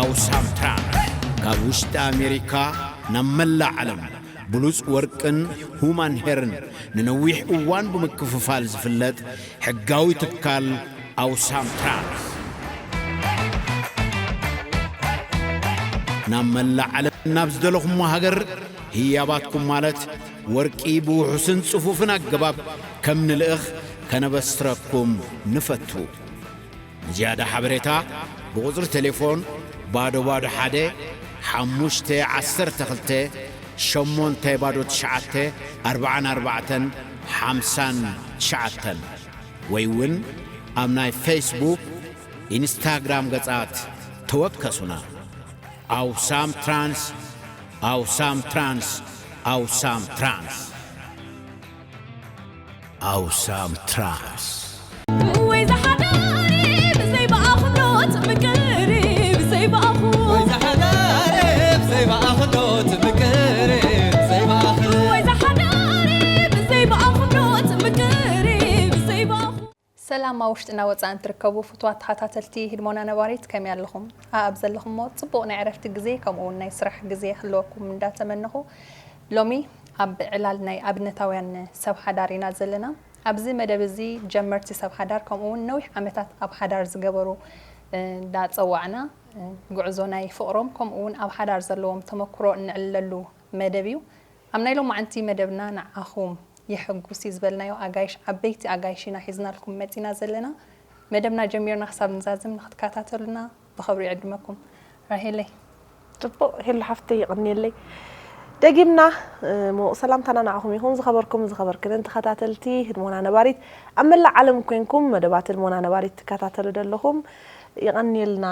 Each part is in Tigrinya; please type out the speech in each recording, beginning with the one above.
ኣውሳም ትራንስ ካብ ውሽጢ ኣሜሪካ ናብ መላእ ዓለም ብሉጽ ወርቅን ሁማን ሄርን ንነዊሕ እዋን ብምክፍፋል ዝፍለጥ ሕጋዊ ትካል ኣውሳም ትራንስ፣ ናብ መላእ ዓለም ናብ ዝደለኹሞ ሃገር ህያባትኩም ማለት ወርቂ ብውሑስን ጽፉፍን ኣገባብ ከም ንልእኽ ከነበስረኩም ንፈቱ። ንዝያዳ ሓበሬታ ብቑጽሪ ቴሌፎን ባዶ ባዶ ሓደ ሓሙሽተ ዓሰርተ ክልተ ሸሞንተ ባዶ ትሽዓተ ኣርባዓን ኣርባዕተን ሓምሳን ትሽዓተን ወይ እውን ኣብ ናይ ፌስቡክ፣ ኢንስታግራም ገጻት ተወከሱና። ኣውሳም ትራንስ፣ ኣውሳም ትራንስ፣ ኣውሳም ትራንስ። ኣውሳም ትራንስ። ወይ ዝሓደሪ ብዘይ ብኣኹ ዶ ትምቅሪ፣ ብዘይ ብኣኹ። ወይ ዝሓደሪ ብዘይ ብኣኹ ዶ ትምቅሪ፣ ብዘይ ብኣኹ። ወይ ዝሓደሪ ብዘይ ብኣኹ ዶ ትምቅሪ፣ ብዘይ ብኣኹ። ሰላም ኣብ ውሽጥና ወጻእን ትርከቡ ፍቱዋት ተኸታተልቲ ህድሞና ነባሪት፣ ከመይ ኣለኹም? ኣኣብ ዘለኹሞ ጽቡቕ ናይ ዕረፍቲ ግዜ ከምኡ እውን ናይ ስራሕ ግዜ ክህልወኩም እንዳተመነኹ፣ ሎሚ ኣብ ዕላል ናይ ኣብነታውያን ሰብ ሓዳር ኢና ዘለና። ኣብዚ መደብ እዚ ጀመርቲ ሰብ ሓዳር ከምኡ እውን ነዊሕ ዓመታት ኣብ ሓዳር ዝገበሩ እንዳጸዋዕና ጉዕዞ ናይ ፍቕሮም ከምኡ እውን ኣብ ሓዳር ዘለዎም ተመክሮ እንዕልለሉ መደብ እዩ። ኣብ ናይ ሎማዓንቲ መደብና ንዓኹም የሐጉስ እዩ ዝበልናዮ ኣጋይሽ ዓበይቲ ኣጋይሽ ኢና ሒዝናልኩም መጺና ዘለና። መደብና ጀሚርና ክሳብ ንዛዝም ንክትከታተሉና ብኸብሪ ይዕድመኩም። ራሄለይ። ጽቡቕ ሄሉ ሓፍተይ ይቕንየለይ። ደጊምና ምዉቕ ሰላምታና ንዓኹም ይኹን። ዝኸበርኩም ዝኸበርክንን ተኸታተልቲ ህድሞና ነባሪት ኣብ መላእ ዓለም ኮንኩም መደባት ህድሞና ነባሪት ትከታተሉ ዘለኹም ይቐንየልና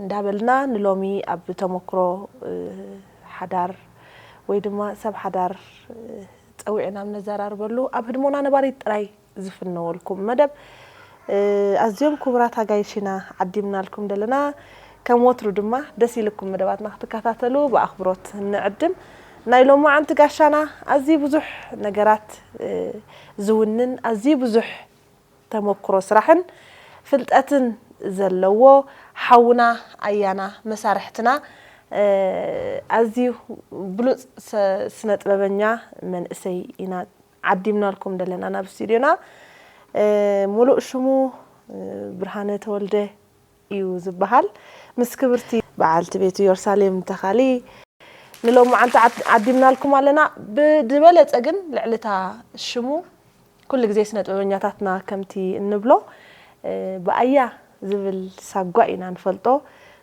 እንዳበልና ንሎሚ ኣብ ተመክሮ ሓዳር ወይ ድማ ሰብ ሓዳር ጸዊዕና ኣብ ነዘራርበሉ ኣብ ህድሞና ነባሪት ጥራይ ዝፍነወልኩም መደብ ኣዝዮም ክቡራት ኣጋይሽ ኢና ዓዲምናልኩም ዘለና። ከም ወትሩ ድማ ደስ ኢልኩም መደባትና ክትከታተሉ ብኣኽብሮት ንዕድም። ናይ ሎማዓንቲ ጋሻና ኣዝዩ ብዙሕ ነገራት ዝውንን ኣዝዩ ብዙሕ ተመክሮ ስራሕን ፍልጠትን ዘለዎ ሓውና ኣያና መሳርሕትና ኣዝዩ ብሉፅ ስነ ጥበበኛ መንእሰይ ኢና ዓዲምናልኩም ዘለና ናብ ስቱድዮና። ሙሉእ ሽሙ ብርሃነ ተወልደ እዩ ዝበሃል። ምስ ክብርቲ በዓልቲ ቤቱ ዮርሳሌም ተኻሊ ንሎማዓንቲ ዓዲምናልኩም ኣለና። ብዝበለፀ ግን ልዕሊ እታ ሽሙ ኩሉ ግዜ ስነ ጥበበኛታትና ከምቲ እንብሎ ብኣያ ዝብል ሳጓ ኢና ንፈልጦ።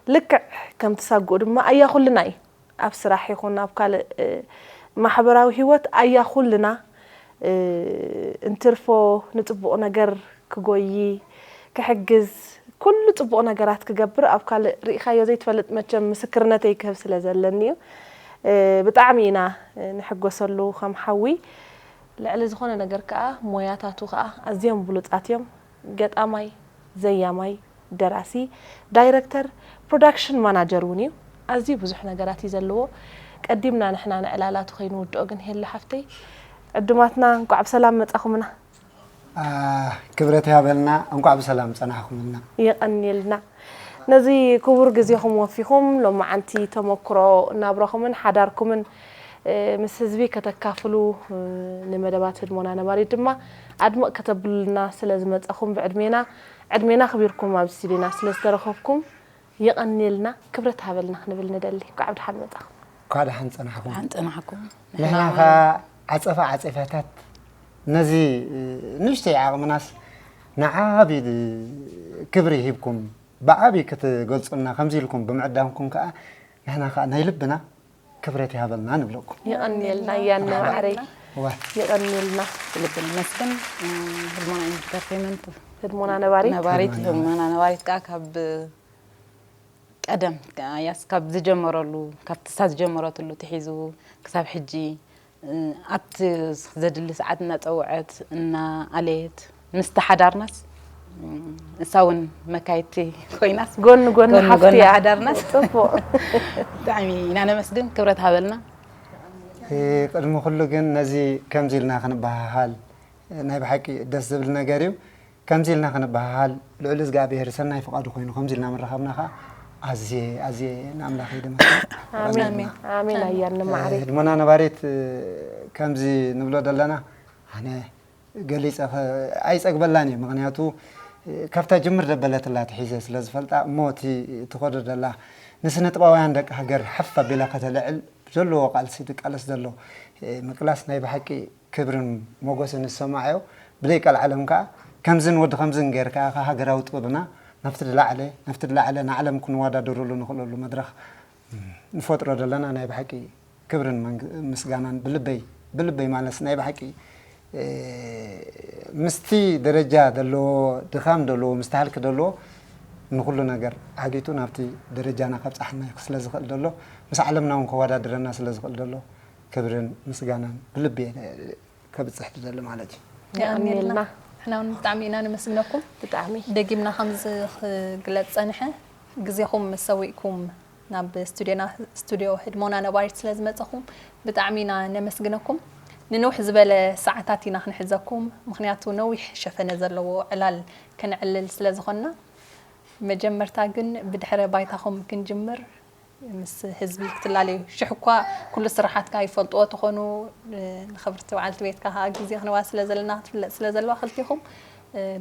ልክዕ ከምቲ ሳጉኡ ድማ ኣያ ኩልና እዩ። ኣብ ስራሕ ይኹን ኣብ ካልእ ማሕበራዊ ህይወት ኣያ ኩልና እንትርፎ ንፅቡቕ ነገር ክጎይ ክሕግዝ ኩሉ ፅቡቕ ነገራት ክገብር ኣብ ካልእ ርኢኻዮ ዘይትፈልጥ መቸም ምስክርነተይ ክህብ ስለ ዘለኒ እዩ። ብጣዕሚ ኢና ንሕጎሰሉ ከም ሓዊ። ልዕሊ ዝኾነ ነገር ከዓ ሞያታቱ ከዓ ኣዝዮም ብሉፃት እዮም። ገጣማይ፣ ዘያማይ፣ ደራሲ፣ ዳይረክተር፣ ፕሮዳክሽን ማናጀር እውን እዩ። ኣዝዩ ብዙሕ ነገራት እዩ ዘለዎ። ቀዲምና ንሕና ንዕላላቱ ከይንውድኦ ግን ሄሉ ሓፍተይ ዕዱማትና እንኳዕ ብሰላም መጻኹምና። ክብረት ይሃበልና፣ እንኳዕ ብሰላም ጸናሕኩምልና። የቐንየልና ነዚ ክቡር ግዜኹም ወፊኹም ሎማዓንቲ ተመክሮ ናብራኹምን ሓዳርኩምን ምስ ህዝቢ ከተካፍሉ ንመደባት ህድሞና ነባሪት ድማ ኣድምቕ ከተብሉልና ስለ ዝመጻኹም ብዕድሜና ዕድሜና ኣኽቢርኩም ኣብ ስቱድዮና ስለ ዝተረኸብኩም የቐንየልና፣ ክብረት ሃበልና ክንብል ንደሊ። እንኳዕ ብደሓን መጻኹም። እንኳዕ ደሓን ጸናሕኩም። ደሓን ጸናሕኩም። ንሕና ኸ ዓጸፋ ዓጸፋታት ነዚ ንእሽተይ ዓቕምናስ ንዓቢ ክብሪ ሂብኩም ብዓቢ ክትገልጹልና ከምዚ ኢልኩም ብምዕዳምኩም ከኣ ንሕና ከኣ ናይ ልብና ክብረት ይሃበልና ንብለኩም። የቐንየልና ያነ ማዕረይ። እዋ። የቐንየልና። ብልቢ ነመስግን። ህድሞና ኢንተርቴይንመንት ህድሞና ነባሪት። ነባሪት ህድሞና ነባሪት ከኣ ካብ ቀደም ያስ ካብ ዝጀመረሉ ካብ ትሳ ዝጀመረትሉ ትሒዙ ክሳብ ሕጂ ኣብቲ ዘድሊ ሰዓት እናፀውዐት እናኣለየት ምስቲ ሓዳርናስ እሳ እውን መካየድቲ ኮይናስ ጎኒ ጎኒ ጎኒ ሓፍቲ ጎኒ እያ። ሓዳርናስ ጽቡቕ። ብጣዕሚ ኢና ነመስግን ክብረት ሃበልና። ቅድሚ ኩሉ ግን ነዚ ከምዚ ኢልና ክንበሃሃል ናይ ብሓቂ ደስ ዝብል ነገር እዩ። ከምዚ ኢልና ክንበሃሃል ልዑል እግዚኣብሔር ሰናይ ፍቓዱ ኮይኑ ከምዚ ኢልና ምርኻብና ኸዓ ኣዝየ ኣዝየ ንኣምላኸይ ድማ ኣሜን ኣሜን ኣያኒ ማዕረይ። ህድሞና ነባሪት ከምዚ ንብሎ ዘለና ኣነ ገሊፀ ኣይፀግበላን እየ። ምክንያቱ ካብታ ጅምር ደበለትላ ትሒዘ ስለ ዝፈልጣ እሞ እቲ ትኸዶ ደላ ንስነ ጥባውያን ደቂ ሃገር ሓፍ ኣቢላ ከተልዕል ዘለዎ ቃልሲ ትቃለስ ዘሎ ምቅላስ ናይ ብሓቂ ክብርን ሞጎስን ዝሰማዓዮ። ብዘይ ቀልዓለም ከዓ ከምዝን ወዲ ከምዝን ገይርካ ኢኻ ሃገራዊ ጥበብና ናብቲ ድላዕለ ናብቲ ድላዕለ ንዓለም ክንወዳደረሉ ንኽእለሉ መድረኽ ንፈጥሮ ዘለና ናይ ብሓቂ ክብርን ምስጋናን ብልበይ ብልበይ ማለት ናይ ብሓቂ ምስቲ ደረጃ ዘለዎ ድኻም ዘለዎ ምስቲ ሃልኪ ዘለዎ ንኩሉ ነገር ዓጊቱ ናብቲ ደረጃና ከብፃሓና ስለ ዝኽእል ዘሎ ምስ ዓለምና እውን ከወዳድረና ስለ ዝኽእል ዘሎ ክብርን ምስጋናን ብልቢ ከብፅሕ ትደሊ ማለት እዩ። የቐንየልና። ንሕና እውን ብጣዕሚ ኢና ነመስግነኩም። ብጣዕሚ ደጊምና ከምዚ ክግለፅ ፀንሐ ግዜኹም ሰዊእኩም ናብ ስቱዲዮና ስቱዲዮ ህድሞና ነባሪት ስለ ዝመፀኹም ብጣዕሚ ኢና ነመስግነኩም። ንንውሕ ዝበለ ሰዓታት ኢና ክንሕዘኩም፣ ምክንያቱ ነዊሕ ሸፈነ ዘለዎ ዕላል ከነዕልል ስለ ዝኾንና፣ መጀመርታ ግን ብድሕረ ባይታኹም ክንጅምር፣ ምስ ህዝቢ ክትላለዩ ሽሕ እኳ ኩሉ ስራሓትካ ይፈልጥዎ ተኾኑ፣ ንኽብርቲ በዓልቲ ቤትካ ከዓ ግዜ ክንዋ ስለ ዘለና ክትፍለጥ ስለ ዘለዋ ክልቲኹም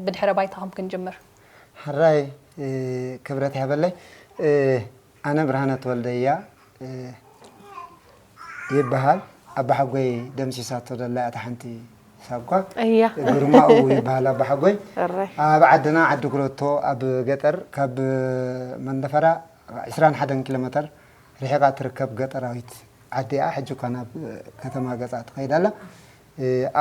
ብድሕረ ባይታኹም ክንጅምር። ሕራይ ክብረት ይሃበለይ። ኣነ ብርሃነ ተወልደ እያ ይበሃል። ኣባሓጎይ ደምሲሳቶ ደላ እታ ሓንቲ ሳጓ እያ ግርማኡ ይበሃል ኣባሓጎይ። እረ ኣብ ዓድና ዓዲ ጉረቶ ኣብ ገጠር ካብ መንደፈራ ዕስራን ሓደን ኪሎ ሜተር ርሒቓ ትርከብ ገጠራዊት ዓዲ እያ። ሕጂ እኳ ናብ ከተማ ገፃ ትኸይድ ኣላ።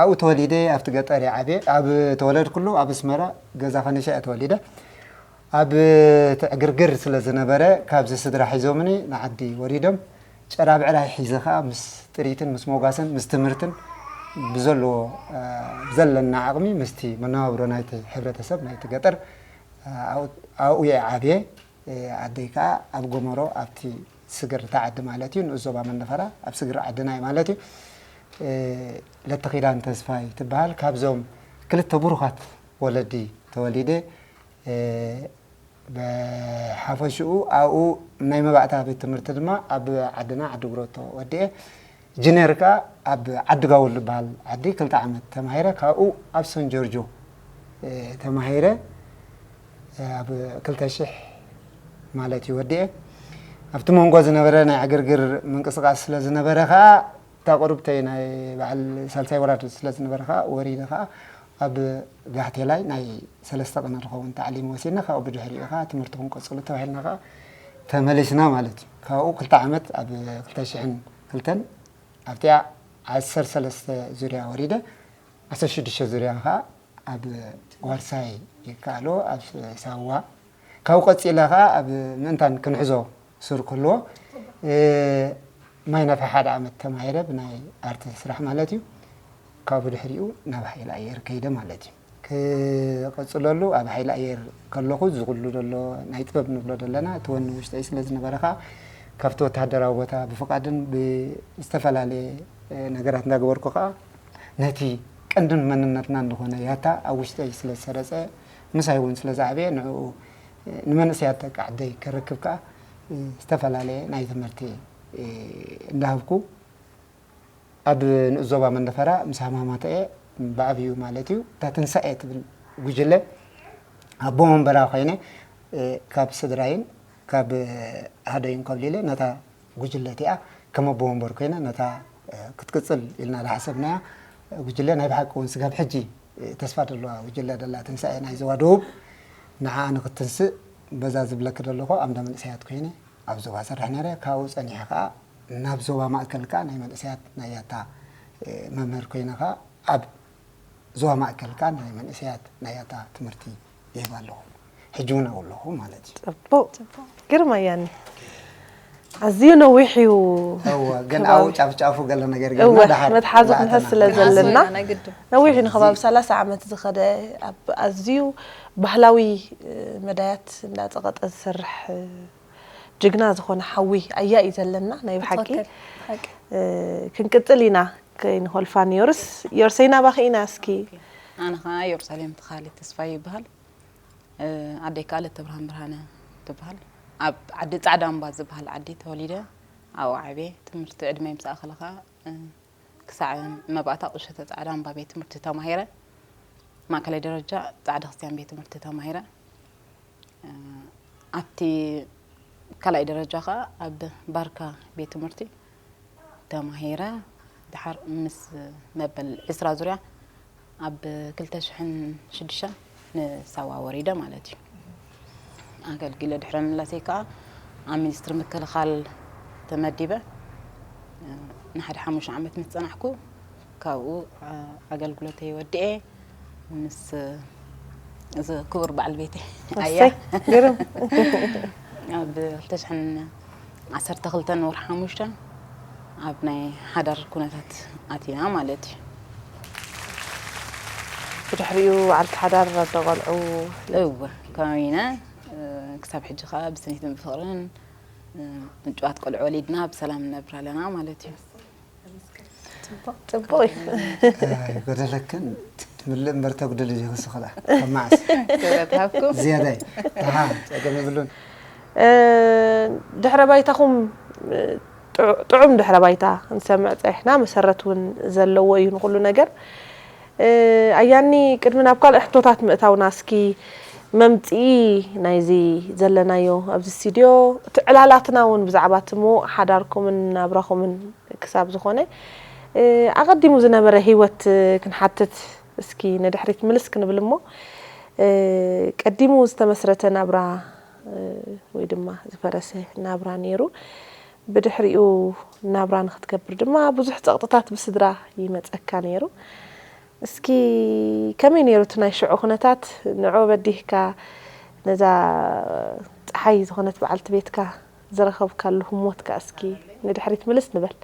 ኣብኡ ተወሊደ ኣብቲ ገጠር እየ ዓብየ። ኣብ ተወለድኩሉ ኣብ ኣስመራ ገዛ ከኒሻ እየ ተወሊደ። ኣብ ትዕግርግር ስለ ዝነበረ ካብዚ ስድራ ሒዞምኒ ንዓዲ ወሪዶም ጨራ ብዕራይ ሒዘ ከዓ ምስ ጥሪትን ምስ ሞጋስን ምስ ትምህርትን ብዘለዎ ብዘለና ዓቕሚ ምስቲ መነባብሮ ናይቲ ሕብረተሰብ ናይቲ ገጠር ኣብኡ እየ ዓብየ። ኣደይ ከዓ ኣብ ጎመሮ ኣብቲ ስግር እታ ዓዲ ማለት እዩ ንኡስ ዞባ መንደፈራ ኣብ ስግር ዓድና እዩ ማለት እዩ። ለተኺዳን ተስፋይ ትበሃል። ካብዞም ክልተ ብሩኻት ወለዲ ተወሊደ። ብሓፈሽኡ ኣብኡ ናይ መባእታ ቤት ትምህርቲ ድማ ኣብ ዓድና ዓዲ ጉረቶ ወዲኤ ጅኔር ከዓ ኣብ ዓዲ ጋውል ዝበሃል ዓዲ ክልተ ዓመት ተማሂረ። ካብኡ ኣብ ሰን ጆርጆ ተማሂረ ኣብ ክልተ ሽሕ ማለት እዩ ወዲኤ። ኣብቲ መንጎ ዝነበረ ናይ ዕግርግር ምንቅስቃስ ስለ ዝነበረ ከዓ እታ ቁርብተይ ናይ በዓል ሳልሳይ ወራድ ስለ ዝነበረ ከዓ ወሪደ ከዓ ኣብ ጋህቴላይ ናይ ሰለስተ ቅነ ዝኸውን ታዕሊም ወሲድና ካብኡ ብድሕሪኡ ከዓ ትምህርትኹም ቀፅሉ ተባሂልና ከዓ ተመሊስና ማለት እዩ። ካብኡ ክልተ ዓመት ኣብ ክልተ ሽሕን ክልተን ኣብቲኣ ዓሰርተ ሰለስተ ዙርያ ወሪደ ዓሰርተ ሽዱሽተ ዙርያ ከዓ ኣብ ዋርሳይ ይከኣሎ ኣብ ሳዋ ካብኡ ቀፂለ ከዓ ኣብ ምእንታን ክንሕዞ ሱር ክህልዎ ማይ ነፋ ሓደ ዓመት ተማሂረ ብናይ ኣርት ስራሕ ማለት እዩ። ካብኡ ድሕሪኡ ናብ ሓይሊ ኣየር ከይደ ማለት እዩ። ክቐፅለሉ ኣብ ሓይሊ ኣየር ከለኹ ዝኩሉ ዘሎ ናይ ጥበብ ንብሎ ዘለና እቲ ወኒ ውሽጠይ ስለ ዝነበረ ከዓ ካብቲ ወታደራዊ ቦታ ብፍቓድን ብዝተፈላለየ ነገራት እንዳገበርኩ ከዓ ነቲ ቀንድን መንነትና እንደኾነ ያታ ኣብ ውሽጠይ ስለ ዝሰረፀ ምሳይ እውን ስለ ዝዓበየ ንዕኡ ንመንእሰያት ደቂ ዓደይ ከረክብ ከዓ ዝተፈላለየ ናይ ትምህርቲ እንዳሃብኩ ኣብ ንኡስ ዞባ መንደፈራ ምስ ሃማማተኤ ብዓብዩ ማለት እዩ እታ ትንሳኤ ትብል ጉጅለ ኣቦ መንበራ ኮይነ ካብ ስድራይን ካብ ሃደይን ኮብሊለ ነታ ጉጅለ እቲኣ ከም ኣቦ ወንበር ኮይነ ነታ ክትቅፅል ኢልና ዝሓሰብናያ ጉጅለ ናይ ብሓቂ እውን ስጋብ ሕጂ ተስፋ ዘለዋ ጉጅለ ደላ ትንሳኤ ናይ ዞባ ደቡብ ንዓኣ ንክትንስእ በዛ ዝብለኪ ዘለኹ ኣምዳ መንእሰያት ኮይነ ኣብ ዞባ ሰርሕ ነረ ካብኡ ፀኒሐ ከዓ ናብ ዞባ ማእከል ከዓ ናይ መንእሰያት ናይ ያታ መምህር ኮይነ ከዓ ኣብ ዞባ ማእከል ከዓ ናይ መንእሰያት ናይ ያታ ትምህርቲ ይህብ ኣለኹ ሕጂ እውን ኣብኡ ኣለኹ ማለት እዩ። ፅቡቅ ግርማ ያኒ ኣዝዩ ነዊሕ እዩ። እወ ግን ኣብኡ ጫፍ ጫፉ ገለ ነገር ጌርና እወ ደሓር መትሓዚ ላእተና። ክንሕዝ ስለ ዘለና ናይ ግድን ነዊሕ እዩ ንከባቢ ሰላሳ ዓመት ዝኸደ ኣብ ኣዝዩ ባህላዊ መዳያት እንዳፀቐጠ ዝሰርሕ ጅግና ዝኾነ ሓዊ ኣያ እዩ ዘለና ናይ ብሓቂ ትኽክል፣ ሓቂ። ክንቅፅል ኢና ከይንኾልፋ ንዮርስ ዮርሰይ ናባኺ ኢና እስኪ ኣነ ከዓ ኢየሩሳሌም ተኻሊ ተስፋ ይበሃል። ኣደይ ከዓ ለተብርሃን ብርሃነ ትበሃል። ኣብ ዓዲ ጻዕዳ እምባ ዝበሃል ዓዲ ተወሊደ ኣብኡ ዓብየ። ትምህርቲ ዕድመይ ምስ ኣኸለ ኸኣ ክሳዕ መባእታ ቁሸተ ጻዕዳ እምባ ቤት ትምህርቲ ተማሂረ። ማእከላይ ደረጃ ጻዕዳ ክርስትያን ቤት ትምህርቲ ተማሂረ። ኣብቲ ካልኣይ ደረጃ ኸኣ ኣብ ባርካ ቤት ትምህርቲ ተማሂረ። ድሓር ምስ መበል ዕስራ ዙርያ ኣብ ክልተ ሽሕን ሽዱሽተን ንሳዋ ወሪደ ማለት እዩ። ኣገልጊለ ድሕሪ ምምላሰይ ከኣ ኣብ ሚኒስትሪ ምክልኻል ተመዲበ። ንሓደ ሓሙሽተ ዓመት ምስ ጸናሕኩ ካብኡ ኣገልግሎተይ ወዲኤ ምስ እዚ ክቡር በዓል ቤተይ ኣያ እሰይ ግርም ኣብ ክልተ ሽሕን ዓሰርተ ክልተን ወርሒ ሓሙሽተ ኣብ ናይ ሓዳር ኩነታት ኣቲና ማለት እዩ። ብድሕሪኡ በዓልቲ ሓዳር ኣዶ ቆልዑ እወ ከዊነ ክሳብ ሕጂ ከዓ ብስኒትን ብፍቅርን ምጭዋት ቆልዑ ወሊድና ብሰላም ንነብር ኣለና ማለት እዩ። ፅቡቅ እዩ። ኣይጎደለክን ትምልእ እምበር ተጉድል እዩ ዝኽላ ከማዓስ ክብረት ሃብኩም። ዝያዳይ ኣሃ ፀገም የብሉን። ድሕረ ባይታኹም ጥዑ- ጥዑም ድሕረ ባይታ ክንሰምዕ ፀኒሕና፣ መሰረት እውን ዘለዎ እዩ ንኩሉ ነገር። ኣያኒ ቅድሚ ናብ ካልእ ሕቶታት ምእታውና እስኪ መምፅኢ ናይዚ ዘለናዮ ኣብዚ ስቱድዮ እቲ ዕላላትና እውን ብዛዕባ እቲ ምዉቕ ሓዳርኩምን ናብራኹምን ክሳብ ዝኾነ ኣቐዲሙ ዝነበረ ህይወት ክንሓትት እስኪ ንድሕሪት ምልስ ክንብል እሞ ቀዲሙ ዝተመስረተ ናብራ ወይ ድማ ዝፈረሰ ናብራ ነይሩ። ብድሕሪኡ ናብራ ንክትገብር ድማ ብዙሕ ፀቕጥታት ብስድራ ይመፀካ ነይሩ። እስኪ ከመይ ነይሩ እቲ ናይ ሽዑ ኩነታት? ንዑ በዲህካ ነዛ ፀሓይ ዝኾነት በዓልቲ ቤትካ ዝረኸብካሉ ህሞትካ እስኪ ንድሕሪት ምልስ ንበል።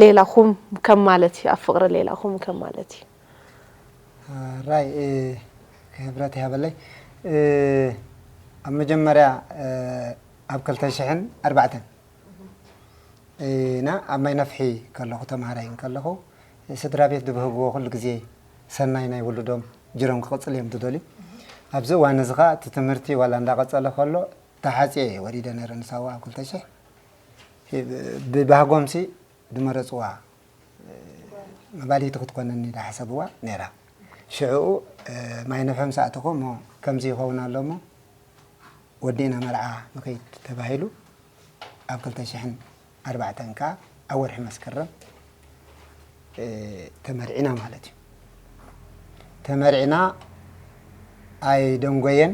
ሌላኹም ከም ማለት እዩ፣ ኣብ ፍቕሪ ሌላኹም ከም ማለት እዩ። ራይ ክብረት ይሃበለይ። ኣብ መጀመርያ ኣብ ክልተ ሽሕን ኣርባዕተን እና ኣብ ማይ ነፍሒ ከለኹ ተምሃራይ ከለኹ ስድራ ቤት ድብህግዎ ኩሉ ግዜ ሰናይ ናይ ውሉዶም ጅሮም ክቕፅል እዮም ዝደልዩ። ኣብዚ እዋን እዚ ከዓ እቲ ትምህርቲ ዋላ እንዳቐፀለ ከሎ ተሓፅየ ወሪደ ነረ ንሳዋ ኣብ ክልተ ሽሕ ብባህጎምሲ ዝመረፅዋ መባልይቲ ክትኮነኒ ዝሓሰብዋ ነይራ። ሽዕኡ ማይ ነፍሒ ምስ ኣተኹ እሞ ከምዚ ይኸውን ኣሎ እሞ ወዲእና መርዓ ንኸይድ ተባሂሉ ኣብ ክልተ ሽሕን ኣርባዕተን ከዓ ኣብ ወርሒ መስከረም ተመርዒና ማለት እዩ። ተመርዒና ኣይደንጎየን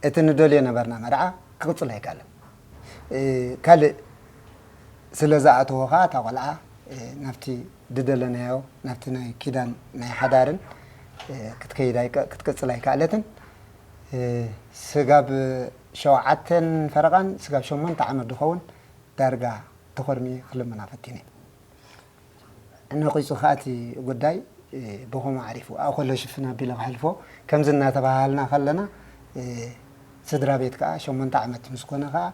እቲ ንደልዮ ነበርና መርዓ ክቕፅል ኣይከኣለን። ካልእ ስለ ዝኣተዎ ከዓ እታ ቆልዓ ናብቲ ዝደለናዮ ናብቲ ናይ ኪዳን ናይ ሓዳርን ክትከይድ ኣይከ- ክትቅፅል ኣይከኣለትን። ስጋብ ሸውዓተን ፈረቓን ስጋብ ሸሞንተ ዓመት ዝኸውን ዳርጋ ተኾርሚ ክልምና ፈቲነ። ነቒፁ ከዓ እቲ ጉዳይ ብኸምኡ ዓሪፉ ኣብኡ ከሎ ሽፍን ኣቢለ ክሕልፎ ከምዚ እናተባሃልና ከለና ስድራ ቤት ከዓ ሸሞንተ ዓመት ምስ ኮነ ከዓ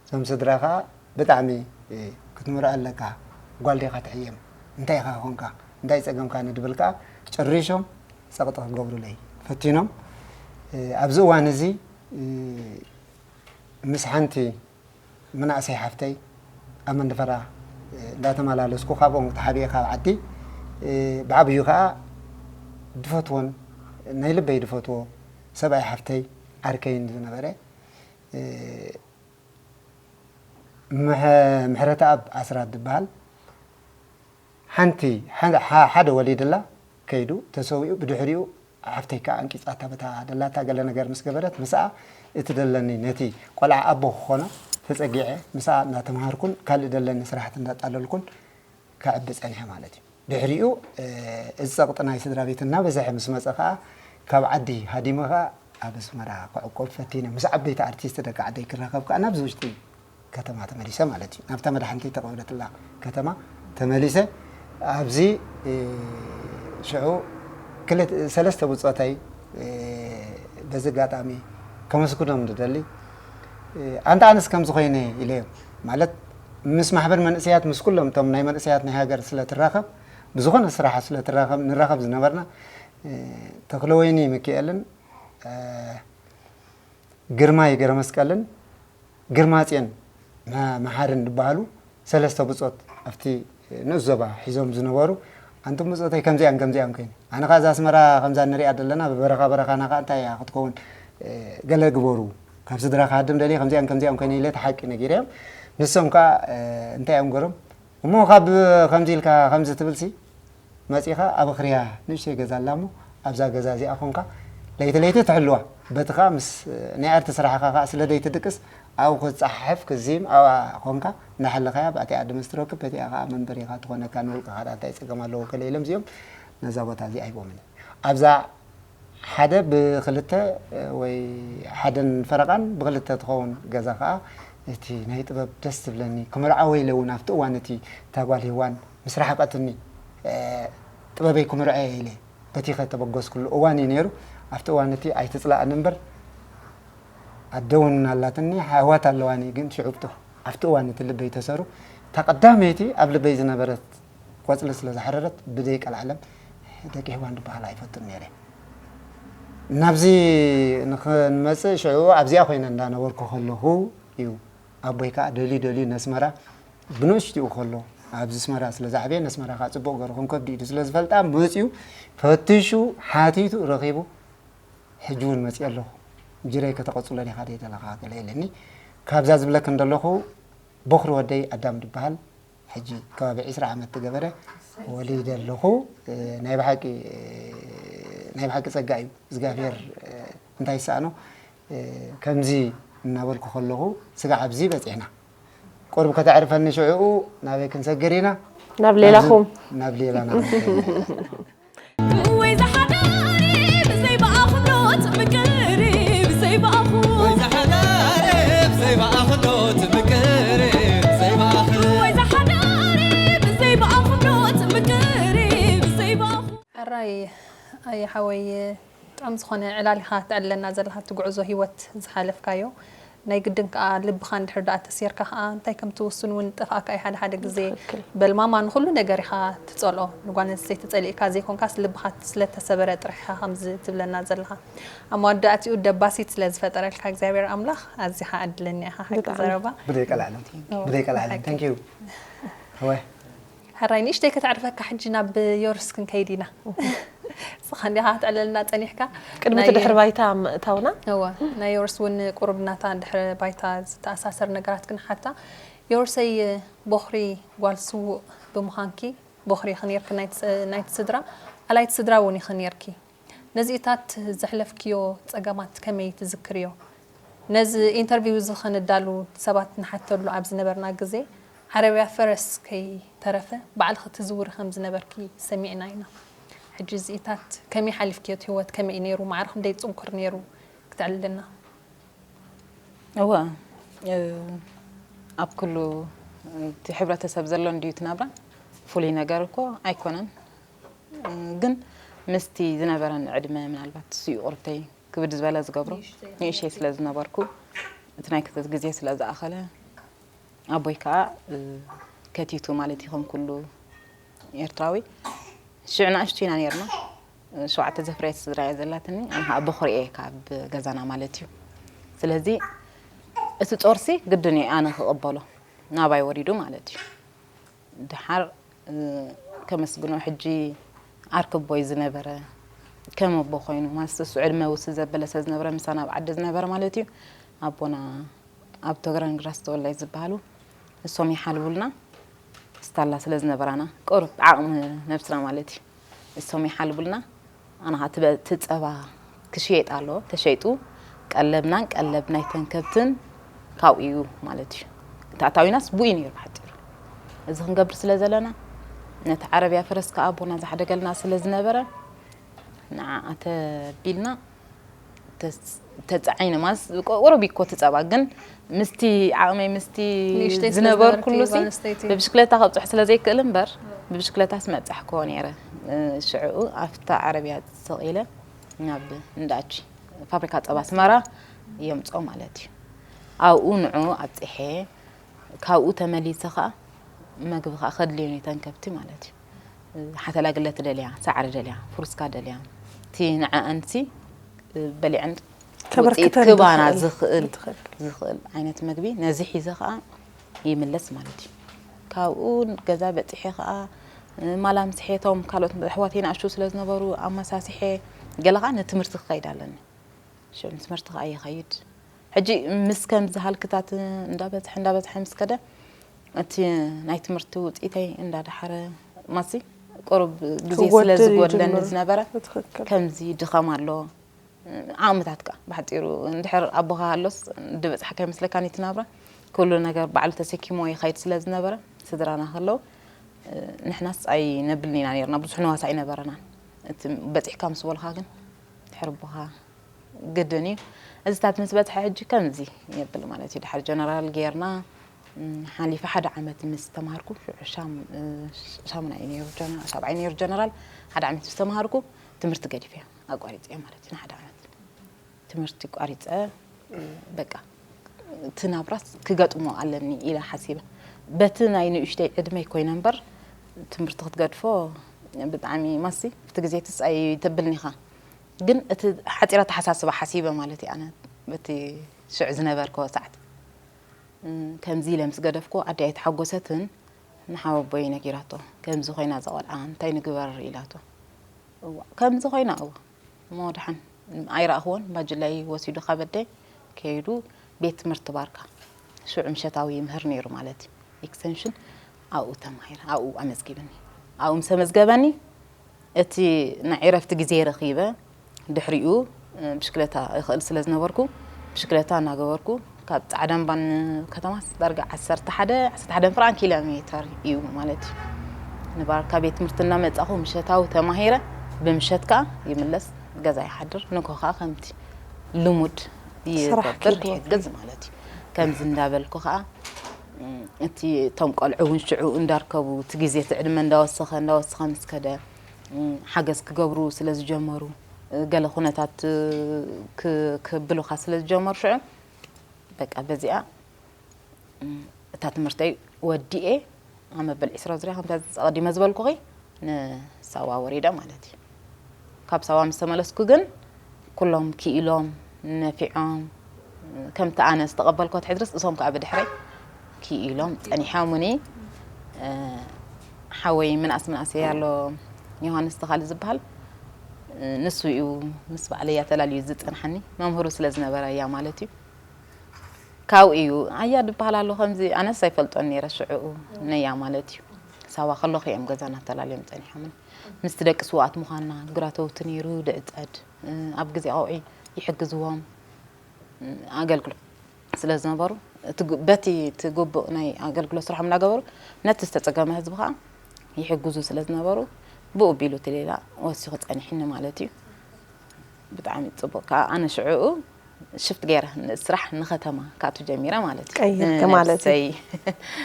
እዞም ስድራ ከዓ ብጣዕሚ ክትምርዖ ኣለካ ጓል ዲኻ ትሕየም እንታይ ኢኻ ኮንካ እንታይ ፀገምካ ንድብል ከዓ ጨሪሾም ፀቕጢ ክገብሩለይ ፈቲኖም ኣብዚ እዋን እዚ ምስ ሓንቲ መናእሰይ ሓፍተይ ኣብ መንደፈራ እንዳተመላለስኩ ካብኦም ተሓቢኤ ካብ ዓዲ ብዓብዩ ከዓ ድፈትዎን ናይ ልበይ ድፈትዎ ሰብኣይ ሓፍተይ ዓርከይን ዝነበረ ምሕረተኣብ ኣስራት ዝበሃል ሓንቲ ሓደ ወሊድላ ከይዱ ተሰዊኡ ብድሕሪኡ ሓፍተይ ከዓ ኣንቂፃታ በታ ደላታ ገለ ነገር ምስ ገበረት ምስኣ እቲ ደለኒ ነቲ ቆልዓ ኣቦ ክኾኖ ተፀጊዐ ምስኣ እናተምሃርኩን ካልእ ደለኒ ስራሕቲ እንዳጣለልኩን ከዕቢ ፀኒሐ ማለት እዩ። ድሕሪኡ እዚ ፀቕጢ ናይ ስድራ ቤት እናበዝሐ ምስ መፀ ከዓ ካብ ዓዲ ሃዲመ ከዓ ኣብ ኣስመራ ክዕቆብ ፈቲነ ምስ ዓበይቲ ኣርቲስት ደቂ ዓደይ ክራኸብ ከዓ ናብዚ ውሽጢ ከተማ ተመሊሰ ማለት እዩ። ናብታ መድሓኒተይ ተቐበለትላ ከተማ ተመሊሰ ኣብዚ ሽዑ ክልተ ሰለስተ ብፆተይ በዚ ኣጋጣሚ ከመስግኖም ዝደሊ ኣንታ ኣነስ ከምዚ ኮይነ ኢለዮም ማለት ምስ ማሕበር መንእሰያት ምስ ኩሎም እቶም ናይ መንእሰያት ናይ ሃገር ስለ ትራኸብ ብዝኾነ ስራሕ ስለ ትራኸብ ንራኸብ ዝነበርና ተኽለወይኒ ሚኪኤልን ግርማይ ገረመስቀልን ግርማጽዮን መ- መሓርን ዝበሃሉ ሰለስተ ብጾት ኣብቲ ንኡስ ዞባ ሒዞም ዝነበሩ፣ ኣንቱም ብጾተይ ከምዚኣን ከምዚኣን ኮይኑ ኣነ ከኣ እዛ ኣስመራ ከምዛ ንሪኣ ዘለና ብበረኻ በረኻና ከኣ እንታይ እያ ክትከውን፣ ገለ ግበሩ፣ ካብ ስድራ ክሃድም ደልየ ከምዚኣን ከምዚኣን ኮይነ ኢለ እቲ ሓቂ ነጊረዮም። ንሶም ከኣ እንታይ እዮም ገሮም እሞ ካብ ከምዚ ኢልካ ከምዚ ትብልሲ መጺኻ ኣብ ኣኽርያ ንእሽተይ ገዛ ኣላ እሞ ኣብዛ ገዛ እዚኣ ኮንካ ለይቲ ለይቲ ትሕልዋ፣ በቲ ከኣ ምስ ናይ ኣርቲ ስራሕኻ ከኣ ስለ ዘይትድቅስ ኣብኡ ክትጸሓሕፍ ክዚም ኣብኣ ኮንካ እናሓለኻያ ብኣቲኣ ድምስ ትረክብ በቲኣ ከኣ መንበሪኻ ትኾነካ ንውልቅኻ ደኣ እንታይ ጸገም ኣለዎ ገለ ኢሎም እዚኦም ነዛ ቦታ እዚኣ ሂቦምኒ ኣብዛ ሓደ ብክልተ ወይ ሓደን ፈረቓን ብክልተ ትኸውን ገዛ ከኣ እቲ ናይ ጥበብ ደስ ዝብለኒ ክምርዓወ ኢለ እውን ኣብቲ እዋን እቲ እታ ጓል ሂዋን ምስ ረሓቐትኒ ጥበበይ ክምርዖ እየ ኢለ በቲ ከተበገስኩሉ እዋን እዩ ነይሩ ኣብቲ እዋን እቲ ኣይትፅላእኒ እምበር ኣደ እውን ኣላትኒ ኣሕዋት ኣለዋኒ ግን ሽዑ ኣብቲ እዋን እቲ ልበይ ተሰሩ እታ ቀዳመይቲ ኣብ ልበይ ዝነበረት ቆፅሊ ስለ ዝሓረረት ብደይ ቀልዓለም ደቂ ሄዋን ዝበሃል ኣይፈቱን ነይረ ናብዚ ንክንመፅእ ሽዑ ኣብዚኣ ኮይነ እንዳነበርኩ ከለኹ እዩ ኣቦይ ከዓ ደልዩ ደልዩ ነስመራ ብንእሽትኡ ከሎ ኣብዚ ስመራ ስለ ዝዓበየ ነስመራ ከዓ ፅቡቅ ገሩ ከም ከብዲ ኢዱ ስለ ዝፈልጣ መፅዩ ፈትሹ ሓቲቱ ረኺቡ ሕጂ እውን መፅእ ኣለኹ ጅረይ ከተቐፅሎ ዲኻ ደይ ዘለኻ ገለ የለኒ ካብዛ ዝብለክ እንደለኹ ቦኽሪ ወደይ ኣዳም ዝበሃል ሕጂ ከባቢ ዕስራ ዓመት ትገበረ ወሊደ ኣለኹ ናይ ብሓቂ ናይ ብሓቂ ፀጋ እዩ እግዚኣብሔር እንታይ ይሰኣኖ ከምዚ እናበልኩ ከለኹ ስጋዕ ኣብዚ በፂሕና ቁርብ ከተዕርፈኒ ሽዕኡ ናበይ ክንሰግር ኢና ናብ ሌላኹም ናብ ሌላና ወይ ዝሓዳሪ ብዘይ ብኣኹም ዶ ትምቅሪ ብዘይ ብኣኹም ወይ ዝሓዳሪ ብዘይ ብኣኹም ዶ ትምቅሪ ብዘይ ብኣኹም ወይ ዝሓዳሪ ብዘይ ብኣኹም ዶ ትምቅሪ ብዘይ ብኣኹም ሕራይ ኣየ ሓወይ ጥዑም ዝኾነ ዕላል ኢኻ ተዕልለና ዘለኻ እቲ ጉዕዞ ሂወት ዝሓለፍካዮ ናይ ግድን ከኣ ልብኻ እንድሕር ደኣ ተሲርካ ከኣ እንታይ ከም ትውስን እውን ጠፍኣካ እዩ ሓደ ሓደ ግዜ በል ማማ ንኹሉ ነገር ኢኻ ትጸልኦ ንጓል ኣንስተይቲ ጸሊእካ ዘይኮንካስ ልብኻ ስለ ተሰበረ ጥራሕ ኢኻ ከምዚ ትብለና ዘለኻ ኣብ መወዳእትኡ ደባሲት ስለ ዝፈጠረልካ እግዚኣብሔር ኣምላኽ ኣዚኻ ዕድለኛ ኢኻ ሓቂ ዘረባ ብደይ ቀላዕለን ብደይ ቀላዕለን thank you ሕራይ ንእሽተይ ከተዕርፈካ ሕጂ ናብ ዮርስ ክንከይድ ኢና ስኻ እንዲኻ ክትዕለልና ጸኒሕካ ቅድሚ እቲ ድሕሪ ባይታ ምእታውና እወ ናይ ዮርስ እውን ቁሩብ ናታ ድሕሪ ባይታ ዝተኣሳሰር ነገራት ክንሓታ ዮርሰይ ቦኽሪ ጓል ስዉእ ብምዃንኪ ቦኽሪ ኢኺ ነይርኪ ናይቲ ስድራ ኣላይቲ ስድራ እውን ኢኺ ነይርኪ ነዚእታት ዘሕለፍክዮ ጸገማት ከመይ ትዝክርዮ ነዚ ኢንተርቪው እዚ ኸነዳሉ ሰባት ንሓተሉ ኣብ ዝነበርና ግዜ ዓረብያ ፈረስ ከይተረፈ ባዕልኺ ትዝውሪ ከም ዝነበርኪ ሰሚዕና ኢና። ሕጂ እዚኢታት ከመይ ሓሊፍክዮ እቲ ህይወት ከመይ እዩ ነይሩ ማዕረ ክንደይ ጽንኩር ነይሩ ክተዕልልና። እወ ኣብ ኩሉ እቲ ሕብረተሰብ ዘሎ እንድዩ እቲ ናብራ ፍሉይ ነገር እኮ ኣይኮነን ግን ምስቲ ዝነበረን ዕድመ ምናልባት እሱ እዩ ቁርብተይ ክብድ ዝበለ ዝገብሮ ንእሽተይ ስለ ዝነበርኩ እቲ ናይ ክተት ግዜ ስለ ዝኣኸለ ኣቦይ ከዓ ከቲቱ ማለት እዩ ከም ኩሉ ኤርትራዊ ሽዕ ንኣሽቱ ኢና ነርና ሸውዓተ ዘፍረየት ስድራ እየ ዘላትኒ ኣነ ከዓ በኹሪ እየ ካብ ገዛና ማለት እዩ ስለዚ እቲ ጾርሲ ግድን እዩ ኣነ ክቕበሎ ናባይ ወሪዱ ማለት እዩ ድሓር ከመስግኖ ሕጂ ዓርኪ ኣቦይ ዝነበረ ከም ኣቦ ኮይኑ ማለት እሱ ዕድመ ውስን ዘበለ ስለ ዝነበረ ምሳና ኣብ ዓዲ ዝነበረ ማለት እዩ ኣቦና ኣብ ተግራን ግራስ ተወላይ ዝበሃሉ እሶም ይሓልቡልና ስታላ ስለ ዝነበራና ቁሩብ ዓቕሚ ነብስና ማለት እዩ እሶም ይሓልቡልና ኣነ ከዓ እቲ ጸባ ክሽየጥ ኣለዎ ተሸይጡ ቀለብናን ቀለብ ናይተን ከብትን ካብኡ እዩ ማለት እዩ እቲ ኣታዊናስ ብኡ እዩ ነይሩ ብሓፂሩ እዚ ክንገብር ስለ ዘለና ነቲ ዓረብያ ፈረስ ከዓ ኣቦና ዝሓደገልና ስለ ዝነበረ ንዓኣ ተቢልና ተፃዒነ ማለት ቁሩብ እኮ ትፀባ ግን ምስቲ ዓቕመይ ምስቲ ዝነበርኩሉ ብብሽክለታ ከብፅሑ ስለ ዘይክእል እምበር ብብሽክለታስ መብፃሕክዎ ነይረ ሽዕኡ ኣብታ ዓረብያ ሰቕ ኢለ ናብ እንዳኣቺ ፋብሪካ ጸባ ኣስመራ የምጾ ማለት እዩ። ኣብኡ ንዑ ኣብጺሐ ካብኡ ተመሊሰ ከኣ መግቢ ከኣ ከድልየን እዩ ተን ከብቲ ማለት እዩ። ሓተላ ግለ ትደልያ፣ ሳዕሪ ደልያ፣ ፍሩስካ ደልያ እቲ ንዐኣንሲ በሊዐን ከበርክተን ውፅኢት ክባና ዝኽእል- ዝኽእል ዝኽእል። ዝኽእል ዓይነት መግቢ ነዚ ሒዘ ከዓ ይምለስ ማለት እዩ። ካብኡ ገዛ በፂሐ ከዓ ማላ ምስሐቶም ካልኦት ኣሕዋተይ ንኣሽቱ ስለ ዝነበሩ ኣመሳሲሐ ገለ ከዓ ንትምህርቲ ክኸይድ ኣለኒ። ሽዑ ንትምህርቲ ከዓ ይኸይድ። ሕጂ ምስ ከምዚ ሃልክታት እንዳበዝሐ እንዳበዝሐ ምስ ከደ እቲ ናይ ትምህርቲ ውፅኢተይ እንዳደሓረ ማሲ ቁሩብ ግዜ ስለ ክጎድል ዝጎድለኒ ይጅምር። ዝነበረ ብትኽክል። ከምዚ ድኻም ኣሎ። ዓቕምታት ከዓ ብሓፂሩ እንድሕር ኣቦኻ ሃሎስ ድበፅሓካ ይመስለካን እዩ ትናብራ ኩሉ ነገር ባዕሉ ተሰኪሞ ይኸይድ ስለ ዝነበረ ስድራና ከለዉ ንሕናስ ኣይነብልን ኢና ነርና ብዙሕ ንዋሳ ኣይነበረናን። እቲ በፂሕካ ምስ በልካ ግን ድሕር ኣቦኻ ግድን እዩ። እዚታት ምስ በፅሐ ሕጂ ከምዚ የብል ማለት እዩ። ድሓር ጀነራል ጌርና ሓሊፈ ሓደ ዓመት ምስ ተማሃርኩ ሻሙናይ ነሩ ሻብዓይ ነሩ ጀነራል ሓደ ዓመት ምስ ተማሃርኩ ትምህርቲ ገዲፈ ኣቋሪፀ ማለት እዩ። ንሓደ ዓመት ትምህርቲ ቋሪፀ በቃ እቲ ናብራስ ክገጥሞ ኣለኒ ኢለ ሓሲበ። በቲ ናይ ንእሽተይ ዕድመይ ኮይነ እምበር ትምህርቲ ክትገድፎ ብጣዕሚ ማሲ ብቲ ግዜ ትስ ኣይተብልኒኻ ግን እቲ ሓፂር ኣተሓሳስባ ሓሲበ ማለት እዩ። ኣነ በቲ ሽዕ ዝነበርክዎ ሰዓት ከምዚ ኢለ ምስ ገደፍኩ ኣደ ኣይተሓጎሰትን። ንሓወቦይ ነጊራቶ። ከምዚ ኮይና እዛ ቆልዓ እንታይ ንግበር ኢላቶ። እዋ ከምዚ ኮይና እዋ እሞ ደሓን ኣይረኣኽዎን ባጅላይ ወሲዱ ካብ ኣደይ ከይዱ ቤት ትምህርቲ ባርካ ሽዑ ምሸታዊ ይምህር ነይሩ ማለት እዩ። ኤክስተንሽን ኣብኡ ተማሂረ ኣብኡ ኣመዝጊብኒ። ኣብኡ ምስ ኣመዝገበኒ እቲ ናይ ዕረፍቲ ግዜ ረኺበ ድሕሪኡ ብሽክለታ እኽእል ስለ ዝነበርኩ ብሽክለታ እናገበርኩ ካብ ፃዕዳ እምባን ከተማስ ዳርጋ ዓሰርተ ሓደ ዓሰርተ ሓደ ፍራን ኪሎ ሜተር እዩ ማለት እዩ። ንባርካ ቤት ትምህርቲ እናመፃኹ ምሸታዊ ተማሂረ ብምሸት ከዓ ይምለስ ገዛ ይሓድር ንግሆ ከዓ ከምቲ ልሙድ ስራሕ ይገብር ኪድወ። ይሕግዝ ማለት እዩ። ከምዚ እንዳበልኩ ከዓ እቲ እቶም ቆልዑ እውን ሽዑ እንዳርከቡ እቲ ግዜ እቲ ዕድመ እንዳወሰኸ እንዳወሰኸ ምስ ከደ ሓገዝ ክገብሩ ስለ ዝጀመሩ ገለ ኩነታት ክብሉኻ ስለ ዝጀመሩ ሽዑ በቃ በዚኣ እታ ትምህርተይ ወዲኤ ኣብ መበል ዕስራ ዙርያ ከምታ ቀዲመ ዝበልኩኺ ንሳዋ ወሪደ ማለት እዩ። ካብ ሳዋ ምስ ተመለስኩ ግን ኩሎም ክኢሎም ነፊዖም ከምቲ ኣነ ዝተቐበልኮ ትሕድርስ እሶም ከዓ ብድሕረይ ክኢሎም ፀኒሖምኒ። ሓወይ ምንኣስ ምንኣስ ኣሎ ዮሃንስ ተኻሊ ዝበሃል ንሱ እዩ ምስ ባዕለይ ኣተላልዩ ዝፀንሓኒ መምህሩ ስለ ዝነበረ እያ ማለት እዩ። ካብኡ እዩ ኣያ ድበሃል ኣሎ ከምዚ ኣነስ ኣይፈልጦን ነይረ ሽዕኡ ነያ ማለት እዩ። ሳዋ ከለኹ እዮም ገዛና ኣተላልዮም ፀኒሖምን ምስቲ ደቂ ስውኣት ምዃንና ግራተውቲ ነይሩ ድዕፀድ ኣብ ግዜ ቀውዒ ይሕግዝዎም ኣገልግሎ ስለ ዝነበሩ በቲ እቲ ግቡእ ናይ ኣገልግሎ ስራሖም እናገበሩ ነቲ ዝተፀገመ ህዝቢ ከዓ ይሕግዙ ስለ ዝነበሩ ብኡ ቢሉ እቲ ሌላ ወሲኹ ፀኒሕኒ ማለት እዩ። ብጣዕሚ ፅቡቅ ከዓ ኣነ ሽዕኡ ሽፍት ገይረ ስራሕ ንከተማ ካቱ ጀሚረ ማለት እዩ። ቀይርኪ ማለት እዩ። ነብሰይ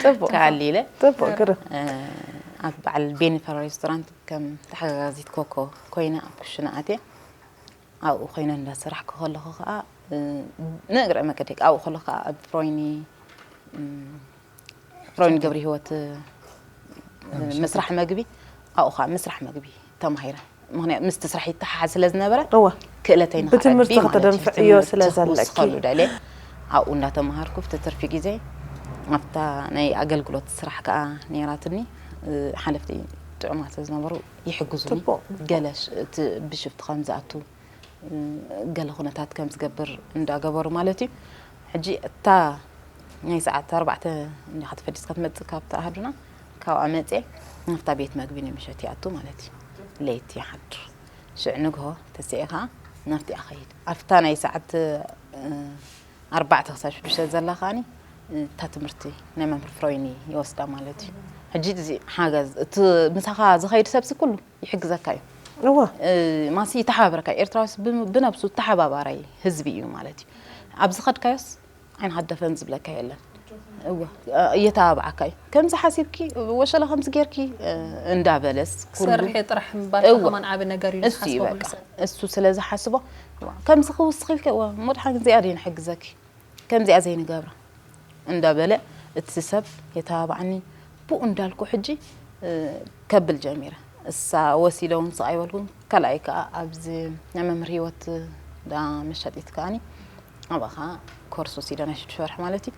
ፅቡቅ ካሊለ ፅቡቅ ግርም ኣብ በዓል ቤኒፈር ሬስቶራንት ከም ተሓጋጋዚት ኮኮ ኮይነ ኣብ ኩሽና ኣትየ ኣብኡ ኮይነ እንዳሰራሕኩ ከለኹ ከዓ ንእግረ መገደይ ኣብኡ ከለኹ ከዓ ኣብ ፍሮይኒ ፍሮይኒ ገብረ ህይወት ምስራሕ መግቢ ኣብኡ ከዓ ምስራሕ መግቢ ተማሂረ። ምክንያቱ ምስቲ ስራሕ ይተሓሓዝ ስለ ዝነበረ እወ ክእለተይ ብትምህርቲ ንኸዕቢ ማለት እዩ። ከተደንፍዕዮ ትምህርቲ ስለ ዘለኪ። ክውስኸሉ ደልየ ኣብኡ እንዳተማሃርኩ ብቲ ትርፊ ግዜ ኣብታ ናይ ኣገልግሎት ስራሕ ከዓ ነይራትኒ። ሓለፍቲ ጥዑማት ስለ ዝነበሩ ይሕግዙኒ። ጽቡቕ። ገለ ሽ- እቲ ብሽፍቲ ከም ዝኣቱ ገለ ኩነታት ከም ዝገብር እንዳገበሩ ማለት እዩ። ሕጂ እታ ናይ ሰዓት ኣርባዕተ እንዲኻ ተፈዲስካ ትመፅእ ካብቲ ኣሃዱና ካብኣ መፅየ ናብታ ቤት መግቢ ንምሸት ይኣቱ ማለት እዩ። ለይቲ ይሓድር ሽዕ ንግሆ ተስኤ ከዓ ናብቲ ይኸይድ ኣብታ ናይ ሰዓት ኣርባዕተ ክሳብ ሽዱሽተ ዘላ ከዓኒ እታ ትምህርቲ ናይ መምህር ፍሮይኒ ይወስዳ ማለት እዩ። ሕጂ እዚ ሓገዝ እቲ ምሳኻ ዝኸይድ ሰብሲ ኩሉ ይሕግዘካ እዩ። እወ ማሲ ይተሓባበረካ ኤርትራውስ ብነብሱ ተሓባባራይ ህዝቢ እዩ ማለት እዩ። ኣብ ዝኸድካዮስ ዓይንኻ ደፈን ዝብለካ የለን። እወ እየተባብዓካ እዩ። ከምዚ ሓሲብኪ ወሸላ ከምዚ ጌርኪ እንዳበለስ ኩሉ ሰርሒ ጥራሕ ምባል እወ። ከማን ዓቢ ነገር እዩ እሱ እዩ ዝሓስቦ በቃ ሰብ። እሱ ስለ ዝሓስቦ ከምዚ ክውስኺ ኢልከ እወ ሞድሓ ግዜ ኣደይ ንሕግዘኪ ከምዚኣ ዘይንገብራ እንዳበለ እቲ ሰብ የተባብዓኒ ብኡ እንዳልኩ ሕጂ ከብል ጀሚረ። እሳ ወሲደ እውን ስቕ ኣይበልኩን። ካልኣይ ከዓ ኣብዚ ናይ መምህር ህይወት ዳ መሻጢት ከዓኒ ኣባኻ ኮርስ ወሲደ ናይ ሽዱሽተ ወርሒ ማለት እዩ።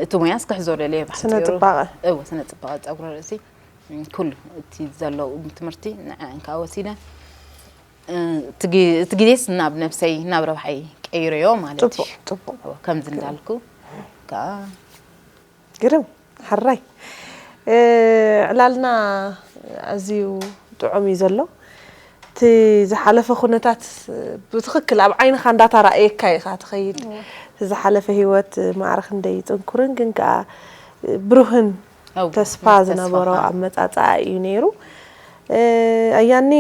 እቲ ሞያስ ክሕዞ ደልየ ስነ ጽባቐ። እዎ፣ ስነ ጽባቐ ጸጉሪ ርእሲ፣ ኩሉ እቲ ዘለዉ ትምህርቲ ንዕን ከዓ ወሲደ። እቲ ግዜስ ናብ ነብሰይ ናብ ረብሓይ ቀይረዮ ማለት እዩ። ጽቡቕ። ከምዚ እንዳልኩ ከዓ ግርም ሕራይ። ዕላልና ኣዝዩ ጥዑም እዩ ዘሎ። እቲ ዝሓለፈ ኩነታት ብትኽክል ኣብ ዓይንኻ እንዳተራእየካ ኢኻ ትኸይድ። እቲ ዝሓለፈ ህይወት ማዕረ ክንደይ ጥንኩርን ግን ከዓ ብሩህን ተስፋ ዝነበሮ ኣመፃፅኣ እዩ ነይሩ። ኣያኒ፣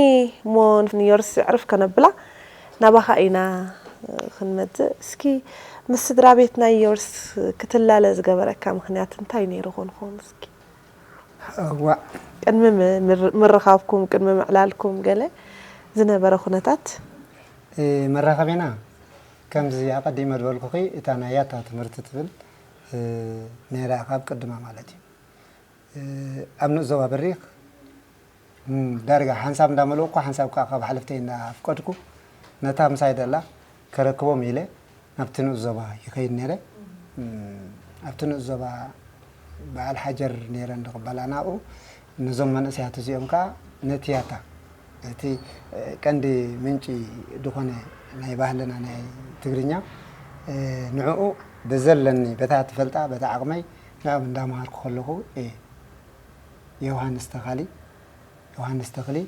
እሞ ንዮርስ ዕርፍ ከነብላ ናባኻ ኢና ክንመፅእ። እስኪ ምስ ስድራ ቤት ናይ ዮርስ ክትላለ ዝገበረካ ምኽንያት እንታይ ነይሩ ኾን ኾን? እስኪ እዋእ ቅድሚ ምርኻብኩም፣ ቅድሚ ምዕላልኩም ገለ ዝነበረ ኩነታት? መራኸቤና ከምዚ ኣቐዲመ ዝበልኩኺ እታ ናይ ያታ ትምህርቲ ትብል ነይራ ካብ ቅድማ ማለት እዩ። ኣብ ንኡስ ዞባ በሪኽ ዳርጋ ሓንሳብ እንዳመለእኩ ሓንሳብ ከዓ ካብ ሓለፍተይ እንዳፍቀድኩ ነታ ምሳይ ደላ ከረክቦም ኢለ ናብቲ ንኡስ ዞባ ይኸይድ ነይረ። ኣብቲ ንኡስ ዞባ በዓል ሓጀር ነይረ እንድቕበላ ናብኡ ነዞም መንእሰያት እዚኦም ከዓ ነቲ ያታ እቲ ቀንዲ ምንጪ ዝኾነ ናይ ባህልና ናይ ትግርኛ ንዕኡ ብዘለኒ በታ ትፈልጣ በታ ዓቕመይ ንዕኦም እንዳምሃርኩ ከለኹ እየ ዮሃንስ ተኻሊ ዮሃንስ ተኽሊ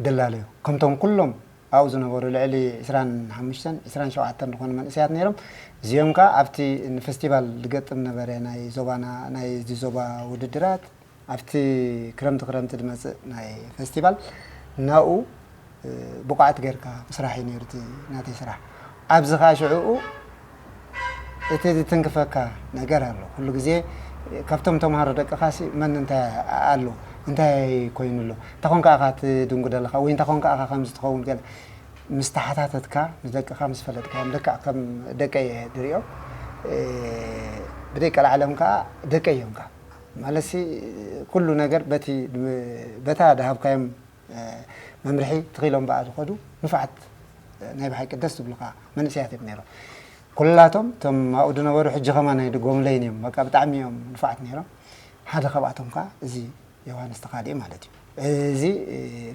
ደላለዮ ከምቶም ኩሎም ኣብኡ ዝነበሩ ልዕሊ ዕስራን ሓሙሽተን ዕስራን ሸውዓተን ዝኾኑ መንእሰያት ነይሮም። እዚኦም ከዓ ኣብቲ ንፌስቲቫል ዝገጥም ነበረ ናይ ዞባና ናይ እዚ ዞባ ውድድራት ኣብቲ ክረምቲ ክረምቲ ዝመፅእ ናይ ፌስቲቫል ናብኡ ብቑዓት ጌርካ ምስራሕ እዩ ነይሩ እቲ ናተይ ስራሕ። ኣብዚ ከዓ ሽዕኡ እቲ ዝትንክፈካ ነገር ኣሎ። ኩሉ ግዜ ካብቶም ተምሃሮ ደቅኻሲ መን እንታይ ኣሎ እንታይ ኮይኑ ኣሎ እንታይ ኮንካ ኢኻ ትድንጉ ዘለኻ ወይ እንታይ ኮንካ ኢኻ ከምዚ ትኸውን ገለ ምስ ተሓታተትካ ንደቅኻ ምስ ፈለጥካዮም ልክዕ ከም ደቀይ እየ ድሪኦም ብደይ ቀላዕለም ከዓ ደቀይ እዮም ከዓ ማለትሲ ኩሉ ነገር በቲ በታ ድሃብካዮም መምርሒ ትኺሎም በኣ ዝኸዱ ንፋዓት ናይ ብሓቂ ደስ ዝብሉኻ መንእሰያት እዮም ነይሮም። ኩላቶም እቶም ኣብኡ ዝነበሩ ሕጂ ከማን ኣይድጎምለይን እዮም። በቃ ብጣዕሚ እዮም ንፋዓት ነይሮም። ሓደ ካብኣቶም ከዓ እዚ ዮሃንስ ተኻልኢ ማለት እዩ። እዚ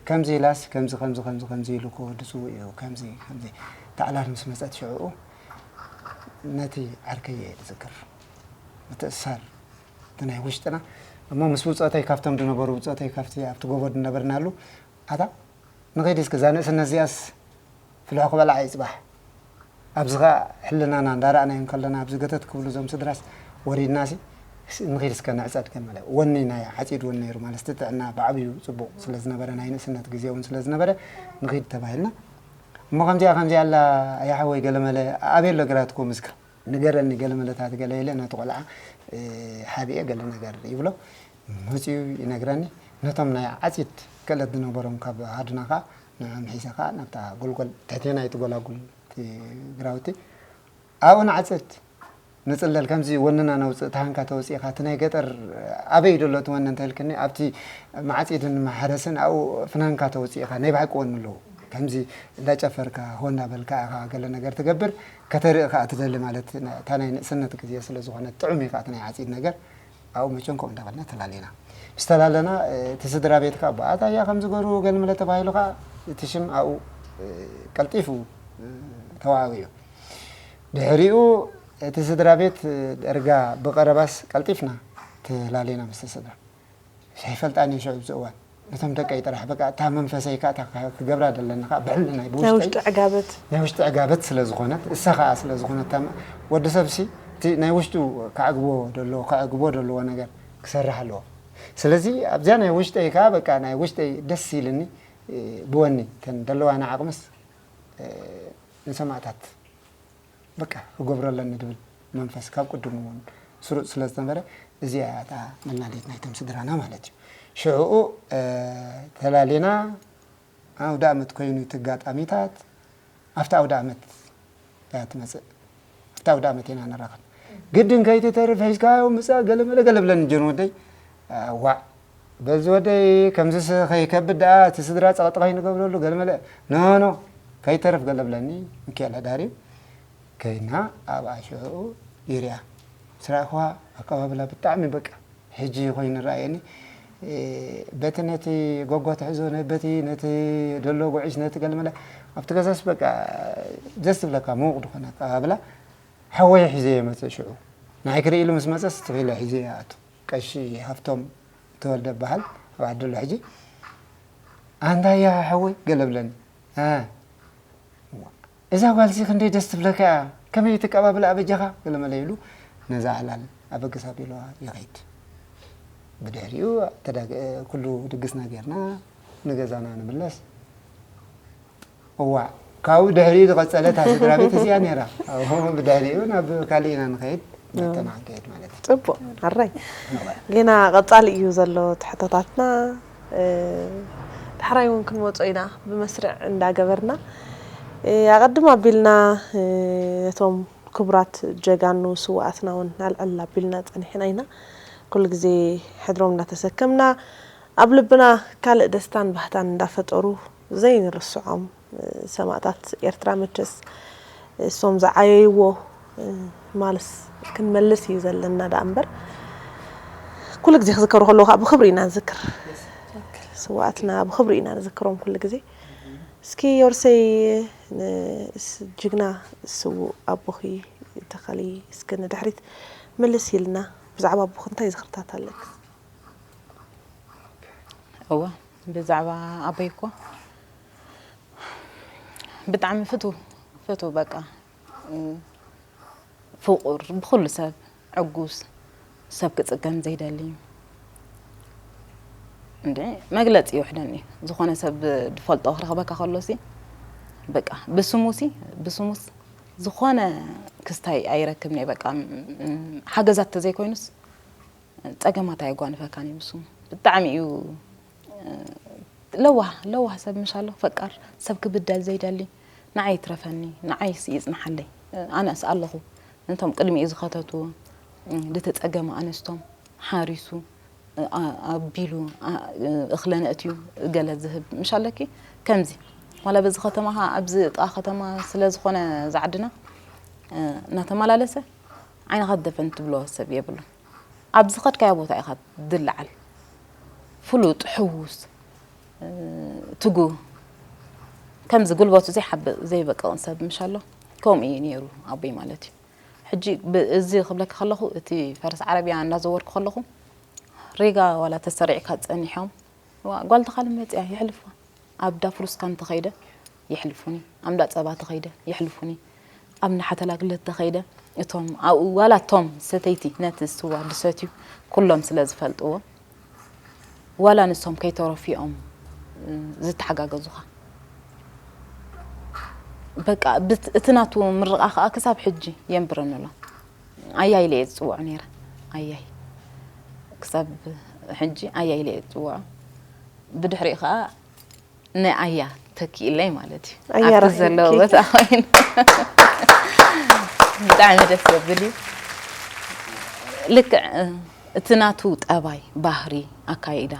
ከምዚ ኢላስ ከምዚ ከምዚ ከምዚ ከምዚ ኢሉ ክወዲ ጽውእ እዩ ከምዚ ከምዚ ተዕላል ምስ መጸት ሽዕኡ ነቲ ዓርከይ እየ ዝዝክር። ምትእስሳር እቲ ናይ ውሽጥና እሞ ምስ ብፆተይ ካብቶም ዝነበሩ ብፆተይ ካብቲ ኣብቲ ጎቦ ዝነበርናሉ ኣታ ንኸይድ እስከ እዛ ንእስነት እዚኣስ ፍልሖ ክበልዓ እዩ ፅባሕ ኣብዚ ኸዓ ሕልናና እንዳረኣናዮ እንከለና ኣብዚ ገተት ክብሉ እዞም ስድራስ ወሪድናሲ ንኺድ እስከ ንዕፀድ ከመለ ወኒ ናይ ዓፂድውን ነይሩ ማለት እቲ ጥዕና ብዓብዩ ፅቡቕ ስለ ዝነበረ ናይ ንእስነት ግዜ እውን ስለ ዝነበረ ንኺድ ተባሂልና እሞ ከምዚኣ ከምዚኣ ኣላ ያሓወይ ገለመለ ኣበይ ኣሎ ግራትኩም እስከ ንገረኒ ገለ መለታት ገለ ኢለ ነቲ ቆልዓ ሓቢኤ ገለ ነገር ይብሎ መፅኡ ይነግረኒ ነቶም ናይ ዓፂድ ክእለት ዝነበሮም ካብ ሃድና ከዓ ንዕም ሒዘ ከዓ ናብታ ጎልጎል ትሕቴና ይትጎላጉል ግራውቲ ኣብኡ ንዓፅድ ንፅለል ከምዚ ወንና ነውፅእ ተሃንካ ተወፂእካ እቲ ናይ ገጠር ኣበይ ደሎ እቲ ወኒ እንተልክኒ ኣብቲ ማዕፂድን ማሕረስን ኣብኡ ፍናንካ ተወፂእካ ናይ ብሓቂ ወኒ ኣለዎ ከምዚ እንዳጨፈርካ ሆ እንዳበልካ ኢኻ ገለ ነገር ትገብር ከተርኢ ከዓ ትደሊ ማለት እታ ናይ ንእስነት ግዜ ስለ ዝኾነ ጥዑም እዩ ከዓ እቲ ናይ ዓፂድ ነገር ኣብኡ መቸም ከምኡ እንዳበልና ተላለና ምስ ተላለና እቲ ስድራ ቤት ከዓ ኣቦኣታ እያ ከምዚ ገሩ ገለ ምለ ተባሂሉ ከዓ እቲ ሽም ኣብኡ ቀልጢፉ ተዋሃቢ እዩ ድሕሪኡ እቲ ስድራ ቤት ደርጋ ብቐረባስ ቀልጢፍና ተላሌና ምስ ስድራ ኣይፈልጣን እየ ሽዑ ኣብዚ እዋን ነቶም ደቀይ ጥራሕ በቃ እታ መንፈሰይ ከዓ እታ ክገብራ ዘለኒ ከዓ ብሕልናይ ናይ ብውሽጠይ ውሽጢ ዕጋበት ናይ ውሽጢ ዕጋበት ስለ ዝኾነት እሳ ከዓ ስለ ዝኾነት እታ ወዲ ሰብሲ እቲ ናይ ውሽጡ ከዕግቦ ደሎ ከዕግቦ ደለዎ ነገር ክሰርሕ ኣለዎ ስለዚ ኣብዚኣ ናይ ውሽጠይ ከዓ በቃ ናይ ውሽጠይ ደስ ኢልኒ ብወኒ ተን ደለዋና ዓቕምስ ንሰማእታት በቃ ክገብሮ ኣለኒ ዝብል መንፈስ ካብ ቅድሙ እውን ስሩጥ ስለ ዝነበረ እዚኣ እያ እታ መናደይት ናይቶም ስድራና ማለት እዩ። ሽዕኡ ተላሊና ኣውደ ኣመት ኮይኑ እቲ ኣጋጣሚታት ኣብቲ ኣውደ ኣመት እያ ትመፅእ። ኣብቲ ኣውደ ኣመት ኢና ንራኸብ። ግድን ከይትተርፍ ሒዝካዮ ምፃእ ገለመለ ገለ ብለኒ ጆን ወደይ ዋዕ በዚ ወደይ ከምዚ ከይከብድ ደኣ እቲ ስድራ ፀቕጢ ከይንገብረሉ ገለመለ ኖ ኖ ከይተርፍ ገለ ብለኒ ሚካኤል ሕዳር እዩ ከይና ኣብኣ ሽዑ ይሪኣ። ስራእኳ ኣቀባብላ ብጣዕሚ በቃ ሕጂ ኮይኑ ረኣየኒ። በቲ ነቲ ጎጎ ትሕዞ፣ በቲ ነቲ ደሎ ጉዕሽ፣ ነቲ ገለመለ ኣብቲ ገዛስ በቃ ደስ ትብለካ፣ ምውቕ ዝኾነ ኣቀባብላ። ሓወይ ሒዘ እየ መፅእ ሽዑ። ንዓይ ክርኢ ኢሉ ምስ መፀስ ትኽኢለ ሒዘ እየ ኣቱ። ቀሺ ሃፍቶም ተወልደ በሃል ኣብ ዓዲ ኣሎ ሕጂ። ኣንታ እያ ሓወይ ገለ ብለኒ። እ፣ እዛ ጓልሲ ክንደይ ደስ ትብለካ እያ፣ ከመይ ትቀባብላ ኣበጃኻ ገለ መለ ኢሉ ነዛ ዕላል ኣበግስ ኣቢልዋ ይኸይድ። ብድሕሪኡ ተዳግ-፣ ኩሉ ድግስና ጌርና ንገዛና ንምለስ። እዋዕ፣ ካብኡ ድሕሪኡ ዝቐጸለት ስድራ ቤት እዚኣ ነይራ። ኣብኡ ብድሕሪኡ ናብ ካልእ ኢና ንኸይድ፣ መተና ክንከይድ ማለት እዩ። ጽቡቕ፣ ኣራይ። ጌና ቀጻሊ እዩ ዘሎ ትሕቶታትና። እ፣ ዳሕራይ እውን ክንመጾ ኢና ብመስርዕ እንዳገበርና። እ፣ ኣቐድም ኣቢልና፣ እ፣ ነቶም ክቡራት ጀጋኑ ስውኣትና እውን ኣልዕል ኣቢልና ጸኒሕና ኢና። ኩሉ ግዜ ሕድሮም እንዳተሰከምና፣ ኣብ ልብና ካልእ ደስታን ባህታን እንዳፈጠሩ ዘይንርስዖም፣ እ፣ ሰማእታት ኤርትራ መቸስ እሶም ዝዓየይዎ፣ እ፣ ማልስ ክንመልስ እዩ ዘለና ደኣ እምበር፣ ኩሉ ግዜ ክዝከሩ ከለዉ ከዓ ብክብሪ ኢና ንዝክር። ስውኣትና ብክብሪ ኢና ንዝክሮም ኩሉ ግዜ። እስኪ ዮርሰይ፣ ን-፣ ስ-፣ ጅግና ስዉእ ኣቦኺ ተኸሊ፣ እስኪ ንድሕሪት ምልስ ኢልና፣ ብዛዕባ ኣቦኺ እንታይ ዝኽርታት ኣለኪ? እወ፣ ብዛዕባ ኣቦይ እኮ ብጣዕሚ ፍቱው፣ ፍቱው በቃ፣ እ፣ ፍቑር፣ ብኹሉ ሰብ ዕጉስ፣ ሰብ ክጽገም ዘይደሊ። እንዴ፣ መግለጺ ይውሕደኒ። ዝኾነ ሰብ ዝፈልጦ ክረኽበካ ከሎሲ፣ በቃ፣ ብስሙሲ፣ ብስሙስ ዝኾነ ክስታይ ኣይረክብን እየ። በቃ፣ ም-፣ ሓገዛት ተዘይኮይኑስ፣ ጸገማት ኣየጓንፈካን እዩ ብስሙ። ብጣዕሚ እዩ፣ እ፣ ለዋህ፣ ለዋህ ሰብ ምሽ ኣሎ፣ ፈቃር፣ ሰብ ክብደል ዘይደሊ፣ ንዓይ ይትረፈኒ፣ ንዓይስ ይጽንሓለይ፣ እ፣ ኣነስ ኣለኹ። ነቶም ቅድሚኡ ዝኸተቱ፣ እ፣ ዝተጸገማ ኣንስቶም ሓሪሱ፣ እ፣ ኣ-፣ ኣቢሉ፣ ኣ-፣ እ፣ እኽለ ነእትዩ፣ ገለ ዝህብ ምሽ ኣለኪ። ከምዚ፣ ዋላ በዚ ከተማ ኸኣ፣ ኣብዚ ጥቓ ከተማ ስለ ዝኾነ ዝዓድና፣ እ፣ እናተመላለሰ፣ ዓይንኻ ትደፈን ትብሎ ሰብ የብሉን። ኣብ ዝኸድካዮ ቦታ ኢኻ ትልዓል። ፍሉጥ፣ ሕዉስ፣ እ፣ ትጉህ፣ ከምዚ ጉልበቱ ዘይሓብእ፣ ዘይበቅቕን ሰብ ምሽ ኣሎ። ከምኡ እዩ ነይሩ ኣቦይ ማለት እዩ። ሕጂ ብ-፣ እዚ ክብለኪ ከለኹ፣ እቲ ፈረስ ዓረብያ እንዳዘወርኩ ከለኹ፣ ሪጋ ዋላ ተሰሪዕካ ጸኒሖም፣ ዋ፣ ጓል ተኻሊ መጽያ የሕልፍዋ። ኣብ ዳፍሩስካ እንተኸይደ የሕልፉኒ፣ ኣብ እንዳ ጸባ ተኸይደ የሕልፉኒ፣ ኣብ እንዳ ሓተላ ግለት ተኸይደ፣ እቶም ኣብኡ ዋላ እቶም ሰተይቲ ነቲ ስዋ ድሰትዩ ኩሎም ስለ ዝፈልጥዎ፣ ዋላ ንሶም ከይተረፉ እዮም፣ እ፣ ዝተሓጋገዙኻ። በቃ ብት-፣ እቲ ናቱ ምርቓ ኸኣ ክሳብ ሕጂ የንብረኒ ኣሎ። ኣያይ ኢለ እየ ዝጽውዖ ነይረ። ኣያይ። ክሳብ ሕጂ ኣያይ ኢለ እየ ዝጽውዖ። ብድሕሪኡ ኸኣ ንኣያ ተኪእለይ ማለት እዩ። ኣያ ኣብቲ ራሄል ዘለዎ ኬክ። ቦታ ኮይኑ። ብጣዕሚ ደስ ዘብል እዩ። ልክዕ፣ እ፣ እቲ ናቱ ጠባይ፣ ባህሪ፣ ኣካይዳ፣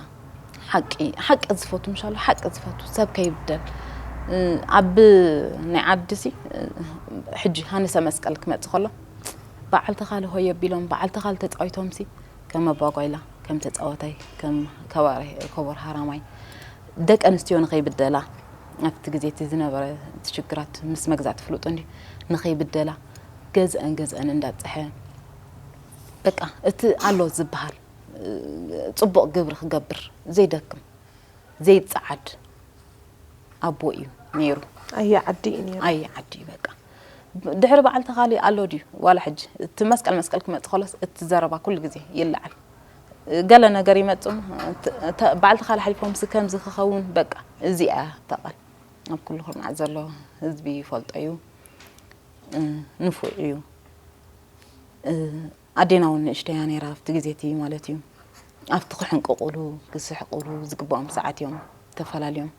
ሓቂ፣ ሓቂ ዝፈቱ ምሽ ኣሎ፣ ሓቂ ዝፈቱ፣ ሰብ ከይብደል። እ፣ ኣብ ናይ ዓዲሲ፣ እ፣ ሕጂ ሃነሰ መስቀል ክመጽእ ከሎ፣ በዓል ተኻሊ ሆየ ኣቢሎም፣ በዓል ተኻሊ ተጻዊቶምሲ፣ ከም ኣባጓይላ፣ ከም ተጻዋታይ፣ ከም ከባሪ-፣ ከቦር ሃራማይ፣ ደቂ ኣንስትዮ ንኸይብደላ፣ ኣብቲ ግዜ እቲ ዝነበረ እቲ ሽግራት ምስ መግዛእቲ ፍሉጥ እንድዩ፣ ንኸይብደላ፣ ገዝአን ገዝአን እንዳብጽሐ፣ በቃ፣ እቲ ኣሎ ዝበሃል፣ ጽቡቕ ግብሪ ክገብር ዘይደክም፣ ዘይጸዓድ ኣቦ እዩ ነይሩ። ኣየ ዓዲ እዩ ነይሩ። ኣየ ዓዲ እዩ፣ በቃ። ድሕሪ በዓል ተኻሊ ኣሎ ድዩ? ዋላ ሕጂ እቲ መስቀል መስቀል ክመጽእ ከሎስ እቲ ዘረባ ኩሉ ግዜ ይለዓል። ገለ ነገር ይመጽእ እሞ፣ ተ-፣ ተ-፣ በዓል ተኻሊ ሓሊፎምሲ ከምዚ ክኸውን፣ በቃ፣ እዚኣ እያ እታ ቃል። ኣብ ኩሉ ኩርናዕ ዘሎ ህዝቢ ይፈልጦ እዩ፣ እ፣ ንፉዕ እዩ። እ፣ ኣዴና እውን ንእሽተይ እያ ነይራ ኣብቲ ግዜ እቲ ማለት እዩ። ኣብቲ ክሕንቅቑሉ፣ ክስሕቑሉ ዝግብኦም ሰዓት እዮም ተፈላልዮም።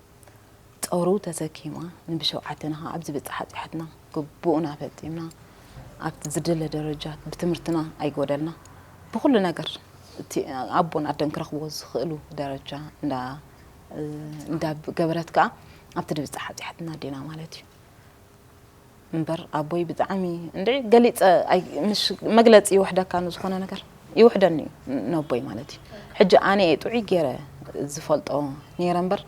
ጸሩ ተሰኪማ ንብሸውዓተና ኸኣ ኣብዚ ብጻሕ ኣጽሓትና ግቡእና ፈጺምና ኣብቲ ዝድለ ደረጃ ብትምህርትና ኣይጎደልና። ብኹሉ ነገር እቲ ኣቦን ኣደን ክረኽብዎ ዝኽእሉ ደረጃ እንዳ፣ እንዳ ገበረት ከኣ ኣብቲ ድብጻሕ ኣብጺሓትና ኣዴና ማለት እዩ። እምበር ኣቦይ ብጣዕሚ እንድዒ ገሊፀ ኣይ- ምሽ መግለፂ ይውሕደካ ንዝኾነ ነገር ይውሕደኒ እዩ፣ ነቦይ ማለት እዩ። ሕጂ ኣነ እየ ጥዑይ ገይረ ዝፈልጦ ነይረ እምበር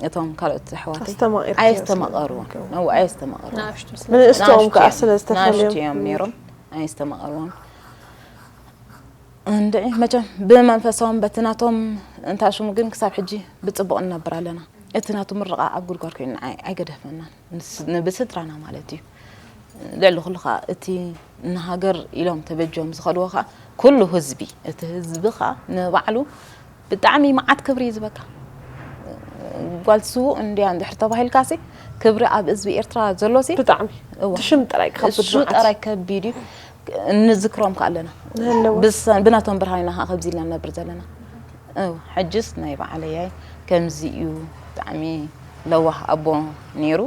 እቶም ካልኦት ኣሕዋተይ ኣስተማቒርክዮ ኣየስተማቐርዎን ስለ- ነው ኣየስተማቐርዎን። ንኣሽቱ ስለ- ብንእስተኦም ከዓ ንኣሽቱ ስለ እዮም- ዝተፈልዮም። ንኣሽቱ እዮም ነይሮም፣ ኣየስተማቐርዎን። እንድዒ መቸም ብመንፈሶም በቲ ናቶም እንታ ሽሙ ግን ክሳብ ሕጂ ብፅቡቕ ንነብር ኣለና። እቲ ናቱ ምርቓ ኣብ ጉድጓድ ኮይኑ ንዓይ ኣይገደፈናን፣ ንስ- ንብስድራና ማለት እዩ። ልዕሊ ኩሉ ከዓ እቲ ንሃገር ኢሎም ተበጆም ዝኸድዎ ከዓ ኩሉ ህዝቢ፣ እቲ ህዝቢ ከዓ ንባዕሉ ብጣዕሚ መዓት ክብሪ እዩ ዝበካ። ጓል ስዉእ እንድያ እንድሕር ተባሂልካሲ ክብሪ ኣብ ህዝቢ ኤርትራ ዘሎሲ ብጣዕሚ እዋ። እቲ ሽም ጥራይ ክኸብድ እሱ መዓት። ጥራይ ከቢድ እዩ። እንዝክሮም ከዓ ኣለና። ንህለወ። ብስ- ብናቶም ብርሃን ኢና ከዓ ከምዚ ኢልና ንነብር ዘለና። እው፣ ሕጅስ ናይ በዓለያይ ከምዚ እዩ። ብጣዕሚ ለዋህ ኣቦ ነይሩ።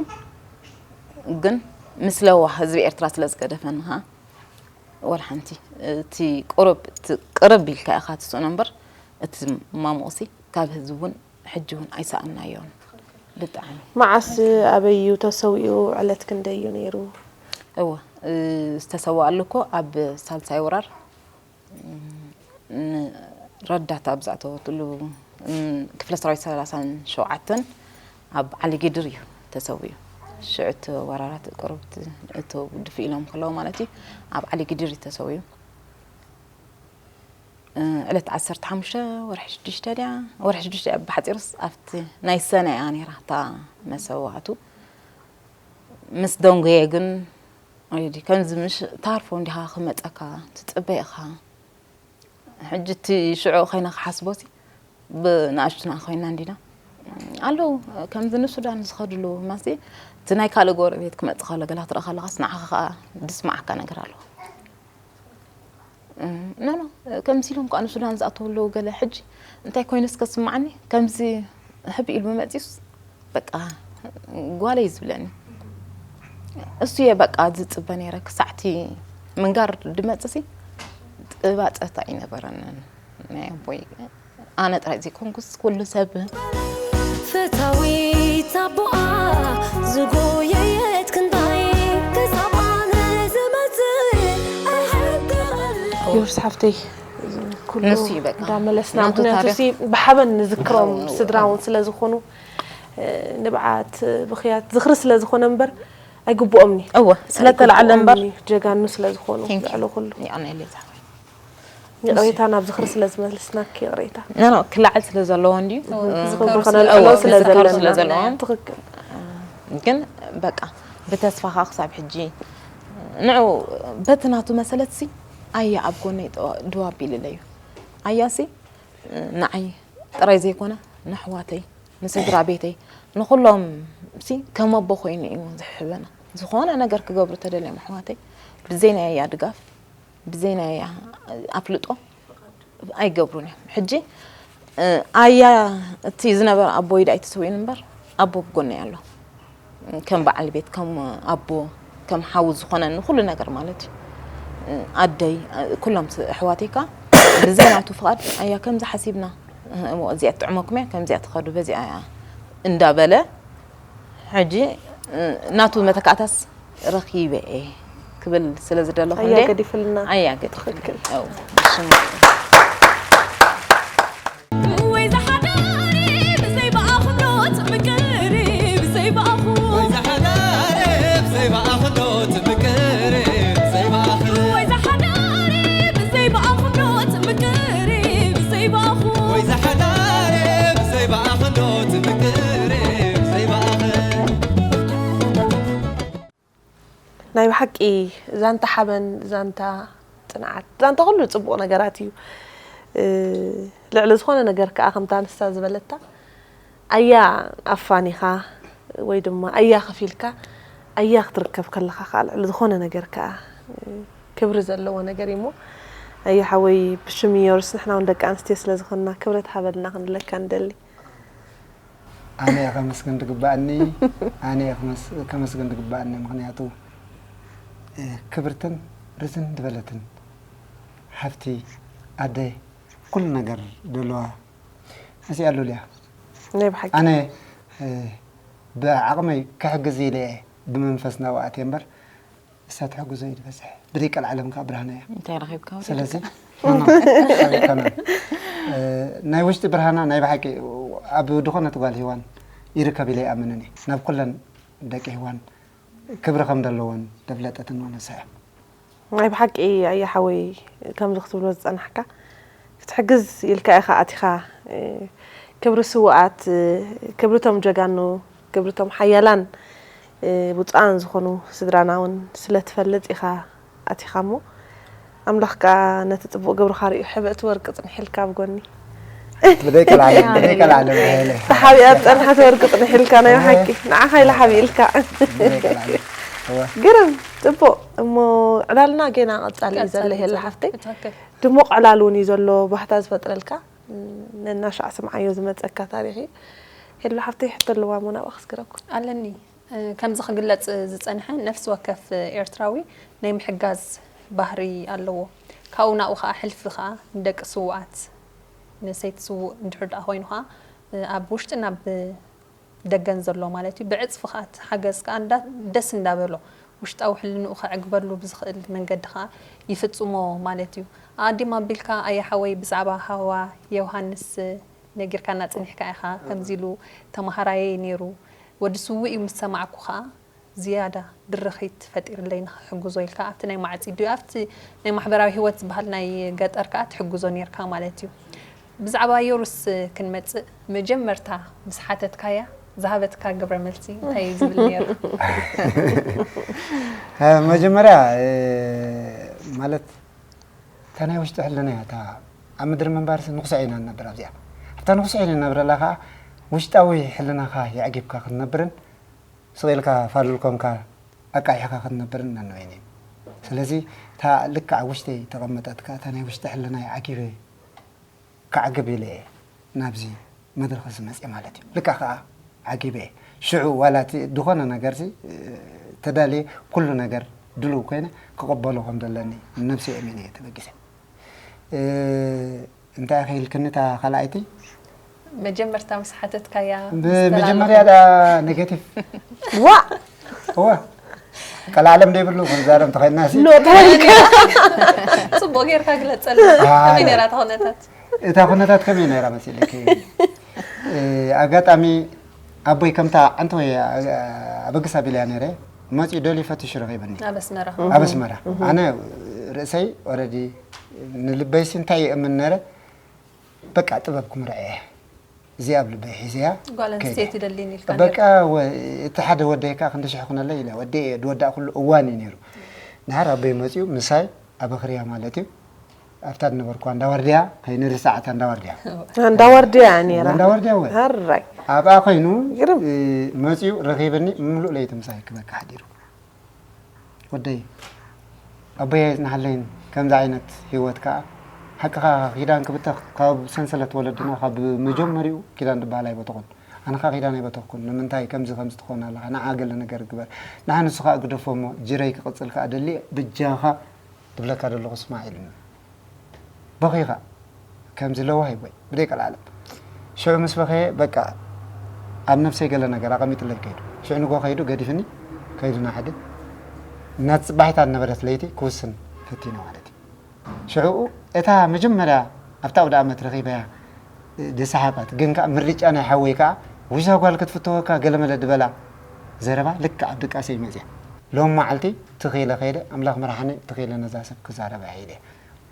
ግን ምስ ለዋህ ህዝቢ ኤርትራ ስለ ዝገደፈኒ ከዓ ወላ ሓንቲ እቲ ቅሩብ እቲ ቅርብ ኢልካ ኢኻ ትስእኖ እምበር እቲ ማሙቕሲ ካብ ህዝቢ እውን ሕጂ እውን ኣይሰኣናዮን። ብጣዕሚ። መዓስ ኣበይ እዩ ተሰዊኡ? ዕለት ክንደይ እዩ ነይሩ? እወ፣ እ፣ ዝተሰወኣሉ እኮ ኣብ ሳልሳይ ወራር፣ እ፣ ንረዳት ኣብ ዝኣተወትሉ፣ እ፣ ክፍለ ሰራዊት ሰላሳን ሸውዓተን ኣብ ዓሊጊድር እዩ ተሰዊኡ። ሽዑ እቲ ወራራት ቅሩብ እቲ፣ እቲ ድፍእ ኢሎም ከለዉ ማለት እዩ፣ ኣብ ዓሊጊድር እዩ ተሰዊኡ። እ፣ ዕለት ዓሰርተ ሓሙሽተ ወርሒ ሽዱሽተ ድያ? ወርሒ ሽዱሽተ እያ ብሓጺሩስ ኣብቲ ናይ ሰነ እያ ነይራ እታ መሰዋእቱ። ምስ ደንጎየ ግን፣ ኦሬዲ ከምዚ ምሽ ታርፎ እንዲኻ ክመጸካ ትጽበ ኢኻ። ሕጂ እቲ ሽዑ ኮይነ ክሓስቦሲ ብንኣሽቱና ኮይና እንዲና። ኣለዉ ከምዚ ንሱዳን ዝኸድሉ ማሲ እቲ ናይ ካልእ ጎረቤት ክመጽእ ከሎ ገላ ክትርኢ ከለኻስ ንዓኻ ከኣ ዝስምዓካ ነገር ኣለዎ። ኖ ኖ ከምዚ ኢሎም ከኣ ንሱዳን ዝኣተዉ ኣለዉ ገለ። ሕጂ እንታይ ኮይኑ እስከ ስምዓኒ ከምዚ ሕብ ኢሉ መጺኡስ በቃ ጓለይ ዝብለኒ እሱ እየ በቃ ዝጽበ ነይረ። ክሳዕቲ ምንጋር ድመጽሲ ጥባጸት ኣይነበረንን ናይ ኣቦይ። ኣነ ጥራይ ዘይኮንኩስ ኩሉ ሰብ። ፈታዊት ኣቦኣ ዝጎየየት ክንዳይ ክሳብ ኣነ ዝመጽእ እሕብር ኣለኹ። ዮርስ ሓፍተይ ኩሉ ንሱ እዩ በቃ። እንዳመለስና ናቱ ምክንያቱ ታሪኽ። ሲ ብሓበን ንዝክሮም እው፣ እው፣ ስድራ እውን ስለ ዝኾኑ እ፣ ንብዓት ብኽያት ዝኽሪ ስለ ዝኾነ እምበር ኣይግብኦምኒ እወ፣ ስለ ተላዕለ እምበር። ኣይግብኦምኒ ጀጋኑ ስለ ዝኾኑ Thank you። ልዕሊ ኩሉ። የቐንየለይ ዛዕባይ። ይቕሬታ ናብ ዝኽሪ ስለ ዝመልስናኪ ይቕሬታ። ኖ፣ ኖ፣ ክላዕል ስለ ዘለዎ እንድዩ። እወ፣ እ፣ ክዝክሩ ክዝከሩ ከነልዕሎ ስለ እወ፣ ክዝከሩ ዘለና። ስለ ዘለዎም። ትኽክል። ግን በቃ ብተስፋኻ ክሳብ ሕጂ ንዑ በቲ ናቱ መሰለትሲ ኣያ ኣብ ጎነይ ጠዋ-፣ ድው ኣቢልለይ እዩ። ኣያሲ ንዓይ ጥራይ ዘይኮነ ንኣሕዋተይ፣ ንስድራ ቤተይ፣ ንኹሎም ሲ ከም ኣቦ ኮይኑ እዩ ዝሕብና። ዝኾነ ነገር ክገብሩ ተደልዮም ኣሕዋተይ ብዘይ ናይ ኣያ ድጋፍ፣ ብዘይ ናይ ኣያ ኣፍልጦ ኣይገብሩን እዮም። ሕጂ፣ እ፣ ኣያ እቲ ዝነበረ ኣቦይ ደኣ ኣይተሰዊኡን እምበር ኣቦ ብጎነይ ኣሎ። ከም በዓል ቤት፣ ከም ኣቦ፣ ከም ሓው ዝኾነኒ ኩሉ ነገር ማለት እዩ። እ፣ ኣደይ፣ እ፣ ኩሎም ስ-፣ ኣሕዋተይ ከኣ ብዘይ ናቱ ፍቓድ ኣያ ከምዚ ሓሲብና፣ እ፣ እሞ እዚኣ ትጥዕመኩም እያ፣ ከምዚኣ ትኸዱ፣ በዚኣ እያ እንዳበለ ሕጂ፣ እ፣ ናቱ መተካእታስ ረኺበ እየ ክብል ስለ ዝደለኹ ኣያ እንዴ? ገዲፍልና። ኣያ ገዲፍልና። ትኽክል። ኣው፣ ብሽም ወይ ዝሓደሪ ብዘይ ብኣኹም ኖት ምቅሪ ብዘይ ብኣኹም። ወይ ዝሓደሪ ብዘይ ብኣኹም ኖት ምቅሪ ብዘይ ብኣኹም። ወይ ዝሓደሪ ብዘይ ብኣኹም ኖት ምቅሪ ብዘይ ብኣኹም። ወይ ዝሓደሪ ብዘይ ብኣኹም ኖት ምቅሪ ብዘይ ብኣኹም። ናይ ብሓቂ ዛንታ ሓበን፣ ዛንታ ጽንዓት፣ ዛንታ ኩሉ ጽቡቕ ነገራት እዩ። እ፣ ልዕሊ ዝኾነ ነገር ከኣ ከምታ ንሳ ዝበለታ ኣያ ኣፋኒኻ ወይ ድማ ኣያ ከፊልካ ኣያ ክትርከብ ከለኻ ከኣ ልዕሊ ዝኾነ ነገር ከኣ፣ እ፣ ክብሪ ዘለዎ ነገር እዩ እሞ ኣያ ሓወይ ብሽም ዮርስ ንሕና እውን ደቂ ኣንስትዮ ስለ ዝኾንና ክብረት ሃበልና ክንብለካ ንደሊ። ኣነ እየ ከመስግን ዝግባኣኒ፣ ኣነ እየ ከመስ-፣ ከመስግን ዝግባኣኒ፣ ምኽንያቱ፣ እ፣ ክብርትን ርዝን ዝበለትን ሓፍቲ ኣደይ ኩሉ ነገር ዘለዋ መሲኣ ሉልያ። ናይ ብሓቂ። ኣነ፣ እ፣ ብዓቕመይ ክሕግዝ ኢለ እየ ብመንፈስ ናብኣ ኣትየ እምበር፣ እሳ ትሕግዞ እዩ ዝበዝሕ። ብደይ ቀልዓለም ከዓ ብርሃና እያ። እንታይ ረኺብካ? ስለዚ ናይ ውሽጢ ብርሃና ናይ ብሓቂ ኣብ ዝኾነት ጓል ሂዋን ይርከብ ኢለ ይኣምንን እየ። ናብ ኩለን ደቂ ሂዋን ክብሪ ከም ዘለወን ዘፍለጠትን እሳ እያ። ናይ ብሓቂ ኣያ ሓወይ፣ ከምዚ ክትብሎ ዝጸናሕካ፣ ክትሕግዝ ኢልካ ኢኻ ኣቲኻ። ክብሪ ስውኣት፣ ክብሪ ቶም ጀጋኑ፣ ክብሪ ቶም ሓያላን ብፁዓን ዝኾኑ ስድራና እውን ስለ ትፈልጥ ኢኻ ኣቲኻ እሞ፣ ኣምላኽ ከኣ ነቲ ጽቡቕ ግብርኻ ርእዩ፣ ሕብእቲ ወርቂ ጽንሒልካ ኣብ ጎኒ። ብደይ ቀልዓለም ብደይ ቀልዓለም ዳይለ ተሓቢኣ ዝጸንሐት ወርቂ ጽንሒልካ ናይ ብሓቂ ንዓኻ ኢላ ሓቢእልካ። ብደይ ቀልዓለም እወ ግርም ጽቡቕ። እሞ ዕላልና ጌና ቀጻሊ እዩ ዘሎ። ሄላ ሓፍተይ፣ ትክክል። ድሙቕ ዕላል እውን እዩ ዘሎ፣ ባህታ ዝፈጥረልካ። ነናሻዕ ስምዓዮ ዝመጸካ ታሪኽ እዩ። ሄላ ሓፍተይ፣ ሕቶ ኣለዋ እሞ ናብኣ ክስግረኩም። ኣለኒ። ከምዚ ክግለጽ ዝጸንሐ፣ ነፍሲ ወከፍ ኤርትራዊ ናይ ምሕጋዝ ባህሪ ኣለዎ። ካብኡ ናብኡ ከኣ ሕልፊ ከኣ ንደቂ ስዉኣት፣ ንሰይቲ ስዉእ እንድሕር ደኣ ኮይኑ ከኣ፣ ኣብ ውሽጥን ኣብ ደገን ዘሎ ማለት እዩ፣ ብዕጽፊ ከኣ እቲ ሓገዝ ከኣ እንዳ ደስ እንዳበሎ ውሽጣዊ ሕልንኡ ከዕግበሉ ብዝኽእል መንገዲ ከኣ ይፍጽሞ ማለት እዩ። ኣቐዲም ኣቢልካ ኣያ ሓወይ ብዛዕባ ሃዋ ዮሃንስ ነጊርካና ጸኒሕካ ኢኻ፣ ከምዚ ኢሉ ተመሃራየይ ነይሩ፣ ወዲ ስዉእ እዩ ምስ ሰማዕኩ ከኣ ዝያዳ ድርኺት ፈጢርለይ ንኽሕግዞ ኢልካ ኣብቲ ናይ ማዕጺድ ድዩ ኣብቲ ናይ ማሕበራዊ ህይወት ዝበሃል ናይ ገጠር ከኣ ትሕግዞ ነይርካ ማለት እዩ። ብዛዕባ ዮሩስ ክንመጽእ፣ መጀመርታ ምስ ሓተትካያ ዝሃበትካ ግብረ መልሲ እንታይ እዩ ዝብል ነይሩ? መጀመርያ ማለት እታ ናይ ውሽጢ ሕልና እያ እታ ኣብ ምድሪ ምንባርሲ ንኹስዕ ኢና ንነብር ኣብዚኣ ኣብታ ንኹስዕ ኢና ንነብረላ ከዓ ውሽጣዊ ሕልናኻ የዕጊብካ ክትነብርን ስቕ ኢልካ ፋሉል ኮንካ ኣቃይሕካ ክትነብርን ነንበይን እዩ። ስለዚ እታ ልክዕ ኣብ ውሽጠይ ተቐመጠት ከዓ እታ ናይ ውሽጢ ሕልናይ ዓጊበ ከዕግብ ኢለ እየ ናብዚ መድረኽ እዚ መፅእ ማለት እዩ። ልክዕ ከዓ ዓጊበ እየ። ሽዑ ዋላ እቲ ዝኾነ ነገርሲ ተዳልየ ኩሉ ነገር ድሉው ኮይነ ክቕበሎ ከም ዘለኒ ንነብሰይ እሚነ እየ ተበጊሰ። እንታይ ኢኺ ኢልክኒ እታ ካልኣይቲ? መጀመርታ ምስ ሓተትካያ ብመጀመርያ ዳ ኔጌቲቭ ዋ እወ ቀላለም ዘይብሉ ክንዛረብ እንተኸይድና ሲ ኖ ተባሂልካ ጽቡቕ ጌርካ ግለጸልና። ከመይ ነይራ እታ ኩነታት? እታ ኩነታት ከመይ ነይራ መሲልኪ? ኣጋጣሚ ኣቦይ ከምታ ዓንተ ወይ ኣበግስ ኣቢለያ ነይረ መፂኡ ደልዩ ፈቲሹ ረኺበኒ ኣብ ኣስመራ። ኣብ ኣስመራ ኣነ ርእሰይ ኦረዲ ንልበይሲ እንታይ ይእምን ነረ በቃ ጥበብ ክምርዐ እየ እዚ ኣብ ልበይ ሒዘያ ጓል ኣንስተይቲ ደሊኒ ኢልካ በቃ እቲ ሓደ ወደይ ከዓ ክንዲ ሽሕ ኩነለ ኢለ ወደ ድወዳእ ኩሉ እዋን እዩ ነይሩ ድሓር ኣቦይ መፂኡ ምሳይ ኣበኽርያ ማለት እዩ ኣብታ ዝነበርኩዋ እንዳወርድያ ከይንርሳዕ እታ እንዳወርድያ እንዳወርድያ ነይራ እንዳወርድያ ወ ሃራይ ኣብኣ ኮይኑ ግርም። መፂኡ ረኺብኒ ምሉእ ለይቲ ምሳይ ክበካ ሓዲሩ ወደይ ኣቦይ ኣይፅናሓለይን ከምዚ ዓይነት ህይወት ከዓ ሓቅኻ ኪዳን ክብተኽ ካብ ሰንሰለት ወለድና ካብ መጀመሪኡ ኪዳን ዝበሃል ኣይበተኹን ኣነ ከዓ ኪዳን ኣይበተኽኩን ንምንታይ ከምዚ ከምዚ ትኾን ኣለኻ ንዓ ገለ ነገር ግበር ንዓ ንሱ ከዓ ግደፎ እሞ ጅረይ ክቕፅል ከዓ ደልየ ብጃኻ ድብለካ ዘለኹ ስማዕ ኢሉኒ በኺኻ ከምዚ ለዋህ ይቦይ ብደይ ቀልዓለም ሽዑ ምስ በኸየ በቃ ኣብ ነብሰይ ገለ ነገር ኣቐሚጥለይ ከይዱ ሽዑ ንጎ ከይዱ ገዲፍኒ ከይዱ ናሕዲ እናቲ ጽባሒታት ነበረት ለይቲ ክውስን ፈቲነ ማለት እዩ ሽዑ እታ መጀመርያ ኣብታ ኣውደ ኣመት ረኺበያ ዝሰሓቐት ግን ከዓ ምርጫ ናይ ሓወይ ከዓ ውዛ ጓል ክትፍተወካ ገለመለ ድበላ ዘረባ ልክዕ ኣብ ድቃሰይ መፅያ ሎም መዓልቲ ትኽኢለ ከይደ ኣምላኽ መርሓኒ ትኽኢለ ነዛ ሰብ ክዛረባ ኢለ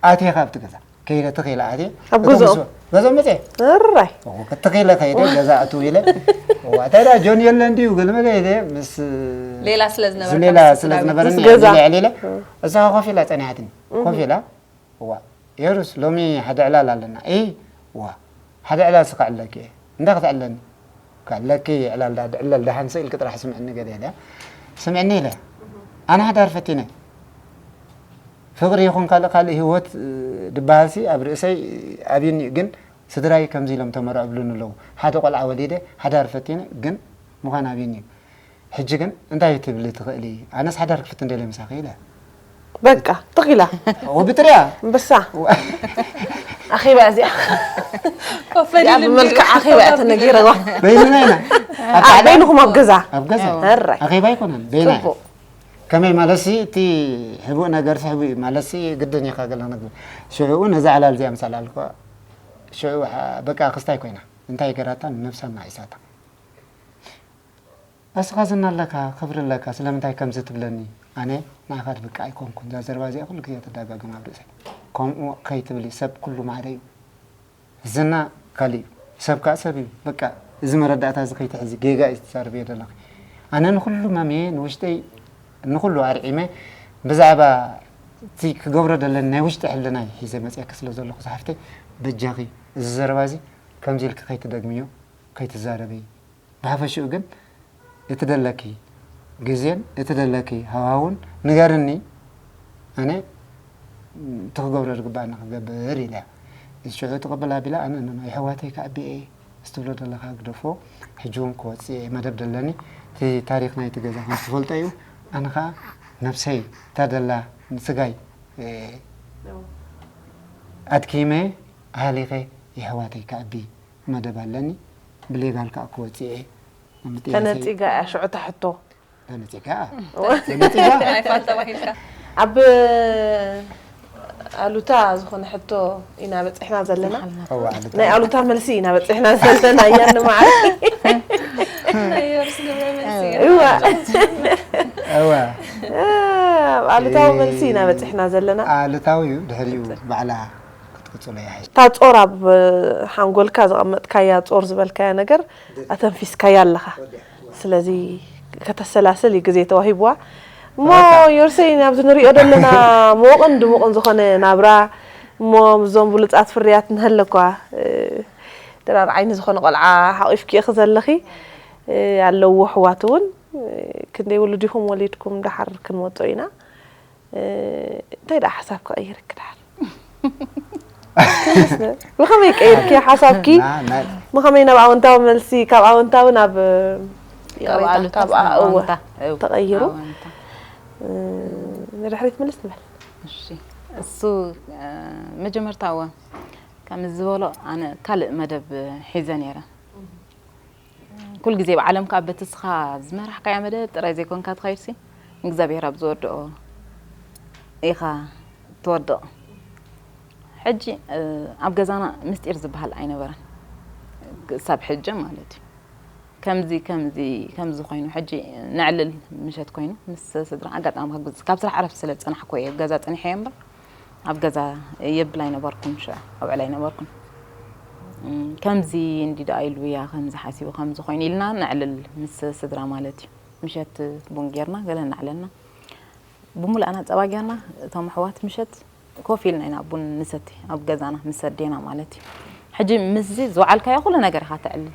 ኣትየ ካብቲ ገዛ ከይደ ትኽኢለ ኣትየ ኣብ ገዝኦም? ገዛኦም መፅየ እራይ ትኽኢለ ከይደ ገዛ ኣትው ኢለ እዋ እንታይ ደኣ ጆን የለ እንድዩ ገለመለ ኢለ ምስ ሌላ ስለ ዝነበረ ሌላ ካብ ስለ ስድራ ቤት ዝነበረኒ ምስ ገዛ። ልዕል ኢለ እዛ ኮፍ ኢላ ፀኒሓትኒ ኮፍ ኢላ እዋ የሩስ ሎሚ ሓደ ዕላል ኣለና እ እዋ ሓደ ዕላል ስኸዕለኪ እየ እንዳ ክትዕለኒ ከዕለኪ ዕላል ዳ ድዕለል ዳሓን ስኢልኪ ጥራሕ ስምዕኒ ገለ ኢለ ስምዕኒ ኢለ ኣነ ሓዳር ፈቲነ ፍቕሪ ይኹን ካልእ ካልእ ህይወት ድበሃልሲ ኣብ ርእሰይ ኣብዩኒ እዩ ግን ስድራይ ከምዚ ኢሎም ተመርዕብሉኒ ኣለዉ ሓደ ቆልዓ ወሊደ ሓዳር ፈቲነ ግን ምዃን ኣብዩኒ እዩ ሕጂ ግን እንታይ ትብሊ ትኽእሊ ኣነስ ሓዳር ክፍትን ደልየ ምሳኺ ኢለ በቃ ትኺላ ወብጥርያ እምበሳ ኣኼባ እዚኣ ኮፍ እዚኣ ብመልክዕ ኣኼባ እያ ተነጊረዋ በይንና ኢና ኣብ ታዕዳ በይንኹም ኣብ ገዛ ኣብ ገዛ ሕራይ ኣኼባ ኣይኮነን በይና ጽቡቅ ከመይ ማለት ሲ እቲ ሕቡእ ነገር ሲ ሕቡእ እዩ ማለት ሲ ግድን ኢኻ ገለ ነገር ሽዕኡ ነዛ ዕላል እዚኣ ምስ ኣላልኳ ሽዕኡ በቃ ክስታይ ኮይና እንታይ ገራታ ንነብሳ ማዒሳታ ኣስኻ ዝና ኣለካ ክብሪ ኣለካ ስለምንታይ ከምዚ ትብለኒ ኣነ ንዓኻ ድብቃ ኣይኮንኩን እዛ ዘረባ እዚኣ ኩሉ ግዜ ተዳጋግም ኣብ ርእሰይ ከምኡ ከይትብሊ ሰብ ኩሉ ማዕረ እዩ ዝና ካልእ እዩ ሰብ ከዓ ሰብ እዩ በቃ እዚ መረዳእታ እዚ ከይትሕዚ ጌጋ እዩ ትዛረብዮ ዘለኺ ኣነ ንኩሉ ማምየ ንውሽጠይ ንኩሉ ኣርዒመ ብዛዕባ እቲ ክገብሮ ደለኒ ናይ ውሽጢ ሕልናይ ሒዘ መፅአኪ ስለ ዘለኹ ዝሓፍተይ በጃኺ እዚ ዘረባ እዚ ከምዚ ኢልኪ ከይትደግምዮ ከይትዛረቢ ብሓፈሽኡ ግን እቲ ደለኪ ግዜን እቲ ደለኪ ሃዋውን ንገርኒ ኣነ እቲ ክገብሮ ዝግባኣኒ ክገብር ኢለ ሽዑ ትቕበል ኣቢላ ኣነ ነኖ የሕዋተይ ከኣቢአ እየ ስትብሎ ዘለኻ ግደፎ ሕጂ እውን ክወፅእ እየ መደብ ደለኒ እቲ ታሪክ ናይቲ ገዛ ከም ትፈልጦ እዩ ኣነ ከዓ ነብሰይ እታ ደላ ንስጋይ ኣድኪመ ኣህሊኸ የሕዋተይ ከኣቢ መደብ ኣለኒ ብሌጋል ከዓ ክወፅእ እየ ተነፂጋ እያ ሽዑ እታ ሕቶ ተነፂጋ ተነፂጋ ኣይፋል ተባሂልካ ኣብ ኣሉታ ዝኾነ ሕቶ ኢና በፂሕና ዘለና ናይ ኣሉታ መልሲ ኢና በፂሕና ዘለና እያ ንመዓል እዋ ኣብ ኣሉታዊ መልሲ ኢና በፂሕና ዘለና ኣሉታዊ እዩ ድሕሪኡ ባዕላ ክትቅፅሎ ይሓይሽ እታ ፆር ኣብ ሓንጎልካ ዘቐመጥካያ ፆር ዝበልካያ ነገር ኣተንፊስካያ ኣለኻ ስለዚ ከተሰላስል እዩ ግዜ ተዋሂብዋ እሞ ዮርሰይ ናብዚ ንሪኦ ዘለና ምውቕን ድሙቕን ዝኾነ ናብራ እሞ ምዞም ብሉፃት ፍርያት ንሀለኳ ድራር ዓይኒ ዝኾነ ቆልዓ ሓቂፍኪ ኢኺ ዘለኺ ኣለዎ ኣሕዋት እውን ክንደይ ውሉድ ኢኹም ወሊድኩም ደሓር ክንመጾ ኢና እንታይ ደኣ ሓሳብ ክቐይር ክድሓር ብኸመይ ቀይርኪ ሓሳብኪ ብኸመይ ናብ ኣወንታዊ መልሲ ካብ ኣወንታዊ ናብ ተቐይሩ ንድሕሪት ምልስ ንበል እሱ መጀመርታ እዋ ከም ዝበሎ ኣነ ካልእ መደብ ሒዘ ነይረ ኩል ግዜ ብዓለም ከዓ በቲ ስኻ ዝመራሕካያ መደብ ጥራይ ዘይኮንካ ትኸይድሲ እግዚኣብሔር ኣብ ዝወድኦ ኢኻ ትወድቕ ሕጂ ኣብ ገዛና ምስጢር ዝበሃል ኣይነበረን ክሳብ ሕጂ ማለት እዩ ከምዚ ከምዚ ከምዚ ኮይኑ ሕጂ ነዕልል ምሸት ኮይኑ ምስ ስድራ ኣጋጣሚ ካብ ስራሕ ዕረፍቲ ስለ ዝፀናሕኩ እየ ገዛ ፀኒሐ እየ እምበር ኣብ ገዛ የብል ኣይነበርኩን ሽዑ ኣብዕል ኣይነበርኩን ከምዚ እንዲ ደኣ ኢሉ እያ ከምዚ ሓሲቡ ከምዚ ኮይኑ ኢልና ነዕልል ምስ ስድራ ማለት እዩ ምሸት ቡን ጌርና ገለ እናዕለልና ብምሉኣና ፀባ ጌርና እቶም ኣሕዋት ምሸት ኮፍ ኢልና ኢና ቡን ንሰቲ ኣብ ገዛና ምስ ኣዴና ማለት እዩ ሕጂ ምስዚ ዝወዓልካዮ ኩሉ ነገር ኢኻ ተዕልል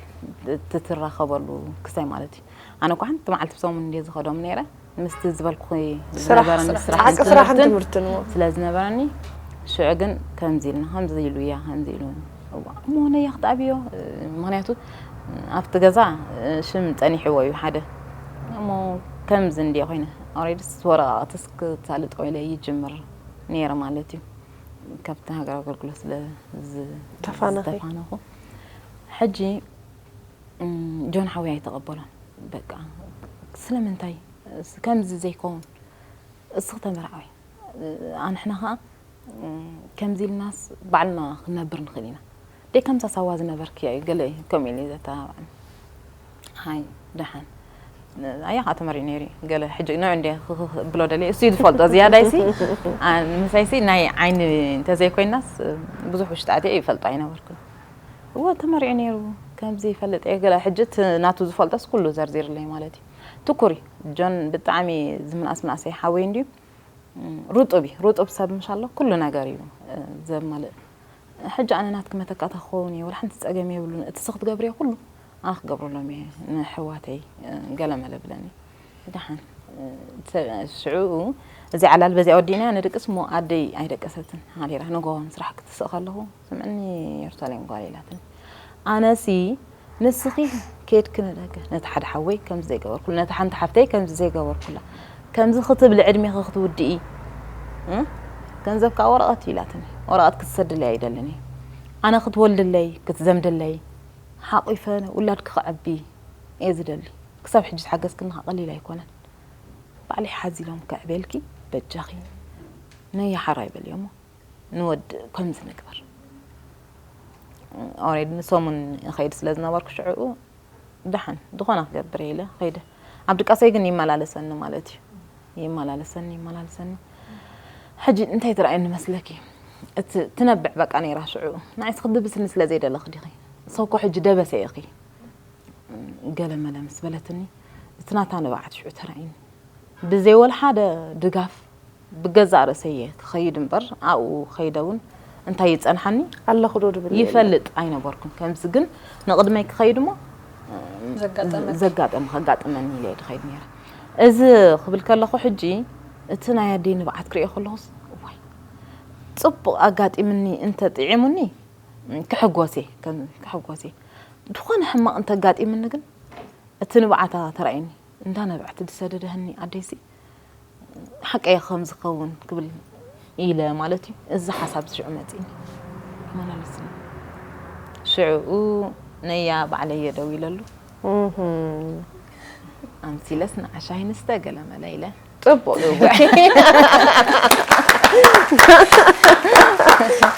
ትትራኸበሉ ክሳይ ማለት እዩ ኣነ እኳ ሓንቲ መዓልቲ ብሰሙን እንድየ ዝኸዶም ነይረ ምስቲ ዝበልኩኺ ዝነበረኒ ስራሕ ሓቂ ስራሕን ትምህርትን ትምህርትን እዎ ስለ ዝነበረኒ ሽዑ ግን ከምዚ ኢልና ከምዚ ኢሉ እያ ከምዚ ኢሉ እዋ እሞ ነያ ክትኣብዮ ምክንያቱ ኣብቲ ገዛ ሽም ፀኒሕዎ እዩ ሓደ እሞ ከምዚ እንድየ ኮይነ ኦሬድስ ወረቃቅትስ ክሳልጦ ኢለ ይጅምር ነይረ ማለት እዩ ካብቲ ሃገር ኣገልግሎት ስለ ዝተፋነኹ ሕጂ ጆን ሓወይ ኣይተቐበሎን በቃ ስለምንታይ ከምዚ ዘይከውን እስኺ ተመርዓዊ ኣንሕና ከዓ ከምዚ ኢልናስ ባዕልና ክንነብር ንኽእል ኢና ደይ ከምዛ ሳዋ ዝነበርክያ እዩ ገለ ከምኡ ኢሉ ዘተባብዐኒ ሃይ ደሓን ኣያ ከዓ ተመሪዑ ነይሩ እዩ ገለ ሕጂ ንዑ እንደ ብሎ ደልየ እሱ እዩ ዝፈልጦ ዝያዳይሲ ምሳይሲ ናይ ዓይኒ እንተዘይኮይናስ ብዙሕ ውሽጣትየ ይፈልጦ ኣይነበርኩን እወ ተመሪዑ ነይሩ ከምዚ ይፈልጥ እየ ገለ ሕጂ ናቱ ዝፈልጦስ ኩሉ ዘርዚርለይ ማለት እዩ ትኩር እዩ ጆን ብጣዕሚ ዝምንኣስ ምንኣሰይ ሓወይ እንድዩ ሩጡብ እዩ ሩጡብ ሰብ ምሻሎ ኩሉ ነገር እዩ ዘማልእ ሕጂ ኣነ ናትኪ መተካእታ ክኸውን እየ ወላ ሓንቲ ፀገም የብሉን እቲ ስኽ ትገብርዮ ኩሉ ኣነ ክገብረሎም እየ ንሕዋተይ ገለ መለ ብለኒ ደሓን ሽዑ እዚ ዓላል በዚኣ ወዲእና ንድቅስ እሞ ኣደይ ኣይደቀሰትን ሃሊራ ንጎ ንስራሕ ክትስእ ከለኹ ስምዕኒ የሩሳሌም ጓል ኢላትኒ ኣነሲ ንስኺ ኬድኪ ንደገ ነቲ ሓደ ሓወይ ከምዚ ዘይገበርኩሉ ነቲ ሓንቲ ሓፍተይ ከምዚ ዘይገበርኩላ ከምዚ ክትብሊ ዕድሜኺ ክትውድኢ ገንዘብ ከዓ ወረቐት ኢላትኒ ወረቐት ክትሰድለይ ኣይደልን እየ ኣነ ክትወልድለይ ክትዘምድለይ ሓቂፈ ውላድኪ ክዕቢ እየ ዝደሊ ክሳብ ሕጂ ዝሓገዝክኒ ከዓ ቀሊል ኣይኮነን ባዕለይ ሓዚሎም ከዕቤልኪ በጃኺ ነያ ሓራይ በልዮሞ ንወድ ከምዚ ንግበር። ኦሬድ ንሰሙን እኸይድ ስለ ዝነበርኩ ሽዕኡ ደሓን ዝኾነ ክገብር ኢለ ኸይደ። ኣብ ድቃሰይ ግን ይመላለሰኒ ማለት እዩ። ይመላለሰኒ ይመላለሰኒ። ሕጂ እንታይ ትረኣየኒ መስለኪ? እቲ ትነብዕ በቃ ነይራ ሽዕኡ። ንዓይስ ክትድብስኒ ስለ ዘይደለኺ ዲኺ? ሰው እኮ ሕጂ ደበሰ ኢኺ። ገለ መለ ምስ በለትኒ እቲ ናታ ንብዓት ሽዑ ተራእዩኒ። ብዘይ ወላ ሓደ ድጋፍ ብገዛእ ርእሰየ ክኸይድ እምበር ኣብኡ ከይደ እውን እንታይ ይጸንሓኒ ኣለኹ ዶ ድብል የለን። ይፈልጥ ኣይነበርኩን። ከምዚ ግን ንቕድመይ ክኸይድ እሞ ዘጋጠመ ዘጋጠመ ከጋጥመኒ ኢለ እየ ድኸይድ ነይረ። እዚ ክብል ከለኹ ሕጂ እቲ ናይ ኣደይ ንብዓት ክሪኦ ከለኹስ እዋይ ጽቡቕ ኣጋጢምኒ እንተ ጥዒሙኒ ክሕጎስ እየ ከም ክሕጎስ እየ። ዝኾነ ሕማቕ እንተ ኣጋጢምኒ ግን እቲ ንብዓታ ተራእዩኒ። እንዳ ነብዕቲ ዝሰደደህኒ ኣደይሲ ሓቀይ ከም ዝኸውን ክብል ኢለ ማለት እዩ። እዚ ሓሳብ ሽዑ መጺኒ መላለስኒ። ሽዑኡ ነያ ባዕለየ ደው ኢለሉ። እህም። ኣምሲለስ ንዓሻ ይንስተ ገለ መለ ኢለ። ጽቡቕ።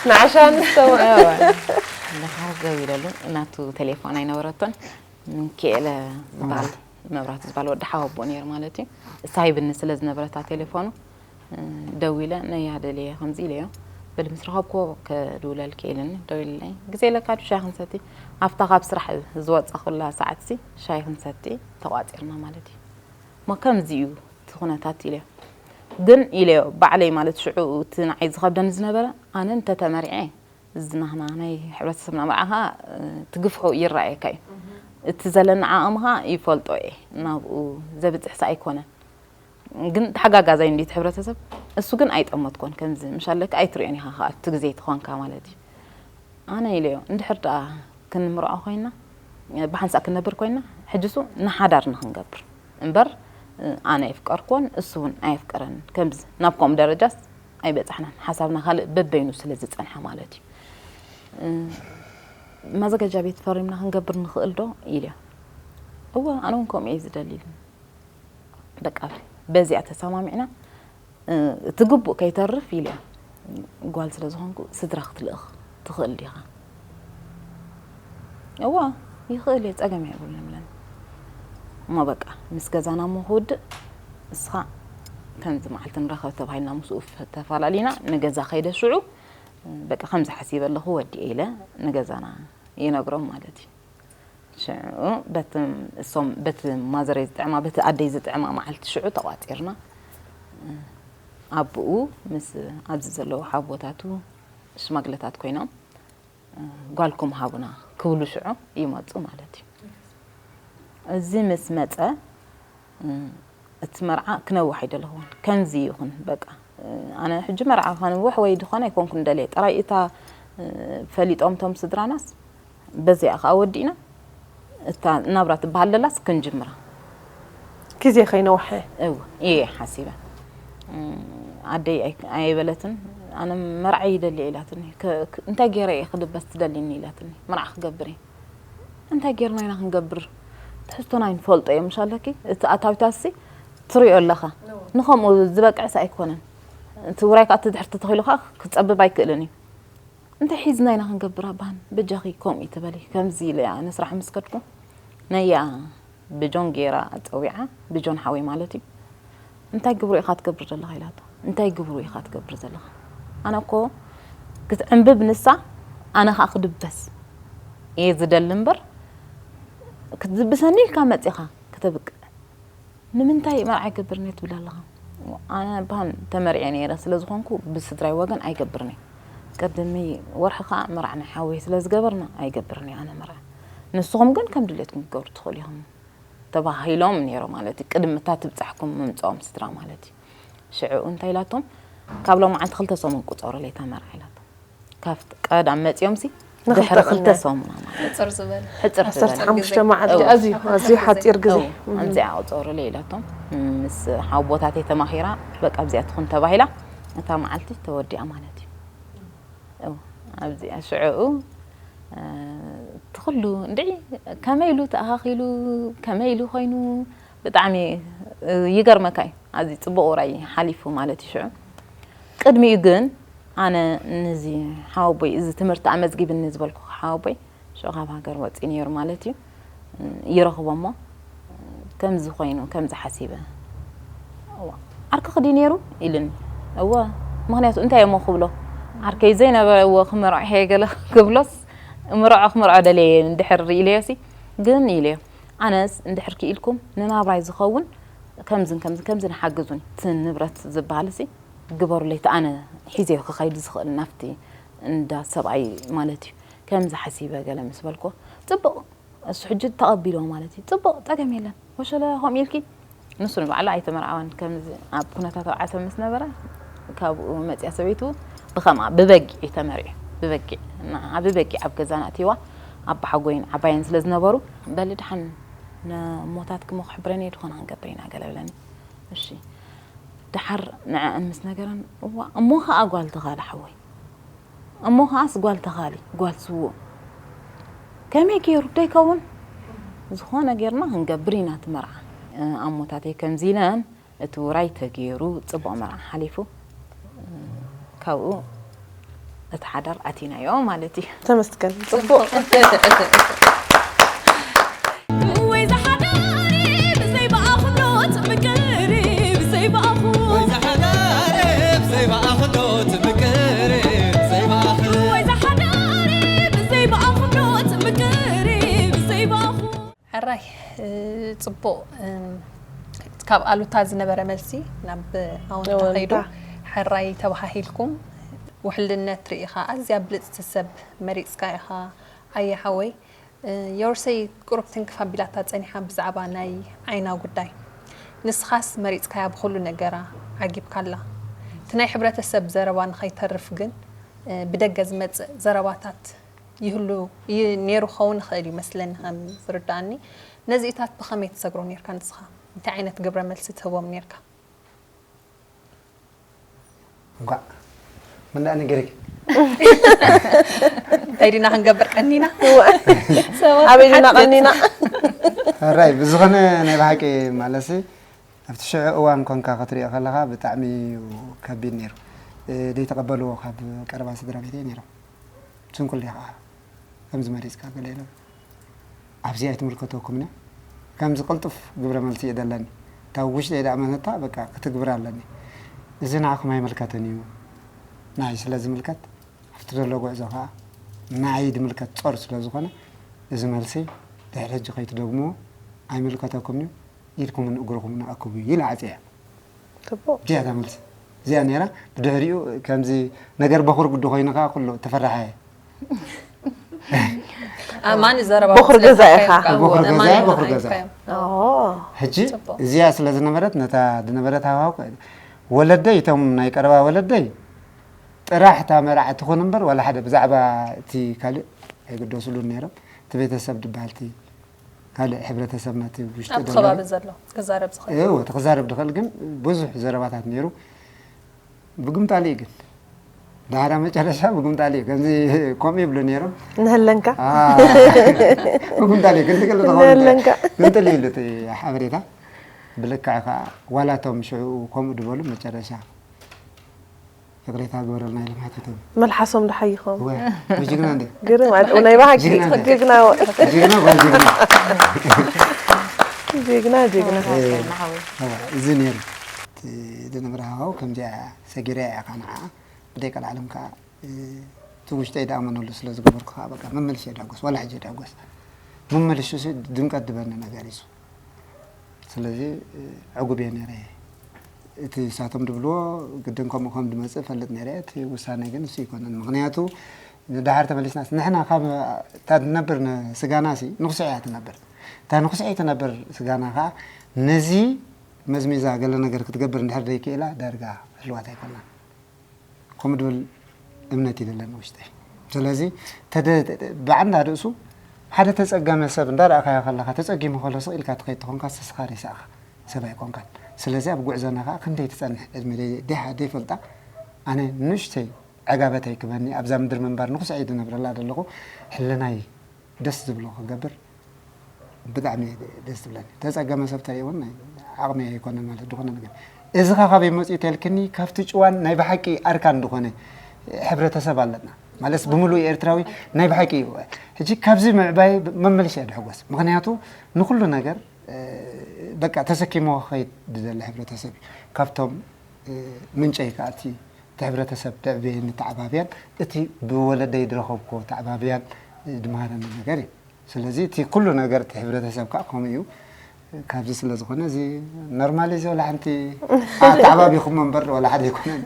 ንዓሻ ንስተው። እዋ። ንሓር ደው ኢለሉ ናቱ ቴሌፎን ኣይነበረቶን። ምንክኤለ ዝበሃል መብራህቱ ዝበሃል ወዲ ሓወቦ ነይሩ ማለት እዩ። እሳ ሂብኒ ስለ ዝነበረታ ቴሌፎኑ፣ እ፣ ደዊለ ነያ ደልየ ከምዚ ኢለዮ። በሊ ምስ ረኸብክዎ ከድውለልኪ ኢልኒ። ደው ኢልለይ። ግዜ ለካ ዱ ሻሂ ክንሰቲ ኣብታ ካብ ስራሕ ዝወጻኹላ ሰዓትሲ ሻሂ ክንሰቲ ተቋጺርና ማለት እዩ። እሞ ከምዚ እዩ እቲ ኩነታት ኢለዮ። ግን ኢለዮ ባዕለይ ማለት ሽዑ እቲ ንዓይ ዝኸብደኒ ዝነበረ ኣነ እንተተመሪዐ እዚ ናህና ናይ ሕብረተሰብና መርዓ ኸዓ፣ እ፣ ትግፍሑ ይረኣየካ እዩ። እቲ ዘለኒ ዓቕሚ ኸዓ ይፈልጦ እየ። ናብኡ ዘብጽሕስ ኣይኮነን። ግን ተሓጋጋዛይ እንድዩ እቲ ሕብረተሰብ። እሱ ግን ኣይጠመትኮን። ከምዚ ምሽ ኣለካ ኣይትሪኦን ኢኻ ኸዓ እቲ ግዜ ተኾንካ ማለት እዩ። ኣነ ኢለዮ፣ እንድሕር ደኣ ክንምርዖ ኮይና፣ ብሓንሳእ ክንነብር ኮይና፣ ሕጂ እሱ ንሓዳር ንኽንገብር እምበር፣ ኣነ ኣይፍቀርኩዎን፣ እሱ እውን ኣየፍቀረንን። ከምዚ ናብ ከምኡ ደረጃስ ኣይበጻሕናን። ሓሳብና ካልእ በበይኑ ስለ ዝጸንሐ ማለት እዩ። ማዘጋጃ ቤት ፈሪምና ክንገብር ንኽእል ዶ? ኢልዮ። እወ፣ ኣነ እውን ከምኡ እየ ዝደሊ ኢሉኒ። በቃ በዚኣ ተሰማሚዕና፣ እ፣ እቲ ግቡእ ከይተርፍ ኢለ እየ። ጓል ስለ ዝኾንኩ ስድራ ክትልእኽ ትኽእል ዲኻ? እዋ፣ ይኽእል እየ፣ ጸገም የብሉን ይብለኒ። እሞ በቃ ምስ ገዛና እሞ ክውድእ፣ ንስኻ ከምዚ መዓልቲ ንራኸብ ተባሂልና ምስኡ ፈ-፣ ተፈላሊና ንገዛ ከይደ ሽዑ፣ በቃ ከምዚ ሓሲበ ኣለኹ ወዲኤ ኢለ ንገዛና ይነግሮም ማለት እዩ። ሽዑ በቲ እሶም፣ በቲ ማዘረይ ዝጥዕማ፣ በቲ ኣደይ ዝጥዕማ መዓልቲ ሽዑ ተቋጺርና። ኣቦኡ ምስ ኣብዚ ዘለዉ ሓቦታቱ ሽማግለታት ኮይኖም፣ ጓልኩም ሃቡና ክብሉ ሽዑ ይመጹ ማለት እዩ። እዚ ምስ መጸ፣ እቲ መርዓ ክነውሕ ኣይደለኹን። ከምዚ ይኹን በቃ። ኣነ ሕጂ መርዓ ከንውሕ ወይ ዝኾነ ኣይኮንኩን ደልየ። ጥራይ እታ፣ እ፣ ፈሊጦም እቶም ስድራናስ በዚኣ ከኣ ወዲእና እታ ናብራ ትበሃል ደላስ ክንጅምራ። ግዜ ከይነውሐ። እው፣ እየ ሓሲበ። እ፣ ኣደይ ኣይ-፣ ኣይበለትን። ኣነ መርዓ ይደሊ እየ ኢላትኒ። ከ-፣ ክ-፣ እንታይ ገይረ እየ ክድበስ ትደሊኒ ኢላትኒ። መርዓ ክገብር እየ። እንታይ ጌርና ኢና ክንገብር? ትሕዝቶና ኣይንፈልጦ እዮም፣ ምሽ ኣለኪ? እቲ ኣታዊታትሲ ትሪኦ ኣለኻ። ንኸምኡ ዝበቅዕስ ኣይኮነን። እቲ ውራይ ከኣ እቲ ድሕርቲ ተኺሉ ከኣ ክጸብብ ኣይክእልን እዩ። እንታይ ሒዝና ኢና ክንገብር ኣባን? በጃኺ ከምኡ ይትበሊ። ከምዚ ኢለ እያ ንስራሕ ምስ ከድኩ፣ ነያ ብጆን ጌራ ጸዊዓ፣ ብጆን ሓወይ ማለት እዩ። "እንታይ ግብሩ ኢኻ ትገብር ዘለኻ?" ኢላቶ። "እንታይ ግብሩ ኢኻ ትገብር ዘለኻ? ኣነ እኮ ክትዕንብብ ንሳ፣ ኣነ ኸኣ ክድበስ እየ ዝደሊ እምበር፣ ክትድብሰኒ ኢልካ መጺኻ ከተብቅዕ። ንምንታይ መርዓ ይገብርን እየ ትብል ኣለኻ?" ኣነ ብሃን ተመርዕየ ነይረ ስለ ዝኾንኩ፣ ብስድራይ ወገን ኣይገብርን እየ። ቅድሚ ወርሒ ኸኣ መርዓ ናይ ሓወይ ስለ ዝገበርና፣ ኣይገብርን እየ ኣነ መርዓ። ንስኹም ግን ከም ድሌትኩም ክትገብሩ ትኽእሉ ኢኹም። ተባሂሎም ነይሮም ማለት እዩ። ቅድሚ እታ ትብጻሕኩም ምምጽኦም ስድራ ማለት እዩ። ሽዑ እንታይ ኢላቶም? "ካብ ሎማዓንቲ ክልተ ሰሙን ቁጸሩለይ እታ መርዓ" ኢላቶም። ካብቲ ቀዳም መጺኦምሲ ንኽልተ ድሕሪ ክልተ ቀናት። ሰሙን ማለት እዩ። ሕጽር ዝበለ። ሕጽር ዓሰርተ ሓሙሽተ ዝበለ። መዓልቲ እው። ኣዝዩ፣ ኣዝዩ ሓጺር ግዜ። እው። እም። ኣምጺኣ ቁጸሩለይ ኢላቶም። ምስ ሓወቦታተይ ተማኺራ፣ በቃ ኣብዚኣ ትኹን ተባሂላ፣ እታ መዓልቲ ተወዲኣ ማለት እዩ። እው። ኣብዚኣ ሽዕኡ፣ እ፣ እቲ ኩሉ እንድዒ ከመይ ኢሉ ተኣኻኺሉ፣ ከመይ ኢሉ ኮይኑ፣ ብጣዕሚ፣ እ፣ ይገርመካ እዩ። ኣዚ ጽቡቕ ውራይ ሓሊፉ ማለት እዩ። ሽዑ ቅድሚኡ ግን ኣነ ነዚ ሓወቦይ፣ እዚ ትምህርቲ ኣመዝጊብኒ ዝበልኩ ሓወቦይ፣ ሽዑ ካብ ሃገር ወጺኡ ነይሩ ማለት እዩ። ይረኽቦ እሞ፣ ከምዚ ኮይኑ፣ ከምዚ ሓሲበ፣ "እዋ፣ ዓርክኺ ድዩ ነይሩ?" ኢሉኒ። "እወ፣ ምኽንያቱ እንታይ እሞ ክብሎ? ዓርከይ ዘይነበረ እወ ክምርዖ እየ ገለ ክብሎስ፣ ምርዖ ክምርዖ ደለየ እንድሕር ኢለዮሲ፣ ግን" ኢለዮ፣ "ኣነስ እንድሕር ክኢልኩም ንናብራይ ዝኸውን ከምዝን ከምዝን ከምዝን ሓግዙኒ፣ እቲ ንብረት ዝበሃልሲ ግበሩለይ፣ እቲ ኣነ ሒዘዮ ክኸይድ ዝኽእል ናብቲ እንዳ ሰብኣይ ማለት እዩ፣ ከምዚ ሓሲበ" ገለ ምስ በልኩ፣ ጽቡቕ እሱ ሕጂ ተቐቢልዎ ማለት እዩ። ጽቡቕ፣ ጸገም የለን። ወሸለ ከምኡ ኢልኪ? ንሱ ንባዕሉ ኣይተመርዓወን። ከምዚ ኣብ ኩነታት ኣብ ዓሰብ ምስ ነበረ፣ ካብኡ መጽያ ሰበይቱ ብኸምኣ ብበጊዕ እዩ ተመሪዑ። ብበጊዕ። ንዓ ብበጊዕ ኣብ ገዛና ኣእትይዋ። ኣባሓጎይን ዓባየን ስለ ዝነበሩ፣ "በሊ ደሓን ነሞታትኪ እሞ ክሕብረን እየ፣ ዝኾነ ክንገብር ኢና" ገለ ብለኒ። እሺ። ደሓር ንዐኣን ምስ ነገረን፣ "እዋ፣ እሞ ኸኣ ጓል ተኻለ ሓወይ?" እሞ ኸኣስ ጓል ተኻሊ፣ ጓል ስዉእ። ከመይ ገይሩ ዶ ይከውን? ዝኾነ ጌርና ክንገብር ኢና እቲ መርዓ። እ፣ ኣሞታተይ ከምዚ ኢለን፣ እቲ ውራይ ተገይሩ፣ ጽቡቕ መርዓ ሓሊፉ፣ እ፣ ካብኡ እቲ ሓዳር ኣቲናዮ ማለት እዩ። ተመስገን። ጽቡቕ። ወይ ዝሓዳሪ ብዘይ ብኣኽብሮት ምቅሪ፣ ብዘይ ብኣኹ። ወይ ዝሓዳሪ ብዘይ ብኣኽብሮት ምቅሪ፣ ብዘይ ብኣኹ። ወይ ዝሓዳሪ ብዘይ ብኣኽብሮት ምቅሪ፣ ብዘይ ብኣኹ። ሕራይ፣ እ፣ ጽቡቕ፣ እም፣ ካብ ኣሉታ ዝነበረ መልሲ ናብ ኣወንታ ኣወንታ። ከይዱ፣ ሕራይ ተባሃሂልኩም፣ ውሕልነት ርኢኻ፣ ኣዝያ ብልጽቲ ሰብ መሪጽካ ኢኻ ኣየ ሓወይ። እ፣ ዮርሰይ ቁሩብ ትንክፍ ኣቢላታ ጸኒሓ ብዛዕባ ናይ ዓይና ጉዳይ። ንስኻስ መሪጽካያ ብኹሉ ነገራ ዓጊብካላ። እቲ ናይ ሕብረተሰብ ዘረባ ንኸይተርፍ ግን፣ እ፣ ብደገ ዝመጽእ ዘረባታት ይህሉ፣ ይ-፣ ነይሩ ክኸውን ይኽእል እዩ መስለኒ ከም ዝርድኣኒ። ነዚኢታት ብኸመይ ትሰግሮ ነይርካ ንስኻ? እንታይ ዓይነት ግብረ መልሲ ትህቦም ነይርካ? እንኳዕ ምን ደኣ ነገረኪ? እንታይ ዲና ክንገብር ቀኒና? ሰባት ኣበይ ዲና ንሓትት። ቀኒና? ሕራይ፣ ብዝኾነ ናይ ብሓቂ ማለትሲ ኣብቲ ሽዑ እዋን ኮንካ ክትሪኦ ከለኻ ብጣዕሚ እዩ ከቢድ ነይሩ። እ፣ ዘይተቐበልዎ ካብ ቀረባ ስድራ ቤተይ ነይሮም። ስንኩል ዲኻ ከምዚ መሪጽካ ገለ ኢሎም። ኣብዚ ኣይትምልከተኩምን እያ። ከምዚ ቅልጡፍ ግብረ መልሲ እየ ደለኒ። እታ ውሽጠይ ደኣ መነታ በቃ ክትግብር ኣለኒ። እዚ ንዓኹም ኣይምልከትን እዩ። ንዓይ ስለ ዝምልከት ኣብቲ ዘሎ ጉዕዞ ኸኣ ንዓይ ዝምልከት ጾር ስለ ዝኾነ እዚ መልሲ ድሕሪ ሕጂ ከይትደግምዎ ኣይምልከተኩምን እዩ። ኢድኩምን እግርኹምን ኣእክቡ ኢላ ዓጽያ። ጽቡቕ። እዚኣ እታ መልሲ። እዚኣ ነይራ። ብድሕሪኡ ከምዚ ነገር በኹር ግዲ ኮይኑ ከኣ ኩሉ ተፈራሓየ። ኣማን ዘረባ ቦኽሪ ስለ ገዛ ዝሓካዮም ኢኻ። ካብ ቦኽሪ ገዛ፣ ኣማን ቦኽሪ ገዛ። ሓካዮም። ኦ። ሕጂ ጽቡቕ። እዚኣ ስለ ዝነበረት ነታ ዝነበረት ሃዋሁ ወለደይ፣ እቶም ናይ ቀረባ ወለደይ ጥራሕ እታ መርዓ ትኹን እምበር ዋላ ሓደ ብዛዕባ እቲ ካልእ ኣይግደስሉን ነይሮም። እቲ ቤተሰብ ዝበሃል እቲ ካልእ ሕብረተሰብና እቲ ውሽጢ ኣብቲ ዘሎ ከባቢ ዘሎ ክዛረብ ዝኽእል። እወ፣ እቲ ክዛረብ ዝኽእል ግን ብዙሕ ዘረባታት ነይሩ። ብግምጣልኡ ግን ዳሕራ መጨረሻ ብግምጣልኡ ከምዚ ከምኡ ይብሉ ነይሮም። ንህለንካ? አ፣ ብግምጣልኡ ግን ትግል ንህለንካ። ግምጥል ኢሉ እቲ ሓበሬታ። ብልክዕ ከኣ ዋላ እቶም ሽዑ ከምኡ ዝበሉ መጨረሻ ይቕሬታ ግበረልና ኢሎም ሓቲቶም። መልሓሶም ደሓይኾም። እወ፣ ጅግና እንዴ? ግርም፣ ኣ-፣ ናይ ብሓቂ ጅግና እንዴ? ጅግና። ጅግና ጓል ጅግና። ጅግና፣ ጅግና። እ፣ እወ፣ እዚ ነይሩ። እቲ ዝነበረ ሃዋው ከምዚኣ ሰጊረ እያ ከዓ ንዓ። ብደይ ቀልዓለም ከዓ፣ እ፣ እቲ ውሽጠይ ደኣ መነሉ ስለ ዝገበርኩ ከዓ በቃ መመልሽ የዳጎስ፣ ዋላ ሕጂ የዳጎስ። መመልሹ ሲ ድምቀት ድበኒ ነገር እዩ። ስለዚ፣ እ፣ ዕጉብ እየ ነይረ። እቲ ንሳቶም ድብልዎ ግድን ከምኡ ከም ድመጽእ እፈልጥ ነይረ። እቲ ውሳነ ግን እሱ ኣይኮነን። ምኽንያቱ ንደሓር ተመሊስናስ ንሕና ካብ እታ ትነብር ን-፣ ስጋና ሲ ንኹስዒ እያ ትነብር። እታ ንኹስዒ ትነብር ስጋና ከኣ ነዚ መዝሚዛ ገለ ነገር ክትገብር እንድሕር ደይክኢላ ዳርጋ ህልዋት ኣይኮናን። ከምኡ ድብል እምነት እዩ ደለኒ ውሽጠይ። ስለዚ ተደ-፣ ብዓንዳ ርእሱ ሓደ ተጸገመ ሰብ እንዳረኣኻዮ ከለኻ፣ ተጸጊሙ ከሎ ስቕ ኢልካ ትኸይድ ተኾንካ፣ ንስኻ ሬሳ ኢኻ፣ ሰብ ኣይኮንካን። ስለዚ ኣብ ጉዕዞና ኸኣ ክንደይ ትጸንሕ፣ ዕድመ ደይ-፣ ደይሓ-፣ ደይፈልጣ፣ ኣነ ንእሽተይ ዕጋበት ኣይክበኒ፣ ኣብዛ ምድሪ ምንባር ንኹስዐይ ዝነብረላ ዘለኹ፣ ሕልናይ ደስ ዝብሎ ክገብር ብጣዕሚ ደስ ዝብለኒ። ተጸገመ ሰብ ተርኢ እውን ዓቕሚ ኣይኮነን ማለት ዝኾነ ነገር። እዚ ኸ ካበይ መፂኡ ተልክኒ? ካብቲ ጭዋን ናይ ብሓቂ ኣርካን ዝኾነ ሕብረተሰብ ኣለና። ማለት ብምሉእ ኤርትራዊ ናይ ብሓቂ እዩ። ሕጂ ካብዚ ምዕባይ መመልሻ እየ ድሕጎስ። ምኽንያቱ ንኹሉ ነገር፣ እ፣ በቃ ተሰኪሞ ክኸይድ ዝደሊ ሕብረተሰብ እዩ። ካብቶም፣ እ፣ ምንጨይ ከኣ እቲ፣ እቲ ሕብረተሰብ ደዕብየን ንተዓባብያን፣ እቲ ብወለደይ ዝረኸብኩዎ ተዓባብያን፣ እ፣ ድምሃረኒ ነገር እዩ። ስለዚ እቲ ኩሉ ነገር እቲ ሕብረተሰብ ከኣ ከምኡ እዩ። ካብዚ ስለ ዝኾነ እዚ ኖርማል እዚ ወላ ሓንቲ ኣተዓባቢኹሞ እምበር ወላ ሓደ ኣይኮነን።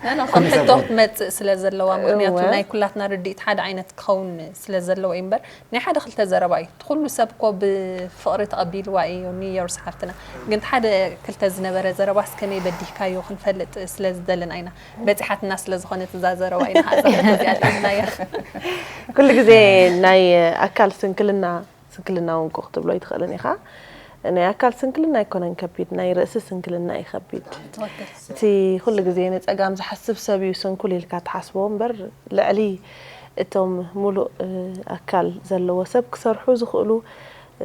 ኖ፣ ኖ፣ ከም ኩሉ ሰብ ሕቶ ኮይኑ። ክትመጽእ ስለ ዘለዋ፣ ምኽንያቱ እወ። ናይ ኩላትና ርድኢት ሓደ ዓይነት ክኸውን ስለ ዘለዎ እዩ እምበር፣ ናይ ሓደ ክልተ ዘረባ እዩ። እቲ ኩሉ ሰብ እኮ ብፍቕሪ ተቐቢልዋ እዩ፣ ኒው ዮርስ ሓፍትና። ግን እቲ ሓደ ክልተ ዝነበረ ዘረባስ ከመይ በዲህካዮ ክንፈልጥ ስለ ዝደለና ኢና። በጺሓትና ስለ ዝኾነት እዛ ዘረባ ኢና እዛ ሕቶ እዚኣ ሒዝናያ። ኩሉ ግዜ ናይ ኣካል ስንክልና፣ ስንክልና እውን እኮ ክትብሎ ኣይትኽእልን ኢኻ። ናይ ኣካል ስንክልና ኣይኮነን ከቢድ፣ ናይ ርእሲ ስንክልና እዩ ከቢድ። ትኽክል። እቲ ኩሉ ግዜ ንጸጋም ዝሓስብ ሰብ እዩ ስንኩል ኢልካ ትሓስቦ እምበር፣ ልዕሊ እቶም ሙሉእ፣ እ፣ ኣካል ዘለዎ ሰብ ክሰርሑ ዝኽእሉ፣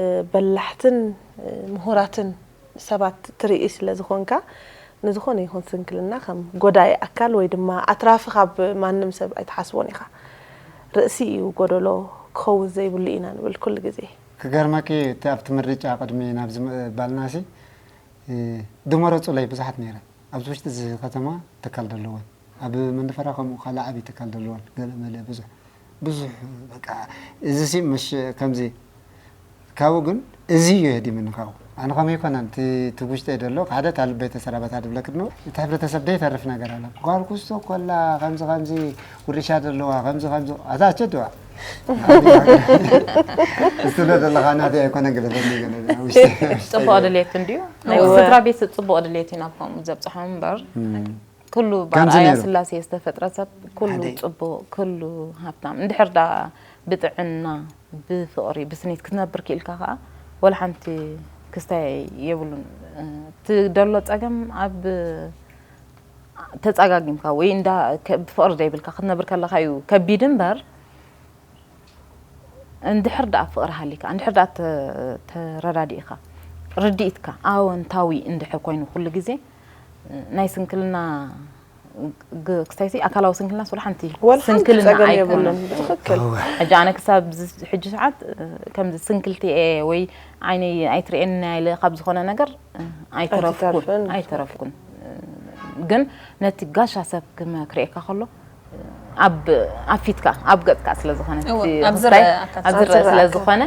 እ፣ በላሕትን፣ እ፣ ምሁራትን ሰባት ትርኢ ስለ ዝኾንካ፣ ንዝኾነ ይኹን ስንክልና ከም ጎዳኢ ኣካል ወይ ድማ ኣትራፊ ካብ ማንም ሰብ ኣይትሓስቦን ኢኻ። ርእሲ እዩ ጎደሎ፣ ክኸውን ዘይብሉ ኢና ንብል ኩሉ ግዜ። ክገርመኪ፣ እቲ ኣብቲ ምርጫ ቅድሚ ናብዚ ምባልናሲ፣ እ፣ ድመረጹለይ ብዙሓት ነይረን። ኣብዚ ውሽጢ እዚ ከተማ ትካል ዘለወን፣ ኣብ መንደፈራ ከምኡ ካልእ ዓብዪ ትካል ዘለወን፣ ገለ መለ ብዙሕ፣ ብዙሕ፣ በቃ፣ እዚ ሲ ምሽ ከምዚ፣ ካብኡ ግን እዚ እዩ የህዲምኒ ካብኡ። ኣነ ከመይ ይኮነን፣ እቲ፣ እቲ ውሽጠይ ዘሎ፣ ሓደ እታ ልበይ ተሰራበት ኣድብለክ ድሞ፣ እቲ ሕብረተሰብ ደይተርፍ ነገር ኣለ። ጓል ኩስቶ ኮላ፣ ከምዚ፣ ከምዚ፣ ውርሻ ዘለዋ፣ ከምዚ፣ ከምዚ፣ ኣታ ኣቸድዋ። እሱ ዶ ዘለኻ ናተይ ኣይኮነ ግለፈኒ ገለ፣ ውሽጠይ፣ ውሽጠይ። ጽቡቕ ድሌት እንድዩ። ናይ እወ። ስድራ ቤት ጽቡቕ ድሌት እዩ ናብ ከምኡ ዘብጽሖም እምበር። እም። ኩሉ ከምዚ ብኣርኣያ ነይሩ። ስላሴ ዝተፈጥረ ሰብ ኩሉ ሓደ እዩ። ጽቡቕ፣ ኩሉ ሃብታም። እንድሕር ደኣ ብጥዕና፣ ብፍቕሪ፣ ብስኒት ክትነብር ክኢልካ ከኣ ወላ ሓንቲ ክስታይ የብሉን። እቲ ደሎ ጸገም ኣብ ተጸጋጊምካ ወይ እንዳ ከ-፣ ብፍቕሪ ዘይብልካ ክትነብር ከለኻ እዩ ከቢድ እምበር፣ እንድሕር ደኣ ፍቕሪ ሃሊካ፣ እንድሕር ደኣ ተ-፣ ተረዳዲእካ፣ ርድኢትካ ኣወንታዊ እንድሕር ኮይኑ ኩሉ ግዜ፣ ናይ ስንክልና ግ-፣ ክስታይሲ ኣካላዊ ስንክልናስ ወላ ሓንቲ ወላ ሓንቲ ስንክልና ጸገም ኣይኮነን። የብሉን። ብትኽክል። ሕጂ ኣነ ክሳብ ዝ-፣ ሕጂ ሰዓት፣ እ፣ ከምዚ ስንክልቲ እየ ወይ ዓይነይ ኣይትርእየኒ ኢለ ካብ ዝኾነ ነገር፣ እ፣ ኣይተረፍኩን። ኣይትተርፍን። ኣይተረፍኩን። እ፣ ግን ነቲ ጋሻ ሰብ ክመ-፣ ክርእየካ ከሎ፣ ኣብ ኣብ ፊትካ ኣብ ገጽካ ስለ ዝኾነ እወ፣ እቲ ኣብ ክስታይ ዝረአ ኣካል። ኣብ ዝረአ ኣብ ዝረአ ስለ ኣካል። ዝኾነ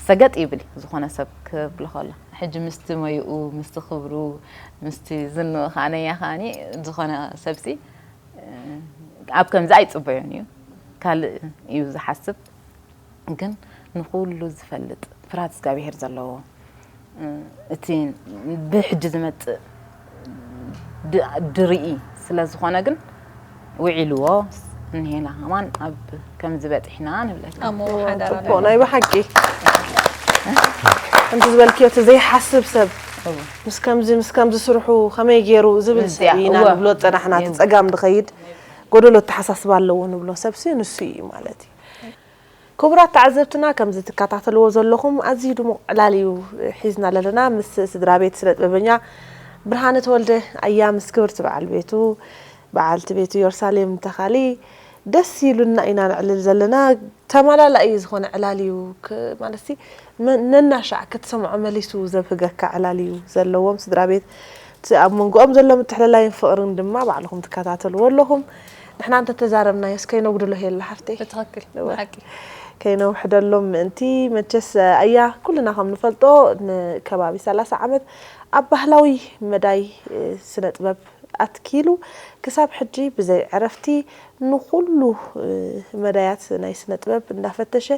ሰገጥ ይብል እዩ ዝኾነ ሰብ ክብሎ ከሎ። ሕጂ ምስቲ ሞይኡ፣ ምስቲ ክብሩ፣ ምስቲ ዝንኡ ከኣ ነያ ከኣኒ ዝኾነ ሰብሲ ኣብ ከምዚ ኣይጽበዮን እዩ። ካልእ እዩ ዝሓስብ። ግን ንኹሉ ዝፈልጥ ፍርሃት እግዚኣብሄር ዘለዎ፣ እ፣ እቲ ብሕጂ ዝመጽእ ድ-፣ ድርኢ ስለ ዝኾነ ግን ውዒልዎ፣ እኒሄና ከማን ኣብ ከምዚ በጺሕና ንብለካ። ኣሞ ሓዳር ጽቡቕ፣ ኣለና። ናይ ብሓቂ። ከምቲ ዝበልክዮ፣ እቲ ዘይሓስብ ሰብ እወ። ምስ ከምዚ፣ ምስ ከምዚ ስርሑ ከመይ ገይሩ ዝብል እዚኣ፣ ሰብ ኢና እወ። ንብሎ ዝጸናሕና፣ እቲ እወ። ጸጋም ዝኸይድ ጎደሎ ኣተሓሳስባ ኣለዎ ንብሎ ሰብሲ ንሱ እዩ ማለት እዩ። ክቡራት ተዓዘብትና፣ ከምዚ ትከታተልዎ ዘለኹም ኣዝዩ ድሙቕ ዕላል እዩ ሒዝና ዘለና። ምስ ስድራ ቤት ስነ ጥበበኛ ብርሃነ ተወልደ ኣያ፣ ምስ ክብርቲ በዓል ቤቱ፣ በዓልቲ ቤቱ ዮርሳሌም ተኻሊ ደስ ኢሉና ኢና ነዕልል ዘለና። ተመላላኢ ዝኾነ ዕላል እዩ። ክ-፣ ማለትሲ መ-፣ ነናሻዕ ክትሰምዖ መሊሱ ዘብህገካ ዕላል እዩ ዘለዎም ስድራ ቤት። እቲ ኣብ መንጎኦም ዘሎ ምትሕልላይን ፍቕርን ድማ ባዕልኹም ትከታተልዎ ኣለኹም። ንሕና እንተተዛረብናዮስ ከይነጉድሎ የለ ሓፍተይ? ብትኽክል፣ እወ። ብሓቂ። ከይነውሕደሎም ምእንቲ፣ መቸስ ኣያ ኩልና ከም ንፈልጦ ንከባቢ ሰላሳ ዓመት ኣብ ባህላዊ መዳይ፣ እ፣ ስነ ጥበብ ኣትኪሉ ክሳብ ሕጂ ብዘይ ዕረፍቲ ንኹሉ፣ እ፣ መዳያት ናይ ስነ ጥበብ እንዳፈተሸ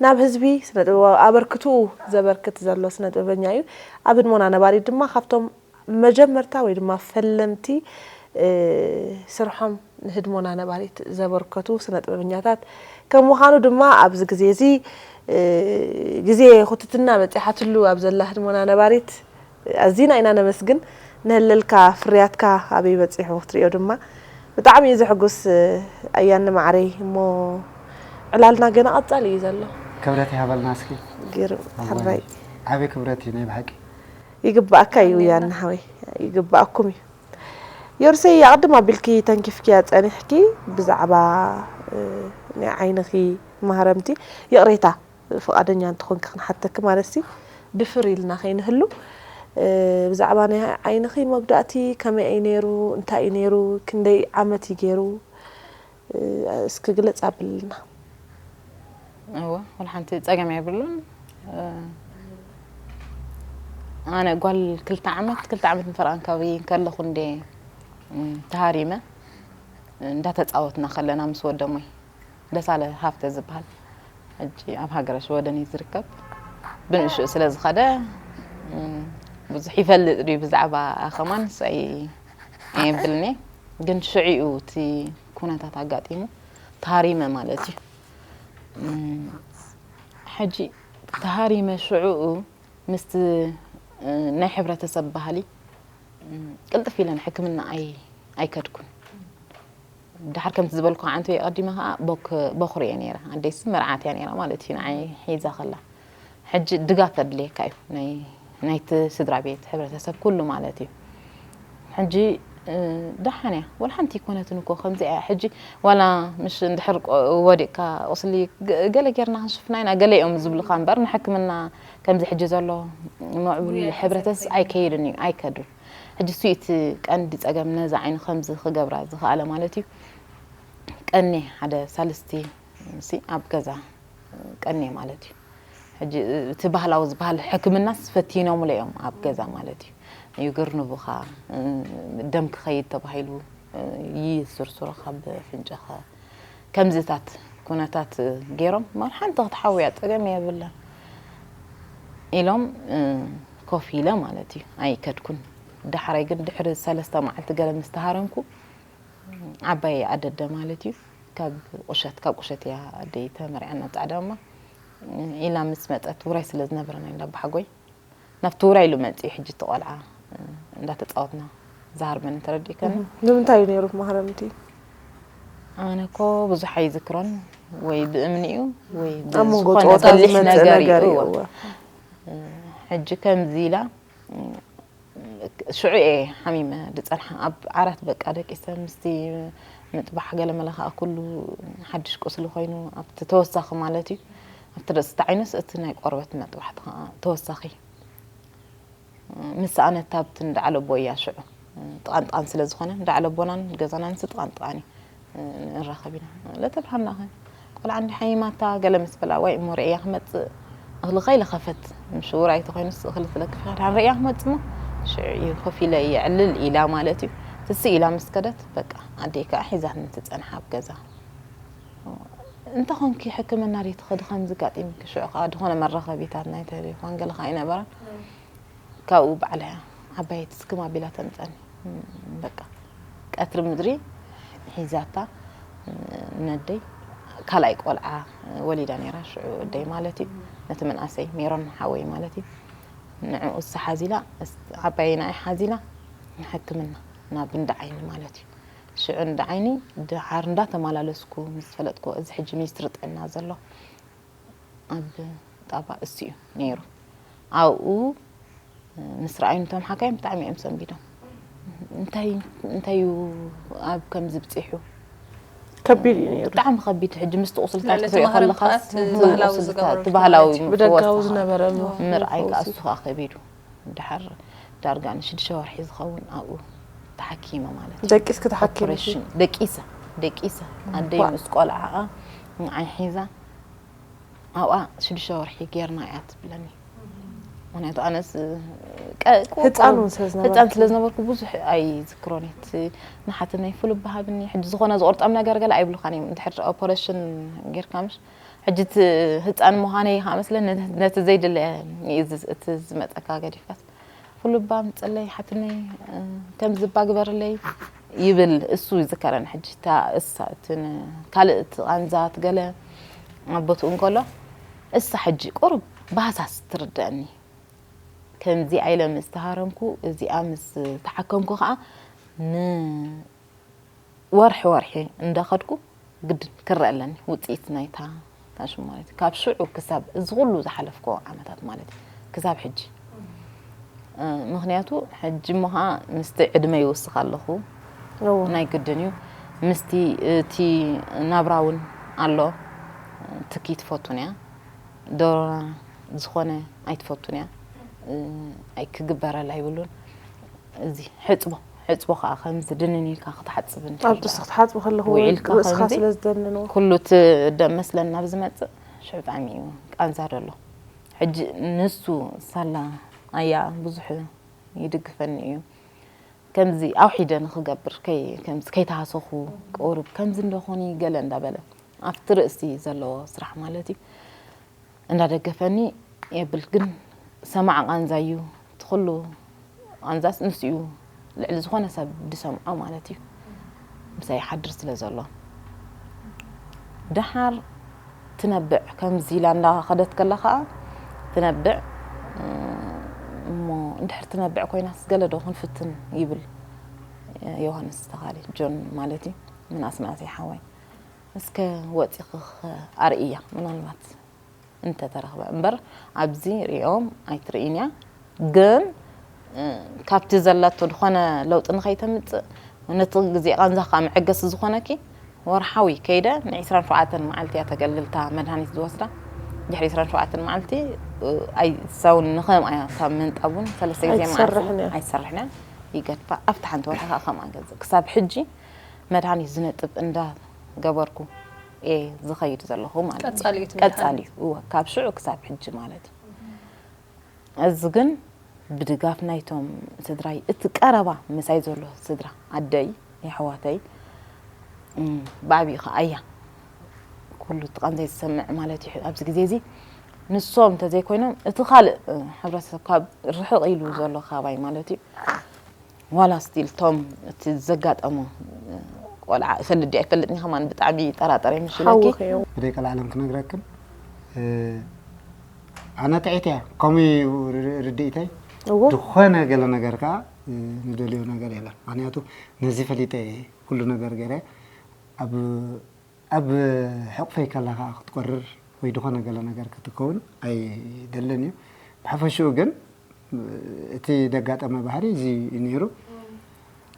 ናብ ህዝቢ ስነ ጥበባዊ ኣበርክትኡ ዘበርክት ዘሎ ስነ ጥበበኛ እዩ። ኣብ ህድሞና ነባሪት ድማ ካብቶም መጀመርታ ወይ ድማ ፈለምቲ፣ እ፣ ስርሖም ንህድሞና ነባሪት ዘበርከቱ ስነ ጥበበኛታት ከም ምዃኑ ድማ ኣብዚ ግዜ እዚ፣ እ፣ ግዜ ኩትትና በጺሓትሉ ኣብ ዘላ ህድሞና ነባሪት ኣዚና ኢና ነመስግን። ንህለልካ ፍርያትካ ኣበይ በጺሑ ክትሪኦ ድማ ብጣዕሚ እዩ ዘሕጉስ። ኣያኒ ማዕረይ፣ እሞ ዕላልና ገና ቀጻሊ እዩ ዘሎ። ክብረት ይሃበልና እስኪ። ግርም፣ እዋይ፣ ሕራይ። ዓቢ ክብረት እዩ ናይ ብሓቂ። ይግባኣካ እዩ ኣሜን። ያኒ ሓወይ፣ ይግባኣኩም እዩ። ዮርሰይ፣ ኣቕድም ኣቢልኪ ተንኪፍኪያ ጸኒሕኪ፣ ብዛዕባ፣ እ፣ ናይ ዓይንኺ ማህረምቲ ይቕሬታ፣ ፍቓደኛ እንተኾንኪ ክንሓተኪ፣ ማለትሲ ድፍር ኢልና ከይንህሉ፣ እ፣ ብዛዕባ ናይ ዓይንኺ መጉዳእቲ ከመይ እዩ ነይሩ? እንታይ እዩ ነይሩ? ክንደይ ዓመት እዩ ገይሩ? እ፣ እስኪ ግለጽ ኣብልና። እወ፣ ወላ ሓንቲ ጸገም የብሉን። እ፣ ኣነ ጓል ክልተ ዓመት፣ ክልተ ዓመት ምፍራን ካብይ ከለኹ እንዴ፣ እም፣ ተሃሪመ፣ እንዳተጻወትና ከለና ምስ ወደሞይ፣ ደሳለ ሃፍተ ዝበሃል፣ ሕጂ ኣብ ሃገረ ሽወደን እዩ ዝርከብ። ብንእሽኡ ስለ ዝኸደ፣ እም፣ ብዙሕ ይፈልጥ ድዩ ብዛዕባ ከማን ንሱ ኣይ-፣ ኣየብልኒ። ግን ሽዑ እዩ እቲ ኩነታት ኣጋጢሙ፣ ተሃሪመ ማለት እዩ። እም፣ ሕጂ ተሃሪመ ሽዑኡ ምስቲ፣ እ፣ ናይ ሕብረተሰብ ባህሊ፣ እም፣ ቅልጥፍ ኢለን ሕክምና ኣይ-፣ ኣይከድኩን። ድሓር ከምቲ ዝበልኩ፣ ዓንተይ ኣቐዲመ ከኣ ቦክ-፣ ቦኽሪ እየ ነይረ። ኣደይሲ መርዓት እያ ነይራ ማለት እዩ፣ ንዓይ ሒዛ ከላ። ሕጂ ድጋፍ ተድልየካ እዩ፣ ናይ፣ ናይቲ ስድራ ቤት፣ ሕብረተሰብ፣ ኩሉ ማለት እዩ። ሕጂ፣ እ፣ ደሓን እያ፣ ወላ ሓንቲ ኣይኮነትን እኮ፣ ከምዚኣ እያ። ሕጂ ዋላ ምሽ እንድሕር ቆ-፣ ወዲቕካ ቁስሊ ገ-፣ ገለ ጌርና ክንሽፍና ኢና፣ ገለ እዮም ዝብሉኻ እምበር፣ ንሕክምና ከምዚ ሕጂ ዘሎ ምዕቡል ውያ ሕብረተስ ኣይከይድን እዩ፣ ኣይከዱን። ሕጂ እሱ እቲ ቀንዲ ጸገም ነዛ ዓይኒ ከምዚ ክገብራ ዝኸኣለ ማለት እዩ። ቀኔ ሓደ ሳልስቲ ሲ ኣብ ገዛ ቀኔ ማለት እዩ። ሕጂ እቲ ባህላዊ ዝበሃል ሕክምናስ ፈቲኖምሉ እዮም ኣብ ገዛ ማለት እዩ። ይግርንቡኻ፣ ደም ክኸይድ ተባሂሉ ይስርሱሩኻ ብፍንጭኻ። ከምዚታት ኩነታት ገይሮም፣ "ማር ሓንቲ ክትሓውያ ጸገም የብላን" ኢሎም፣ ኮፍ ኢለ ማለት እዩ። ኣይከድኩን። ዳሕራይ ግን ድሕሪ ሰለስተ መዓልቲ ገለ ምስ ተሃረምኩ፣ ዓባይ ኣደደ ማለት እዩ። ካብ ቁሸት፣ ካብ ቁሸት እያ ኣደይ ተመርዕያ ናብ ጻዕዳ እማ። ኢላ ምስ መጸት፣ ውራይ ስለ ዝነበረና እንዳ ኣባሓጎይ፣ ናብቲ ውራይ ኢሉ መጺኡ፣ ሕጂ እቲ ቆልዓ እንዳተጻወትና ዝሃርመኒ፣ ተረዲእከኒ? እህ፣ ንምንታይ እዩ ነይሩ ማህረምቲ? ኣነ እኮ ብዙሕ ኣይዝክሮን፣ ወይ ብእምኒ እዩ፣ ወይ ኣብ መንጎ ብዝኾነ ጸወታ በሊሕ ዝመጽእ ነገር ነገር እዩ፣ እዩ። እወ። ሕጂ ከምዚ ኢላ፣ ሽዑ እየ ሓሚመ ዝጸንሓ። ኣብ ዓራት በቃ ደቂሰ፣ ምስቲ ምጥባሕ ገለ መለ ከኣ ኩሉ ሓድሽ ቁስሊ ኮይኑ፣ ኣብቲ ተወሳኺ ማለት እዩ። ኣብቲ ርእሲ ዓይኑስ እቲ ናይ ቆርበት መጥባሕቲ ከኣ ተወሳኺ። ምስ ኣነ ታብቲ እንዳዓለቦ እያ ሽዑ። ጥቓን ጥቓን ስለ ዝኾነ፣ እንዳዓለቦናን ገዛናን ስ ጥቓን ጥቓን እዩ። ንራኸብ ኢና። ለተብርሃና ኸ ቆልዓ እንዲ ሓሚማታ ገለ ምስ በላ፣ ዋይ እሞ ርእያ ክመጽእ፣ እኽሊ ከይለኸፈት፣ ምሽ ውራይ ተኾይኑስ እኽሊ ትለክፍ ኢኻ፣ ድሓን ርእያ ክመጽእ እሞ፣ ሽዑ እዩ ኮፍ ኢለ የዕልል ኢላ ማለት እዩ። ትስእ ኢላ ምስ ከደት፣ በቃ ኣደይ ከኣ ሒዛትኒ ትጸንሓ ኣብ ገዛ። እንተ ኾንኪ ሕክምና ደይ ትኸዲ ከምዚ ጋጢምኪ፣ ሽዑ ከኣ ዝኾነ መራኸቢታት ናይ ቴሌፎን ገለ ከኣ ኣይነበራን። ካብኡ ባዕላ እያ ዓባይ ትስክም ኣቢላ ተምጸኒ። በቃ ቀትሪ ምድሪ ሒዛታ ነደይ ካልኣይ ቆልዓ ወሊዳ ነይራ። ሽዑ ኣደይ ማለት እዩ፣ ነቲ መንእሰይ ሜሮን ሓወይ ማለት እዩ። ንዕኡ እሳ ሓዚላ፣ እስ-፣ ዓባየይ ንዓይ ሓዚላ ንሕክምና ናብ እንዳ ዓይኒ ማለት እዩ። ሽዑ እንዳ ዓይኒ ድሓር እንዳተመላለስኩ ምስ ፈለጥኩ፣ እዚ ሕጂ ሚኒስትሪ ጥዕና ዘሎ ኣብ ጣባ እሱ እዩ ነይሩ። ኣብኡ ምስ ረኣዩኒ እቶም ሓካይም ብጣዕሚ እዮም ሰንቢዶም። እንታይ፣ እንታይ እዩ ኣብ ከምዚ ብጺሑ? ከቢድ እዩ ነይሩ። ብጣዕሚ ከቢድ። ሕጂ ምስቲ ቁስልታት ልዕሊ እቲ ክትሪኦ ማህረም ከለኻስ፣ ከኣ እቲ እቲ ባህላዊ ቁስልታት፣ ዝገበረሉ እቲ ባህላዊ ማለት እዩ። ብደጋዊ ምፍዋስ ዝነበረሉ ምርኣይ ከኣ ምፍዋስ እሱ እዩ። ከኣ ከቢዱ። ድሓር ዳርጋ ንሽዱሽተ ወርሒ ዝኸውን ኣብኡ ተሓኪመ ማለት እዩ። ደቂስኪ ተሓኪምኪ? ኦፕሬሽን ደቂሰ፣ ደቂሰ። ኣደይ ዋ። ምስ ቆልዓኣ ንዓይ ሒዛ ኣብኣ ሽዱሽተ ወርሒ ጌርና እያ ትብለኒ። ምኽንያቱ ኣነስ ቀ-፣ ህፃን እውን ስለ ዝነበርኪ። ህፃን ስለ ዝነበርኩ ብዙሕ ኣይዝክሮን እየ። እቲ ንሓትነይ ፍሉብ ሃብኒ፣ ሕጂ ዝኾነ ዝቑርጠም ነገር ገለ ኣይብሉኻን እዮም። እንድሕር ኦፐሬሽን ጌርካ ምሽ፣ ሕጂ እቲ ህፃን ምዃነይ ከዓ መስለ ነቲ፣ ነቲ ዘይድለ እዩ ዝ-፣ እቲ ዝመፀካ ገዲፋስ። ፍሉባ ምፅለይ ሓትነይ፣ እ፣ ከምዚ እባ ግበርለይ ይብል፣ እሱ ይዝከረን። ሕጂ እታ እሳ፣ እቲ ን-፣ ካልእ እቲ ቃንዛት ገለ ኣብ ቦትኡ እንከሎ፣ እሳ ሕጂ ቁሩብ ባህሳስ ትርድአኒ። ከምዚኣ ኢለ ምስ ተሃረምኩ፣ እዚኣ ምስ ተሓከምኩ ከዓ ን-፣ ወርሒ ወርሒ እንዳኸድኩ ግድን ክረአ ኣለኒ ውፅኢት ናይታ ታሽም ማለት እዩ። ካብ ሽዑ ክሳብ እዚ ኩሉ ዝሓለፍክዎ ዓመታት ማለት እዩ፣ ክሳብ ሕጂ። እ፣ ምኽንያቱ ሕጂ እሞ ኸዓ ምስቲ ዕድመ ይውስኽ ኣለኹ። እዎ። ናይ ግድን እዩ። ምስቲ እቲ ናብራ እውን ኣሎ። ትኪ ትፈቱን እያ፣ ዶሮ ዝኾነ ኣይትፈቱን እያ። ኣይ ክግበረላ ይብሉን። እዚ ሕፅቦ ሕፅቦ ከዓ ከምዚ ድንን ኢልካ ክትሓፅብ ኣብ ጥስቲ ክትሓፅቡ ከለኹ ውዒልካ ርእስኻ ከምዚ ስለ ዝደንንዎ ኩሉ ትደም መስለን ናብ ዝመፅእ ሽዑ ብጣዕሚ እዩ ቃንዛ ደሎ። ሕጂ ንሱ ሳላ ኣያ ብዙሕ ይድግፈኒ እዩ። ከምዚ ኣውሒደ ንክገብር ከይ- ከምዚ ከይተሃሰኹ ቁሩብ ከምዚ እንደኾኒ ገለ እንዳበለ ኣብቲ ርእሲ ዘለዎ ስራሕ ማለት እዩ እንዳደገፈኒ የብል። ግን ሰማዕ ቃንዛ እዩ እቲ ኩሉ ቃንዛስ ንሱ እዩ ልዕሊ ዝኾነ ሰብ ድሰምዖ ማለት እዩ። ምሳይ ይሓድር ስለ ዘሎ ደሓር ትነብዕ ከምዚ ኢላ እንዳኸደት ከላ ከዓ ትነብዕ። እሞ እንድሕር ትነብዕ ኮይናስ ገለ ዶ ክንፍትን ይብል ዮሃንስ ተኻሊ ጆን ማለት እዩ። ምንኣስ ምንኣስ ሓወይ እስከ ወፂኺ ኣርእያ ምናልባት እንተተረኽበ እምበር ኣብዚ ሪኦም ኣይትርእይን እያ። ግን ካብቲ ዘለቶ ዝኾነ ለውጢ ንኸይተምፅእ ነቲ ግዜ ቃንዛ ከዓ መዐገሲ ዝኾነኪ ወርሓዊ ከይደ ን24 መዓልቲ እያ ተገልልታ መድሃኒት ዝወስዳ። ድሕሪ 24 መዓልቲ ኣይሳውን ንኸምኣ እያ ካብ ምንጣብ እውን ሰለስተ ግዜ መዓልቲ ኣይትሰርሕን እያ። ኣይትሰርሕን እያ ይገድፋ። ኣብቲ ሓንቲ ወርሒ ከዓ ከምኣ ገንዘብ ክሳብ ሕጂ መድሃኒት ዝነጥብ እንዳገበርኩ እየ ዝኸይድ ዘለኹ ማለት እዩ። ቀጻሊ እዩ እቲ ቀጻሊ እዩ። እወ፣ ካብ ሽዑ ክሳብ ሕጂ ማለት እዩ። እዚ ግን ብድጋፍ ናይቶም ስድራይ እቲ ቀረባ ምሳይ ዘሎ ስድራ ኣደይ የሕዋተይ እም፣ ብዓብዪ ከኣያ ኩሉ እቲ ቃንዘይ ዝሰምዕ ማለት እዩ ኣብዚ ግዜ እዚ ንሶም እንተዘይኮይኖም እቲ ካልእ እ፣ ሕብረተሰብ ካብ ርሕቕ ኢሉ ዘሎ ካባይ ማለት እዩ ዋላ ስቲል ቶም እቲ ዘጋጠሞ እ፣ ቆልዓ እፈልጥ ድያ ኣይፈልጥን ከማን ብጣዕሚ ይጠራጠር ይምሽለኪ ሓውኺ እዩ ብደይ ቀልዓለም ክነግረክን እ፣ ኣነ ጥዒት እያ ከምኡ እዩ ር- ርድኢተይ እዎ ዝኾነ ገለ ነገር ከዓ እ፣ ንደልዮ ነገር የለን ምክንያቱ ነዚ ፈሊጠ እየ ኩሉ ነገር ገይረ ኣብ ኣብ ሕቕፈይ ከላ ከዓ ክትቆርር ወይ ዝኾነ ገለ ነገር ክትከውን ኣይደልን እዩ ብሓፈሽኡ ግን እቲ ደጋጠመ ባህሪ እዚ እዩ ነይሩ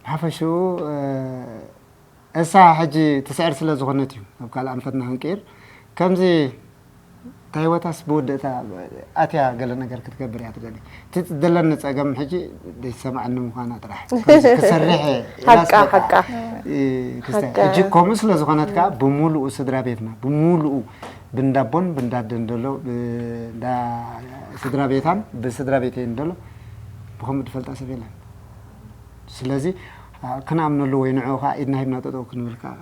ብሓፈሽኡ እ፣ እሳ ሕጂ ትስዕር ስለ ዝኾነት እዩ ኣብ ካልእ ኣንፈትና ክንቅይር ከምዚ እንታይ ወታስ ብውድእታ ኣትያ ገለ ነገር ክትገብር እያ ትደሊ እቲ ዘለኒ ፀገም ሕጂ ዘይሰማዕኒ ምዃና ጥራሕ ከምዚ ክሰርሕ እየ ኢላስ ሓቃ በቃ ሓቃ እ፣ ክስተ- ሓቃ። ሕጂ ከምኡ ስለ ዝኾነት ከዓ ብምሉኡ ስድራ ቤትና ብምሉኡ ብንዳቦን ብንዳደን ደሎ ብንዳ ስድራ ቤታን ብስድራ ቤተይን ደሎ ብኸምኡ ዝፈልጣ ሰብ የለን ስለዚ ኣ፣ ክንኣምነሉ ወይ ንዕኡ ከዓ ኢድና ሂብና ጠጠው ክንብል ከዓ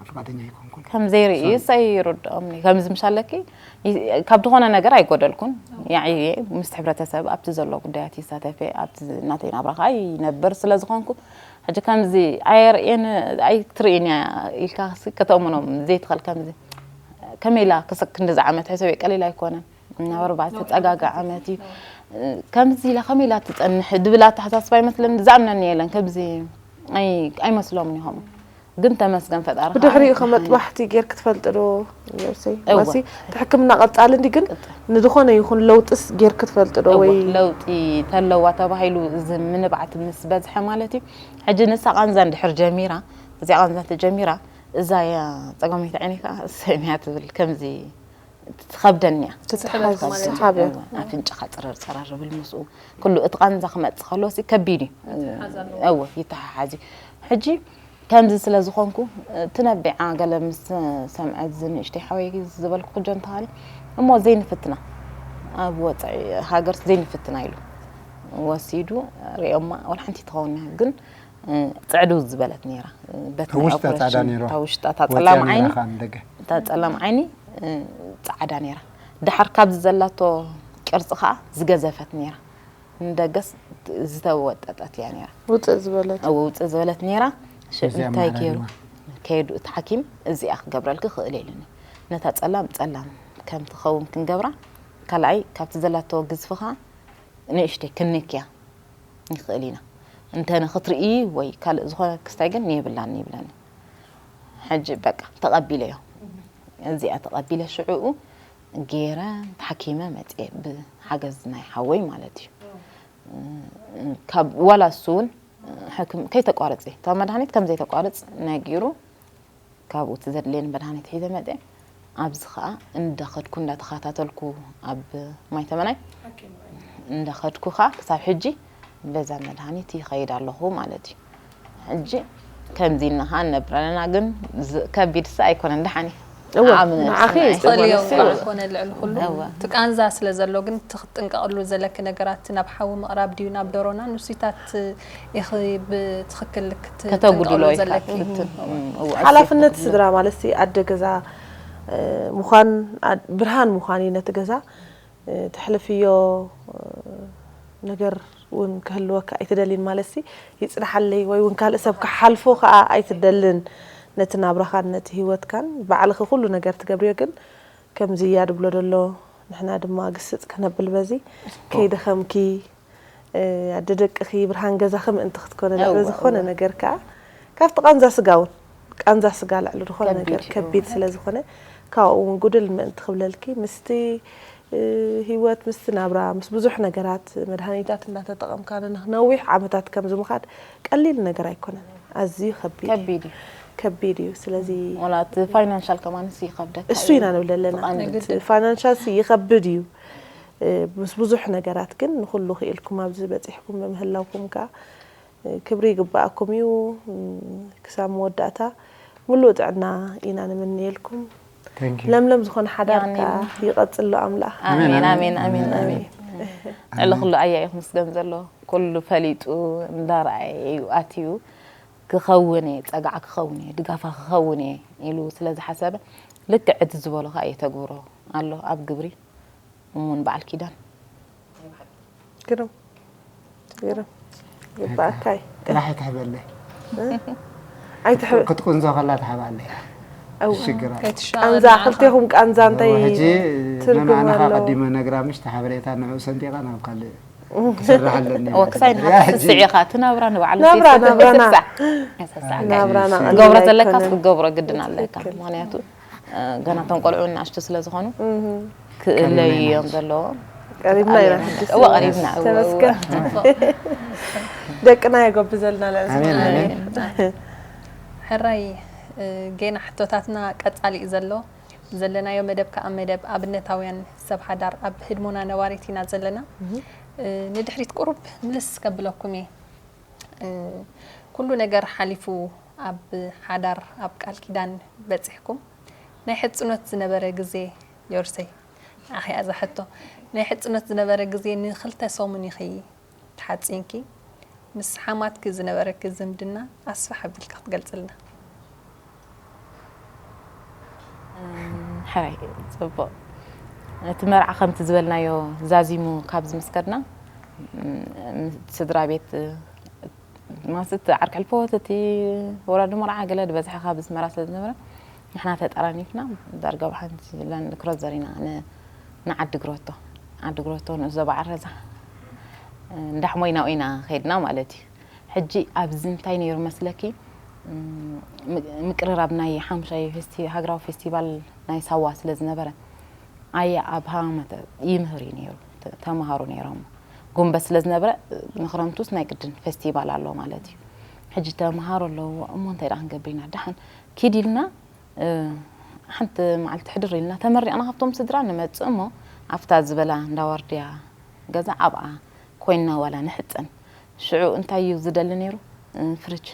ፍቃደኛ ኣይኮንኩን ከም ዘይርኢ ይርድኦም ከምዚ ምሻለኪ ይ- ካብ ዝኾነ ነገር ኣይጎደልኩን ያዕየ ምስ ሕብረተሰብ ኣብቲ ዘሎ ጉዳያት ይሳተፈ ኣብቲ ናተይ ናብራ ከዓ ይነብር ስለ ዝኾንኩ ሕጂ ከምዚ ኣየርእየን ኣይትርእን እያ ኢልካ ሲ ከተእምኖም ዘይትኽእል ከምዚ ከመይ ኢላ ክስ- ክንድዚ ዓመት ሕሰብ ቀሊል ኣይኮነን ናብ ኣርባዕተ ፀጋጋ ዓመት እዩ ከምዚ ኢላ ከመይ ኢላ ትፀንሕ ድብል ኣተሓሳስባ ይመስለኒ ዝኣምነኒ የለን ከምዚ ኣይ- ኣይመስሎምን ኢኹም ግን ተመስገን ፈጣሪ ከዓ ብድሕሪኡ ከመጥባሕቲ ጌርክ ትፈልጥ ዶ ነብሰይ እወ። ማሲ እቲ ሕክምና ቀጻሊ እንዲ ግን ንዝኾነ ይኹን ለውጥስ ጌርክ ትፈልጥ ዶ እወ፣ ወይ ለውጢ ተለዋ ተባሂሉ እዚ ምንባዕቲ ምስ በዝሐ ማለት እዩ ሕጂ ንሳ ቃንዛ እንድሕር ጀሚራ እዚኣ ቃንዛ ተጀሚራ እዛ እያ ፀገመይቲ ዓይኒ ከዓ ሰሚያ ትብል ከምዚ ትኸብደኒ እያ ትትሓዝ ማለት እዩ። ሓብያ እወ፣ ኣፍንጫኻ ፅረር ፀረር ብል ምስኡ ኩሉ እቲ ቃንዛ ክመፅእ ከሎ ሲ ከቢድ እዩ እወ ይተሓሓዝ እዩ ሕጂ ከምዚ ስለ ዝኾንኩ ትነቢዓ ገለ ምስ ሰምዐት ዝንእሽተይ ሓወይ ዝበልኩ ክጆን ተኻሊ እሞ ዘይንፍትና ኣብ ወፃኢ ሃገር ዘይንፍትና ኢሉ ወሲዱ ሪኦማ ወላ ሓንቲ ትኸውን እያ ግን ፅዕድው ዝበለት ነይራ በቲ ናይ ውሽጣ ኦፕሬሽን ፃዕዳ ነይሩ እታ ውሽጣ እታ ፀላም ዓይኒ ካብ ደገ እታ ፀላም ዓይኒ ፃዕዳ ነይራ ድሓር ካብዚ ዘላቶ ቅርፂ ከዓ ዝገዘፈት ነይራ ንደገስ ዝተወጠጠት እያ ነይራ ውፅእ ዝበለት ውፅእ ዝበለት ነይራ ሽዑ እዚኣ እንታይ ማዕረ ገይሩ ድማ። ከይዱ እቲ ሓኪም እዚኣ ክገብረልኪ ክእል የለን ነታ ፀላም ፀላም ከም ትኸውን ክንገብራ ካልኣይ ካብቲ ዘላቶ ግዝፊ ከዓ ንእሽተይ ክንክያ ንኽእል ኢና እንተ ንክትርኢ ወይ ካልእ ዝኾነ ክስታይ ግን የብላን ይብለኒ ሕጂ በቃ ተቐቢለዮ እዚኣ ተቐቢለ ሽዑኡ ገይረ ተሓኪመ መፅየ ብሓገዝ ናይ ሓወይ ማለት እዩ ካብ ዋላ እሱ እውን ሕክም ከይተቋርጽ እታ መድሃኒት ከም ዘይተቋርጽ ነጊሩ፣ ካብኡ እቲ ዘድልየኒ መድሃኒት ሒዘ መጽየ። ኣብዚ ኸኣ እንዳኸድኩ እንዳተኸታተልኩ ኣብ ማይ ተመናይ እንዳኸድኩ ኸኣ ክሳብ ሕጂ በዛ መድሃኒት ይኸይድ ኣለኹ ማለት እዩ። ሕጂ ከምዚ ኢልና ኸኣ ንነብር ኣለና፣ ግን ዝ- ከቢድስ ኣይኮነን። ደሓን እዩ። እወ፣ ዓቕሚ ንዓኺ ነብስና እዩ። ይኽእል እዩ ንሱ እምበኣር ኮነ ልዕሊ ኩሉ እወ። እቲ ቃንዛ ስለ ዘሎ ግን እቲ ክትጥንቀቕሉ ዘለኪ ነገራት ናብ ሓዊ ምቕራብ ድዩ ናብ ደሮና ንሱታት ኢኺ ብትኽክል ክትጥንቀቕሉ ከተጉድሎ ኢልካ ዘለኪ ክትን- እም፣ እወ፣ ሓላፍነት እሱ ስድራ ማለት ሲ ኣደ ገዛ እ፣ ምዃን ኣድ- ብርሃን ምዃን እዩ ነቲ ገዛ እ፣ ተሕልፍዮ እ፣ ነገር እውን ክህልወካ ኣይትደልን ማለት ሲ ይፅንሓለይ ወይ እውን ካልእ ሰብ ክሓልፎ ከዓ ኣይትደልን ነቲ ናብራኻን ነቲ ህይወትካን ባዕልኺ ኩሉ ነገር ትገብርዮ ግን ከምዚ እያ ድብሎ ደሎ ንሕና ድማ ግስፅ ክነብል በዚ ከይደኸምኪ እ፣ ኣደ ደቅኺ ብርሃን ገዛኺ ምእንቲ ክትኮነ ልዕሊ እወ፣ ዝኾነ እወ። ነገር ከዓ ካብቲ ቃንዛ ስጋ እውን ቃንዛ ስጋ ልዕሊ ዝኾነ ከቢድ ነገር እዩ። ከቢድ ስለ ዝኾነ ካብኡ እውን ጉድል ምእንቲ ክብለልኪ ምስቲ እ፣ ህይወት ምስቲ ናብራ ምስ ብዙሕ ነገራት መድሃኒታት እናተጠቐምካ ንነዊሕ ዓመታት ከምዚ ምኻድ ቀሊል ነገር ኣይኮነን። ኣዝዩ ከቢድ እዩ። ከቢድ እዩ። ከቢድ እዩ። ስለዚ ዋላ እቲ ፋይናንሻል ከማንስ ይኸብደካ እሱ እዩ። ኢና ንብል ዘለና። ብቐንዱ እቲ ፋይናንሻል ሲ ይኸብድ እዩ። እ፣ ምስ ብዙሕ ነገራት ግን ንኹሉ ክኢልኩም ኣብዚ በፂሕኩም ብምህላውኩም ከዓ እ፣ ክብሪ ይግባኣኩም እዩ። እ፣ ክሳብ መወዳእታ ሙሉእ ጥዕና ኢና ንምንየልኩም። Thank you። ለምለም ዝኾነ ሓዳር ያኔ ከዓ ይቐፅሎ ኣምላኽ። ኣሜን ኣሜን፣ ኣሜን ኣሜን ኣሜን። ልዕሊ ኩሉ ኣያ እዩ ክምስገን ዘሎ። ኩሉ ፈሊጡ እንዳረኣየ እዩ ኣትዩ ክኸውን እየ፣ ፀግዓ ክኸውን እየ፣ ድጋፋ ክኸውን እየ ኢሉ ስለ ዝሓሰበ ልክዕ እቲ ዝበሎ ከዓ የተግብሮ ኣሎ ኣብ ግብሪ። እሙን በዓል ኪዳን። ግርም ግርም ይግባኣካ እዩ። ጥራሕ ትሕበለይ ኣይትሕ ክትቁንዞ ከላ ትሓባለይ ኣው ሽግራ ከይትሸ- ቃንዛ ክልቴኹም ቃንዛ እንታይ ሕጂ ትርጉም መማንኻ ኣለዎ? ቀዲመ ነግራ ምሽ ተሓበሬታ ንዑ ሰንጢቓ ናብ ካልእ ክስራሕ ኣለኒ ወክሳይ ንሓስስዕ ኢኻ እቲ ናብራ ንባዕሉ ናብራ ሲስብ ናብራና ይስሳዕ። ይስሳዕ። ናብራና ክትገብሮ ቀሊል ዘለካ ኣይኮነን። ክትገብሮ ግድን ኣለካ። ትክክል። ምክንያቱ እ፣ ገና እቶም ቆልዑ ንኣሽቱ ስለ ዝኾኑ እህ፣ ክእለዩ እዮም ዘለዎ። ቀሪብና ኢና ሕጂ እወ፣ ቀሪብና፣ እወ፣ እወ። ተመስገን። ደቅና የጎብዘልና ልዕሊ ኣሜን፣ ኣሜን። ሕራይ እ፣ ጌና ሕቶታትና ቀጻሊ እዩ ዘሎ ዘለናዮ መደብ ከዓ መደብ ኣብነታውያን ሰብ ሓዳር ኣብ ህድሞና ነባሪት ኢና ዘለና። እ፣ ንድሕሪት ቁሩብ ምልስ ከብለኩም እየ። እ፣ ኩሉ ነገር ሓሊፉ ኣብ ሓዳር ኣብ ቃል ኪዳን በፂሕኩም ናይ ሕፅኖት ዝነበረ ግዜ ዮርሰይ ኣኸያ ዝሕቶ ናይ ሕፅኖት ዝነበረ ግዜ ንክልተ ሰሙን ኢኺ ተሓፂንኪ ምስ ሓማትኪ ዝነበረኪ ዝምድና ኣስፍሕ ኣቢልካ ክትገልፅልና። ሕራይ፣ ፅቡቕ። እቲ መርዓ ከምቲ ዝበልናዮ ዛዚሙ ካብ ዝምስከድና ስድራ ቤት ማለት ዓርኪ ሕልፎት እቲ ወራዲ መርዓ ገለ ዝበዝሐ ካብ ኣስመራ ስለ ዝነበረ ንሕና ተጠራኒፍና ዳርጋ ብሓንቲ ላንድ ክሮዘር ኢና ንዓዲ ግሮቶ ዓዲ ግሮቶ ንእዞ በዓል ረዛ እንዳሕሞይናኡ ኢና ከይድና ማለት እዩ። ሕጂ ኣብዚ እንታይ ነይሩ መስለኪ ምቅርራብ ናይ ሓሙሻይ ሃገራዊ ፌስቲቫል ናይ ሳዋ ስለ ዝነበረ ኣየ ኣብ ሃማመተ ይምህር እዩ ነይሩ። ተምሃሮ ነይሮም ጉንበት ስለ ዝነበረ ንክረምቱስ ናይ ቅድን ፌስቲቫል ኣሎ ማለት እዩ። ሕጂ ተምሃሮ ኣለዎ እሞ እንታይ ደኣ ክንገብር ኢና ደሓን ኪድ ኢልና ሓንቲ መዓልቲ ሕድር ኢልና ተመሪቕና ካብቶም ስድራ ንመፅእ እሞ ኣብታ ዝበላ እንዳዋርድያ ገዛ ኣብኣ ኮይንና ዋላ ንሕፀን ሽዑ እንታይ እዩ ዝደሊ ነይሩ ፍርጅ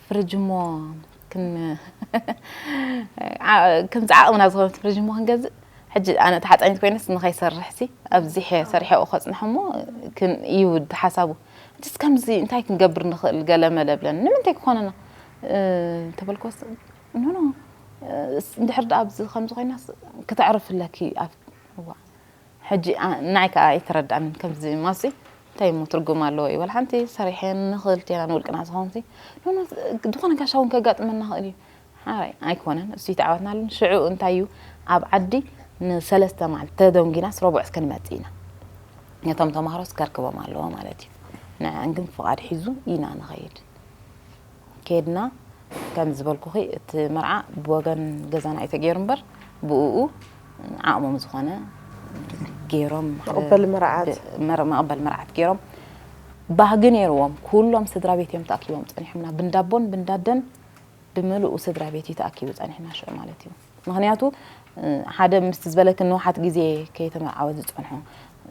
ፍርጅ እሞ ከምዚ ዓቕምና ዝኾነት ፍርጅ እሞ ክንገዝእ ሕጂ ኣነ ተሓፃኒት ኮይነስ ንኸይሰርሕሲ ኣብዚሐ ሰሪሐ ከፅንሕ እሞ እዩ ሓሳቡ እንስ ከምዚ እንታይ ክንገብር ንኽእል ገለ መለ ብለን ንምንታይ ክኾነና ተበልኮስ ኖኖ እንድሕር ዳ ኣብዚ ከምዚ ኮይናስ ክተዕርፍለኪ ኣብ ሕጂ ንዓይ ከዓ ኣይተረድኣንን ከምዚ ማሲ እንታይ እሞ ትርጉም ኣለዎ እዩ ወላ ሓንቲ ሰሪሐን ንኽእል ቴና ንውልቅና ዝኾንሲ ዝኾነ ጋሻ እውን ከጋጥመና ክእል እዩ ሓራይ ኣይኮነን እሱ ይተዓወትና ኣለን ሽዑ እንታይ እዩ ኣብ ዓዲ ንሰለስተ መዓልቲ ተደንጊናስ ረቡዕ እስከ ንመፅእ ኢና ነቶም ተምሃሮስ ከርክቦም ኣለዎ ማለት እዩ ንዐን ግን ፍቓድ ሒዙ ኢና ንኸይድ ከድና ከም ዝበልኩኺ እቲ መርዓ ብወገን ገዛና እዩ ተገይሩ እምበር ብእኡ ዓቕሞም ዝኾነ ገይሮም መቐበሊ መርዓት መቐበል መርዓት ገይሮም ባህጊ ነይርዎም። ኩሎም ስድራ ቤት እዮም ተኣኪቦም ጸኒሖምና። ብንዳቦን ብንዳደን ብምልኡ ስድራ ቤት እዩ ተኣኪቡ ጸኒሕና ሽዑ ማለት እዩ። ምኽንያቱ፣ እ፣ ሓደ ምስቲ ዝበለክን ንውሓት ግዜ ከይተመርዓወ ዝጸንሑ፣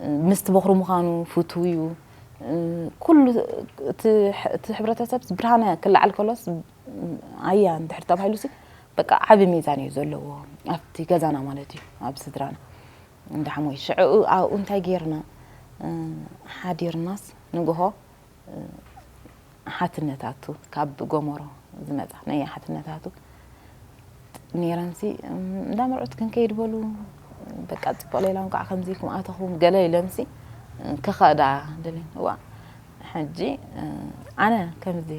እ፣ ምስቲ በኹሪ ምዃኑ ፍቱው እዩ። እ፣ ኩሉ እቲ ሕ-፣ እቲ ሕብረተሰብ ብርሃነ ክለዓል ከሎስ፣ እ፣ ኣያ እንድሕር ተባሂሉሲ፣ በቃ ዓቢ ሚዛን እዩ ዘለዎ ኣብቲ ገዛና ማለት እዩ፣ ኣብ ስድራና። እንዳ ሓሞይ ሽዑ ኣብኡ እንታይ ጌርና? እ፣ ሓዲርናስ ንግሆ፣ እ፣ ሓትነታቱ ካብ ጎመሮ ዝመጻ ናይ ሓትነታቱ ነይረንሲ፣ እም፣ እንዳ መርዑት ክንከይድ በሉ፣ በቃ ጽቡቕ ሌላ እንኳዕ ከምዚ ኢልኩም ኣተኹም ገለ ኢለንሲ፣ እ፣ ክኸዳ ደልን። እዋ፣ ሕጂ፣ እ፣ ኣነ ከምዚ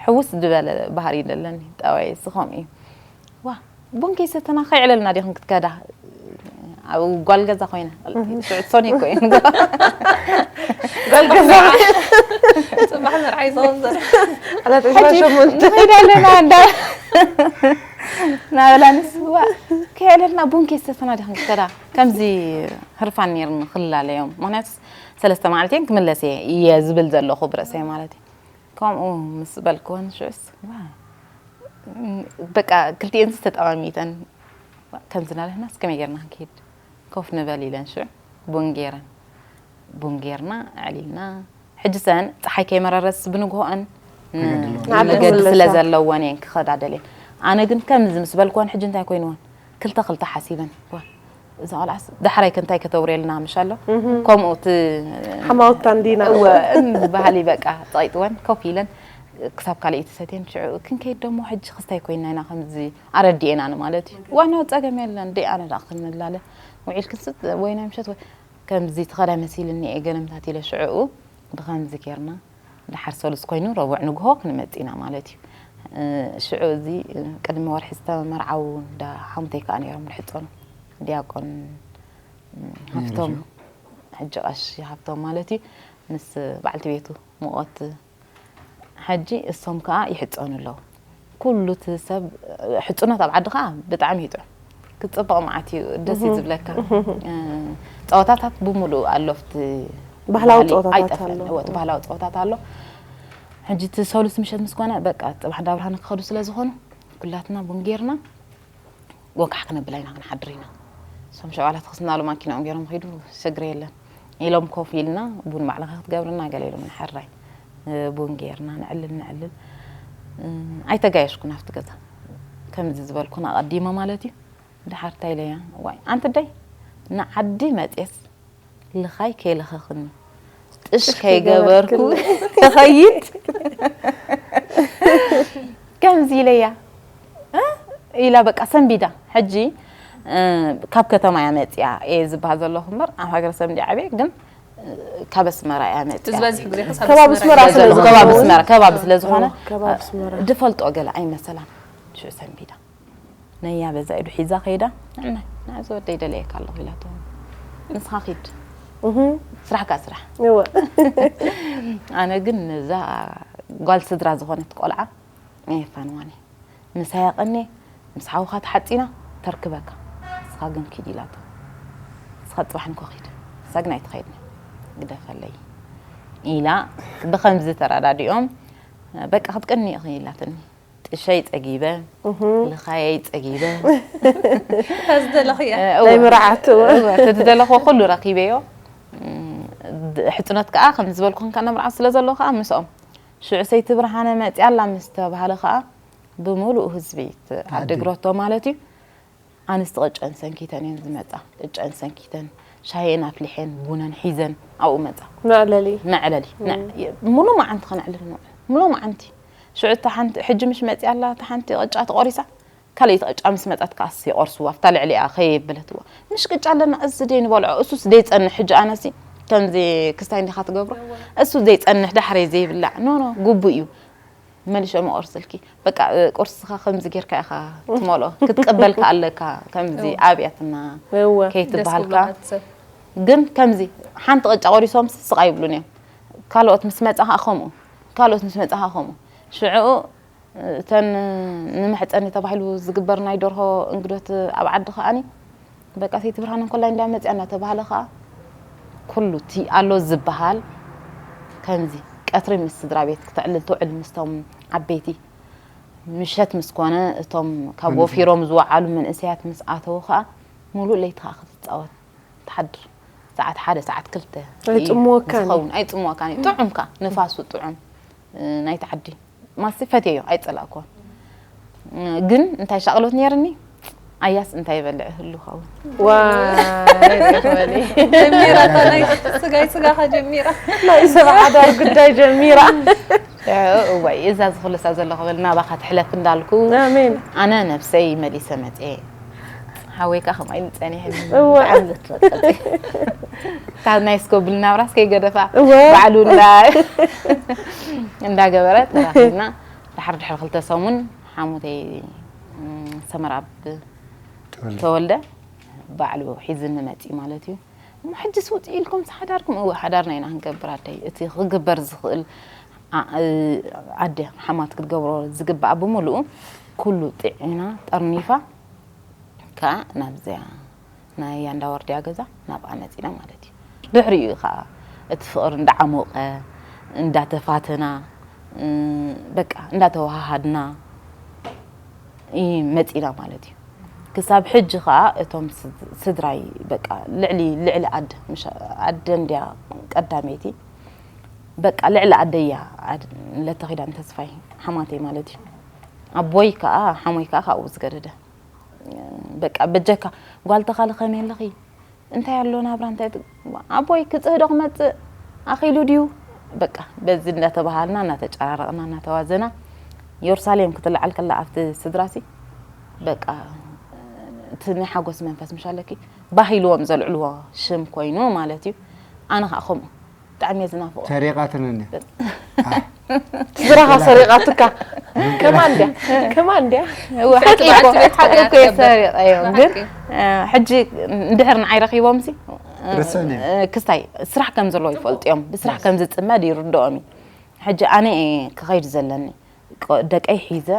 ሕውስ ዝበለ ባህሪ ደለኒ፣ ጠባይ ስኸም እዩ። ዋ፣ ቡን ከይሰተና ከይዕለልና ዲኽን ክትከዳ? ኣብ ጓል ገዛ ኮይነ። ሽዑ ሶኒ እኮ እዩ። ጓል ገዛ። ጽባሕ መርዓ ይኸውን ዘሎ። ዓላት ዕስራ ሸሞንተ። ንኸይድ ኣለና እንዳ-፣ ናበላ ንስ፣ ዋ፣ ከይዕለልና ቡን ከይሰተና ዲኽን ክትከዳ? ከምዚ ህርፋን ነይርኒ ክላለዮም። ምኽንያቱ ሰለስተ መዓልቲ እየን ክምለስ እየ፣ እየ ዝብል ዘለኹ ብርእሰይ ማለት እዩ። ከምኡ ምስ በልክወን ሽዑስ፣ ዋ፣ በቃ ክልቲኤንስ ተጠማሚተን፣ ከምዚ እናበልና እስከመይ ጌርና ክንከይድ? ኮፍ ንበል ኢለን ሽዑ ቡን ጌረን። ቡን ጌርና፣ ኣዕሊልና። ሕጂ ሰን ጸሓይ ከይመረረስ ብንግሆአን ን-፣ ንግዲ ክምለሳ። ስለ ዘለወን እየን ክኸዳ ደልየን። ኣነ ግን ከምዚ ምስ በልክወን ሕጂ እንታይ ኮይንወን? ክልተ ክልተ ሓሲበን። ዋ፣ እዛ ቆልዓስ ዳሕራይ ከ እንታይ ከተውርየልና ምሽ ኣሎ? እህ። ከምኡ እቲ ሓማውታ እንዲና። እወ፣ እም፣ ባህሊ በቃ ጸቂጥወን ኮፍ ኢለን ክሳብ ካልኣይቲ ሰትየን ሽዑ ክንከይድ ደሞ ሕጂ ክስታይ ኮይንና ኢና ከምዚ ኣረዲኤናኒ ማለት እዩ። ዋና ጸገም የለን፣ ደይ ኣነ ደኣ ክንላለ ውዒል ክንስት ወይ ናይ ምሸት ወይ ከምዚ ትኸዳ መሲልኒ እየ ገለምታት ኢለ ሽዑ ብኸምዚ ጌርና ደሓር ሰሉስ ኮይኑ ረቡዕ ንግሆ ክንመጽእ ኢና ማለት እዩ። እ፣ ሽዑ እዚ፣ እ፣ ቅድሚ ወርሒ ዝተመርዓዉ እንዳ ሓሙተይ ከኣ ነይሮም ልሕጸኑ። ዲያቆን፣ እ፣ ሃብቶም፣ ነይሩ። ሕጂ ቀሺ ሃብቶም ማለት እዩ። ምስ በዓልቲ ቤቱ ምቖት ሕጂ እሶም ከኣ ይሕጸኑ ኣለዉ። ኩሉ እቲ ሰብ፣ ሕጽኖት ኣብ ዓዲ ከኣ ብጣዕሚ ይጥዑም። ክጽብቕ መዓት እዩ፣ ደስ እዩ እህ። ዝብለካ። እህ። እ፣ ጸወታታት ብምሉኡ ኣሎ ኣብቲ ባህላዊ ባህሊ ጸወታታት ኣይጠፍእን። ኣሎ። እወ፣ እቲ ባህላዊ ጸወታት ኣሎ። ሕጂ እቲ ሰሉስ ምሸት ምስ ኮነ፣ በቃ፣ ጽባሕ እንዳ ብርሃነ ክኸዱ ስለ ዝኾኑ፣ ኩላትና ቡን ጌርና፣ ወጋሕ ክነብል ኢና ክንሓድር ኢና። እሶም ሸቃላት ክስናሉ ማኪናኦም ገይሮም ኸይዱ፣ ሽግር የለን ኢሎም ኮፍ ኢልና፣ ቡን ባዕልኻ ክትገብርና ገለ ኢሎም ንሕራይ። እ፣ ቡን ጌርና፣ ንዕልል፣ ንዕልል። እ፣ ኣይተጋየሽኩን ኣብቲ ገዛ። ከምዚ ዝበልኩን ኣቐዲመ ማለት እዩ። ደሓር እንታይ ኢለያ? ዋይ፣ ኣንቲ ደይ፣ ንዓዲ መጽየስ ልኻይ ከይለኸኽኒ፣ ጥሽ ጥሽ ከይገበርኩ ከይገበርኩ። ክኸይድ። ከምዚ ኢለያ። እ? ኢላ በቃ ሰንቢዳ። ሕጂ፣ እ፣ ካብ ከተማ እያ መጽያ እየ ዝበሃል ዘለኹ እምበር፣ ኣብ ሃገረ ሰብ እንድየ ዓብየ፣ ግን፣ እ፣ ካብ ኣስመራ እያ መጽያ። እቲ ዝበዝሕ ግዜ ከሳብ ከባቢ ኣስመራ ኣስመራ እዩ ስለ ዘሎ። ዝኸውን። ከባቢ ኣስመራ፣ ከባቢ ስለ ዝኾነ፣ ኦ፣ ከባቢ ኣስመራ። ድፈልጦ ገለ ኣይመሰላን። ሽዑ ሰንቢዳ። ነያ በዛ ኢዱ ሒዛ ከይዳ፣ "ንዕናይ፣ ንዓዚ ወደይ ደልየካ ኣለኹ" ኢላቶ። "ንስኻ ኪድ። እህ። ስራሕካ ስራሕ." እወ። ኣነ ግን ነዛ ጓል ስድራ ዝኾነት ቆልዓ ኣየፋንዋን እየ። "ምሳይ ኣቐኒ፣ ምስ ሓውኻ ተሓጺና ተርክበካ። ንስኻ ግን ኪድ" ኢላቶ። "ንስኻ ጽባሕ እንኮ ኪድ። ንሳ ግን ኣይትኸይድን እያ። ግደፈለይ" ኢላ ብኸምዚ ተረዳዲኦም፣ "በቃ ክትቀኒ ኢኺ" ኢላትኒ። ጥሸይ ጸጊበ፣ እህ። ልኻየይ ጸጊበ። እታ ዝደለኽያ። እ፣ እወ። ናይ መርዓት፣ እወ። እወ፣ እቲ ዝደለኽዎ ኩሉ ረኺበዮ። እም፣ ድ-፣ ሕጽኖት ከኣ ከም ዝበልኩ ክንካ መርዓት ስለ ዘሎ ከኣ ምስኦም። ሽዑ ሰይቲ ብርሃነ መጽያ ኣላ ምስ ተባህለ ከኣ ብምሉኡ ህዝቢ እቲ ዓዲ ዓዲ። ግረቶ ማለት እዩ። ኣንስቲ ቅጨን ሰንኪተን እየን ዝመጻ። ቅጨን ሰንኪተን፣ ሻሂኤን ኣፍሊሐን፣ ቡነን ሒዘን ኣብኡ መጻ። መዕለሊ። መዕለሊ። ነ-፣ እም። ሙሉ መዓንቲ ከነዕልል ንውዕል። ሙሉ መዓንቲ። ሽዑ እታ ሓንቲ፣ ሕጂ ምሽ መጺኣ ኣላ፣ እታ ሓንቲ ቅጫ ተቖሪሳ፣ ካልኣይቲ ቅጫ ምስ መጻት ከኣስ ይቖርስዋ፣ ኣብታ ልዕሊኣ ከየብለትዋ። ምሽ ቅጫ ኣለና፣ እዚ ደይ ንበልዖ፣ እሱስ ደይ ጸንሕ። ሕጂ ኣነሲ ከምዚ ክስታይ እንዲኻ ትገብሮ፣ እሱ ደይ ጸንሕ፣ ዳሕረይ ዘይብላዕ። ኖ፣ ኖ፣ ግቡእ እዩ። መሊሸ መቆርስልኪ። በቃ፣ እ፣ ቁርስኻ ከምዚ ጌርካ ኢኻ ትመልኦ። ክትቀበልካ ኣለካ፣ ከምዚ እወ። ኣብያትና እወ። ከይትበሃልካ። ደስ ክብሎ ሰብ። ግን ከምዚ ሓንቲ ቅጫ ቆሪሶም ስቕ ኣይብሉን እዮም። ካልኦት ምስ መጻ ኸኣ ከምኡ። ካልኦት ምስ መጻ ኸኣ ከምኡ። ሽዑ፣ እተን ንመሕጸኒ ተባሂሉ ዝግበር ናይ ደርሆ እንግዶት ኣብ ዓዲ ከኣኒ በቃ፣ ሰይቲ ብርሃን እንኮላይ እንዳ መጽያ እናተባህለ ኸኣ፣ ኩሉ እቲ ኣሎ ዝበሃል፣ ከምዚ ቀትሪ ምስ ስድራ ቤት ክተዕልል ትውዕል፣ ምስቶም ዓበይቲ። ምሸት ምስ ኮነ፣ እቶም ካብ ወፊሮም ዝወዓሉ መንእሰያት ምስ ኣተዉ ከኣ፣ ሙሉእ ለይቲ ከኣ ክትጻወት ትሓድር። ሰዓት ሓደ፣ ሰዓት ክልተ እዩ ኣይጽምወካን እዩ። ዝኸውን፣ ኣይጽምወካን እዩ። ጥዑም ከኣ፣ ንፋሱ ጥዑም፣ እ፣ ናይቲ ዓዲ። ማሲ ፈትየዮ፣ ኣይጸላእኩዎን። እ፣ ግን እንታይ ሻቕሎት ነይርኒ? ኣያስ እንታይ ይበልዕ ህሉ ኸውን? ዋይ፣ ጀሚራ፣ እታ ናይ ስጋይ ስጋኻ ጀሚራ። ናይ ሰብ ሓዳር ጉዳይ ጀሚራ። እዋይ፣ እዛ ዝኹልሳ ዘሎ ክብል ናባኻ ትሕለፍ እንዳልኩ፣ ኣሜን። ኣነ ነብሰይ መሊሰ መጽኤ። ሓወይ ከኣ ከምኣ ኢሉ ጸኒሕኒ። እወ። ብጣዕሚ ዘትፈቀጥ። ካብ ናይ ስኮብል ናብራስ ከይገደፋ እወ። ባዕሉ እንዳ-፣ እንዳገበረ ተራኺብና። ድሓር ድሕሪ ክልተ ሰሙን ሓሙተይ፣ ም፣ ሰመራ ኣብ ተወልደ። ተወልደ ባዕሉ ሒዝኒ መጺ ማለት እዩ። እሞ ሕጅስ ውጽእ ኢልኩም ሓዳርኩም? እወ፣ ሓዳርና ኢና ክንገብር ኣደይ። እቲ ክግበር ዝኽእል ኣ-፣ እ፣ ኣደ ሓማት ክትገብሮ ዝግባኣ ብምሉኡ ኩሉ ጥዒና ጠርኒፋ ከኣ ናብዚኣ ናይ ኣንዳ ወርድያ ገዛ ናብኣ መጺና ማለት እዩ። ድሕሪኡ እዩ ከኣ እቲ ፍቕሪ እንዳዓሞቐ፣ እንዳተፋተና፣ እ፣ በቃ እንዳተወሃሃድና እዩ መጺና ማለት እዩ። ክሳብ ሕጂ ከኣ እቶም ስድ-፣ ስድራይ በቃ ልዕሊ፣ ልዕሊ ኣደ፣ ምሽ ኣደ እንድያ ቀዳመይቲ፣ በቃ ልዕሊ ኣደ እያ ኣድ-፣ ለተኺዳን ተስፋይ ሓማተይ ማለት እዩ። ኣቦይ ከኣ፣ ሓሞይ ከኣ ካብኡ ዝገደደ። በቃ በጀካ ጓል ተኻሊ ከመይ ኣለኺ? እንታይ ኣሎ ናብራ? እንታይ ት-፣ ኣቦይ ክጽህ ዶ ክመጽእ? ኣኺሉ ድዩ? በቃ በዚ እንዳተባሃልና፣ እናተጨራረቕና፣ እናተዋዘና፣ የሩሳሌም ክትለዓል ከላ ኣብቲ ስድራሲ፣ በቃ እቲ ናይ ሓጎስ መንፈስ ምሽ ኣለኪ፣ ባህ ኢልዎም ዘልዕልዎ ሽም ኮይኑ ማለት እዩ። ኣነ ኸኣ ከምኡ ብጣዕሚ እየ ዝናፍቖ። ሰሪቓትኒ እንድያ። ስድራኻ ሰሪቓትካ። ከማን ድያ? ከማን ድያ? እወ፣ ሓቂ እኮ፣ ሓቂ እኮ እየ ሰሪቐዮም። ግን፣ እ፣ ሕጂ እንድሕር ንዓይ ረኺቦምሲ፣ እ፣ ርስዕኒ እዮም። እ፣ ክስታይ ስራሕ ከም ዘለዎ ይፈልጡ እዮም። ብስራሕ ከም ዝጽመድ ይርድኦም እዩ። ሕጂ ኣነ እየ ክኸይድ ዘለኒ። ቆ-፣ ደቀይ ሒዘ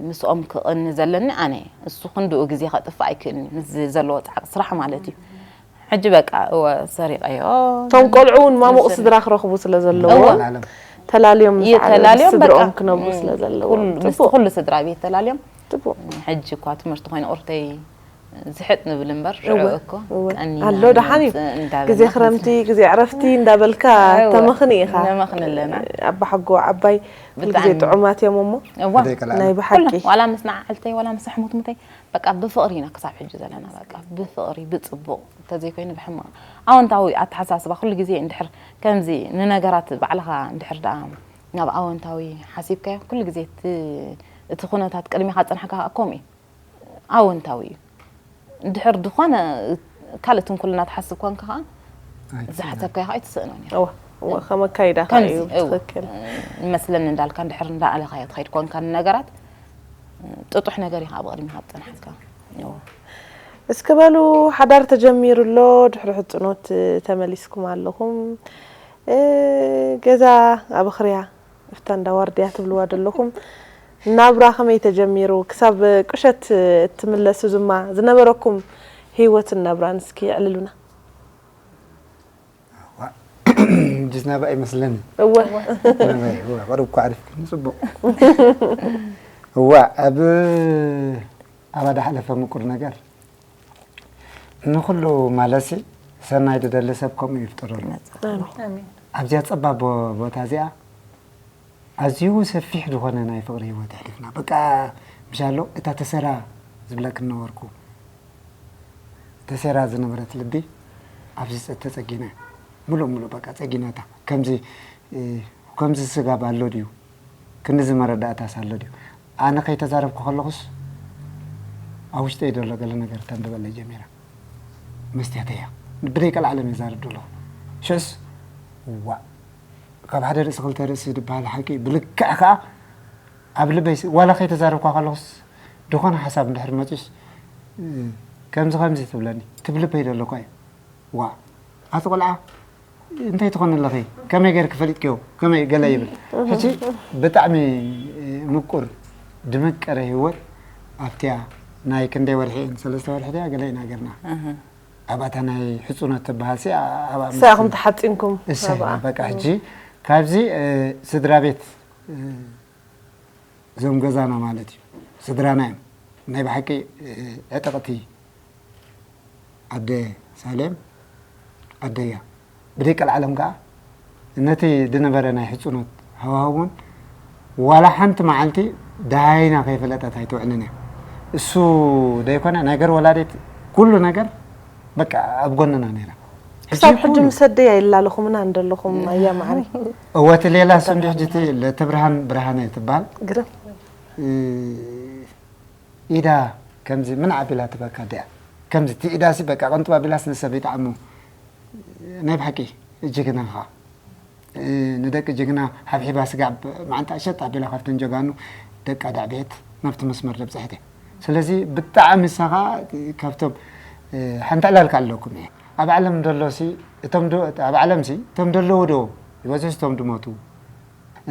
ምስኦም ክቕኒ ዘለኒ ኣነ እየ። እሱ ክንድኡ ግዜ ከጥፍእ ኣይክእልን እዩ፣ ምስ ዘለዎ ጻዕቂ ስራሕ ማለት እዩ። ሕጂ በቃ፣ እወ፣ ሰሪቐዮ። እቶም ቆልዑ እውን ማሙቕ ስድራ ክረኽቡ ስለ ዘለዎም፣ እወ። ተላልዮም ምስ ዓበዱ ተላልዮም፣ በቃ፣ ስድርኦም ክነብሩ ም፣ ስለ ዘለዎም። ኩሉ፣ ምስ ጽቡቕ። ኩሉ ስድራ ቤት ተላልዮም። ጽቡቕ። ሕጂ እኳ ትምህርቲ ኮይኑ ቁርተይ ዝሕጥ ንብል እምበር፣ ሽዑ እወ፣ እኮ እወ። ቀኒና ኣሎ ደሓን እዩ። ንምጽእ እንዳበልና ግዜ ክረምቲ፣ ግዜ ዕረፍቲ እንዳበልካ እወ፣ ተመኽኒ ኢኻ። ነመኽኒ ኣለና። ኣባሓጎ ዓባይ ኩሉ ግዜ ብጣዕሚ። ጥዑማት እዮም እሞ። እወ። ብደይ ቀላል። ናይ ብሓቂ። ኩሉ፣ ዋላ ምስ ንዓዓልተይ፣ ዋላ ምስ ኣሕሙትሙተይ፣ በቃ ብፍቕሪ ኢና ክሳብ ሕጂ ዘለና። በቃ ብፍቕሪ፣ ብጽቡቕ፣ እንተዘይኮይኑ ብሕማቕ። ኣወንታዊ ኣተሓሳስባ ኩሉ ግዜ እንድሕር ከምዚ ንነገራት ባዕልኻ እንድሕር ደኣ ናብ ኣወንታዊ ሓሲብካዮ፣ ኩሉ ግዜ እቲ፣ እቲ ኩነታት ቅድሚኻ ዝጸንሓካ ከምኡ እዩ። ኣወንታዊ እዩ። እንድሕር ዝኾነ ካልእ ትንኩልና ትሓስብ ኮንካ ከኣ ኣይትስእኖን። ዝሓሰብካዮ ከኣ ኣይትስእኖን እያ። እወ፣ እወ፣ ከም ኣካይዳ ከኣ ከምዚ፣ እዩ፣ እወ፣ ትኽክል። ይመስለኒ እንዳልካ እንድሕር እንዳኣለኻዮ ትኸይድ ኮንካ ንነገራት፣ ጥጡሕ ነገር እዩ ከኣ ብቕድሚኻ ዝጸንሓካ። እወ። እስኪ በሉ፣ ሓዳር ተጀሚሩ ኣሎ፣ ድሕሪ ሕጽኖት ተመሊስኩም ኣለኹም። እ፣ ገዛ ኣብ ኣኽርያ፣ እፍታ እንዳ ዋርድያ ትብልዋ ዘለኹም። ናብራ ከመይ ተጀሚሩ? ክሳብ ቁሸት እትምለሱ ድማ ዝነበረኩም ህይወትን ናብራን እስኪ ኣዕልሉና። እዋ፣ ሕጅስ ናብኣ ይመስለኒ። እወ። ናብኣ፣ እዋ፣ ቀረብ እኮ ዓሪፍክኒ፣ ጽቡቕ። እዋ፣ ኣብ፣ ኣብ ኣዳ ሓለፈ ምቁር ነገር። ንኹሉ ማለሲ ሰናይ ዝደሊ ሰብ ከምኡ ይፍጠረሉ። ኣሜን። ኣብዚኣ ጸባብ ቦ-፣ ቦታ እዚኣ ኣዝዩ ሰፊሕ ዝኾነ ናይ ፍቕሪ ህይወት ኣሕሊፍና። በቃ፣ ምሻሎ፣ እታ ተሰራ ዝብለክን ነበርኩ። ተሰራ ዝነበረት ልቢ ኣብዚ ጸ-፣ ተጸጊነ። ሙሉእ ሙሉእ በቃ ጸጊነታ። ከምዚ፣ እ፣ ከምዚ ስጋብ ኣሎ ድዩ? ክንድዚ መረዳእታስ ኣሎ ድዩ? ኣነ ከይተዛረብኩ ከለኹስ ኣብ ውሽጠይ ዘሎ ገለ ነገር ተንብበለይ ጀሚራ። መስትያተይ እያ። ብደይ ቀልዓለም ይዛረብ ዘለኹ። ሽዕስ፣ ዋእ፣ ካብ ሓደ ርእሲ ክልተ ርእሲ ዝበሃል ሓቂ ብልክዕ ከኣ ኣብ ልበይ ስ-፣ ዋላ ከይተዛረብኳ ከለኹስ፣ ዝኾነ ሓሳብ እንድሕር መጺኡስ፣ እ፣ ከምዚ ከምዚ ትብለኒ፣ ትብ ልበይ ዘሎ እኳ እዩ። ዋእ፣ ኣቲ ቆልዓ፣ እንታይ ትኾኒ ኣለኺ? ከመይ ገይርኪ ፈሊጥክዮ? ከመይ ገለ ይብል። ሕጂ ብጣዕሚ ምቁር፣ ድምቀረ ህይወት ኣብቲያ ናይ ክንደይ ወርሒ እየን? ሰለስተ ወርሒ ድያ? ገለ ኢና ገርና። እህ። ኣብኣታ ናይ ሕጹኖት ትበሃል ሲ፣ ኣ-፣ ኣብኣ ንሳ ኢኹም ምስ ተሓጺንኩም እሰይ፣ ኣብኣ። በቃ ሕጂ ካብዚ ስድራ ቤት እዞም ገዛና ማለት እዩ፣ ስድራና እዮም። ናይ ብሓቂ ዕጥቕቲ ኣደ ሳሌም ኣደያ። ብደይ ቀልዓለም ከዓ ነቲ ዝነበረ ናይ ሕፁኖት ሃዋህውን ዋላ ሓንቲ መዓልቲ ደሃይና ከይፈለጠት ኣይትውዕልን እያ። እሱ ደይኮነ ነገር ወላዲት ኩሉ ነገር በቃ ኣብ ጎንና ነይራ። ክሳብ ሕጂ ምስ ኣደይ ኣይላለኹምና እንደለኹም ኣያ ማዕሪ። እወ እቲ ሌላ እሱ እንዲ ሕጂ እቲ ለተብርሃን ብርሃነ ትበሃል። ግርም ኢዳ ከምዚ ምን ዓቢላ ትበካ ደያ ከምዚ እቲ ኢዳ ሲ በቃ ቅንጥብ ኣቢላስ ንሰብ ይጥዓሙ። ናይ ብሓቂ ጅግና ኻ ንደቂ ጅግና ሓብሒባ ስጋዕ መዓንጣ ሸጥ ኣቢላ ካብተን ጀጋኑ ደቃ ዳዕቤት ናብቲ መስመር ደብፅሐት እያ። ስለዚ ብጣዕሚ ንሳ ኸዓ ካብቶም ሓንቲ ዕላልካ ኣለኩም እየ ኣብ ዓለም ደሎ ሲ እቶም ዶ- ኣብ ዓለም ሲ እቶም ደለዉ ዶ ይበዝሑ ስቶም ድሞቱ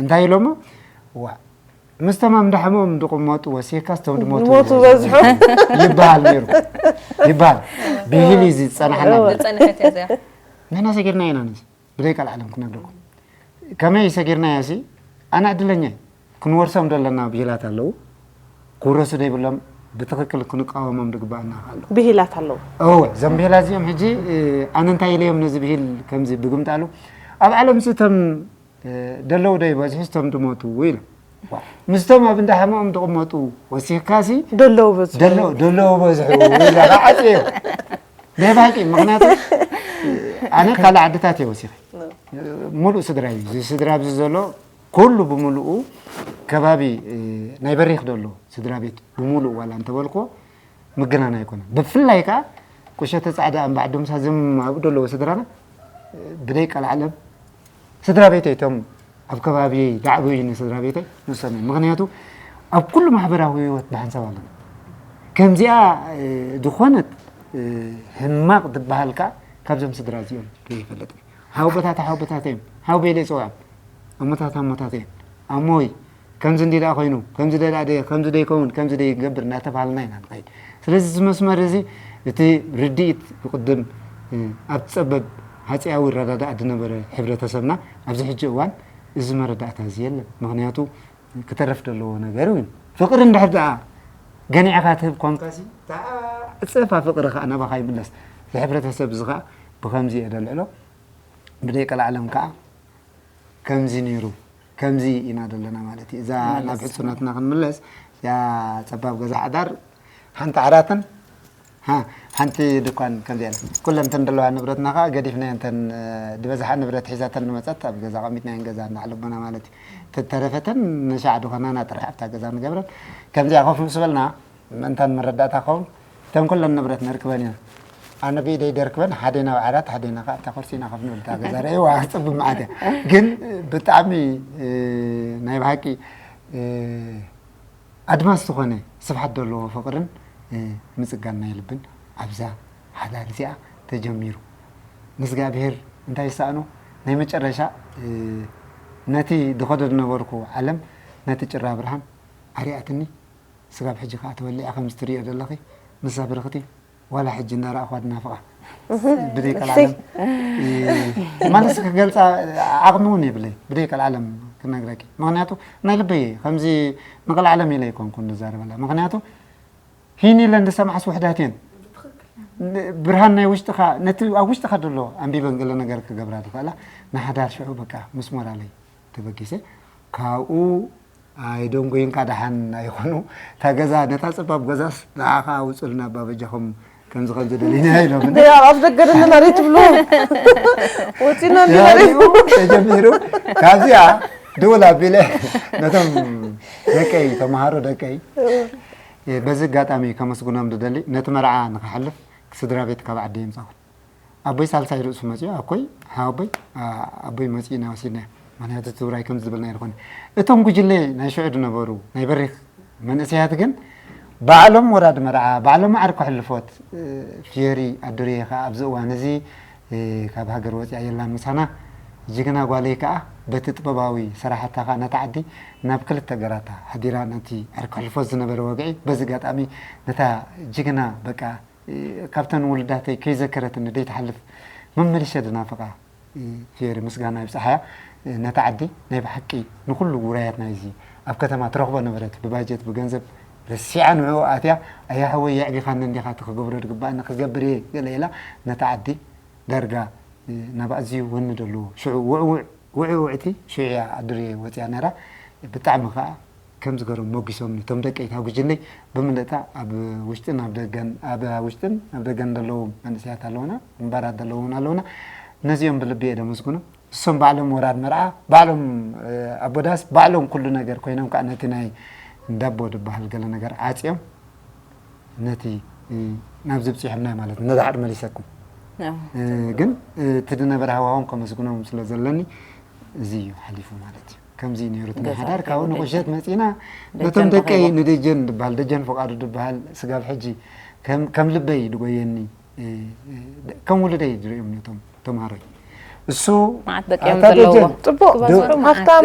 እንታይ ኢሎሞ ዋ ምስቶም ኣምዳሕሞም ድቕመጡ ወሲካ ስቶም ድሞቱ ድሞቱ በዝሑ። ይበሃል ነይሩ ይበሃል። ብሂል እዩ ዝፀናሓና እወ። ዝፀንሐት እያ እዚኣ። ንሕና ሰጊርና ኢና ነዚ ብደይ ቃል ዓለም ክነግረኩም ከመይ ሰጊርና ያሲ ኣነ ዕድለኛ እየ። ክንወርሶም ዘለና ብሂላት ኣለዉ ክውረሱ ደይብሎም ብትኽክል ክንቃወሞም ድግባኣና ኣሎ። ብሂላት ኣለዉ። እወ እዞም ብሂላት እዚኦም ሕጂ ኣነ እንታይ ኢለዮም ነዚ ብሂል ከምዚ ብግምጣሉ ኣብ ዓለም ስቶም ደለዉ ዶ ይበዝሑ ስቶም ድሞቱ ኢሉ ምስቶም ኣብ እንዳሓማኦም ድቕመጡ ወሲኽካሲ ደለዉ በዝሑ። ደለዉ በዝሑ ኢላ ዓፅዮ ናይ ባቂ ምክንያቱ ኣነ ካልእ ዓድታት እየ ወሲኸ ሙሉእ ስድራ እዩ እዚ ስድራ ኣብዚ ዘሎ ኩሉ ብምሉኡ ከባቢ ናይ በሪኽ ደሎ ስድራ ቤት ብምሉእ ዋላ እንተበልኮ ምግናን ኣይኮነን ብፍላይ ከዓ ቁሸተ ፃዕዳ እምባ ዓዲ ሙሳ ዝም ኣብኡ ደለዎ ስድራና ብደይ ቀልዓለም ስድራ ቤተይ እቶም ኣብ ከባቢ ዳዕበዩኒ ስድራ ቤተይ ንሶም እዮም ምክንያቱ ኣብ ኩሉ ማሕበራዊ ህይወት ብሓንሳብ ኣለና ከምዚኣ ዝኾነት ህማቕ ዝበሃል ከዓ ካብዞም ስድራ እዚኦም ይፈልጥ ሃውበታት ሃውበታት እዮም ሃውበ ኢለ ይፅውዖም ኣሞታት ኣሞታት እዮም ኣሞይ ከምዚ እንዲ ደኣ ኮይኑ ከምዚ ደኣ ደየ ከምዚ ደይከውን ከምዚ ደይገብር እናተባሃልና ኢና ንኸይድ ስለዚ እዚ መስመር እዚ እቲ ርድኢት ብቅድም ኣብ ፀበብ ሃፀያዊ ረዳዳኣ ዝነበረ ሕብረተሰብና ኣብዚ ሕጂ እዋን እዚ መረዳእታ እዚ የለን ምክንያቱ ክተረፍ ዘለዎ ነገር እዩ ፍቅሪ እንድሕር ደኣ ገኒዕኻ ትህብ ኮንካሲ ዕፀፋ ፍቅሪ ከዓ ናባኻ ይምለስ እዚ ሕብረተሰብ እዚ ከዓ ብከምዚ እየ ደልዕሎ ብደይ ቀላዕለም ከዓ ከምዚ ነይሩ ከምዚ ኢና ዘለና ማለት እዩ እዛ ናብ ሕፅነትና ክንምለስ እዚኣ ፀባብ ገዛ ሓዳር ሓንቲ ዓራትን ሓንቲ ድኳን ከምዚኣ ኩለን ተን ዘለዋ ንብረትና ከዓ ገዲፍና እንተን ዝበዝሓ ንብረት ሒዛተን ንመፀት ኣብ ገዛ ቀሚጥና ገዛ እናዕለቦና ማለት እዩ ተተረፈተን ንሻዕ ድኾናና ጥራሕ ኣብታ ገዛ ንገብረን ከምዚኣ ኮፍ ምስ በልና ምእንታን መረዳእታ ኸውን እተን ኩለን ንብረት ነርክበን ኢና ኣነ ብኢደይ ደርክበን ሓደ ናብ ዓራት ሓደ ናኻ ኣብታ ኮርሲ ኢና ከፍ ንብል እታ ገዛ ረእይዋ ክፅብብ መዓት እያ ግን ብጣዕሚ ናይ ብሓቂ ኣድማስ ዝኾነ ስፍሓት ዘለዎ ፍቕርን ምፅጋን ናይ ልብን ኣብዛ ሓዳር እዚኣ ተጀሚሩ ንእግዚኣብሔር እንታይ ይሰኣኖ ናይ መጨረሻ ነቲ ድኸዶ ዝነበርኩ ዓለም ነቲ ጭራ ብርሃን ኣርያትኒ ስጋብ ሕጂ ከዓ ተወሊዐ ከምዚ ትርእዮ ዘለኺ ንሳ ብርኽቲ ዋላ ሕጂ እናረኣኹዋ ድናፍቓ ብደይ ቀልዓለም ማለት ክገልፃ ዓቕሚ እውን የብለይ ብደይ ቀልዓለም ክነግረኪ ምክንያቱ ናይ ልበይ ከምዚ ንቀልዓለም ኢለ ይኮንኩን ንዛረበላ ምክንያቱ ሂን ኢለን ዝሰምዓስ ውሕዳት እየን ብርሃን ናይ ውሽጥኻ ነቲ ኣብ ውሽጥኻ ዘሎ ኣንቢበን ገለ ነገር ክገብራ ዝኽእላ ንሓዳር ሽዑ በቃ ምስ ሞራለይ ተበጊሰ ካብኡ ኣይደንጎይንካ ደሓን ኣይኾኑ እታ ገዛ ነታ ፀባብ ገዛስ ንዓኻ ውፅልና ባበጃኹም ከምዚ ከምዚ ደሊና ኢሎም ኣብ ደገ ደለና ዶ ትብሉ ወፂና ተጀሚሩ ካብዚኣ ድውል ኣቢለ ነቶም ደቀይ ተምሃሮ ደቀይ በዚ ኣጋጣሚ ከመስግኖም ዝደሊ ነቲ መርዓ ንክሓልፍ ስድራ ቤት ካብ ዓዲ የምፃኹ ኣቦይ ሳልሳይ ርእሱ መፅኡ ኣኮይ ሓወቦይ ኣቦይ መፅኡ ኢና ወሲድና ምክንያቱ ትግራይ ከም ዝብልና ይኮነ እቶም ጉጅለ ናይ ሽዑ ዝነበሩ ናይ በሪክ መንእሰያት ግን ባዕሎም ወራዲ መርዓ ባዕሎም ዓርኩ ሕልፎት ፊየሪ ኣዱርየ ከዓ ኣብዚ እዋን እዚ ካብ ሃገር ወፂኣ የላን ምሳና ጅግና ጓለይ ከዓ በቲ ጥበባዊ ስራሕታ ከዓ ነታ ዓዲ ናብ ክልተ ገራታ ሓዲራ ነቲ ዓርኩ ሕልፎት ዝነበረ ወግዒ በዚ ኣጋጣሚ ነታ ጅግና በቃ ካብተን ውሉዳተይ ከይዘከረትኒ ደይትሓልፍ መመሊሸ ድናፍቓ ፊየሪ ምስጋና ይብፅሓያ ነታ ዓዲ ናይ ብሓቂ ንኹሉ ውራያት ናይዚ ኣብ ከተማ ትረኽቦ ነበረት ብባጀት ብገንዘብ ረሲዓ ንዕኡ ኣትያ ኣያ ሓወይ የዕቢኻኒ እንዲኻ እቲ ክገብሮ ዝግባኣኒ ክገብር እየ ገለ ኢላ ነታ ዓዲ ዳርጋ ናብ ኣዝዩ ወኒ ዘለዎ ሽዑ ውዕውዕ ውዕውዕቲ ሽዑ እያ ኣድርየ ወፅያ ነራ። ብጣዕሚ ከዓ ከም ዝገርም ሞጊሶምኒ እቶም ደቀይ እታ ጉጅለይ ብምልእታ ኣብ ውሽጥን ኣብ ደገን ኣብ ውሽጥን ኣብ ደገን ዘለዉ መንእሰያት ኣለውና ግንባራት ዘለዉ እውን ኣለውና። ነዚኦም ብልቢ እየ ደመስግኖም። እሶም ባዕሎም ወራድ መርዓ ባዕሎም ኣቦዳስ ባዕሎም ኩሉ ነገር ኮይኖም ከዓ ነቲ ናይ እንዳቦ ዝበሃል ገለ ነገር ዓፅዮም ነቲ ናብዚ ብፂሖምና ማለት ነዛ ሓድ መሊሰኩም ግን እቲ ዝነበረ ሃዋዎም ከመስግኖም ስለ ዘለኒ እዚ እዩ ሓሊፉ ማለት እዩ። ከምዚ ነይሩ እቲ ናይ ሓዳር ካብኡ ንቁሸት መፂና ነቶም ደቀይ ንደጀን ዝበሃል ደጀን ፍቃዱ ዝበሃል ስጋብ ሕጂ ከም ልበይ ድጎየኒ ከም ውሉደይ ዝርእዮም ነቶም ተምሃሮይ እሱ መዓት ደቂ እዮም ዘለዎም። ጽቡቅ ሃብታም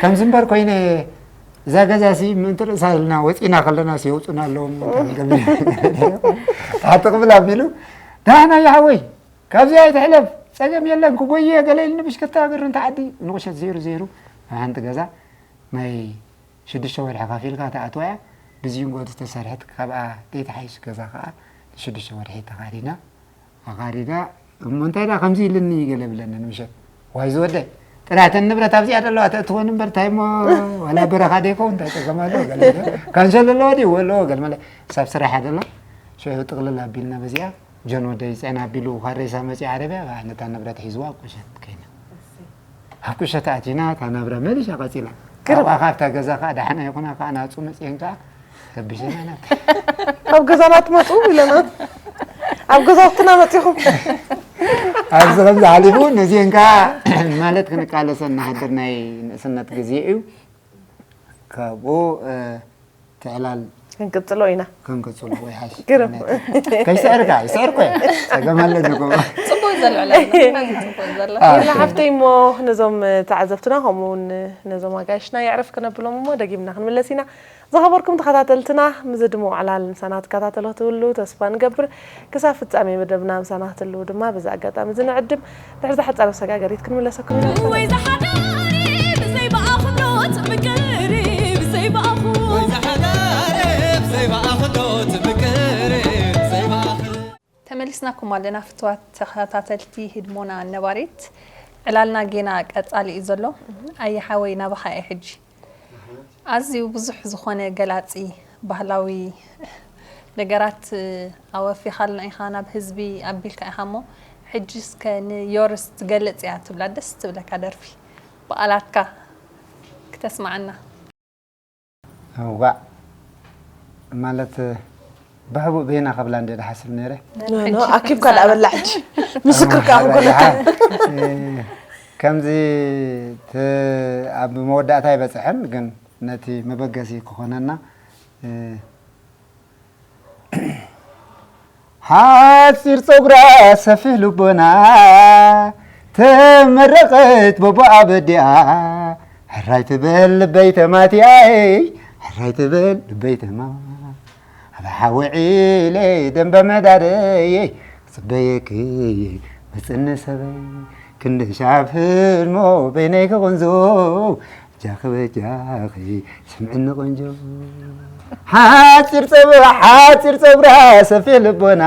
ከምዚ እምበር ኮይነ እዛ ገዛ ሲ ምእንቲ ርእሳ ኢልና ወፂና ከለና ሲ የውፁና ኣለዎም ሓጥቕ ብል ኣቢሉ ዳህና ይሓወይ ካብዚ ኣይትሕለፍ ፀገም የለን ክጎየ ገለ ኢልኒ ብሽክታ ገሩ እንተ ዓዲ ንቑሸት ዘይሩ ዘይሩ ሓንቲ ገዛ ናይ ሽዱሽተ ወርሒ ከፊልካ ትኣትዋ እያ። ብዚንጎ ዝተሰርሐት ካብኣ ዘይተሓይሽ ገዛ ከዓ ንሽዱሽተ ወርሒ ተኻሪና ኣኻሪና እሞ እንታይ ደኣ ከምዚ ኢልኒ ገለ ብለኒ ንምሸት ዋይ ዝወደይ ጥራተን ንብረት ኣብዚኣ ዘለዋ ተእትወን እምበር እንታይ እሞ ዋላ በረኻ ደይኮው እንታይ ጸገም ኣለዎ ገለ ኢለ ካንሸል ኣለዎ ድዩ ኣለዎ ገለ መለ ሳብ ስራሕ ደሎ ሽዑ ጥቕልል ኣቢልና በዚኣ ጆን ወደይ ጽዕን ኣቢሉ ካብ ሬሳ መጺኡ ዓረብያ ነታ ንብረት ሒዝዋ ኣብ ቁሸት ከይና ኣብ ቁሸት ኣቲና እታ ናብራ መሊሻ ቀጺላ ኣብኣ ካብታ ገዛ ከዓ ዳሕና ይኹና ከዓ ናጹ መጽኤን ከዓ ከቢሸና ናብታ ኣብ ገዛና ትመጹ ኢለና ኣብ ገዛውትና መጺኹም ኣብዚ ከምዚ ሓሊፉ ነዚአን ከዓ ማለት ክንቃለሰ እናሃድር ናይ ንእስነት ግዜ እዩ ካብኡ ትዕላል ክንቅጽሎ ኢና ክንቅጽሎ ወይ ሓሽ ግርም ከይስዕርካ ይስዕርኮ ጸገም ኣለኒ ጎ ጽቡቅ ዘሎ ጽቡቅ ዘሎ ኢላ ሓፍተይ እሞ ነዞም ተዓዘብትና ከምኡ እውን ነዞም ኣጋይሽና የዕረፍ ክነብሎም እሞ ደጊምና ክንምለስ ኢና ዝኸበርኩም ተኸታተልትና ምዚ ድሞ ዕላል ምሳና ትከታተሎ ትብሉ ተስፋ ንገብር ክሳብ ፍጻሜ መደብና ምሳና ክትህልዉ ድማ በዚ ኣጋጣሚ እዚ ንዕድም ድሕሪ ዛሓጻር መሰጋገሪት ክንምለሰኩም ኢና ወይ ዝሓዳሪ ብዘይ ብኣኽብሮት ምቅሪ ብዘይ ብኣኹ ወይ ዝሓዳሪ ብዘይ ብኣኽብሮት ምቅሪ ብዘይ ብኣኹ ተመሊስናኩም ኣለና ፍትዋት ተኸታተልቲ ህድሞና ነባሪት ዕላልና ጌና ቀጻሊ እዩ ዘሎ ኣየ ሓወይ ናባኻ እየ ሕጂ ኣዝዩ ብዙሕ ዝኾነ ገላጺ ባህላዊ ነገራት ኣወፊኻልና ኢኻ ናብ ህዝቢ ኣቢልካ ኢኻ እሞ ሕጂ እስከ ንዮርስ ትገልጽ እያ ትብላ ደስ ትብለካ ደርፊ ብኣላትካ ክተስምዓና። ዋእ ማለት ብሕቡእ በይና ከብላ እንደ ድሓስብ ነይረ። ኣኪብካ ዳኣ በላ ሕጂ ምስክር ከኣ ክኮነካ ከምዚ ኣብ መወዳእታ ኣይበፅሐን ግን ነቲ መበገሲ ክኾነና ሓፂር ፀጉራ ሰፊሕ ልቦና ተመረቐት በቦኣ በዲኣ ሕራይ ትበል ልበይ ተማትያይ ሕራይ ትበል ልበይ ተማ ኣብ ሓዊ ዒለ ደንበ መዳደየ ክፅበየኪ መፅኒ ሰበይ ክንደሻብ ህልሞ በይነይ ክቕንዞ ጃኺ በጃኺ ስምዕኒ ቆንጆ ሓፂር ፀጉራ ሓፂር ፀጉራ ሰፊሕ ልቦና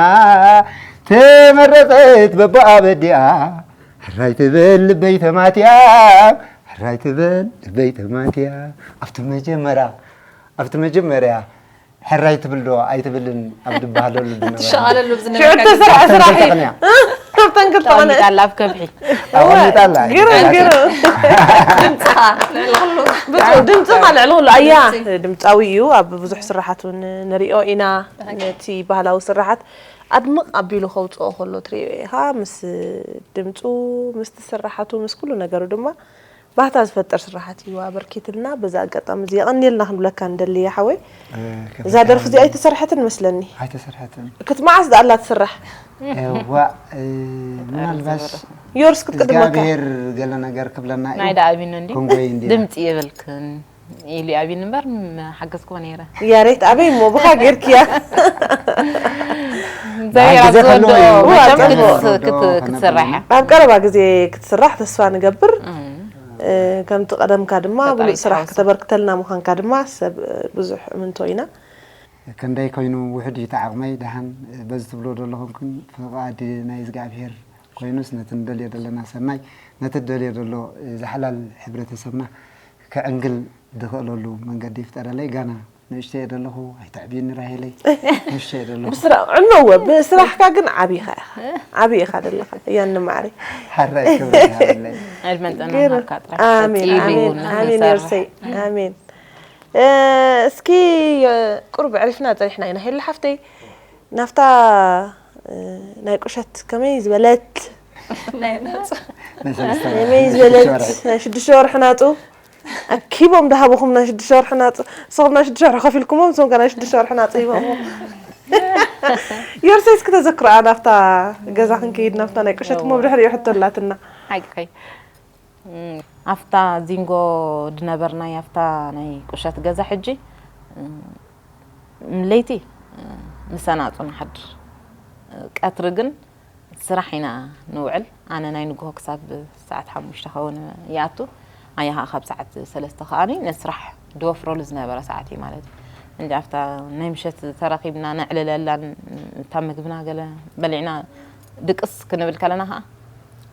ተመረቐት በቦኣ በዲኣ ሕራይ ትበል ልበይ ተማትያ ሕራይ ትበል ልበይ ተማትያ ኣብቲ መጀመርያ ኣብቲ መጀመርያ ሕራይ ትብል ዶ ኣይትብልን ኣብ ዝበሃለሉ ዝነበረ ትሸቓለሉ ዝነበርካ ግዜ። ዝተሰርሐ ስራሕ እዩ። ተቕንያ። ካብተን ክልተ ኾነ። ኣቐሚጣላ ኣብ ከብሒ። ኣቐሚጣላ። ግርም፣ ግርም። ድምፅኻ ልዕሊ ኩሉ። ብጣዕሚ ድምፅኻ ልዕሊ ኩሉ። ኣያ፣ ድምፃዊ እዩ። ኣብ ብዙሕ ስራሓት እውን ንሪኦ ኢና። ነቲ ባህላዊ ስራሓት ኣድምቕ ኣቢሉ ከውፅኦ ከሎ ትሪኦ ኢኻ። ምስ ድምፁ፣ ምስቲ ስራሓቱ፣ ምስ ኩሉ ነገሩ ድማ ባህታ ዝፈጥር ስራሓት እዩ ኣበርኪትልና። በዚ ኣጋጣሚ እዚ የቐንየልና ክንብለካ ንደሊ ሓወይ። እዛ ደርፊ እዚኣ ኣይተሰርሐትን መስለኒ። ኣይተሰርሐትን። ክት መዓስ ደኣ ኣላ ትስራሕ? እዋእ ምናልባሽ ዮርስ ክትቅድመካ። እግዚኣብሔር ገለ ነገር ክብለና እዩ። ናይ ደኣ ኣቢኒ እንዲ ኮንጎይ እንዲ ድምፂ የብልክን ኢሉ ኣቢኒ እምበር ሓገዝክዎ ነይረ። ያሬት ኣበይ እሞ ብኻ ጌርክያ። እግዚኣብሔር ኣብ ግዜ ከሎ ዝወደኦ እዩ። መቸም ኣብ ቀረባ ክትስ- ግዜ ክት- ከሎ ክትስራሕ እያ። ኣብ ቀረባ ግዜ ክትስራሕ ተስፋ ንገብር። እም፣ እ፣ ከምቲ ቀደምካ ድማ ፈጣሪ ብሉፅ ስራሕ ይሓውሶ። ክተበርክተልና ምዃንካ ድማ ሰብ እ፣ ብዙሕ እምንቶ ኢና። ክንደይ ኮይኑ ውሕድ እዩ እቲ ዓቕመይ። ደሓን በዚ ትብሎ ዘለኹም ግን ፍቓድ ናይ እግዚኣብሔር ኮይኑስ ነቲ ንደልዮ ዘለና ሰናይ፣ ነቲ ትደልዮ ዘሎ ዝሓላል ሕብረተሰብና ክዕንግል ዝኽእለሉ መንገዲ ይፍጠረለይ። ጋና ንእሽተይ ዘለኹ ኣይተዕብዩኒ ራሄለይ፣ ንእሽተይ ዘለኹ። ብስራሕ ዕነወ ብስራሕካ ግን ዓብኻ ኢኻ፣ ዓብኻ ዘለኻ። እያን ንማዕሪ ሓራይ ክብሪ ይሃበለይ። ዕድመን ጥዕናን ገይሩ። ሃብካ ጥራሕ ኣሜን ቀፂሉ ኣሜን እውን ኣሜን ንሰርሕ። የርሰይ ኣሜን። እ፣ እስኪ እ፣ ቁሩብ ዕሪፍና ፀኒሕና ኢና። ሄሉ ሓፍተይ ናብታ እ፣ ናይ ቁሸት ከመይ ዝበለት ናይ ናፁ ናይ ሰለስተ ከመይ ናይ ዝበለት ሽዱሽተ ወርሒ። ናይ ሽዱሽተ ወርሒ ናፁ ኣኪቦም ድሃብኹም ናይ ሽዱሽተ ወርሒ ናፁ። ንስኹም ናይ ሽዱሽተ ወርሒ ከፊልኩሞም፣ ንሶም ከ ናይ ሽዱሽተ ወርሒ ናፁ ሂቦምዎ። የርሰይ እስኪ ተዘክሮኣ ናብታ ገዛ ክንከይድ ናብታ ናይ ቁሸት እሞ ብድሕሪኡ ሕቶ ኣላትና። ሓቂ ኣፍታ ዚንጎ ድነበርናይ ኣፍታ ናይ ቁሸት ገዛ ሕጂ እም፣ ለይቲ እም፣ ምሰ ናፁ ንሓድር። ቀትሪ ግን ስራሕ ኢና ንውዕል። ኣነ ናይ ንግሆ ክሳብ ሰዓት ሓሙሽተ ኸውን ይኣቱ። ኣያ ከዓ ካብ ሰዓት ሰለስተ ከዓኒ ንስራሕ ድወፍረሉ ዝነበረ ሰዓት እዩ ማለት እዩ። እንጂ ኣብታ ናይ ምሸት ተራኺብና ነዕልለላን እታ ምግብና ገለ በሊዕና ድቅስ ክንብል ከለና ከዓ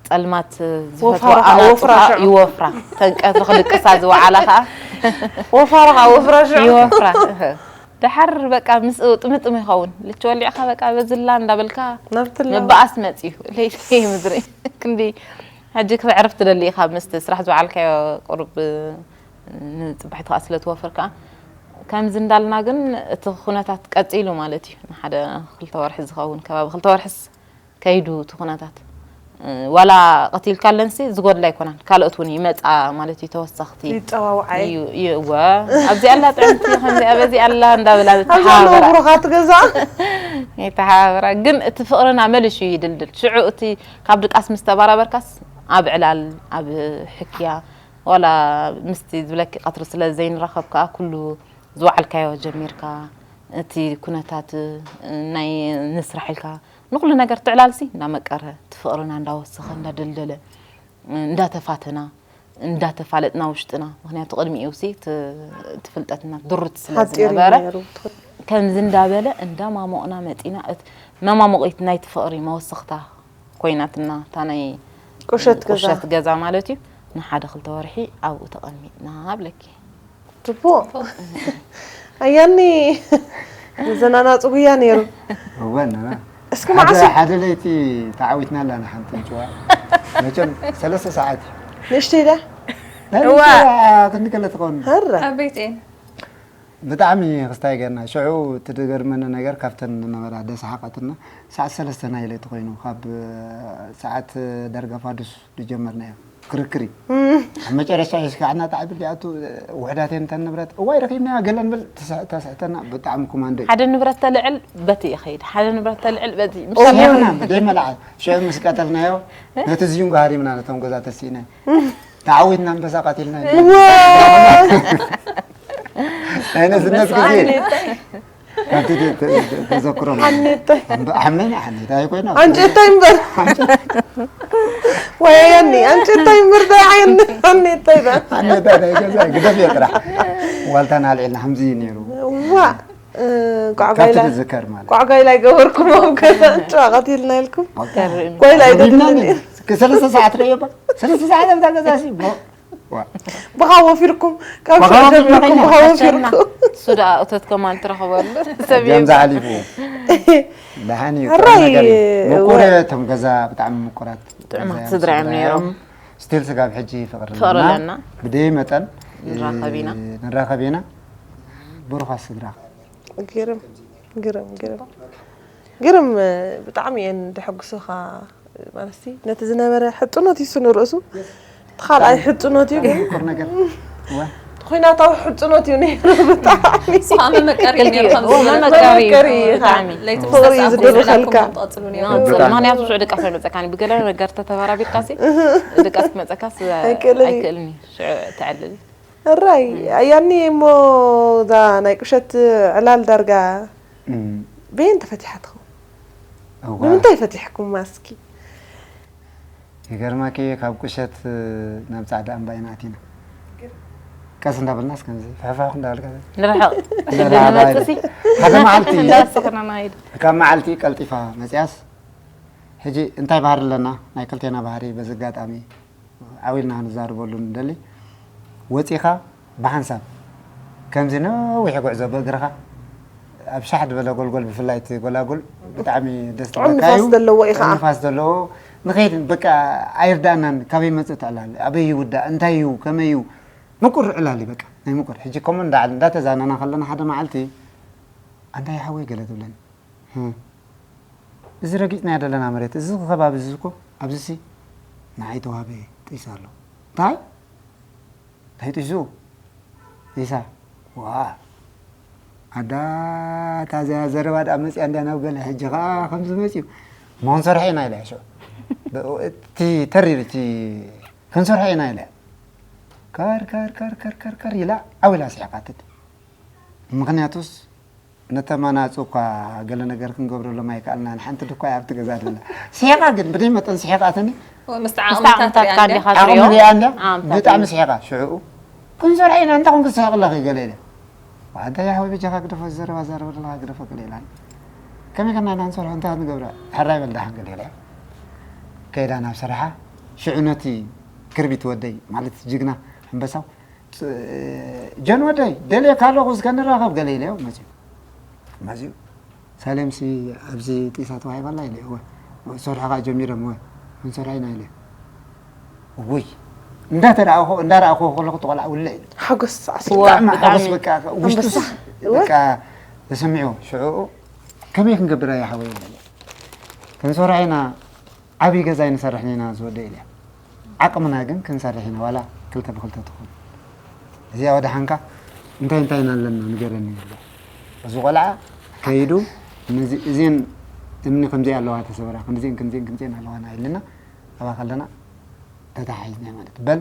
ጸልማት ዝፈትዋ ወፋራ ከዓ ኣናጹ ወፍራ ከዓ ሽዑ። ይወፍራ። ተንቀትሪ ክድቅሳ ዝወዓላ ከዓ ወፋራ ከዓ ወፍራ ሽዑ። ይወፍራ። ደሓር በቃ ምስ ጥምጥም ይኸውን። ልች ወሊዕካ በቃ በዝላ እንዳበልካ ናብትላ መባኣስ መጽዩ። ለይቲ ምድሪ ክንዲ ሕጂ ክትዕርፍ ትደሊ ኢኻ ምስቲ ስራሕ ዝወዓልካዮ ቁሩብ ንጽባሒት ከዓ ስለ ትወፍር ከዓ ከምዚ እንዳልና ግን እቲ ኩነታት ቀጺሉ ማለት እዩ። ንሓደ ክልተ ወርሒ ዝኸውን ከባቢ ክልተ ወርሕስ ከይዱ እቲ ኩነታት። እ፣ ዋላ ቀቲልካ ኣለንሲ ዝጎድላ ኣይኮናን። ካልኦት እውን ይመጻ ማለት እዩ ተወሰኽቲ። ይጠዋውዓይ። እዩ፣ እዩ፣ እወ። ኣብዚኣ ኣላ ጥዕምቲ፣ ከምዚኣ በዚኣ ኣላ እንዳበላ ኣብዛ ኣለዉ ዝተሓባበራ። ብሩኻት ገዛ የተሓባበራ። ግን እቲ ፍቕርና መሊሹ ይድልድል። ሽዑ እቲ ካብ ድቃስ ምስ ተባራበርካስ ኣብ ዕላል፣ ኣብ ሕክያ፣ ዋላ ምስቲ ዝብለኪ ቀትሪ ስለ ዘይንራኸብ ከኣ ኩሉ ዝወዓልካዮ ጀሚርካ፣ እቲ ኩነታት ናይ ንስራሕ ኢልካ ንኹሉ ነገር ትዕላልሲ እንዳመቀረ፣ እቲ ፍቕርና እንዳወሰኸ፣ እንዳደልደለ፣ እንዳተፋተና፣ እንዳተፋለጥና ውሽጥና። ምኽንያቱ ቅድሚኡሲ እቲ፣ እቲ ፍልጠትና ድሩት ስለ ሓፂር እዩ ዝነበረ፣ ነይሩ። ከምዚ እንዳበለ እንዳማሞቕና መፂና። እት-፣ መማሞቒት ናይቲ ፍቕሪ መወሰኽታ ኮይናትና፣ እታ ናይ ቁሸት ገዛ። ቁሸት ገዛ ማለት እዩ። ንሓደ ክልተ ወርሒ ኣብኡ ተቐሚጥና ብለኪ። ጽቡቕ። ኣያኒ ዘናናጹ ጉያ ነይሩ። እወ፣ ነና። እስኪ ሓደ፣ መዓስ ሓደ ለይቲ ተዓዊትና ኣላና ሓንቲ እንጭዋ። መቸም ሰለስተ ሰዓት እዩ። ንእሽተይ ዳ? ናይ እዋ። እንጭዋ ክንዲ ከለ ትኸውን። ሀረ። ኣብ ቤተን ብጣዕሚ ክስታይ ገርና። ሽዑ እቲ ዝገርመኒ ነገር ካብተን ዝነበራ ደስሓቐትና ሰዓት ሰለስተ ናይ ለይቲ ኮይኑ ካብ ሰዓት ደርጋ ፋዱስ ዝጀመርናዮ ክርክር እዩ። ኣብ መጨረሻ የስካዕና ጣዕብል ይኣቱ ውሕዳት እየን እተን ንብረት። እዋይ ረኺብናያ ገለ ንብል ትስሕ-፣ ተስሕተና ብጣዕሚ ኮማንዶ እዩ። ሓደ ንብረት ተልዕል በቲ ይኸይድ፣ ሓደ ንብረት ተልዕል በቲ። ምስ ሰሚዕና ብደይ መልዓ ሽዑ ምስ ቀተልናዮ ነቲ ዝዩን ሃሪምና ነቶም ገዛ ተሲእና ተዓዊትና ኣንበሳ ቀቲልና። ናይ ነዝነት ግዜ ካብቲ ተ-፣ ተ-፣ ተ-፣ ተዘክሮ ማለት እዩ። ሓኔታይ። እምበ-፣ ሓመና ሓኔታይ ኮይና። ኣንጭታይ እምበር። ወያኒ ኣንጭታይ እምበር ዳ ዓይኒ ሓኔታይ ዳ። ሓኔታይ ናይ ገዛ ግደፍ እየ ጥራሕ። ዋልታና ኣልዒልና ከምዚ እዩ ነይሩ። ዋ እ፣ ቋዕ ካብቲ ጋይላ ዝዝከር ማለት። ቋዕ ጋይላ ይገበርኩም ኣብ ገዛ ጨዋ ቀቲልና ኢልኩም። ገርም። ጓይላ ቢልና ኣይደብልን ምን? እስከ ሰለስተ ሰዓት ረየባ። ሰለስተ ሰዓት ኣብታ ገዛ ሲ። ሞ-፣ ዋ። ብኻ ወፊርኩም ካብ ብኻ ሽዑ ወፊርኩም ጀሚርኩም ኢና። ብኻ ወፊርኩም። እሱ ደኣ እቶት ከማን ትረኽበሉ ሰብ ከምዚ የብሉ። ሓሊፉ። ደሓን እዩ። ሕራይ፣ ጥዑም ነገር እዩ። ምቁር ወ- እቶም ገዛ ብጣዕሚ ምቁራት ጥዑማት ገዛ ስድራ እዮም ስድራ ነይሮም። እዮም። ስቲል ስጋብ ሕጂ ፍቕሪ ፍቕሪ ኣለና። ኣለና። ብደይ መጠን ንራኸብ ኢና። እ፣ ንራኸብ ኢና። ብሩኻት ስድራ። ግርም ግርም ግርም ግርም ብጣዕሚ እየን ደሐጉሱኻ። ማለት ነቲ ዝነበረ ሕፅኖት እዩ ንርእሱ እቲ ካልኣይ ሕፅኖት እዩ ግን ምቁር ነገር። ዋ። ኹናታዊ ሕፅኖት እዩ ነይሩ። ብጣዕሚ ስኻ መመቀሪ ክልቲኡ ነይሩ ከም እኮ ዝበለ መመቀሪ እዩ። መመቀሪ እዩ። ብጣዕሚ። ለይቲ ፍቕሪ እዩ ምሳዕ ዝድርኸልካ። ኮይና ክምጣ ጽሉን እዮም። ንቕጽል። ብጣዕሚ። ምኽንያቱ ሽዑ ድቃስ ኣይመጸካን እዩ። ብገለ ነገር ተተባራቢርካሲ ድቃስ ክመጸካስ ኣይክእልን እዩ። ኣይክእልን እዩ። ሽዑ ተዕልል። እራይ ኣያኒ እሞ እዛ ናይ ቁሸት ዕላል ዳርጋ እም። በየን ተፈቲሓ ትኸውን? እዋ። ንምንታይ ፈቲሕኩማ እስኪ? ይገርማኪ፣ ካብ ቁሸት ናብ ጻዕዳ እምባ ኢና ኣቲና። ቀስ እንዳበልናስ ከምዚ ፍሕፋሕ እንዳበልካ ንርሕቕ። ንርሕቕ። ንመጽሲ። ሓደ መዓልቲ እንዳወሰኽና ንኸይድ። ካብ መዓልቲ ቀልጢፋ መጽያስ፣ ሕጂ እንታይ ባህሪ ኣለና? ናይ ክልቴና ባህሪ በዚ ኣጋጣሚ ዓው ኢልና ክንዛረበሉ ንደሊ። ወጺኻ ብሓንሳብ ከምዚ ነዊሕ ጉዕዞ ብእግርኻ ኣብ ሻሕ ዝበለ ጎልጎል፣ ብፍላይ እቲ ጎላጉል ብጣዕሚ ደስ ጥዑም ትብለካ ንፋስ እዩ። ዘለዎ እዩ ከዓ። ጥዑም ንፋስ ዘለዎ ንኸይድ በቃ ኣይርዳእናን። ካበይ መጽእ ትዕላል? ኣበይ ይውዳእ? እንታይ እዩ? ከመይ እዩ? ምቁር ዕላል እዩ በቃ፣ ናይ ምቁር። ሕጂ ከምኡ እንዳዓል-፣ እንዳተዛነና ከለና ሓደ መዓልቲ ኣንታ ይሓወይ ገለ ትብለኒ። "ህም፣ እዚ ረጊጽናዮ ዘለና መሬት፣ እዚ ከባቢ እዚ እኮ ኣብዚሲ ንዓይ ተዋህበ ጢስ ኣሎ." "እንታይ? እንታይ ጢሱ?" "ጢሳ?" "ዋ፣ ኣዳ፣ እታ እዚኣ ዘረባ ደኣ መጺኣ እንድያ ናብ ገለ፣ ሕጂ ኸኣ ከምዚ መጺኡ። እሞ ክንሰርሖ ኢና" ኢለ ሽዑ። ብ-፣ እቲ ተሪር፣ እቲ "ክንሰርሖ ኢና" ኢለ። ከር፣ ከር፣ ከር፣ ከር፣ ከር፣ ከር ኢላ ዓው ኢላ ስሒቓትኒ። ምኽንያቱስ ነተማናጹ እኳ ገለ ነገር ክንገብረሎም ኣይከኣልናን። ሓንቲ ድኳ እያ ኣብቲ ገዛ ደላ። ስሒቓ ግን ብደይ መጠን ስሒቓትኒ። ወይ ምስቲ ምስቲ ዓቕምታት ዓቕምታትካ ሪኣ እንዲኻ ዓቕሚ ትሪኦ? ሪኣ እንድያ ኣምታት ብጣዕሚ እዩ። ስሒቓ። ሽዑኡ "ክንሰርሖ ኢና፣ እንታይ ኮንክ ትስሕቕ ኣለኺ?" ገለ ኢለ። "ዋንታ ያህወይ በጃኻ ግደፎ፣ ዘረባ ዛረብ ኣለኻ ግደፎ" ገለ ኢላኒ። "ከመይ ከና ኢና ንሰርሖ፣ እንታይ ክንገብራ?" "ሕራይ በል ደሓን" ገለ ኢለ። ከይዳ ናብ ስራሓ። ሽዑ ነቲ ክርቢት ወደይ፣ ማለት ጅግና ኣንበሳው፣ "ጆን ወደይ፣ ደልየካ ኣለኹ፣ እስከ ንራኸብ" ገለ ኢለዮ። መጺኡ፣ መጺኡ፣ "ሳሌምሲ ኣብዚ ጢሳ ተዋሂባላ" ኢለ። "እወ፣ ሰርሖ ከኣ ጀሚሮም፣ እወ፣ ክንሰርሖ ኢና" ኢለ። ውይ፣ እንዳተረኣኹ፣ እንዳረኣኹ ከለኹ እቲ ቆልዓ ውልዕ ኢሉ። ሓጎስ ዓስቢ። እወ፣ ብጣዕሚ ብጣዕሚ። ሓጎስ በቃ፣ ውሽጡስ ኣንበሳ። እወ። በቃ ተሰሚዕዎ። ሽዑኡ፣ "ከመይ ክንገብር እያ ሓወይ?" ኢለ። "ክንሰርሖ ኢና፣ ዓብዪ ገዛ ኣይንሰርሕን ኢና ዝወደይ" ኢለ። "ዓቕምና ግን ክንሰርሕ ኢና፣ ዋላ ክልተ ብክልተ ትኹን። እዚኣ ወደሓንካ እንታይ እንታይ ኢና ኣለና ንገረኒ" ኢለ። እዚ ቆልዓ ከይዱ፣ ነዚ፣ "እዚን እምኒ ከምዚኣ ኣለዋ ተሰበራ፣ ክንዚን ክንዚን ክንዚን ኣለዋና" ኢልና፣ ኣብኣ ከለና ተተሓሒዝና ማለት። "በል፣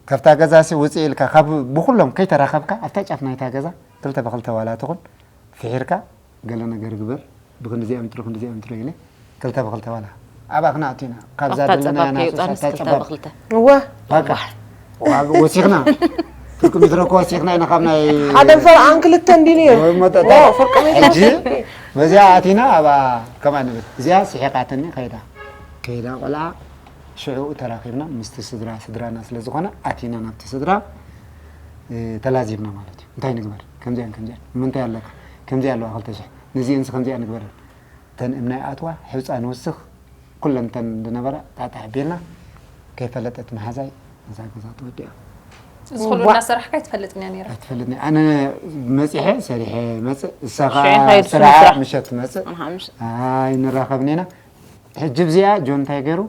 ካብታ ገዛሲ ውፅእ ኢልካ፣ ካብ ብኩሎም ከይተራኸብካ፣ ኣብታ ጫፍ ናይታ ገዛ ክልተ ብክልተ ዋላ ትኹን፣ ፍሒርካ፣ ገለ ነገር ግበር፣ ብክንዲዚኣ ምትሮ፣ ክንዲዚኣ ምትሮ" ኢለ፣ ክልተ ብክልተ ዋላ ኣብኣ ክነኣቱ ኢና። ካብዛ ኣብታ ዘለናያ ጸባብ ናሶስ ከይወጻንስ ኣብታ ክልተ ጸባብ። ብክልተ። እወ። በቃ። ዋብ ወሲኽና። ፍርቂ ምትሮ እኮ ወሲኽና ኢና ካብ ናይ ሓደ ፈርቓን ክልተን ድዩ ነይሩ? ወይ መጠጣ። እወ፣ ፍርቂ ምትሮ። ሕጂ በዚኣ ኣቲና ኣብኣ ከምኣ ንብል። እዚኣ ስሒቓትኒ ከይዳ። ከይዳ ቆልዓ ሽዑ ተራኺብና ምስቲ ስድራ፣ ስድራና ስለ ዝኾነ ኣቲና ናብቲ ስድራ፣ እ፣ ተላዚብና ማለት እዩ። "እንታይ ንግበር? ከምዚኣን ከምዚኣን። ንምንታይ ኣለካ? ከምዚኣ ኣለዋ ክልተ ሽሕ። ነዚአንስ ከምዚኣ ንግበረን። እተን እምናይ ኣትዋ፣ ሕውፃ ንውስኽ፣ ኩለን እተን ዝነበራ ጣጣ ኣቢልና፣ ከይፈለጠት መሓዛይ ነዛ ገዛ ተወዲኣ." እዚ ኩሉ ዋእ። እናሰራሕካ ኣይትፈልጥን እያ ነይራ? ኣይትፈልጥን እያ። ኣነ መፂሐ፣ ሰሪሐ መፅእ፣ እሳ ኸዓ ሽዑ ይኸይድ ስራሕ ስራሕ። ምሸት መፅእ። ኣምሓ ምሽ-፣ ኣይንራኸብን ኢና። ሕጂ ብዚኣ ጆን እንታይ ገይሩ?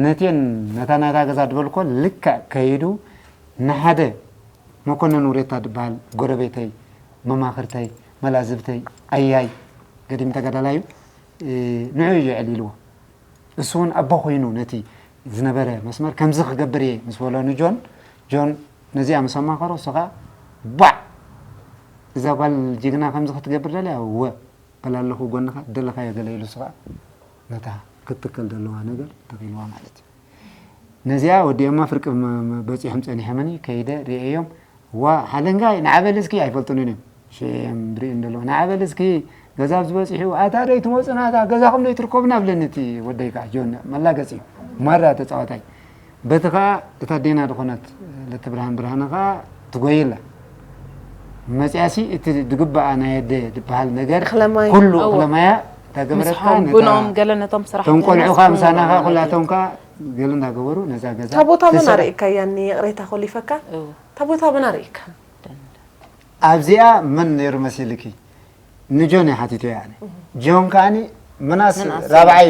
ነቴን ነታ ናይታ ገዛ ድበልኮ ልክዕ ከይዱ ንሓደ መኮነን ውሬታ ድበሃል ጎረቤተይ፣ መማኽርተይ፣ መላዝብተይ፣ ኣያይ፣ ገዲም ተጋዳላይ እዩ። እ፣ ንዑ እዩ የዕሊልዎ። እሱ እውን ኣቦ ኮይኑ ነቲ ዝነበረ መስመር ከምዚ ክገብር እየ ምስ በሎ ንጆን፣ ጆን ነዚኣ ምስ ኣማኸሮ፣ እሱ ኸዓ ባዕ! እዛ ጓል ጅግና ከምዚ ክትገብር ደልያ? እወ፣ በል ኣለኹ ጎንኻ፣ ደለኻዮ ገለ ኢሉ እሱ ኸዓ ነታ ክትትከል ዘለዋ ነገር ተኺልዋ ማለት እዩ። ነዚኣ ወዲኦማ ፍርቂ መ-፣ መ-፣ በጺሖም ጸኒሖምኒ፣ ከይደ ርእየዮም፣ "ዋ፣ ሓለንጋይ፣ ንዓ በል እስኪ" ኣይፈልጡንን እዮም። ሽም ብርእዩ እንደለዉ፣ "ንዓ በል እስኪ፣ ገዛ ኣብዚ በጺሑ፣ ኣታ ደይ ትመጹና፣ እታ ገዛኹም ደይ ትርከቡና?" ብለኒ እቲ ወደይ ከኣ፣ ጆን መላገጺ እዩ። ማራ ተጻዋታይ። በቲ ከኣ እታ ኣዴና ዝኾነት ለተብርሃን ብርሃነ ከኣ ትጎይላ። መጺኣሲ እቲ ድግበኣ ናይ ኣደ ድበሃል ነገር፣ እኽለ ማይ። ኩሉ እወ። እኽለ ማያ እታ ገበረትካ ምስሓው ነታ፣ ቡኖም ገለ ነቶም እቶም ቆልዑ ሰራሕተኛ ከኣ ምሳና ከኣ ማለት እዩ። ኩላቶም ከኣ ገለ እንዳገበሩ ነዛ ገዛ እታ ቦታ መን ትስራሕ። ኣርእካያ? እኒ ይቕሬታ ኮሊፈካ? እወ። እታ ቦታ መን ኣርእካ? ኣብዚኣ መን ነይሩ መሲልኪ? ንጆን እየ ሓቲተዮ ኣነ። ጆን ከኣኒ ምናስ ምናስ ራብዓይ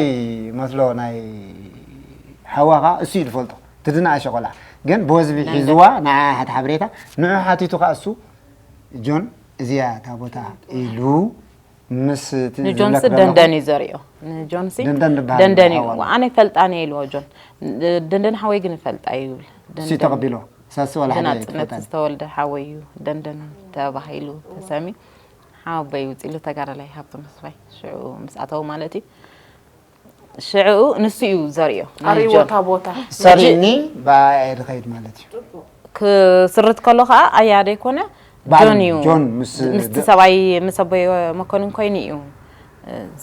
መስሎ ናይ ሓዋ ከኣ እሱ እዩ ዝፈልጦ። እቲ ዝነኣሸ ቆልዓ። ግን ብወዝቢ ናንደ። ሒዝዋ ንዓ ሓቲ ሓበሬታ፣ ንዑ ሓቲቱ ከኣ እሱ ጆን እዚኣ እታ ቦታ ኢሉ ምስ እቲ ንጆንሲ ዝብለክ ዘለኹ ደንደን እዩ ዘርእዮ። ንጆንሲ ደንደን ዝበሃል ደንደን እዩ። ሓዋ። ኣነ ይፈልጣን እየ ኢልዎ ጆን። ደንደን ሓወይ ግን ይፈልጣ እዩ ይብል። እሱ እዩ ደንደን ተቐቢልዎ። ሳሲ ዋላ ሓደ ብናጽነት ኣይትፈልጣን። ዝተወልደ ሓወይ እዩ። ደንደን ተባሂሉ ተሰሚ። ሓወቦይ ውፅኢሉ ተጋዳላይ ሃብቶም ተስፋይ ሽዑ ምስ ኣተው ማለት እዩ። ሽዑ ንሱ እዩ ዘርእዮ። ናይ ኣርእዎ ጆን። እታ ቦታ። ሰሪኒ ብኣየ ድኸይድ ማለት እዩ። ክስርት ከሎ ከዓ ኣያ ደይኮነ ባዕሉ ጆን እዩ። ጆን ምስ ምስቲ ሰብኣይ ምስ ኣቦይ መኮንን ኮይኑ እዩ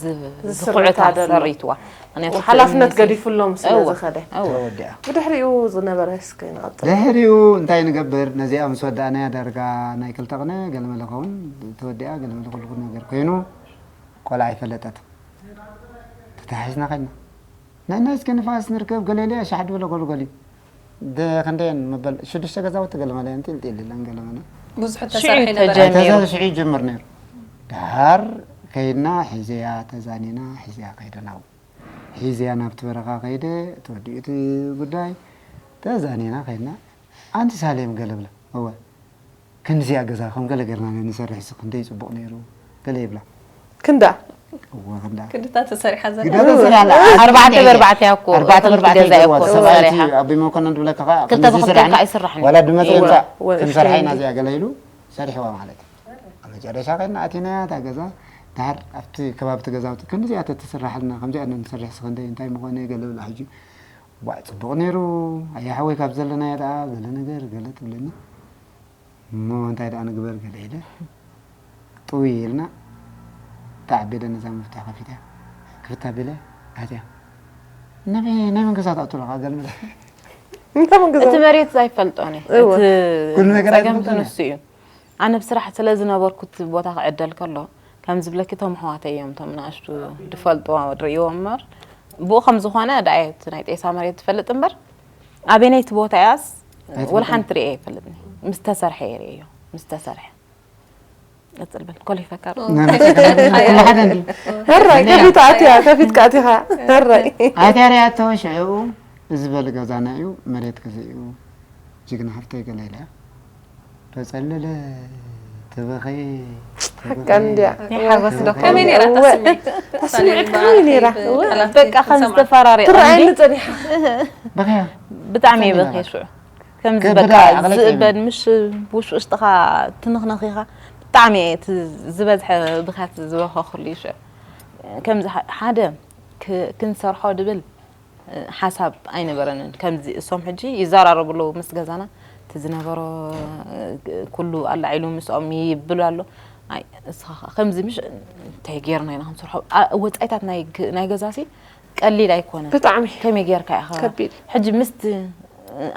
ዝ- ዝስርታ ዝኹዕታ ዘሎ። ሰሪትዋ። ምክንያቱ ሓላፍነት ክእምኒ ገዲፍሎም ስለ እወ፣ ዝኸደ። እወ። ተወዲኣ። ብድሕሪኡ ዝነበረ እስኪ ንቐጽል። ድሕሪኡ እንታይ ንገብር? ነዚኣ ምስ ወዳእናያ ዳርጋ ናይ ክልተ ቅነ ገለመለ ኸውን ተወዲኣ ገለመለ ኩሉ ነገር ኮይኑ ቆልዓ ኣይፈለጠት። ተታሒዝና ከድና ናይ ናይ እስከ ንፋስ ንርከብ ገለለያ ሻሕ ድበለ ጎልጎል እዩ። ደ ክንደየን መበል ሽዱሽተ ገዛውቲ ገለመለ እንጢልጢል ኢለን ገለመለ ብዙሕ ሽዑ ተሰርሐ ነበረ። ተጀሚሩ። ተዛ ሽዑ ይጀምር ነይሩ። ድሓር ከይድና ሒዘያ ተዛኒና ሒዘያ ከይደ ናብኡ ሒዘያ ናብቲ በረኻ ከይደ ተወዲኡ እቲ ጉዳይ ተዛኒና ከይድና ኣንቲ ሳሌም ገለ ብላ እወ ክንዚኣ ገዛ ከም ገለ ገርና ንሰርሕ ሲ ክንደይ ፅቡቕ ነይሩ ገለ ይብላ ክንዳ እወ ክንዳ ክድታ ተሰሪሓ ዘላ ግዳ ተሰሪሓ ኣላ ኣርባዕተ ብኣርባዕተ እያ እኮ። ኣርባዕተ ከምቲ ብኣርባዕተ ገዛ እያ ይገብርዋ እኮ ሰብኣይቲ ተሰሪሓ። ኣቦይ መኮነን ትብለካ ከዓ ክልተ ከምዚ ብክልተ ስራሕና ከዓ ይስራሕ ነይሩ። ወላ ድመፅእ እወ፣ ይምፃእ እወ፣ ክንሰርሓ ኢና እሽተይ እዚኣ ገለ ኢሉ ሰሪሕዋ ማለት እዩ ኣብ መጨረሻ ከድና ኣቲናያ እታ ገዛ ድሓር ኣብቲ ከባቢ እቲ ገዛውቲ ክንዲዚኣ ተተስራሓልና ከምዚኣ ንሰርሕ ሲ ክንደይ እንታይ ምኾነ ገለ ብላ ሕጂ ዋዕ ፅቡቕ ነይሩ ኣያ ሓወይ ካብ ዘለናዮ ደኣ ገለ ነገር ገለ ትብለኒ እሞ እንታይ ደኣ ንግበር ገለ ኢለ ጥውይ ኢልና ተዓቢለ ነዛ መፍትሕ ከፊተ ክፍት ኣቢለ ኣትያ ናይ ናይ መንገሳ ተኣቱ ኣለካ ገልምለ እንታይ መንገዛ እቲ መሬት ኣይፈልጦን እዩ። እወ። እቲ ኩሉ ነገር ጸገም ኣይፈልጦን ንሱ እዩ። ኣነ ብስራሕ ስለ ዝነበርኩ እቲ ቦታ ክዕደል ከሎ ከም ዝብለኪ እቶም ኣሕዋተይ እዮም እቶም ንኣሽቱ ዝፈልጥዎ ዝርእይዎ እምበር ብኡ ከም ዝኾነ ደኣ እቲ ናይ ጤሳ መሬት ዝፈልጥ እምበር ኣበየነይቲ ቦታ እያስ ኣይትፈልጥን? ወላ ሓንቲ ርእየ ኣይፈልጥን። ምስ ተሰርሐ እየ ርእየዮ ምስ ተሰርሐ ቀጽል በል ኮሊፈካ ዶ? ሓደ እንዲ ሕራይ ከፊት ኣትያ ከፊት ካቲኻ ሕራይ ኣትያ ርያቶ ሽዑ እዚ በል ገዛና እዩ መሬት ክዚ እዩ ጅግና ሓፍተይ ገለ ኢለ ተጸለለ ተበኸየ ሓቃ እንድያ ናይ ሓጎስ ዶ ከመይ ነይራ እታ እወ። ስምዒት? እታ ስምዒት ከመይ ነይራ? እወ። ቃላት በቃ ከም ትሰምዓ? ዝተፈራረየ ትረኣየኒ እንዲ ጸኒሓ በኸያ ብጣዕሚ እየ ከመይ በኺየ ነይራ? ሽዑ ከምዚ ከ- በቃ ብዳ ኣቕለጥ ዝእበድ የለን። ምሽ ውሽውሽጥኻ ትንኽነኺኻ ብጣዕሚ እየ እቲ ዝበዝሐ ብኽያት ዝበኸኹሉ እዩ ሽዑ ከምዚ ሓ- ሓደ ክ- ክንሰርሖ ድብል ሓሳብ ኣይነበረንን። ከምዚ እሶም ሕጂ ይዘራረቡ ኣለዉ ምስ ገዛና እቲ ዝነበሮ ኩሉ ኣላዒሉ ምስኦም ይብል ኣሎ። ኣይ እስኻ ከምዚ ምሽ እንታይ ጌርና ኢና ክንሰርሖ ወፃኢታት ናይ ገዛሲ ቀሊል ኣይኮነን። ብጣዕሚ ከመይ ጌርካ ኢኻ ከቢድ ሕጂ ምስቲ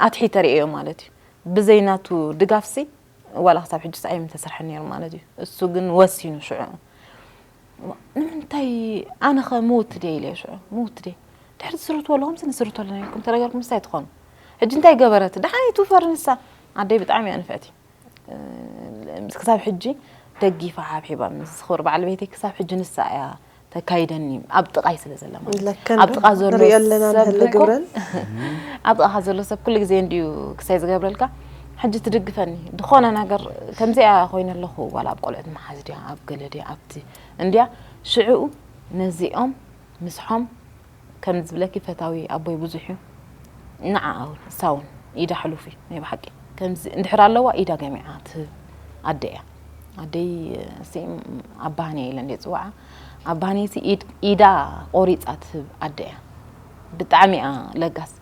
ኣትሒተ ርእዮ ማለት እዩ። ብዘይ ናቱ ድጋፍሲ ዋላ ክሳብ ሕጂ ሰዓይ ምተሰርሐ ነይሩ ማለት እዩ። እሱ ግን ወሲኑ ሽዑ ንምንታይ ኣነ ኸ ምውት ድየ ኢለ ሽዑ ምውት ድየ ድሕሪ ትስርትዎ ኣለኹም ስ ንስርቶ ኣለና ኢልኩም ተረጋግኩም ምስታይ ትኾኑ ሕጂ እንታይ ገበረት ደሓን ይትውፈር ንሳ ኣደይ ብጣዕሚ እያ ንፍዕቲ ክሳብ ሕጂ ደጊፋ ሓብሒባ ምስ ዝኽብር በዓል ቤተይ ክሳብ ሕጂ ንሳ እያ ተካይደኒ ኣብ ጥቓይ ስለ ዘላ ማለት እዩ። ለከን ኣብ ጥቓ ዘሎ ንሪኦ ኣለና ሰብ ንህሊ እኮ- ግብረን ኣብ ጥቓኻ ዘሎ ሰብ ኩሉ ግዜ እንድዩ ክሳይ ዝገብረልካ ሕጂ ትድግፈኒ ዝኾነ ነገር ከምዚኣ ኮይነ ኣለኹ ዋላ ኣብ ቆልዑት መሓዝ ድያ ኣብ ገለ ድያ ኣብቲ እንድያ ሽዕኡ ነዚኦም ምስሖም ከም ዝብለኪ ፈታዊ ኣቦይ ብዙሕ እዩ ንዓ እውን እሳ እውን ኢዳ ሕሉፍ እዩ ናይ ብሓቂ ከምዚ እንድሕር ኣለዋ ኢዳ ገሚዓ ትህብ ኣደ እያ ኣደይ ስም ኣባህንየ ኢለ እንደ ፅዋዓ ኣባህንየ ሲ ኢድ- ኢዳ ቆሪፃ ትህብ ኣደ እያ ብጣዕሚ እያ ለጋስ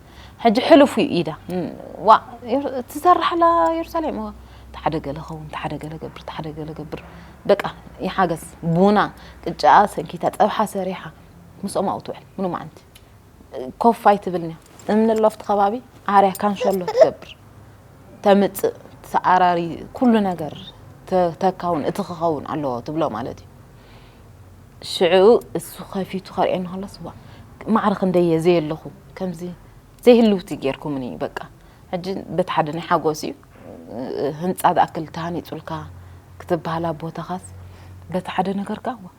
ሕጂ ሕሉፍ እዩ ኢዳ ዋ ትሰርሓላ የሩሳሌም እዋ ተሓደ ገለ ኸውን ተሓደ ገለ ገብር ተሓደ ገለ ገብር በቃ ይሓገዝ ቡና ቅጫ ሰንኪታ ፀብሓ ሰሪሓ ምስኦም ኣብኡ ትውዕል ምኑ መዓንቲ ኮፍ ኣይትብልን እያ እምኒ ኣሎ ኣብቲ ከባቢ ዓርያ ካንሸሎ ትገብር ተምፅእ ተዓራሪ ኩሉ ነገር ተካውን እቲ ክኸውን ኣለዎ ትብሎ ማለት እዩ ሽዑ እሱ ከፊቱ ከርእየኒ ከሎስ ዋ ማዕረ ክንደየ ዘየለኹ ከምዚ ዘይህልውቲ ጌርኩምኒ በቃ ሕጂ በቲ ሓደ ናይ ሓጎስ እዩ ህንፃ ዝኣክል ተሃኒፁልካ ክትበሃል ኣብ ቦታኻስ በቲ ሓደ ነገርካ ዋ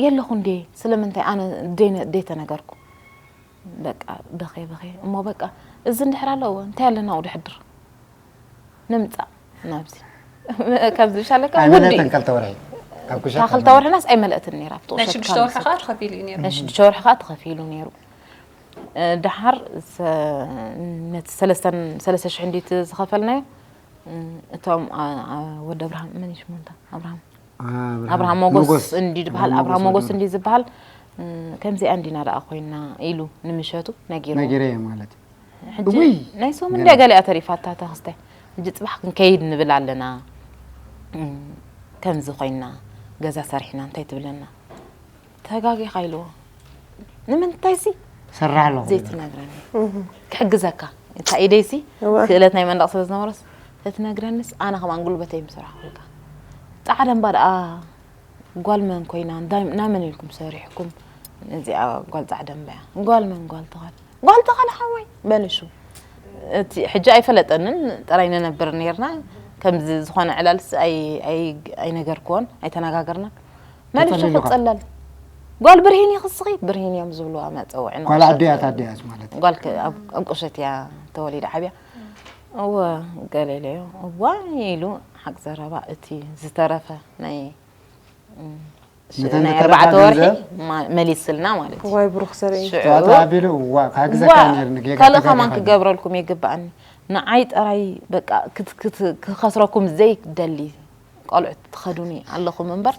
የለኹ እንዴ ስለምንታይ ኣነ ደይተነገርኩ በቃ በኸ በኸ እሞ በቃ እዚ እንድሕር ኣለዎ እንታይ ኣለና ውድሕድር ንምፃእ ናብዚ ካብ ዝሻለካ ውዲ ኣይመለተን ከልተ ወርሒ ኣብ ኩሻ እታ ክልተ ወርሕናስ ኣይመለእትን ነራ ናይ ሽዱሽተ ወርሒ ከዓ ተኸፊሉ እዩ ነይሩ ናይ ሽዱሽተ ወርሒ ከዓ ተኸፊሉ ነይሩ ድሓር ነቲ ሰለስተ ሽሕ እንዲት ዝኸፈልናዮ እቶም ወዲ ኣብርሃም መን ሽሙንታ ኣብርሃም ኣብርሃም ሞጎስ እንዲ ዝበሃል ኣብርሃም ሞጎስ እንዲ ዝበሃል ከምዚኣ እንዲና ደኣ ኮይና ኢሉ ንምሸቱ ነጊሩ ነጊረ ማለት እዩ። ሕጂ ናይ ሶም እንደ ገሊኣ ተሪፋታ ተኽስተ። ሕጂ ጽባሕ ክንከይድ ንብል ኣለና። ከምዚ ኮይና ገዛ ሰሪሕና እንታይ ትብለና? ተጋጊኻ ኢልዎ። ንምንታይሲ ሰራሕ ኣለኹ ዘይትነግረኒ? ክሕግዘካ። እታ ኢደይሲ ክእለት ናይ መንደቕ ስለ ዝነበረስ ተትነግረንስ ኣነ ከማን ጉልበተይ ምሰራሕኩልካ። ጻዕዳ እምባ ደኣ ጓል መን ኮይና ናይ መን ኢልኩም ሰሪሕኩም? እዚኣ ጓል ጻዕዳ እምባ እያ። ጓል መን ጓል ተኻል ጓል ተኻል ሓወይ በልሹ። እቲ ሕጂ ኣይፈለጠንን ጥራይ ንነብር ነርና። ከምዚ ዝኾነ ዕላልስ ኣይነገርክዎን ኣይተነጋገርናን። መሊሱ ክጸለል ጓል ብርሂን ይኽስኺ ብርሂን እዮም ዝብልዋ መጸውዒ ጓል ኣዲያት ኣዲያት ማለት ጓል ኣብ ቁሸት እያ ተወሊዳ ዓብያ። እወ ገለለዮ እዋ ኢሉ ሓቅ ዘረባ እቲ ዝተረፈ ናይ ናይ ኣርባዕተ ወርሒ መሊስልና ማለት እዩ። ዋይ ብሩኽ ዘርኢ ተዋተባቢሉ እዋ ካግዘካ ነርኒ ጌጋ ካልእ ከማን ክገብረልኩም ይግባኣኒ። ንዓይ ጥራይ በቃ ክኸስረኩም ዘይደሊ ቆልዑት ትኸዱኒ ኣለኹም እምበር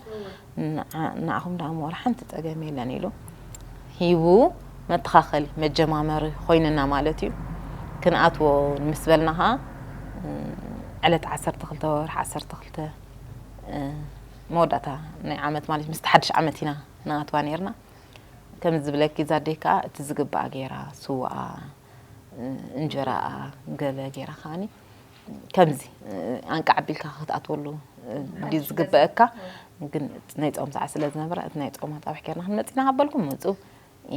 ንዓኹም ደኣ ምወር ሓንቲ ጸገም የለን ኢሉ ሂቡ መተኻኸሊ መጀማመሪ ኮይንና ማለት እዩ። ክንኣትዎ ምስ በልና ኸዓ ዕለት ዓሰርተ ክልተ ወርሒ ዓሰርተ ክልተ መወዳእታ ናይ ዓመት ማለት ምስቲ ሓድሽ ዓመት ኢና ንኣትዋ ነርና። ከምዚ ዝብለኪ እዛ ኣደይ ከዓ እቲ ዝግባኣ ገይራ ስዋኣ እንጀራኣ ገለ ገይራ ከዓኒ ከምዚ ኣንቃዕ ኣቢልካ ክትኣትወሉ ድዩ ዝግበአካ? ግን ናይ ጾም ሰዓት ስለ ዝነበረ እቲ ናይ ጾም ኣጻብሕ ገይርና ክንመጽእ ኢና ካብ በልኩም ምጹ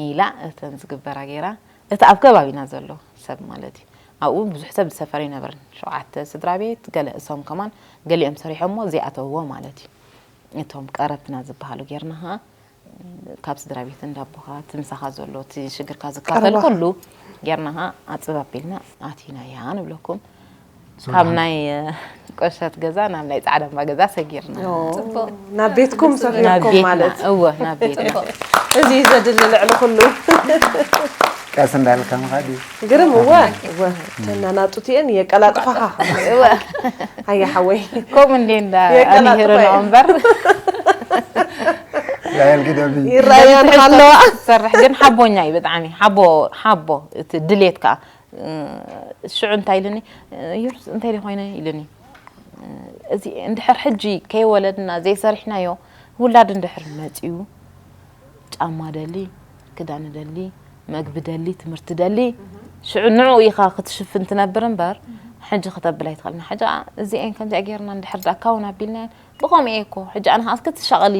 ኢላ እተን ዝግበራ ገይራ እቲ ኣብ ከባቢና ዘሎ ሰብ ማለት እዩ። ኣብኡ ብዙሕ ሰብ ዝሰፈረ ኣይነበረን። ሸውዓተ ስድራ ቤት ገለ እሶም ከማን ገሊኦም ሰሪሖሞ ዘይኣተውዎ ማለት እዩ። እቶም ቀረብትና ዝበሃሉ ጌርና ኸዓ ካብ ስድራ ቤት እንዳቦኻ እቲ ምሳኻ ዘሎ እቲ ሽግርካ ዝካፈል ኩሉ ጌርና ኸዓ ኣጽብ ኣቢልና ኣቲናያ ንብለኩም። ካብ ናይ ቆሸት ገዛ ናብ ናይ ጻዕዳ እምባ ገዛ ሰጊርና። ናብ ቤትኩም ሰፊርኩም ማለት እወ ናብ ቤትና። እዚ እዩ ዘድሊ ልዕሊ ኩሉ። ቀስ እንዳልካ ምኻድ እዩ። ግርም እወ እወ ተናናጡት እየን የቀላጥፋኻ። እወ ሃያ ሓወይ ከምኡ እንዴ እንዳ ኣሚሄረ ነው እምበር ላየል ግደቢ ይራየን ሃለዋ ትሰርሕ ግን ሓቦኛ እዩ ብጣዕሚ ሓቦ ሓቦ እቲ ድሌት ከዓ ሽዑ እንታይ ኢልኒ ዮርስ እንታይ ደ ኮይነ ኢልኒ እዚ እንድሕር ሕጂ ከይወለድና ዘይሰሪሕናዮ ውላድ እንድሕር መፅዩ ጫማ ደሊ ክዳን ደሊ መግቢ ደሊ ትምህርቲ ደሊ ሽዑ ንዑ ኢኻ ክትሽፍን ትነብር እምበር ሕጂ ክተብል ኣይትኽእልና ሕጂ እዚአን ከምዚኣ ጌርና እንድሕር ዳካውን ኣቢልናየን ብኸምኡ እየ እኮ ሕጂ ኣነ ከዓ እስኪ ትሻቐሊ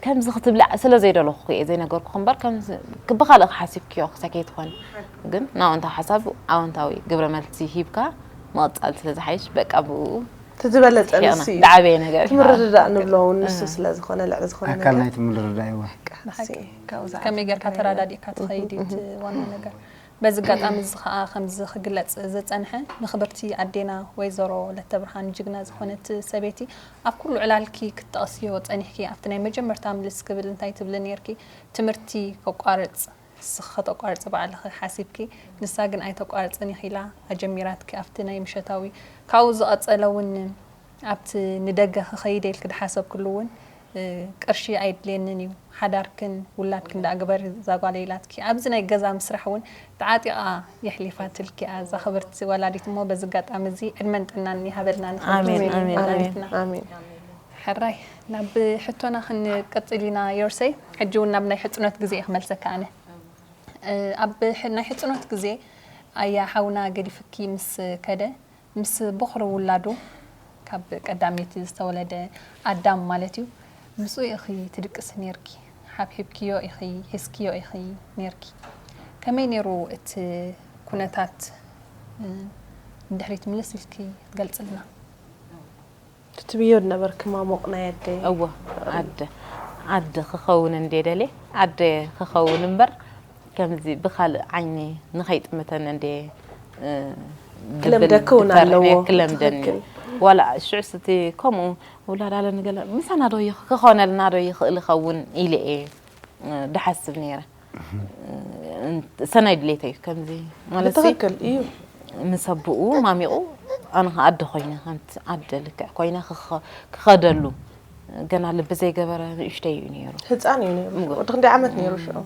ከምዚ ክትብሊ ስለ ዘይደለኹ እየ ዘይነገርኩኺ እምበር ከምዚ ብኻልእ ሓሲብክዮ ክሳይ ከይትኾኒ ግን ንኣወንታዊ ሓሳብ ኣወንታዊ ግብረ መልሲ ሂብካ ምቕፃል ስለ ዝሓይሽ በቃ ብኡ እቲ ዝበለፀ ንሱ እዩ ዝዓበየ ነገር እዩ። እቲ ምርድዳእ ንብሎ እውን ንሱ ስለ ዝኾነ ልዕሊ ዝኾነ ኣካል ነገር ናይቲ ምርድዳእ እዩ። ከመይ ጌርካ ተረዳዲእካ ትኸይድ እዩ እቲ ዋና ነገር። በዚ ኣጋጣሚ እዚ ኸኣ ከምዚ ክግለጽ ዝጸንሐ፣ ንኽብርቲ ኣዴና ወይዘሮ ለተብርሃን ጅግና ዝኾነት ሰበይቲ፣ ኣብ ኩሉ ዕላልኪ ክትጠቕስዮ ጸኒሕኪ፣ ኣብቲ ናይ መጀመርታ ምልስ ክብል እንታይ ትብሊ ኔርኪ? ትምህርቲ ከቋርጽ፣ ንስኺ ከተቋርጺ ባዕልኺ ሓሲብኪ፣ ንሳ ግን ኣይተቋርጽን ኢኺ ኢላ ኣጀሚራትኪ፣ ኣብቲ ናይ ምሸታዊ። ካብኡ ዝቐጸለ እውን ኣብቲ ንደገ ክኸይድ እየ ኢልኪ ዝሓሰብክሉ እውን፣ ቅርሺ ኣየድልየንን እዩ፣ ሓዳርክን ውላድክን ደኣ ግበሪ እዛ ጓለይ ኢላትኪ። ኣብዚ ናይ ገዛ ምስራሕ እውን ተዓጢቓ የሕሊፋትልኪ እያ እዛ ክብርቲ ወላዲት። እሞ በዚ ኣጋጣሚ እዚ ዕድመን ጥዕናን ይሃበልና ንኽልተ ኣሜን፣ ኣሜን፣ ኣሜን። ወላዲትና። ኣሜን። ሕራይ ናብ ሕቶና ክንቅጽል ኢና ዮርሰይ። ሕጂ እውን ናብ ናይ ሕጽኖት ግዜ እየ ክመልሰካ ኣነ። ኣብ ሕ- ናይ ሕጽኖት ግዜ ኣያ ሓውና ገዲፍኪ ምስ ከደ ምስ ቦኽሪ ውላዱ ካብ ቀዳመይቲ ዝተወለደ ኣዳም ማለት እዩ ምስኡ ኢኺ ትድቅሲ ኔርኪ ሓብሒብክዮ ኢኺ ሒዝክዮ ኢኺ ኔርኪ ከመይ ኔሩ እቲ ኩነታት ንድሕሪት ምልስ ኢልኪ ትገልጽልና ትትብዮ ዝነበርኪ ማሞቕ ናይ ኣደይ እወ ኣደ ኣደ ክኸውን እንዴ ደልየ ኣደ ክኸውን እምበር ከምዚ ብኻልእ ዓይኒ ንኸይጥምተኒ እንዴ ክለምደኪ እውን ኣለዎ ክለምደኒ ዋላ ሽዑስ እቲ ከምኡ ውላድ ኣለኒ ገለ ምሳና ዶ ክኾነልና ዶ ይኽእል ይኸውን ኢለ እየ ድሓስብ ነይረ ሰናይ ድሌት እዩ ከምዚ ማለት ብትኽክል እዩ ምስ ኣቦኡ ማሚቑ ኣነ ከዓ ኣደ ኮይነ ከምቲ ኣደ ልክዕ ኮይነ ክኸደሉ ገና ልቢ ዘይገበረ ንእሽተይ እዩ ነይሩ። ህፃን እዩ ነይሩ። ወዲ ክንደይ ዓመት ነይሩ ሽዑ?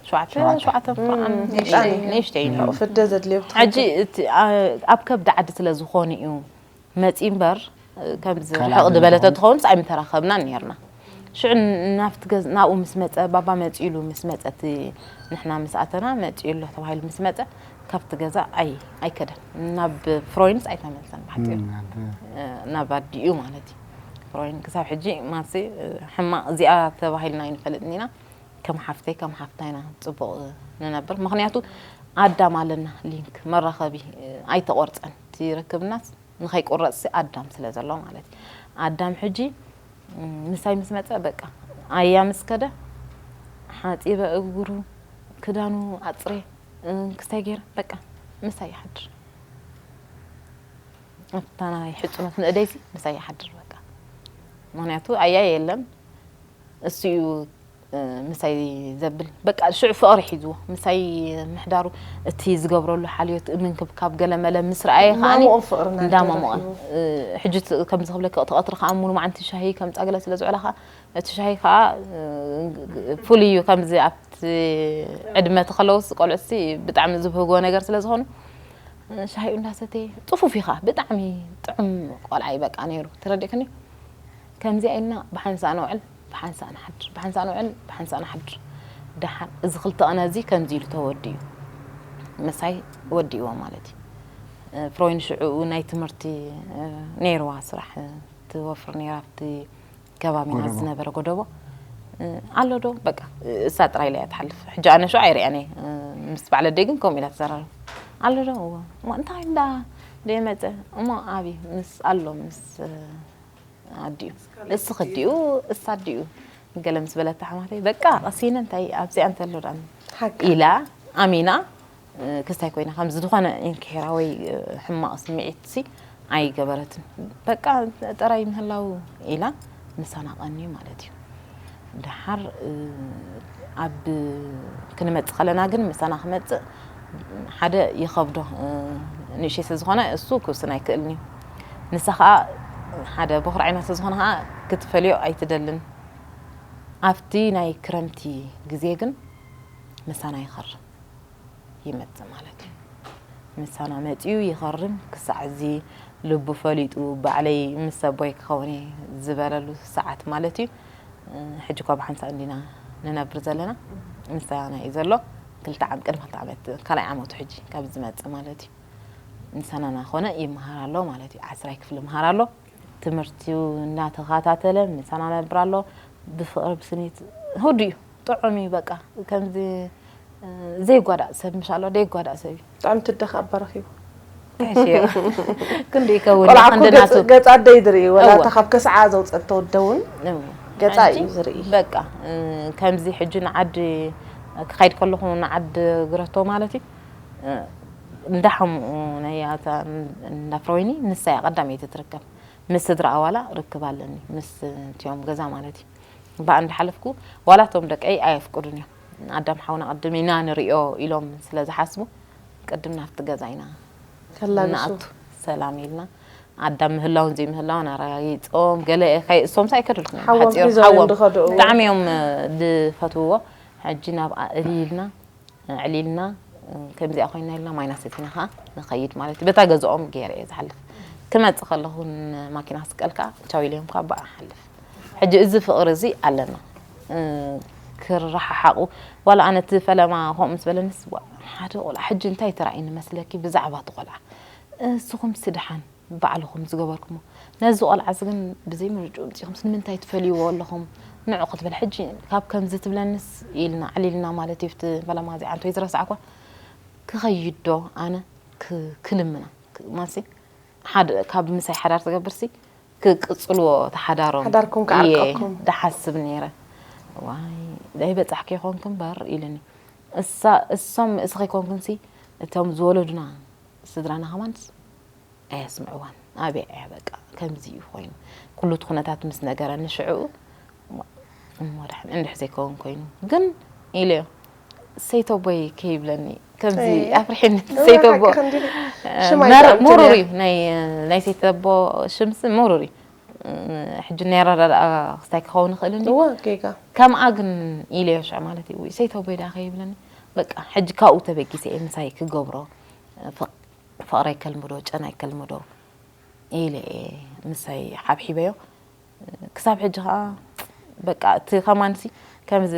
ሸውዓተ ሸውዓተ ዓመት ህፃን እዩ። ንእሽተይ እዩ ነይሩ። ሕው ፍደ ዘድልዮ ብትኽክል። ሕጂ እቲ ኣ- ኣብ ከብዲ ዓዲ ስለ ዝኾነ እዩ መፂ እምበር ከምዚ ካልእ ርሕቕ ዓዲ ዝበለ እንተኾነ? ተትኸውን ኣይምተራኸብናን ነርና። ሽዑ ናብቲ ገዝ ናብኡ ምስ መፀ ባባ መፂኡ ኢሉ ምስ መፀ እቲ ንሕና ምስ ኣተና መፂኡ ኣሎ ተባሂሉ ምስ መፀ ካብቲ ገዛ ኣይ ኣይከደን ናብ ፍሮይንስ ኣይተመልሰን ብሓፂሩ ናብ ኣዲኡ ማለት እዩ። ፍሮይን ክሳብ ሕጂ ማሲ ሕማቕ እዚኣ ተባሂልና ኣይንፈልጥን ኢና። ከም ሓፍተይ ከም ሓፍታ ኢና ፅቡቕ ንነብር። ምኽንያቱ ኣዳም ኣለና ሊንክ መራኸቢ ኣይተቖርፀን። እቲ ርክብናስ ንኸይቁረፅሲ ኣዳም ስለ ዘሎ ማለት እዩ። ኣዳም ሕጂ ምሳይ ምስ መፀ በቃ ኣያ ምስ ከደ ሓፂበ እግሩ ክዳኑ ኣፅሬ ክስታይ ገይረ በቃ ምሳይ ይሓድር። ኣብታ ናይ ሕፁነት ንእደይሲ ምሳይ ይሓድር በቃ። ምኽንያቱ ኣያ የለን እሱ እዩ ምሳይ ዘብል በቃ ሽዑ ፍቕሪ ሒዝዎ ምሳይ ምሕዳሩ እቲ ዝገብረሉ ሓልዮት ምንክብካብ ገለመለ ምስ ረኣየ ከዓኒ ማሙቕን ፍቕርን እንዳማሙቐ ተረኺቡ። ሕጂ ከምዚ ክብለኪ እቲ ቐትሪ ከዓ ሙሉ መዓንቲ ሻሂ ከምፃ ገለ ስለ ዝውዕላ ከዓ እቲ ሻሂ ከዓ ፍሉይ እዩ ከምዚ ኣብቲ ዕድመ ተኸለውስ ቆልዑሲ ብጣዕሚ ዝብህጎ ነገር ስለ ዝኾኑ ሻሂኡ እንዳሰተየ ፅፉፍ እዩ ከዓ ብጣዕሚ ጥዑም ቆልዓ እዩ በቃ ነይሩ ትረዲእክኒ ከምዚኣ ኢልና ብሓንሳእ ነውዕል ብሓንሳእ ንሓድር ብሓንሳእ ነውዕል ብሓንሳእ ንሓድር ደሓር እዚ ክልተ ቀነ እዚ ከምዚ ኢሉ ተወዲኡ ምሳይ ወዲእዎ ማለት እዩ ፍሮይን ሽዑ ናይ ትምህርቲ ነይርዋ ስራሕ ትወፍር ነይራ ኣብቲ ከባቢና ጎደቦ። ዝነበረ ጎደቦ ኣሎ ዶ በቃ እሳ ጥራይ ኢላ እያ ትሓልፍ ሕጂ ኣነ ሽዑ ኣይርእያን እየ ምስ በዓል ኣደይ ግን ከምኡ ኢላ ትዘራረብ ኣሎ ዶ እሞ እንታይ እንዳ ደመፀ እሞ ኣብዩ ምስ ኣሎ ምስ ኣዲኡ እስ ክዲኡ እስ ኣዲኡ ገለ ምስ በለታ ሓማተይ በቃ ቀሲነ እንታይ ኣብዚኣ እንተሎ ዳ ሓቂ ኢላ ኣሚና ክስታይ ኮይና ከም ዝኾነ እንክሄራ ወይ ሕማቕ ስምዒት ሲ ኣይገበረትን በቃ ጥራይ ምህላው ኢላ ምሳና ቀኒ ማለት እዩ ደሓር ኣብ ክንመጽእ ከለና ግን ምሳና ክመጽእ ሓደ ይኸብዶ ንእሽተይ ስለ ዝኾነ እሱ ክውስን ኣይክእልን እዩ ንሳ ከዓ ሓደ በኹር ዓይና ስለ ዝኾነ ከዓ ክትፈልዮ ኣይትደልን ኣብቲ ናይ ክረምቲ ግዜ ግን ምሳና ይኸርም ይመጽእ ማለት እዩ ምሳና መጺኡ ይኸርም ክሳዕ እዚ ልቡ ፈሊጡ ባዕለይ ምስ ኣቦይ ክኸውን እየ ዝበለሉ ሰዓት ማለት እዩ ሕጂ እኳ ብሓንሳእ እንዲና ንነብር ዘለና ምሳና እዩ ዘሎ ክልተ ዓም ቅድሚ ክልተ ዓመት ካልኣይ ዓመቱ ሕጂ ካብ ዝመጽእ ማለት እዩ ምሳና ናኾነ ይመሃር ኣሎ ማለት እዩ ዓስራይ ክፍሊ ይመሃር ኣሎ ትምህርቲኡ እናተኸታተለ ምሳና ነብር ኣሎ ብፍቕሪ ብስኒት ህዱ እዩ ጥዑም እዩ በቃ ከምዚ ዘይጓዳእ ሰብ ምሽ ኣሎ ደይጓዳእ ሰብ እዩ ብጣዕሚ ትደኽ ኣባ ረኺቡ ተሽዮ ክንዲ ይከውን ቆልዓ እኮ ክንዲ ናቱ ገጽ- ገጻ ኣደይ ዝርኢ ወላ እወ። እታ ካብ ከስዓ ዘውፀቶ ወደውን እወ። ገጻ ሕጂ እዩ ዝርኢ በቃ እ፣ ከምዚ ሕጂ ንዓዲ ክኸይድ ከለኹ ንዓዲ ግረቶ ማለት እዩ እ፣ እንዳሓምኡ ናይ ኣታ እንዳፍረወይኒ ንሳ እያ ቀዳመይቲ ትርከብ ምስ ስድራ ኣዋላ ርክብ ኣለኒ ምስ እቲኦም ገዛ ማለት እዩ ብኣ እንዳሓለፍኩ ዋላ እቶም ደቀይ ኣየፍቅዱን እዮም ኣዳም ሓውና ቅድም ኢና ንሪኦ ኢሎም ስለ ዝሓስቡ ቅድም ናብቲ ገዛ ኢና ከላግሱ ንኣቱ ሰላም ኢልና ኣዳም ምህላውን ዘይምህላውን ኣረጋጊፆም ገለ ከይ እሶም ሳይከዱልኩም እዮም ሓዎም ሓፂሮም ሒዞም ሓዎም እዮም ዝኸዱ፣ እወ። ብጣዕሚ እዮም እ፣ ዝፈትውዎ ሕጂ ናብኣ እልልና ኣዕሊልና እ፣ ከምዚኣ ኮይና ኢልና ማይና ሰቲና ከዓ ንኸይድ ማለት እዩ በታ ገዝኦም ገይረ እየ ዝሓልፍ ክመፅእ ከለኹ ንማኪና ስቀል ከዓ ቻው ኢለ እዮም ከዓ ብኣ ሓልፍ ሕጂ እዚ ፍቕሪ እዚ ኣለና እ፣ ክረሓሓቑ ዋላ ኣነ እቲ ፈለማ ከምኡ ምስ በለንስ ዋ፣ ሓደ ቆልዓ ሕጂ እንታይ ተራእዩኒ መስለኪ ብዛዕባ እቲ ቆልዓ እስኹም ስድሓን ባዕልኹም ዝገበርኩሞ ነዚ ቆልዓዚ ግን ብዘይ ምርጭኡ ምፅኹምስ ንምንታይ ትፈልይዎ ኣለኹም ንዑ ክትብል ሕጂ ካብ ከምዚ ትብለንስ ኢልና ዓሊልና ማለት እዩ ብቲ ፈለማ እዚዓ እንተይ ዝረሳዕኳ ክኸይድ ዶ ኣነ ክ- ክልምና ክ- ማለትሲ ሓደ ካብ ምሳይ ሓዳር ትገብርሲ ክቅፅልዎ ተሓዳሮም ሓዳርኩም ክዓርቀኩም። ድሓስብ ነይረ ዋይ ዘይበፃሕኪ ይኾንክ እምበር ኢሉኒ እሳ እሶም እስኺ ኮንክንሲ እቶም ዝወለዱና ስድራና ከማንስ ኣየስምዕዋን ኣበይ እያ በቃ ከምዚ እዩ ኮይኑ ኩሉ እቲ ኩነታት ምስ ነገረኒ ሽዕኡ እሞ ድሕን እንድሕ ዘይከውን ኮይኑ ግን ኢለዮ ሰይተቦይ ከይብለኒ ከምዚ ኣፍርሒኒ ሰይተቦ ሽማይ ምሩር እዩ ናይ ናይ ሰይተቦ ሽምሲ ምሩር እዩ ሕጂ ናይ ኣረዳድኣ ክስታይ ክኸውን ይኽእል እንዲ እወ ጌጋ ከምኣ ግን ኢለዮ ሽዑ ማለት እዩ። ውይ ሰይተቦይ ዳ ከይብለኒ በቃ ሕጂ ካብኡ ተበጊሰ እየ ምሳይ ክገብሮ ፍቕ- ፍቕረይ ከልምዶ ጨናይ ከልምዶ ኢለ እየ ምሳይ ሓብሒበዮ። ክሳብ ሕጂ ከዓ በቃ እቲ ከማንሲ ከምዚ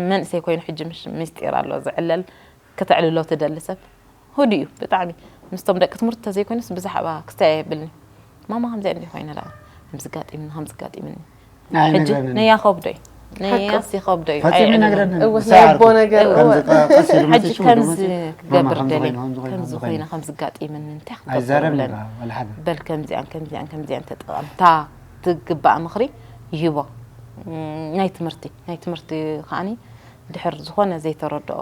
መንእሰይ ኮይኑ ሕጂ ምሽ ምስጢር ኣሎ ዝዕለል ክተዕልሎ ትደሊ ሰብ ሁዱ እዩ ብጣዕሚ ምስቶም ደቂ ትምህርቲ ተዘይኮይኑስ ብዛዕባ ክስታይ የብልኒ ማማ ከምዚኣ እንዲ ኮይነ ደኣ ከምዚ ጋጢምኒ ከምዚ ጋጢምኒ ሕጂ ነያ ከብዶ እዩ ነያስ ይኸብዶ እዩ ፈፂሙ ይነግረን እወ ናይ ኣቦ ነገር እወ ከምዚ ቀስ ኢሉ ሕጂ መፂሱ ከምዚ ደግሞ ክገብር ማማ ደልየ ከምዚ ኮይኑ ከምዚ ከምዚ ኮይነ ኮይኑ ከምዚ ጋጢምኒ እንታይ ኣይዛረብ ክገብር ወላ ሓደ በል ከምዚኣን ከምዚኣን ከምዚኣን ተጠቐምታ ትግባእ ምኽሪ ይህቦ ናይ ትምህርቲ ናይ ትምህርቲ ከዓኒ ድሕር ዝኾነ ዘይተረድኦ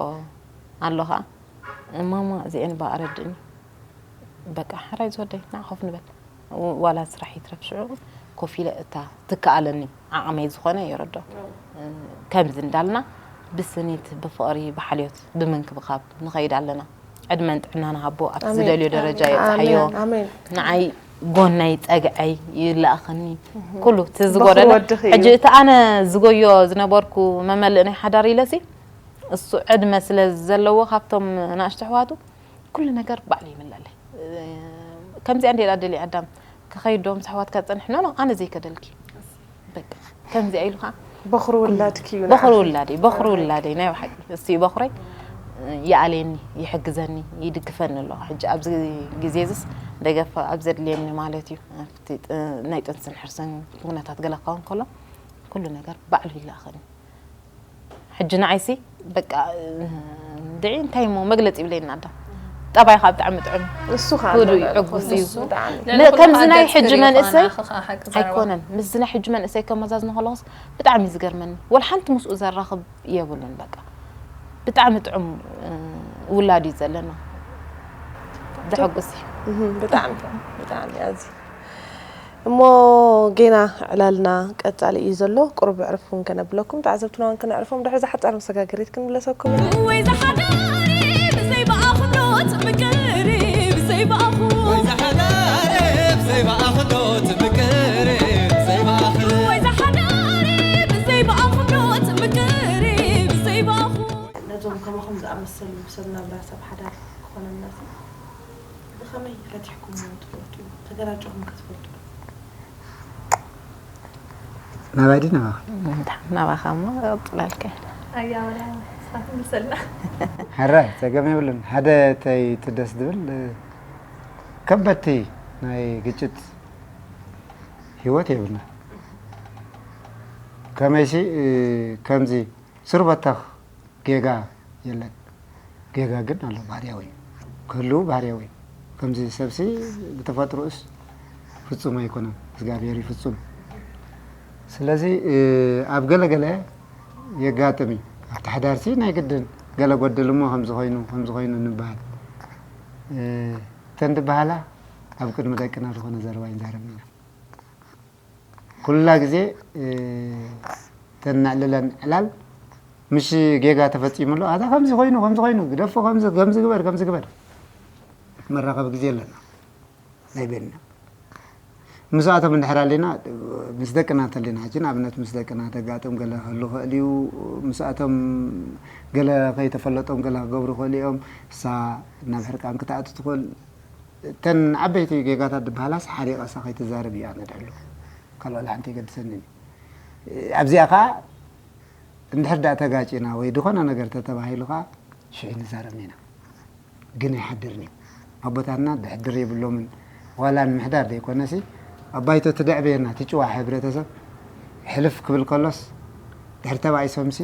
ኣሎ ከዓ ማማ እዚአን ባ ኣረድእኒ በቃ ሕራይ ዝወደይ ንዓ ኮፍ ንበል ዋላ ስራሕ ይትረፍ ሽዑ ኮፍ ኢለ እታ ትከኣለኒ ዓቕመይ ዝኾነ የረዶ ከምዚ እንዳልና ብስኒት ብፍቕሪ ብሓልዮት ብምንክብኻብ ንኸይድ ኣለና ዕድመን ጥዕናን ሃቦ ኣብቲ ዝደልዮ ደረጃ የብፅሓዮ ኣሜን ንዓይ ጎነይ ፀግዐይ ይላእኸኒ ኩሉ እቲ በኹሪ ዝጎደለ ወድኺ እዩ። ሕጂ እቲ ኣነ ዝጎዮ ዝነበርኩ መመልእ ናይ ሓዳር ኢለሲ እሱ ዕድመ ስለ ዘለዎ ካብቶም ናእሽቱ ኣሕዋቱ ኩሉ ነገር ባዕሉ ይምለለይ ከምዚኣ እንዴ ደሊ ኣዳም ክኸይድ ዶ ምስ ኣሕዋትካ ዝፀንሕ ኖ ኖ ኣነ ዘይከደልኪ በቃ ከምዚኣ ኢሉ ከዓ በኹሪ ውላድኪ እዩ በኹሪ ውላደይ በኹሪ ውላደይ ናይ ብሓቂ እሱ እዩ በኹረይ ይኣልየኒ ይሕግዘኒ ይድግፈኒ ኣሎ ሕጂ ኣብዚ ግዜ ዝስ ደገፍ ኣብ ዘድልየኒ ማለት እዩ ኣብቲ ጥ- ናይ ጥንስን ሕርስን ኩነታት ገለ ክኸውን ከሎ ኩሉ ነገር ባዕሉ ይላእኸኒ ሕጂ ንዓይሲ በቃ ድዒ እንታይ ሞ መግለፂ ይብለና ኣዳ ጠባይካ ብጣዕሚ ጥዑም እሱ ከዓ ኩሉ ኣሎ ይዕጉስ እዩ ብጣዕሚ ነ- ከምዚ ናይ ሕጂ መንእሰይ ኣይኮነን ኣይኮነን ምስዚ ናይ ሕጂ መንእሰይ ከመዛዝኖ ከለኹስ ብጣዕሚ እዩ ዝገርመኒ ወላ ሓንቲ ምስኡ ዘራኽብ የብሉን በቃ ብጣዕሚ ጥዑም እ፣ ውላድ እዩ ዘለና ዘሐጉስ እዩ እህ፣ ብጣዕሚ ብጣዕሚ ኣዚ እሞ ጌና ዕላልና ቀጻሊ እዩ ዘሎ ቁሩብ ዕርፍ እውን ከነብለኩም ተዓዘብትና እውን ከነዕርፎም ድሕሪ ዝሓጻር መሰጋገሪት ክንምለሰኩም ኢና ወይ ዝሓዳሪ ብዘይ ብኣኽሎት ምቅሪ ብዘይ ብኣኹ ወይ ዝሓዳሪ ብዘይ ብኣኽሎት ምቅሪ ብዘይ ብኣኽሎ ወይ ዝሓዳሪ ብዘይ ብኣኽሎት ምቅሪ ብዘይ ብኣኹ ነዞም ከማኹም ዝኣመሰሉ ሰብ ናብራ ሰብ ሓዳር ክኾነልና ሲ ብኸመይ ረቲሕኩምዎ ትፈልጡ ተገራጭኹም ከ ትፈልጡ ዶ ናባይ ድዩ ናባኻ ናባኻ እሞ ቀፅላልካ ኣያ ወላ ንስኻ ትምልሰልና ሕራይ ጸገም የብሉን ሓደ ተይ ትደስ ዝብል ከበድቲ ናይ ግጭት ህይወት የብልና ከመይሲ ከምዚ ስር በተኽ ጌጋ የለን ጌጋ ግን ኣሎ ባህርያዊ እዩ ክህልው ባህርያዊ እዩ ከምዚ ሰብሲ ብተፈጥሮኡስ ፍጹም ኣይኮነን እግዚኣብሔር እዩ ፍጹም ስለዚ ኣብ ገለገለ የጋጥም እዩ ኣብቲ ሓዳርሲ ናይ ግድን ገለ ጎድል እሞ ከምዚ ኮይኑ ከምዚ ኮይኑ ንበሃል እተን ዝበሃላ ኣብ ቅድሚ ደቅና ዝኾነ ዘረባ ይንዛረብ ኢና ኩላ ግዜ እተን ነዕልለን ዕላል ምሽ ጌጋ ተፈፂሙ ኣሎ ኣታ ከምዚ ኮይኑ ከምዚ ኮይኑ ግደፎ ከምዚ ከምዚ ግበር ከምዚ ግበር መራኸቢ ግዜ ኣለና ናይ ቤንና ምስኣቶም እንድሕር ኣለና ምስ ደቅና እንተለና ሕጂ ንኣብነት ምስ ደቅና ተጋጥም ገለ ክህሉ ክእል እዩ ምስኣቶም ገለ ከይተፈለጦም ገለ ክገብሩ ክእል እዮም እሳ ናብ ሕርቃን ክትኣቱ ትኽእል እተን ዓበይቲ ጌጋታት ዝበሃላስ ሓሪቐ እሳ ከይትዛረብ እዩ ኣነ ድሕሉ ካልኦ ላሕንቲ የገድሰኒ ኣብዚኣ ከዓ እንድሕር ዳ ተጋጭና ወይ ዝኾነ ነገር ተተባሂሉ ከዓ ሽዑ ንዛረብ ኢና ግን ኣይሓድርን እዩ ኣቦታትና ድሕድር የብሎምን ዋላ ንምሕዳር ዘይኮነሲ ኣባይቶ ትደዕበየና ትጭዋ ሕብረተሰብ ሕልፍ ክብል ከሎስ ድሕር ተባኢሶምሲ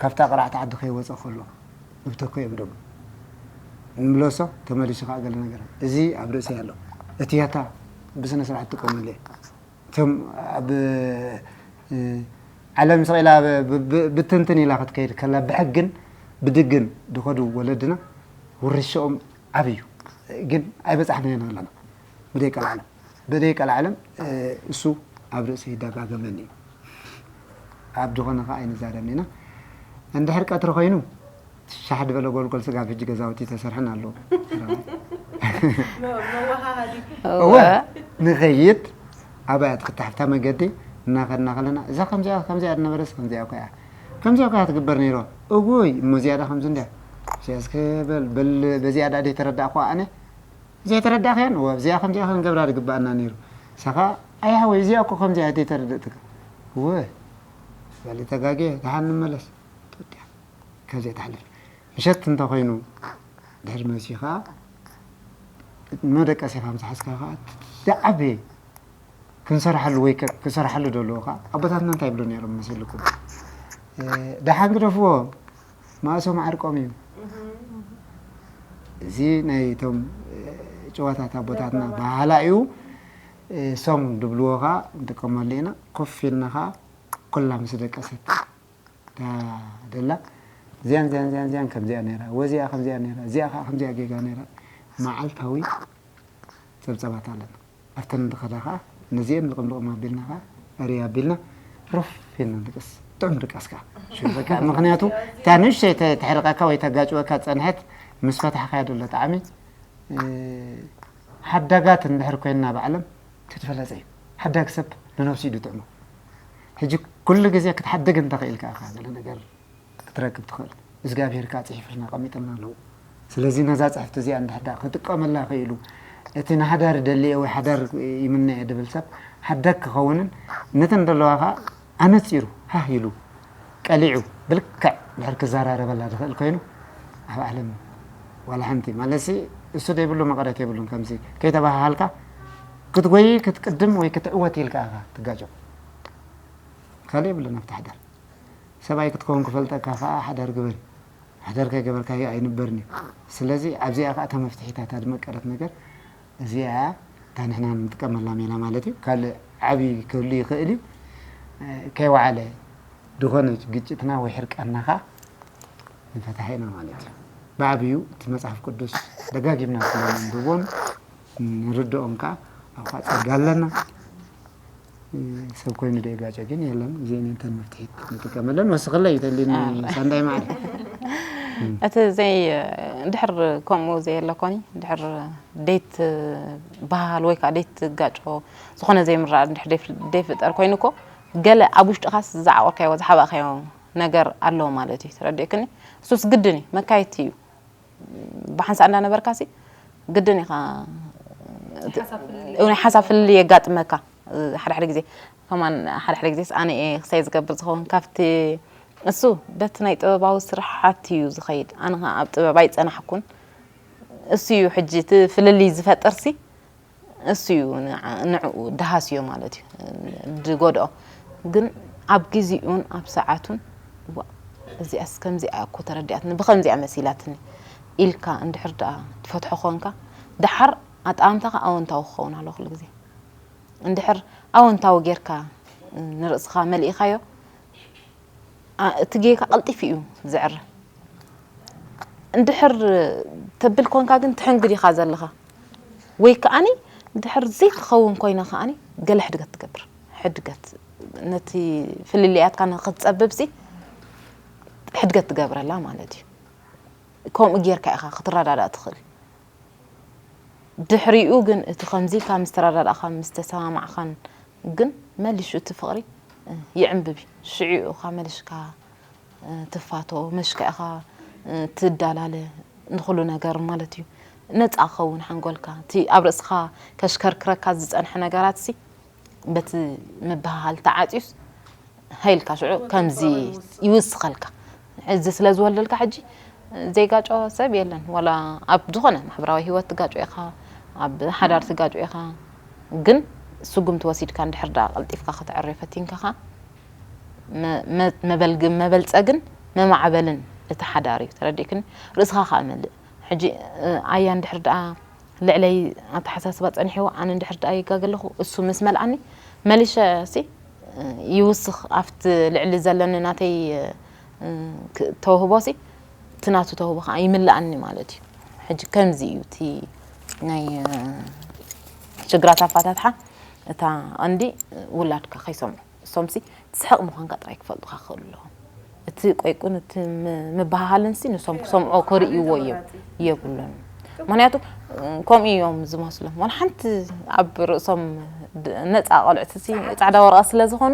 ካብታ ቅራዕቲ ዓዲ ከይወፀ ከሎ ንብተኮ እዮም ደሞ ንምለሶ ተመሊሱ ከዓ ገለ ነገር እዚ ኣብ ርእሲ ኣሎ እቲ ያታ ብስነ ስርዓት ጥቀመሉ እቶም ኣብ ዓለም ስቕ ኢላ ብትንትን ኢላ ክትከይድ ከላ ብሕግን ብድግን ዝኸዱ ወለድና ውርሻኦም ዓብ እዩ ግን ኣይበፃሕናዮን ኣለና ብደይ ቀልዓለም ብደይ ቀልዓለም እሱ ኣብ ርእሲ ይደጋገመኒ እዩ ኣብ ዝኾነ ከዓ ኣይንዛረብን ኢና እንድሕር ቀትሪ ኮይኑ ሻሕ ዝበለ ጎልጎል ስጋብ ሕጂ ገዛውቲ ተሰርሐን ኣለዉ እወ ንኸይድ ኣበይ እያ ትፍታሕ? ኣብታ መገዲ እናኸድና ከለና፣ እዛ ከምዚኣ፣ ከምዚኣ ዝነበረስ ከምዚኣ እኮ እያ። ከምዚኣ እኮ እያ ትግበር ነይርዋ። እውይ፣ እሞ እዚኣ ዳ ከምዚ እንድያ? እዚኣ እስከ በል፣ በል፣ በዚኣ ዳ ዘይተረዳእኩዋ ኣነ? ዘይተረዳእክያን? እወ፣ እዚኣ ከምዚኣ ክንገብራ ዝግበኣና ነይሩ። ንሳ ኸኣ፣ ኣይ ሓወይ፣ እዚኣ እኮ ከምዚኣ እያ ዘይተረድእትካ። እወ፣ በል ተጋግየ፣ ደሓን ንመለስ። ተወዲኣ። ካብዚኣ ትሓልፍ። ምሸት እንተኾይኑ፣ ድሕሪ መሲኡ ኸኣ፣ መደቀሲ ኢኻ ምስ ሓዝካ ኸኣ፣ ዝዓበየ ክንሰርሓሉ ወይ ከ-፣ ክሰርሓሉ ዘለዎ ኸኣ፣ ኣቦታትና እንታይ ይብሉ ነይሮም መሲልኩም? እ፣ ደሓን ግደፍዎ፣ ማእሶም ዓርቆም እዩ። እዚ ናይ እቶም፣ እ፣ ጭዋታት ኣቦታትና ባህላ እዩ። እ፣ እሶም ድብልዎ ኸኣ ንጥቀመሉ ኢና። ኮፍ ኢልና ኸኣ፣ ኩላ ምስ ደቀሰት፣ እታ ደላ፣ እዚኣን፣ እዚኣን፣ እዚኣን፣ እዚኣን ከምዚኣ ነይራ፣ ወዚኣ ከምዚኣ ነይራ፣ እዚኣ ኸዓ ከምዚኣ ጌጋ ነይራ። መዓልታዊ ጸብጸባት ኣለና። ኣብተን ዝኸዳ ኸዓ፣ ነዚአን ልቕም ልቕም ኣቢልና ኸዓ፣ ዕርይ ኣቢልና፣ ሩፍ ኢልና ንድቅስ። ጥዑም ድቃስ ከኣ። ሽዑ በቃ፣ ምኽንያቱ፣ እታ ንእሽተይ ተ-፣ ተሕርቀካ ወይ ተጋጭወካ ጸንሐት፣ ምስ ፈታሕካያ ዘሎ ጣዕሚ፣ እ፣ ሓዳጋት እንድሕር ኮይንና ባዕሎም፣ እቲ ዝበለጸ እዩ። ሓዳግ ሰብ ንነብሱ እዩ ዝጥዕሞ። ሕጂ ኩሉ ግዜ ክትሓድግ እንተኽኢልካ ኢኻ ገለ ነገር ክትረክብ ትኽእል። እግዚኣብሄር ከኣ ጽሒፉልና ኣቐሚጥልና ኣለዎ። ስለዚ ነዛ ጽሕፍቲ እዚኣ እንድሕር ደኣ ክጥቀመላ ኽኢሉ፣ እቲ ንሓዳር ደሊ እየ ወይ ሓዳር ይምነ እየ ድብል ሰብ ሓዳግ ክኸውንን ነተን ዘለዋ ኸኣ ኣነጺሩ ሃህ ኢሉ ቀሊዑ ብልክዕ ድሕር ክዘራረበላ ዝኽእል ኮይኑ ኣብ ዓለም ዋላ ሓንቲ ማለትሲ እሱ ዘይብሉ መቐረት የብሉን። ከምዚ ከይተባሃሃልካ ክትጎይ ክትቅድም ወይ ክትዕወት ኢልካ ኢኻ ትጋጮ። ካልእ የብሉን ኣብቲ ሓዳር። ሰብኣይ ክትከውን ክፈልጠካ ከኣ ሓዳር ግበር። ሓዳር ከይገበርካዮ ኣይንበርን እዩ። ስለዚ ኣብዚኣ ከኣ እታ መፍትሒታት እታ ዝመቀረት ነገር እዚኣ እያ። እታ ንሕና ንጥቀመላ ሜላ ማለት እዩ። ካልእ ዓብዪ ክህሉ ይኽእል እዩ። እ፣ ከይወዓለ ዝኾነ ግጭትና ወይ ሕርቃንና ከኣ ንፈታሕ ኢና ማለት እዩ። ብዓብዩ እቲ መጽሓፍ ቅዱስ ደጋጊምና ስለ ነንብቦን ንርድኦን ከኣ ኣብኡ ከኣ ጸጋ ኣለና። እ፣ ሰብ ኮይኑ ዶ የጋጨ ግን የለን። እዚአን እተን መፍትሒት ንጥቀመለን። ወስኽለይ ተሊኒ ኣረ። ሳንዳይ ማዕረ። እቲ ዘይ-፣ ድሕር ከምኡ ዘየለ ኮኒ፣ ድሕር ደይት በሃል ወይ ከኣ ደይት ጋጮ ዝኾነ ዘይምረዳድ እንድሕር ደይፍ-፣ ደይፍጠር ኮይኑ እኮ፣ ገለ ኣብ ውሽጥኻስ ዝዓቆርካዮ፣ ዝሓባእካዮ ነገር ኣሎ ማለት እዩ። ተረዲእክኒ? እሱስ ግድን እዩ፣ መካየድቲ እዩ። ብሓንሳእ እንዳነበርካሲ ግድን ኢኻ። ናይ ሓሳብ ፍልልይ። ናይ ሓሳብ ፍልልይ የጋጥመካ። ሓደ ሓደ ግዜ ከማን፣ ሓደ ሓደ ግዜስ ኣነ እየ ክሳይ ዝገብር ዝኸውን ካብቲ እሱ በቲ ናይ ጥበባዊ ስራሓት እዩ ዝኸይድ። ኣነ ኸዓ ኣብ ጥበብ ኣይጸናሕኩን። እሱ እዩ ሕጂ እቲ ፍልልይ ዝፈጥርሲ፣ እሱ እዩ ንዓ-፣ ንዕኡ ደሃስዮ ማለት እዩ፣ ዝጎድኦ። ግን ኣብ ግዜኡን ኣብ ሰዓቱን፣ "ዋእ፣ እዚኣስ ከምዚኣ እኮ ተረዲኣትኒ፣ ብኸምዚኣ መሲላትኒ" ኢልካ እንድሕር ደኣ ትፈትሖ ኾንካ፣ ደሓር ኣጠኣምታኻ ኣወንታዊ ክኸውን ኣለዎ ኩሉ ግዜ። እንድሕር ኣወንታዊ ጌርካ ንርእስኻ መሊእኻዮ፣ ኣ-፣ እቲ ጌጋ ቀልጢፉ እዩ ዝዕረ። እንድሕር ተብል ኮንካ ግን ትሕንግድ ኢኻ ዘለኻ። ወይ ከኣኒ እንድሕር ዘይትኸውን ኮይና ከኣኒ ገለ ሕድገት ትገብር። ሕድገት ነቲ ፍልልያትካ ንኽትጸብብሲ ሕድገት ትገብረላ ማለት እዩ። ከምኡ ጌርካ ኢኻ ክትረዳዳእ ትኽእል። ድሕሪኡ ግን እቲ ከምዚ ኢልካ ምስ ተረዳዳእኻን ምስ ተሰማማዕኻን ግን መሊሹ እቲ ፍቕሪ፣ እ፣ ይዕንብብ እዩ። ሽዑ ኢኻ መሊሽካ፣ እ፣ ትፋቶ፣ መሊሽካ ኢኻ፣ እ፣ ትዳላለ ንኹሉ ነገር ማለት እዩ። ነጻ ክኸውን ሓንጎልካ። እቲ ኣብ ርእስኻ ከሽከርክረካ ዝጸንሐ ነገራትሲ በቲ ምብህሃል ተዓጽዩስ፣ ሃይልካ ሽዑ ከምዚ ይውስኸልካ። እዚ ስለ ዝወልደልካ ሕጂ ዘይጋጮ ሰብ የለን። ዋላ ኣብ ዝኾነ ማሕበራዊ ህይወት ትጋጮ ኢኻ፣ ኣብ ሓዳር ትጋጮ ኢኻ። ግን ስጉምቲ ወሲድካ እንድሕር ደኣ ቀልጢፍካ ከተዕርዮ ፈቲንካ ኸኣ መ-፣ መ-፣ መበልግ-፣ መበልጸግን መማዕበልን እቲ ሓዳር እዩ። ተረዲእክኒ? ርእስኻ ኸኣ መልእ። ሕጂ፣ እ፣ ኣያ እንድሕር ደኣ ልዕለይ ኣተሓሳስባ ጸኒሕዎ፣ ኣነ እንድሕር ደኣ ይጋገ ኣለኹ፣ እሱ ምስ መልኣኒ፣ መሊሸ ሲ፣ እ፣ ይውስኽ፣ ኣብቲ ልዕሊ ዘለኒ ናተይ፣ እ፣ ክ-፣ ተውህቦ ሲ፣ እቲ ናቱ ተውህቦ ኸኣ ይምልኣኒ ማለት እዩ። ሕጂ ከምዚ እዩ እቲ ናይ፣ እ፣ ሽግራት ኣፋታትሓ፣ እታ ቀንዲ ውላድካ ከይሰምዑ። እሶምሲ ትስሕቕ ምዃንካ ጥራይ ክፈልጡኻ ክኽእሉ ኣለዎም። እቲ ቆይቁን እቲ ም-፣ ምበሃሃልንሲ ንሶም ክሰምዖ ክርእይዎ እዮም፣ የብሎምን። ምክንያቱ ከምኡ እዮም ዝመስሎም። ዋላ ሓንቲ ኣብ ርእሶም ነፃ ቆልዑት ሲ ፃዕዳ ወረቐት ስለ ዝኾኑ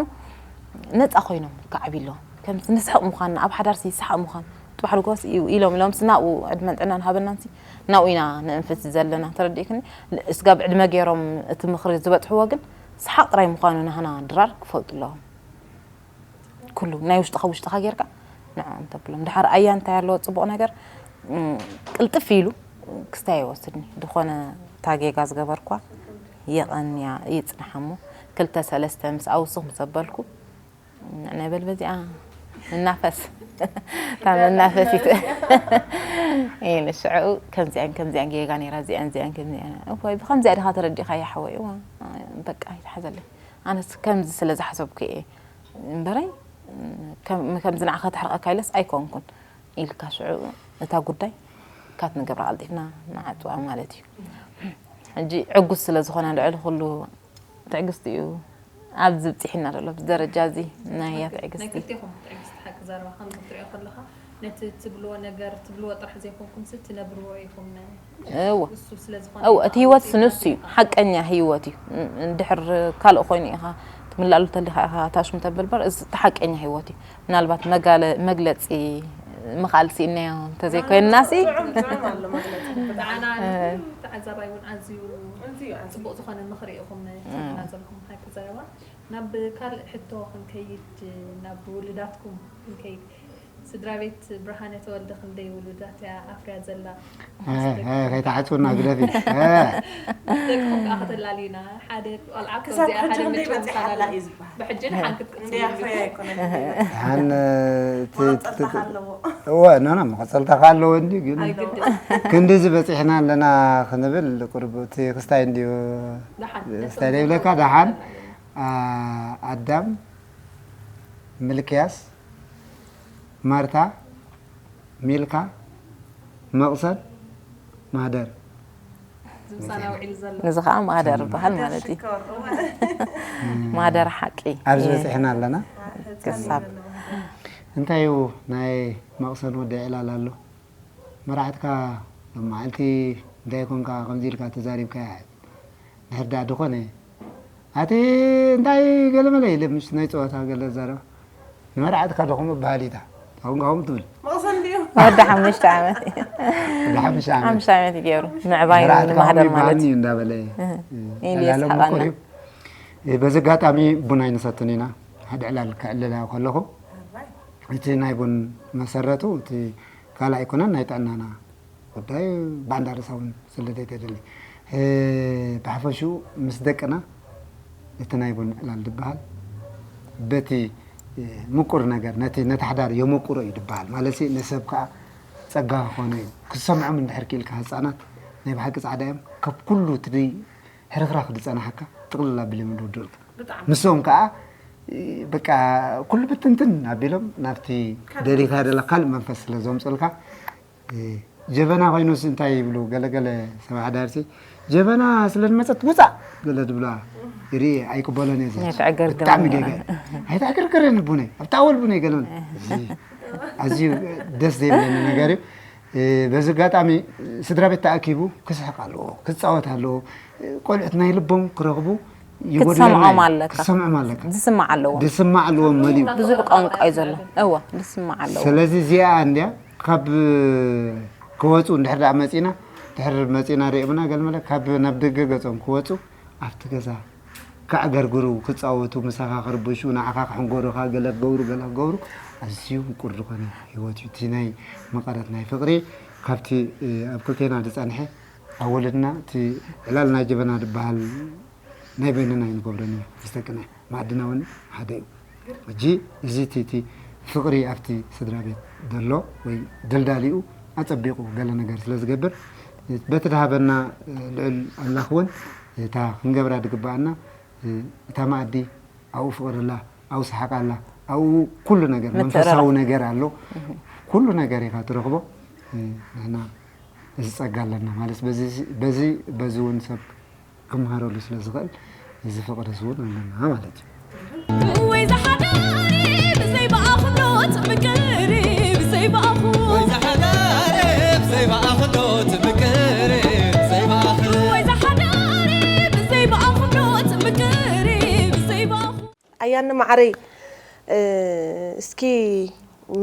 ነፃ ኮይኖም ክዓብዩ ኣለዎም። ከምዚ ንስሕቕ ምዃንና ኣብ ሓዳር ሲ ሰሓቕ ምዃን ጥባሕ ልጎስ እዩ ኢሎም ኢሎም ሲ ናብኡ ዕድመን ጥዕናን ሃበናን ሲ ናብኡ ኢና ንእንፍት ዘለና። ተረዲእክኒ? ስጋብ ዕድመ ገይሮም እቲ ምኽሪ ዝበፅሕዎ ግን ሰሓቕ ጥራይ ምዃኑ ናህና ድራር ክፈልጡ ኣለዎም። ኩሉ ናይ ውሽጥኻ ውሽጥኻ ጌርካ ንዕኦም ተብሎም። ድሓር ኣያ እንታይ ኣለዎ ጽቡቕ ነገር፣ እም፣ ቅልጥፍ ኢሉ ክስታይ ኣይወስድኒ። ዝኾነ እታ ጌጋ ዝገበርኳ የቐንያ ይጽንሓ እሞ ክልተ ሰለስተ ምስ ኣውስኽ ምስ ኣበልኩ ንዕናይ በል በዚኣ ንናፈስ እታ መናፈሲት። እይ ንሽዕኡ ከምዚኣን ከምዚኣን ጌጋ ነይራ እዚኣን እዚኣን ከምዚኣን እኮ ብከምዚኣ ድኻ ተረዲእካ ይሓወይ እዋ በቃ ይትሓዘለይ። ኣነስ ከምዚ ስለ ዝሓሰብኩ እየ እምበረይ ከም- ከምዚ ንዓኻ ተሕርቐካ ኢለስ ኣይኮንኩን ኢልካ ሽዑ እታ ጉዳይ ካት ንገብራ ቀልጢፍና ንዓፅዋ ማለት እዩ። ሕጂ ዕጉስ ስለ ዝኾነ ልዕሊ ኩሉ ትዕግስቲ እዩ ኣብዚ ብፂሒና ዘሎ ኣብዚ ደረጃ እዚ ናይ እያ ናይ ትዕግስቲ። ክልቴኹም ትዕግስቲ ሓቂ ዘረባ ከም ክትሪኦ ከለኻ ነቲ ትብልዎ ነገር ትብልዎ ጥራሕ ዘይኮንኩም ሲ ትነብርዎ ኢኹም። እወ እሱ ስለ ዝኾነ እወ እቲ ህይወት ሲ ንሱ እዩ ሓቀኛ ህይወት እዩ። እንድሕር ካልእ ኮይኑ ኢኻ ትምላሉ ተሊኻ ኢኻ ታሽሙ ተብል በር እዚ እቲ ሓቀኛ ህይወት እዩ። ምናልባት መጋለ መግለፂ ምኽኣል ስኢናዮ እንተዘይኮይንና ሲ ብጣዕና ንኩሉ ተዓዛባይ እውን ኣዝዩ ጽቡቅ ዝኾነ ምኽሪ ኢኹም ትህብና ዘለኹም ሓቂ ዘረባ። ናብ ካልእ ሕቶ ክንከይድ ናብ ውሉዳትኩም ክንከይድ። ስድራ ቤት ብርሃነ ተወልደ ክንደይ ውሉዳት እያ ኣፍርያ ዘላ? ከይተዓፅውና ግደፊ። ደቅኹም ከዓ ከተላልዩና ሓደ ቆልዓ ክሳብ ከምዚኣ ሓደ ሕጂ ክንደይ መቸም በፂሓ ኣላ እዩ ዝበሃል። ብሕጂ ንሓን ክትቅፅሉ እንዲያ ኣለኩም። ፈያ ኣይኮነን። ሓን መቐፀልታ ኣለዎ። እወ ኖ ኖ መቐፀልታ ከ ኣለዎ እንዲ ግን ኣይግድን። ክንድዚ በፂሕና ኣለና ክንብል ቁርብ እቲ ክስታይ እንድዩ። ደሓን ክስታይ ደይብለካ ደሓን። ኣ- ኣዳም፣ ምልክያስ፣ ማርታ፣ ሚልካ፣ መቕሰን፣ ማህደር። ዝምሳና ውዒሉ ዘሎ። ነዚ ከዓ ማህደር ዝበሃል ማለት እዩ። ሽኮር እወ። ማህደር ሓቂ ኣብዚ እዩ። በፂሕና ኣለና። ክሳብ እንታይ እዩ ናይ መቕሰን ወዲ ዕላል ኣሎ። መራሕትካ መዓልቲ እንታይ ኮንካ ከምዚ ኢልካ ተዛሪብካ። ድሕር ደኣ ድኾነ ኣቲ እንታይ ገለመለ ኢለ ምስ ናይ ፀወታ ገለ ዛረባ ንመርዓትካ ዶ ከምኡ በሃል ኢታ ኣሁን ካሁም ትብል መቕሰን ድዩ? ወዲ ሓሙሽተ ዓመት እዩ። ወዲ ሓሙሽተ ዓመት ሓሙሽተ ዓመት እዩ ገይሩ ምዕባይ መርዓትካ ንምሃደር ከምኡ ማለት ይበሃልኒ እዩ። እዩ እንዳበለ እህ። ኢሉ ኣላለም የስሓቐና። ምቁር እዩ። እ፣ በዚ ኣጋጣሚ ቡን ኣይንሰትን ኢና ሓደ ዕላል ክዕልላ ከለኹ እቲ ናይ ቡን መሰረቱ እቲ ካልእ ኣይኮነን ናይ ጥዕናና ጉዳይ ባንዳ ርእሳ እውን ስለ ዘይተደሊ ብሓፈሽኡ ምስ ደቅና እቲ ናይ ቡን ዕላል ዝበሃል በቲ ምቁር ነገር ነቲ ነቲ ሓዳር የመቁሮ እዩ ዝበሃል ማለት ሲ ንሰብ ከዓ ፀጋ ክኾነ እዩ ክሰምዖም እንድሕር ክኢልካ ህፃናት ናይ ብሓቂ ፃዕዳ እዮም ካብ ኩሉ እቲ ሕርኽራኽ ዝፀናሓካ ጥቕልል ኣቢሎም ይወድኡልካ ንሶም ከዓ በቃ ኩሉ ብትንትን ኣቢሎም ናብቲ ደሊኻ ደላ ካልእ መንፈስ ስለ ዘምፅልካ ጀበና ኮይኑስ እንታይ ይብሉ ገለገለ ሰብ ሓዳርሲ ጀበና ስለ ዝመፀት ውፃእ ገለ ዝብላ ይርኢ ኣይቅበሎን እየ ዘ ብጣዕሚ ገጋ ኣይተዕገርገረን ቡነይ ኣብታ ኣወል ቡነይ ገለውን ኣዝዩ ደስ ዘይብለኒ ነገር እዩ በዚ ኣጋጣሚ ስድራ ቤት ተኣኪቡ ክስሕቅ ኣለዎ ክፃወት ኣለዎ ቆልዑት ናይ ልቦም ክረኽቡ ክትሰምዖም ኣለካ ክትሰምዖም ኣለካ ዝስማዕ ኣለዎ ዝስማዕ ኣለዎም መሊኡ ብዙሕ ቋንቋ እዩ ዘሎ እወ ዝስማዕ ኣለዎ ስለዚ እዚኣ እንድያ ካብ ክወፁ እንድሕር ደኣ መፂና ድሕር መፂና ሪኦምና ገልመለ ካብ ናብ ደገ ገፆም ክወፁ ኣብቲ ገዛ ከዕገርግሩ ክፃወቱ ምሳኻ ክርብሹ ንዓኻ ክሕንጎሩኻ ገለ ክገብሩ ገለ ክገብሩ ኣዝዩ ምቁር ዝኾነ ህይወት እዩ እቲ ናይ መቐረት ናይ ፍቕሪ ካብቲ ኣብ ክልቴና ዝፀንሐ ኣብ ወለድና እቲ ዕላል ናይ ጀበና ዝበሃል ናይ በይንና ኣይንገብረን ኢና ምስ ደቅና ማዕድና እውን ሓደ እዩ ሕጂ እዚ እቲ እቲ ፍቕሪ ኣብቲ ስድራ ቤት ዘሎ ወይ ደልዳሊኡ ኣፀቢቑ ገለ ነገር ስለ ዝገብር በቲ ድሃበና ልዑል ኣምላኽ እውን እታ ክንገብራ ዝግባኣና እታ ማኣዲ ኣብኡ ፍቕሪ ኣላ ኣብኡ ሰሓቕ ኣላ ኣብኡ ኩሉ ነገር መንፈሳዊ ነገር ኣሎ ኩሉ ነገር ኢኻ ትረኽቦ ንሕና እዚ ጸጋ ኣለና ማለት በዚ በዚ በዚ እውን ሰብ ክመሃረሉ ስለ ዝኽእል እዚ ፍቕሪ እዚ እውን ኣለና ማለት እዩ። ወይ ዝሓዳሪ ብዘይ ብኣኹ ዶ ትምቅሪ ብዘይ ብኣኹ ወይ ዝሓዳሪ ብዘይ ብኣኹ ዶ ትምቅሪ ኣያኒ ማዕረይ፣ እስኪ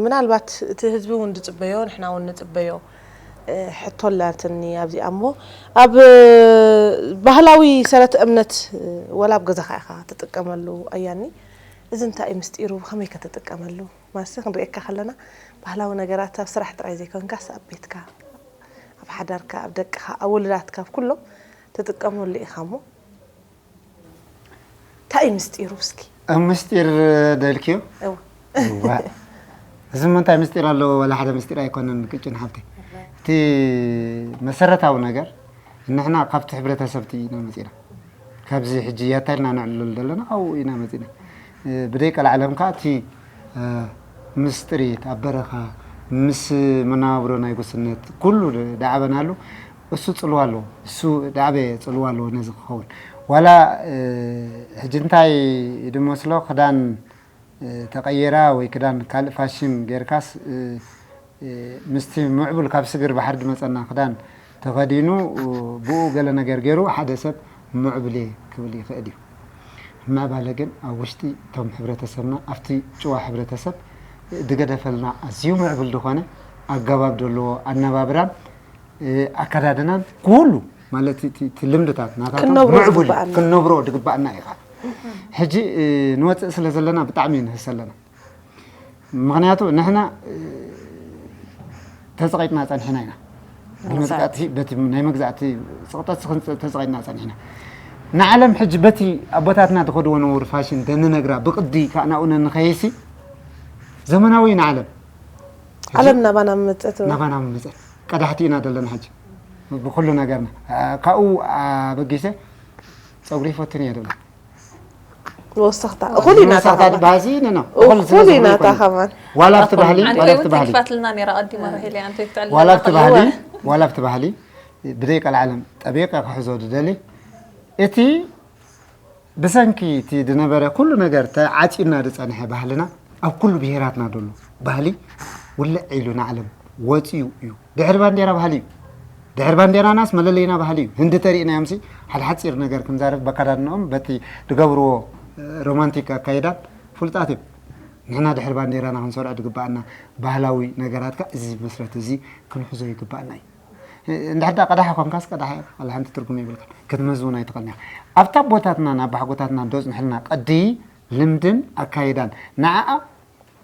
ምናልባት እቲ ህዝቢ እውን ዝፅበዮ ንሕና እውን ንፅበዮ ሕቶ ኣላትኒ ኣብዚኣ እሞ፣ ኣብ ባህላዊ ሰረተ እምነት ወላ ኣብ ገዛኻ ኢኻ ትጥቀመሉ ኣያኒ፣ እዚ እንታይ እዩ ምስጢሩ? ከመይ ከ ትጥቀመሉ? ማለትሲ ክንርእየካ ከለና ባህላዊ ነገራት ኣብ ስራሕ ጥራይ ዘይኮንካስ ኣብ ቤትካ፣ ኣብ ሓዳርካ፣ ኣብ ደቅኻ፣ ኣብ ውሉዳትካ፣ ኣብ ኩሎም ትጥቀመሉ ኢኻ እሞ እንታይ እዩ ምስጢሩ እስኪ? ኣብ ምስጢር ደልክዮ? እዋ። እዋ። እዚ ምንታይ ምስጢር ኣለዎ? ወላ ሓደ ምስጢር ኣይኮነን ቅጭን ሓብተይ። እቲ መሰረታዊ ነገር ንሕና ካብቲ ሕብረተሰብ ኢና መፂና። ካብዚ ሕጂ ያታ ኢልና ነዕልል ዘለና ካብኡ ኢና መፂና። ብደይ ቀልዓለም ከዓ እቲ ምስ ጥሪት ኣብ በረኻ ምስ መነባብሮ ናይ ጉስነት ኩሉ ዳዕበናሉ እሱ ፅልዋ ኣለዎ። እሱ ዳዕበ ፅልዋ ኣለዎ ነዚ ክኸውን። ዋላ ሕጂ እንታይ ድመስሎ ክዳን ተቐይራ ወይ ክዳን ካልእ ፋሽን ጌርካስ ምስቲ ምዕቡል ካብ ስግር ባሕሪ ድመፀና ክዳን ተኸዲኑ ብኡ ገለ ነገር ገይሩ ሓደ ሰብ ምዕቡል እየ ክብል ይኽእል እዩ። ምዕባለ ግን ኣብ ውሽጢ እቶም ሕብረተሰብና ኣብቲ ጭዋ ሕብረተሰብ ድገደፈልና ኣዝዩ ምዕቡል ዝኾነ ኣገባብ ዘለዎ ኣነባብራን ኣከዳድናን ኩሉ ማለት እቲ ልምድታት ናታቶም ምዕቡል እዩ። ክንነብሮ ድግባእና ኢኻ። ሕጂ ንወፅእ ስለ ዘለና ብጣዕሚ ንህስ ኣለና። ምኽንያቱ ንሕና ተፀቒጥና ፀኒሕና ኢና። ብመግዛእቲ በቲ ናይ መግዛእቲ ፅቕጠት ተፀቒጥና ፀኒሕና። ንዓለም ሕጂ በቲ ኣቦታትና ዝኸድዎ ነበሩ ፋሽን ደንነግራ ብቕዲ ከዓ ናብኡ ነንኸይሲ ዘመናዊ እዩ ንዓለም። ዓለም ናባና መፀት። ናባና መፀት። ቀዳሕቲ ኢና ዘለና ሕጂ ብኩሉ ነገርና። ካብኡ ኣበጊሰ ፀጉሪ ይፈትን እየ ደብላ። ወሰኽታ እኹል ኢና እታ ወሰኽታ ከማን። ድባዚ ነኖ እኹል እኹል ስለ እኹል ኢና እታ ዝኾነ። ከማን። ዋላ ኣብቲ ባህሊ ኣንቲ ዋላ እውን ኣብቲ ባህሊ ተኪፋትልና ነይራ ቀዲማ ራሄል ኣንቲ ትዕልል ዋላ ኣብቲ ኣለኻ። ባህሊ እወ። ዋላ ኣብቲ ባህሊ ብደይ ቀልዓለም ጠቢቐ ክሕዞ ዝደሊ እቲ ብሰንኪ እቲ ዝነበረ ኩሉ ነገር ተዓፂና ዝፀንሐ ባህልና ኣብ ኩሉ ብሄራትና ዘሎ ባህሊ ውልዕ ኢሉ ንዓለም ወፂኡ እዩ። ድሕሪ ባንዴራ ባህሊ እዩ። ድሕሪ ባንዴራናስ መለለይና ባህሊ እዩ። ህንዲ ተሪእናዮምሲ ሓደ ሓፂር ነገር ክንዛረብ በካዳድንኦም በቲ ዝገብርዎ ሮማንቲክ ኣካይዳን ፍሉጣት እዮም። ንሕና ድሕሪ ባንዴራና ክንሰርዖ ዝግባኣና ባህላዊ ነገራት ከ እዚ መስረት እዚ ክንሕዞ ይግባኣና እዩ። እንድሕር ደኣ ቀዳሒ ኮንካስ ቀዳሒ ዋላ ሓንቲ ትርጉም የብልካን። ክትመዝን ኣይትኽእልን ኢኻ። ኣብታ ኣቦታትናን ኣባሓጎታትናን ዘጽንሑልና ቅዲ፣ ልምድን ኣካይዳን ንዓኣ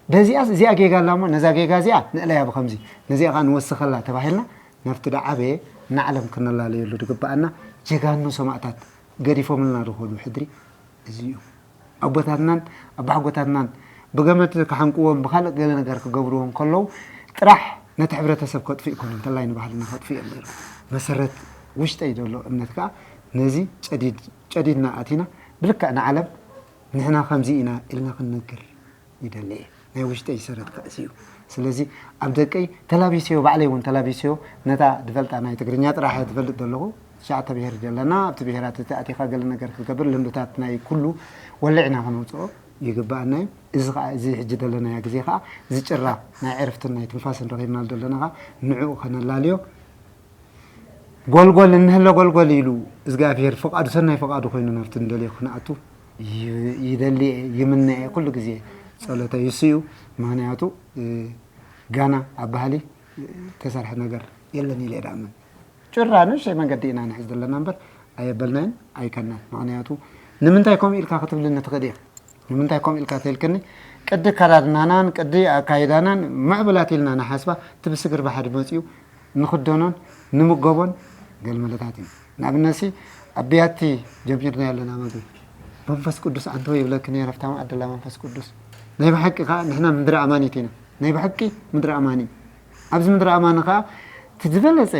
በዚኣስ እዚኣ ጌጋ ኣላ እሞ ነዛ ጌጋ እዚኣ ንእለያ ብኸምዚ ነዚኣ ከኣ ንወስኸላ ተባሂልና ናብቲ ዝዓበየ ንዓለም ክነላለየሉ ዝግብኣና ጀጋኑ ሰማእታት ገዲፎምልና ዝኸዱ ሕድሪ እዚ እዩ። ኣቦታትናን ኣባሓጎታትናን ብገመድ ክሓንቅዎም ብኻልእ ገለ ነገር ክገብርዎ እንከለዉ ጥራሕ ነቲ ሕብረተሰብ ከጥፍኡ ኣይኮኑን፣ እንተላይ ንባህልና ከጥፍኡ እዮም ነይሮም። መሰረት ውሽጠይ ዘሎ እምነት ከኣ ነዚ ጨዲድ ጨዲድና ኣቲና ብልክዕ ንዓለም ንሕና ከምዚ ኢና ኢልና ክንነግር ይደሊ እየ። ናይ ውሽጠይ ሰረት ከኣ እዚ እዩ። ስለዚ ኣብ ደቀይ ተላቢሰዮ፣ ባዕለይ እውን ተላቢሰዮ፣ ነታ ዝፈልጣ ናይ ትግርኛ ጥራሕ እየ ዝፈልጥ ዘለኹ። ትሽዓተ ብሄር ዘለና ኣብቲ ብሄራት እቲ ኣቲኻ ገለ ነገር ክትገብር ልምድታት ናይ ኩሉ ወልዕና ከነውፅኦ ይግባኣና እዩ። እዚ ከዓ እዚ ሕጂ ዘለናዮ ግዜ ከዓ እዚ ጭራ ናይ ዕርፍትን ናይ ትንፋስን ረኺብናሉ ዘለና ከዓ ንዕኡ ከነላልዮ ጎልጎል እንህለ ጎልጎል ኢሉ እግዚኣብሔር ፍቃዱ ሰናይ ፍቃዱ ኮይኑ ናብቲ ንደልዮ ክንኣቱ ይ- ይደሊ እየ፣ ይምነ እየ። ኩሉ ግዜ ጸሎተይ እሱ እዩ። ምክንያቱ እ፣ ጋና ኣብ ባህሊ እ፣ ተሰርሐ ነገር የለን ኢለ እየ ድኣምን። ጭራ ንእሽተይ መንገዲ ኢና ንሕዝ ዘለና እምበር ኣየበልናዮን ኣይከናን። ምክንያቱ ንምንታይ ከምኡ ኢልካ ክትብልኒ ትኽእል ኢኻ። ንምንታይ ከምኡ ኢልካ ተልክኒ ቅዲ ኣከዳድናናን ቅዲ ኣካይዳናን ምዕቡላት ኢልና ንሓስባ እቲ ብስግር ባሕሪ መፅኡ ንኽደኖን ንምገቦን ገልመለታት እዩ። ንኣብነትሲ ኣብ ብያቲ ጀሚርናዮ ኣለና መግቢ መንፈስ ቅዱስ ኣንተወ ይብለኪ ነይረ ኣብታ መኣዲ ኣላ መንፈስ ቅዱስ ናይ ብሓቂ ከዓ ንሕና ምድሪ ኣማኒት ኢና ናይ ብሓቂ ምድሪ ኣማኒ ኣብዚ ምድሪ ኣማኒ ከዓ እቲ ዝበለፀ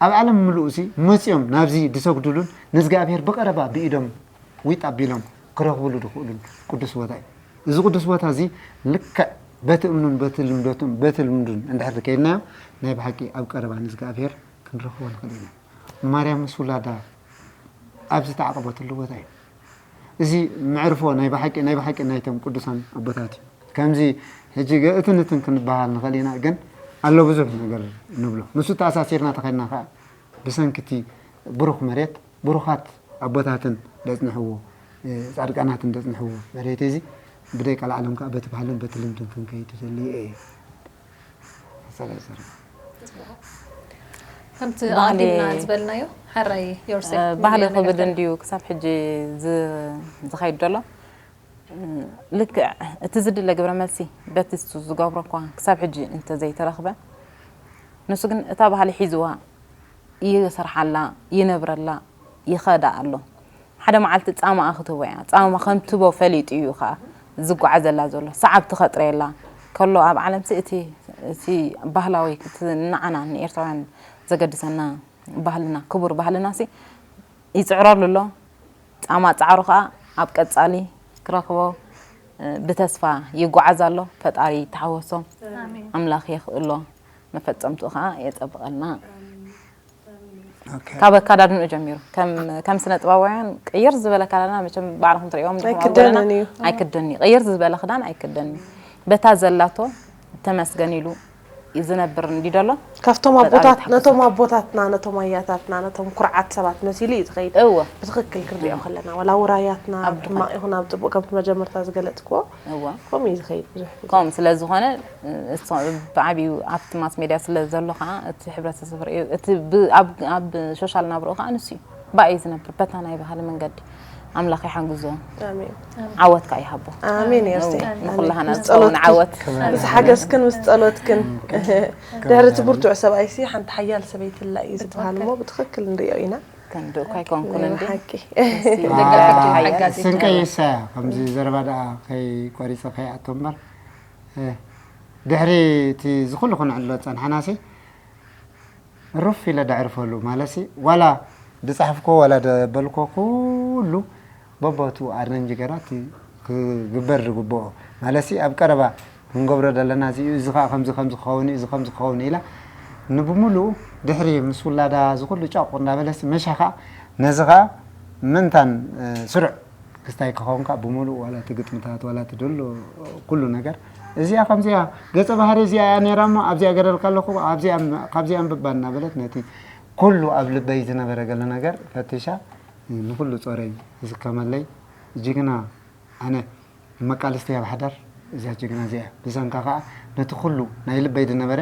ኣብ ዓለም ምሉእሲ መፂኦም ናብዚ ዝሰግዱሉን ንእዝጋኣብሄር ብቐረባ ብኢዶም ዊጥ ኣቢሎም ክረኽብሉ ዝኽእሉን ቅዱስ ቦታ እዩ። እዚ ቅዱስ ቦታ እዚ ልክዕ በቲ እምኑን በቲ ልምደቱን በቲ ልምዱን እንድሕር ከይድናዮ ናይ ብሓቂ ኣብ ቀረባ ንእዝጋኣብሄር ክንረኽቦ ንኽእል ኢና። ማርያም ምስ ውላዳ ኣብ ዝተዓቐበትሉ ቦታ እዩ። እዚ መዕርፎ ናይ ብሓቂ ናይ ብሓቂ ናይቶም ቅዱሳን ኣቦታት እዩ። ከምዚ ሕጂ ገእትን እትን ክንበሃል ንኽእል ኢና፣ ግን ኣሎ ብዙሕ ነገር ንብሎ። ምስኡ ተኣሳሲርና ተኸድና ከዓ ብሰንኪ እቲ ብሩኽ መሬት ብሩኻት ኣቦታትን ዘጽንሕዎ ጻድቃናት እንተጽንሕዎ መሬት እዚ ብደይ ቃል ዓለም ከኣ በቲ ባህልን በቲ ልምድን ክንከይድ ደልየ እየ። ሰላም ሰላም። ከምቲ ባህሊ- ኣቐዲምና ዝበልናዮ ሓራይ ዮርሴፍ ባህሊ ሚድያ ክብል ነገር እንድዩ ክሳብ ሕጂ ዝ- ዝኸይድ ዘሎ። ልክዕ እቲ ዝድለ ግብረ መልሲ በቲ እሱ ዝገብሮ እኳ ክሳብ ሕጂ እንተዘይተረኽበ፣ ንሱ ግን እታ ባህሊ ሒዝዋ ይሰርሓላ፣ ይነብረላ፣ ይኸዳ ኣሎ። ሓደ መዓልቲ ጻማኣ ክትህቦ እያ። ጻማ ከም ትህቦ ፈሊጡ እዩ ከኣ ዝጓዓዘላ ዘሎ። ሰዓብ ትኸጥረየላ ከሎ ኣብ ዓለምሲ እቲ እቲ ባህላዊ እቲ ንዓና ንኤርትራውያን ዘገድሰና ባህልና ክቡር ባህልና ሲ ይጽዕረሉ ኣሎ። ጻማ ጻዕሩ ከኣ ኣብ ቀጻሊ ክረኽቦ እ፣ ብተስፋ ይጓዓዝ ኣሎ። ፈጣሪ ይተሓወሶ። ኣምላኽ የኽእሎ። መፈጸምትኡ ከኣ የጸብቐልና። ኦኬ። ካብ ኣካዳድንኡ ጀሚሩ ከም ከም ስነ ጥበባውያን ቅይር ዝበለ ኣካዳድና መቸም ባዕልኹም ትርእዮም ዲኹም ኣብ ኣይክደንን ጎደና እዩ። ኣይክደን እዩ። ቅይር ዝበለ ክዳን ኣይክደን እዩ። በታ ዘላቶ ተመስገን ኢሉ ዝነብር እንዲ ደሎ ካብቶም ፈጣሪ ኣቦታት ይተሓወሶ። ነቶም ኣቦታትና ነቶም ኣያታትና ነቶም ኩርዓት ሰባት መሲሉ እዩ ዝኸይድ። እወ ብትኽክል ክንሪኦ ከለና ዋላ ውራያትና ኣብ ኣቦታት። ሕማቕ ይኹን ኣብ ፅቡቕ ከምቲ መጀመርታ ዝገለፅክዎ እወ ከምኡ እዩ ዝኸይድ ብዙሕ ግዜ። ከምኡ ስለ ዝኾነ እሶ- ብዓብዩ ኣብቲ ማስ ሜድያ ስለ ዘሎ ከዓ እቲ ሕብረተሰብ ርእዩ እቲ ብ- ኣብ- ኣብ ሶሻል ናብርኡ ከዓ ንሱ እዩ ባእዩ ዝነብር በታ ናይ ባህሊ መንገዲ። ኣምላኽ ይሓግዞ። ኣሜን ዓወት ከዓ ይሃቦ። ኣሜን። የርሴ ንኩላህና ምስ ዝኸውን ጸሎትኪ ዓወት ምስ ሓገዝክን ምስ ጸሎትክን ድሕሪ እቲ ብርቱዕ ሰብኣይሲ ሓንቲ ሓያል ሰበይቲ ኣላ እዩ ዝበሃል እሞ ብትኽክል ንሪኦ ኢና። ክንዲ እኳ ኣይኮንኩን እንዲ ሓቂ ደጋፊት ሓጋዚት ስንቀ ትኸውን። ይሳ ከምዚ ዘረባ ደኣ ከይቆሪፀ ከይኣቶ እምበር እ፣ ድሕሪ እቲ ዝኩሉ ክንዕሎ ጸንሓናሲ ሩፍ ኢለ ደዕርፈሉ ማለትሲ ዋላ ዝጻሕፍኮ ዋላ ደበልኮ ኩሉ በቦቱ ኣረንጅ ገራ እቲ ክግበር ዝግብኦ ማለትሲ ኣብ ቀረባ ክንገብሮ ዘለና እዚ እዩ፣ እዚ ከዓ ከምዚ ከምዚ ክኸውን እዩ፣ እዚ ከምዚ ክኸውን እዩ ኢላ ንብሙሉኡ ድሕሪ ምስ ውላዳ እዚ ኩሉ ጫቑ እንዳበለሲ መሻ ከዓ ነዚ ከዓ ምንታን እ፣ ስሩዕ ክስታይ ክኸውን ከዓ ብምሉእ ዋላ እቲ ግጥምታት ዋላ እቲ ደሎ ኩሉ ነገር እዚኣ ከምዚኣ ገፀ ባህሪ እዚኣ እያ ነይራ እሞ ኣብዚኣ ገረልካ ኣለኹ ኣብዚኣ ም- ካብዚኣ ኣንብባ እናበለት ነቲ ኩሉ ኣብ ልበይ ዝነበረ ገለ ነገር ፈቲሻ ንኩሉ ጾረይ ዝከመለይ ጅግና ኣነ መቃልስቲ ኣብ ሓዳር እዛ ጅግና እዚኣ ብሰንካ ከዓ ነቲ ኩሉ ናይ ልበይ ዝነበረ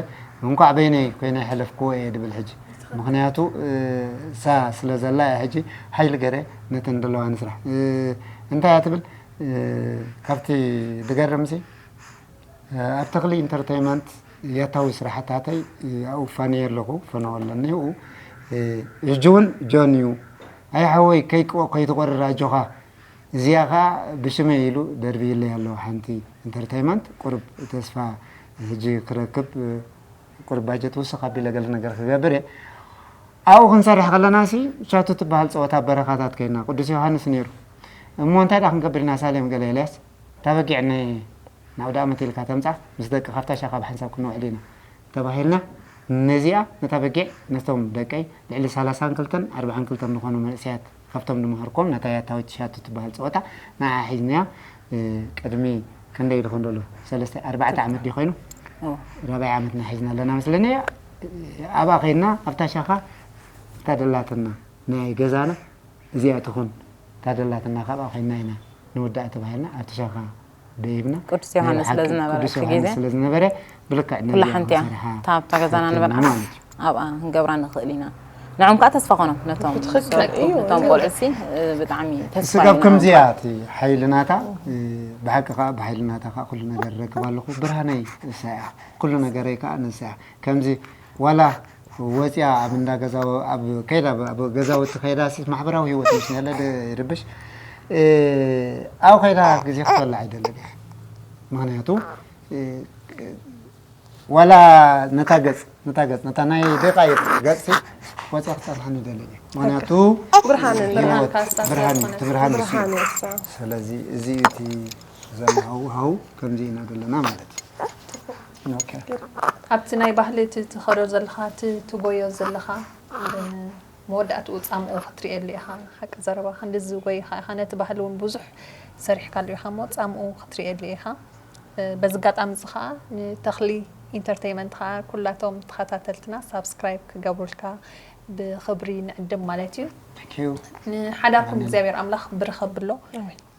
እንኳዕ በይነይ ኮይነ ይሐለፍክዎ እየ ድብል ሕጂ ምክንያቱ እ፣ እሳ ስለ ዘላ እያ ሕጂ ሓይሊ ገረ ነተን ዘለዋ ንስራሕ እ፣ እንታይ እያ ትብል እ፣ ካብቲ ዝገርምሲ እ፣ ኣብ ተኽሊ ኢንተርቴይመንት ያታዊ ስራሕታተይ እ፣ ኣብኡ ፋንየ ኣለኹ ፈነወ ኣለኒ ኡ እ፣ ሕጂ እውን ጆን እዩ ኣይ ሓወይ ከይቆ- ከይትቆርር ኣጆኻ እዚኣ ከዓ ብሽመይ ኢሉ ደርብይለይ ኣሎ ሓንቲ ኢንተርቴይመንት ቁርብ ተስፋ ሕጂ ክረክብ እ፣ ቁርብ ባጀት ውስኽ ኣቢለ ገለ ነገር ክገብር እየ ኣብኡ ክንሰርሕ ከለና ሲ ቻቱ ትበሃል ፀወታ በረኻታት ከይና ቅዱስ ዮሃንስ ነይሩ እሞ እንታይ ዳ ክንገብር ኢና ሳሌም ገለ ኤልያስ እታ በጊዕ ነ ናብ ዳ ዓመት ኢልካ ተምፃ ምስ ደቂ ካብታ ሻኻ ብሓንሳብ ክንውዕል ኢና ተባሂልና ነዚኣ ነታ በጊዕ ነቶም ደቀይ ልዕሊ ሰላሳን ክልተን ኣርባዓን ክልተን ዝኾኑ መንእሰያት ካብቶም ዝመሃርኮም ነታ ያታዊት ሻቱ ትበሃል ፀወታ ንዓ ሒዝናያ እ፣ ቅድሚ ክንደይ ድኾን ደሎ ሰለስተ ኣርባዕተ ዓመት ድዩ ኮይኑ እዎ። ራብዓይ ዓመትና ሒዝና ኣለና መስለኒ ኣብኣ ከይድና ኣብታ ሻኻ እታ ደላትና ናይ ገዛና እዚኣ ትኹን እታ ደላትና ካብኣ ኮይና ኢና ንወዳእ ተባሂልና ኣብቲ ሻኻ ደይብና ቅዱስ ዮሃንስ ናይ ብሓቂ ስለዝነበረ ቅዱስ እቲ ዮሃንስ ግዜ? ስለዝነበረ ብልክዕ ኩላ ሓንቲ እያ ክንሰርሓ እታ ኣብታ ገዛና ፈቲና ንበልዓ ማለት እዩ። ኣብኣ ክንገብራ ንኽእል ኢና ንዖም ከዓ ተስፋ ኮኖም ነቶም ብትኽክል እዩ። ስጋብ ኢና ከምዚያ ንብሎም። እቲ ሓይሊ ናታ እ፣ ብሓቂ ከዓ ብሓይሊ ናታ ከዓ ኩሉ ነገር ረክብ ኣለኹ ብርሃነይ እሳ እያ ኩሉ ነገረይ ከዓ ንሳ እያ ከምዚ ዋላ ወፂኣ ኣብ እንዳ ገዛ ኣብ ከይዳ ኣብ ገዛውቲ ከይዳ ሲ ማሕበራዊ ህይወት ምስ ያለ ይርብሽ እ፣ ኣብ ከይዳ ግዜ ክትበላ ኣይደልን እየ ምክንያቱ እ፣ ዋላ ነታ ገፅ ነታ ገፅ ነታ ናይ ደቃይቅ ገፅ ሲ ወፂኣ ክፀንሓኒ ይደልን እየ ምክንያቱ ብርሃን ህይወት ካስታ ብርሃን ስለዝኾነ። እቲ ብርሃን ንሱ እዩ። ብርሃን እሳ ስለዚ እዚ እዩ እቲ ዘመሃውሃው ከምዚ ኢና ዘለና ማለት እዩ ኦኬ። ኣብቲ ናይ ባህሊ እቲ ትኸዶ ዘለኻ እቲ ትጎዮ ዘለኻ እ፣ መወዳእትኡ ፃምኡ ክትሪኤሉ ኢኻ ሓቂ ዘረባ ክንዲ ዝጎይኻ ኢኻ ነቲ ባህሊ እውን ብዙሕ ሰሪሕካሉ ኢኻ እሞ ፃምኡ ክትሪኤሉ ኢኻ እ፣ በዚ ኣጋጣሚ እዚ ከዓ ንተኽሊ ኢንተርቴይመንት ከዓ ኩላቶም ተኸታተልትና ሳብስክራይብ ክገብሩልካ ብኽብሪ ንዕድም ማለት እዩ። Thank you። ንሓዳርኩም እግዚኣብሔር ኣምላኽ ብርኸ ብሎ።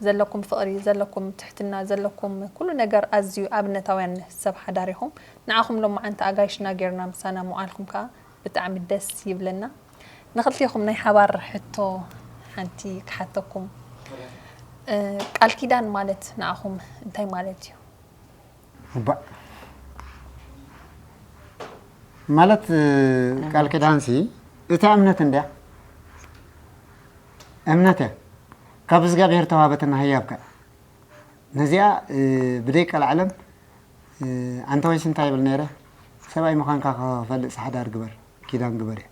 ዘለኩም ፍቕሪ፣ ዘለኩም ትሕትና፣ ዘለኩም ኩሉ ነገር ኣዝዩ ኣብነታውያን ሰብ ሓዳር ኢኹም። ንዓኹም ሎማዓንቲ ኣጋይሽና ጌርና ምሳና ምውዓልኩም ከዓ ብጣዕሚ ደስ ይብለና። ንኽልቴኹም ናይ ሓባር ሕቶ ሓንቲ ክሓተኩም። እ፣ ቃል ኪዳን ማለት ንዓኹም እንታይ ማለት እዩ? እባ ማለት እ፣ ቃል ኪዳንሲ እታ እምነት እንድያ። እምነት እያ ካብ እግዚኣብሔር ተዋህበትና ህያብካ። ነዚኣ እ፣ ብደይ ቃል ዓለም እ፣ ኣንተ ወይስ እንታይ ይብል ነይረ? ሰብኣይ ምዃንካ ክፈልጥ ሓዳር ግበር፣ ኪዳን ግበር እያ።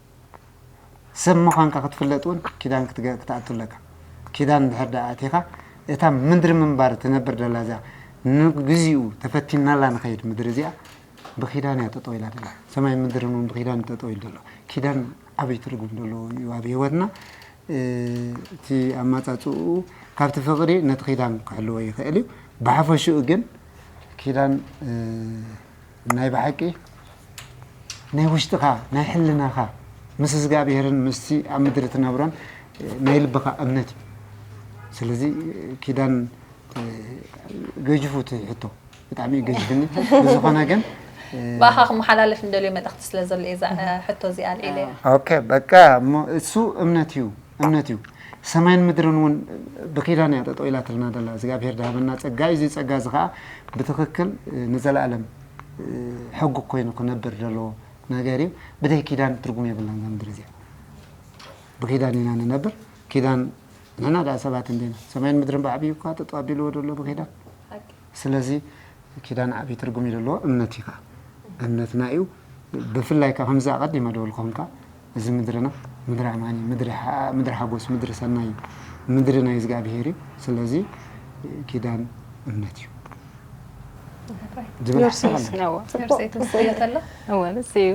ሰብ ምዃንካ ክትፍለጥ እውን ኪዳን ክትገ- ክትኣቱ ኣለካ። ኪዳን እንድሕር ደኣ ኣቲኻ እታ ምድሪ ምንባር ትነብር ደላ እዚኣ ንግዚኡ ተፈቲናላ ንኸይድ ምድሪ እዚኣ ብኺዳን እያ ጠጠው ኢላ ደላ። ሰማይ ምድርን እውን ብኺዳን እዩ ጠጠው ኢሉ ዘሎ። ኪዳን ዓብይ ትርጉም ዘለዎ እዩ ኣብ ህይወትና። እ፣ እቲ ኣማፃፅኡ ካብቲ ፍቕሪ ነቲ ኪዳን ክሕልዎ ይኽእል እዩ። ብሓፈሽኡ ግን ኪዳን እ፣ ናይ ብሓቂ ናይ ውሽጥኻ ናይ ሕልናኻ ምስ እግዚኣብሔርን ምስቲ ኣብ ምድሪ ትነብሮን እ፣ ናይ ልብኻ እምነት እዩ። ስለዚ እ፣ ኪዳን እ፣ ገጅፉ እቲ ሕቶ ብጣዕሚ እዩ ገጅፍኒ። ብዝኾነ ግን እ፣ ብኣኻ ክመሓላለፍ እንደልዮ መልእኽቲ ስለ ዘሎ እየ እዛ ሕቶ እዚኣ ኣልዒለ። ኦኬ በቃ እሞ እሱ እምነት እዩ። እምነት እዩ። ሰማይን ምድርን እውን ብኪዳን እያ ጠጠው ኢላትልና ደላ እግዚኣብሔር ድሃበና ጸጋ እዩ። እዚ ጸጋ እዚ ከዓ ብትኽክል እ፣ ንዘለኣለም እ፣ ሕጉ ኮይኑ ክነብር ዘለዎ ነገር እዩ። ብደይ ኪዳን ትርጉም የብላን እዛ ምድሪ እዚኣ። ብኪዳን ኢና ንነብር። ኪዳን ንሕና ደኣ ሰባት እንዲና። ሰማይን ምድርን ብዓብዩ እኳ ጠጠው ኣቢልዎ ደሎ ብኪዳን። ስለዚ ኪዳን ዓብዪ ትርጉም እዩ ዘለዎ። እምነት እዩ ከዓ እምነትና እዩ። ብፍላይ ከዓ ከምዚ ኣቐዲመ ደበልኩኹም ከዓ እዚ ምድርና ምድሪ ኣማኒ፣ ምድሪ ሓ- ምድሪ ሓጎስ፣ ምድሪ ሰናይ፣ ምድሪ ናይ እግዚኣብሄር እዩ። ስለዚ ኪዳን እምነት እዩ። ዝብል ሓሳብ ኣለኒ። እወ። ነርሰይ ትወስደዮ ተሎ እወ ንሱ እዩ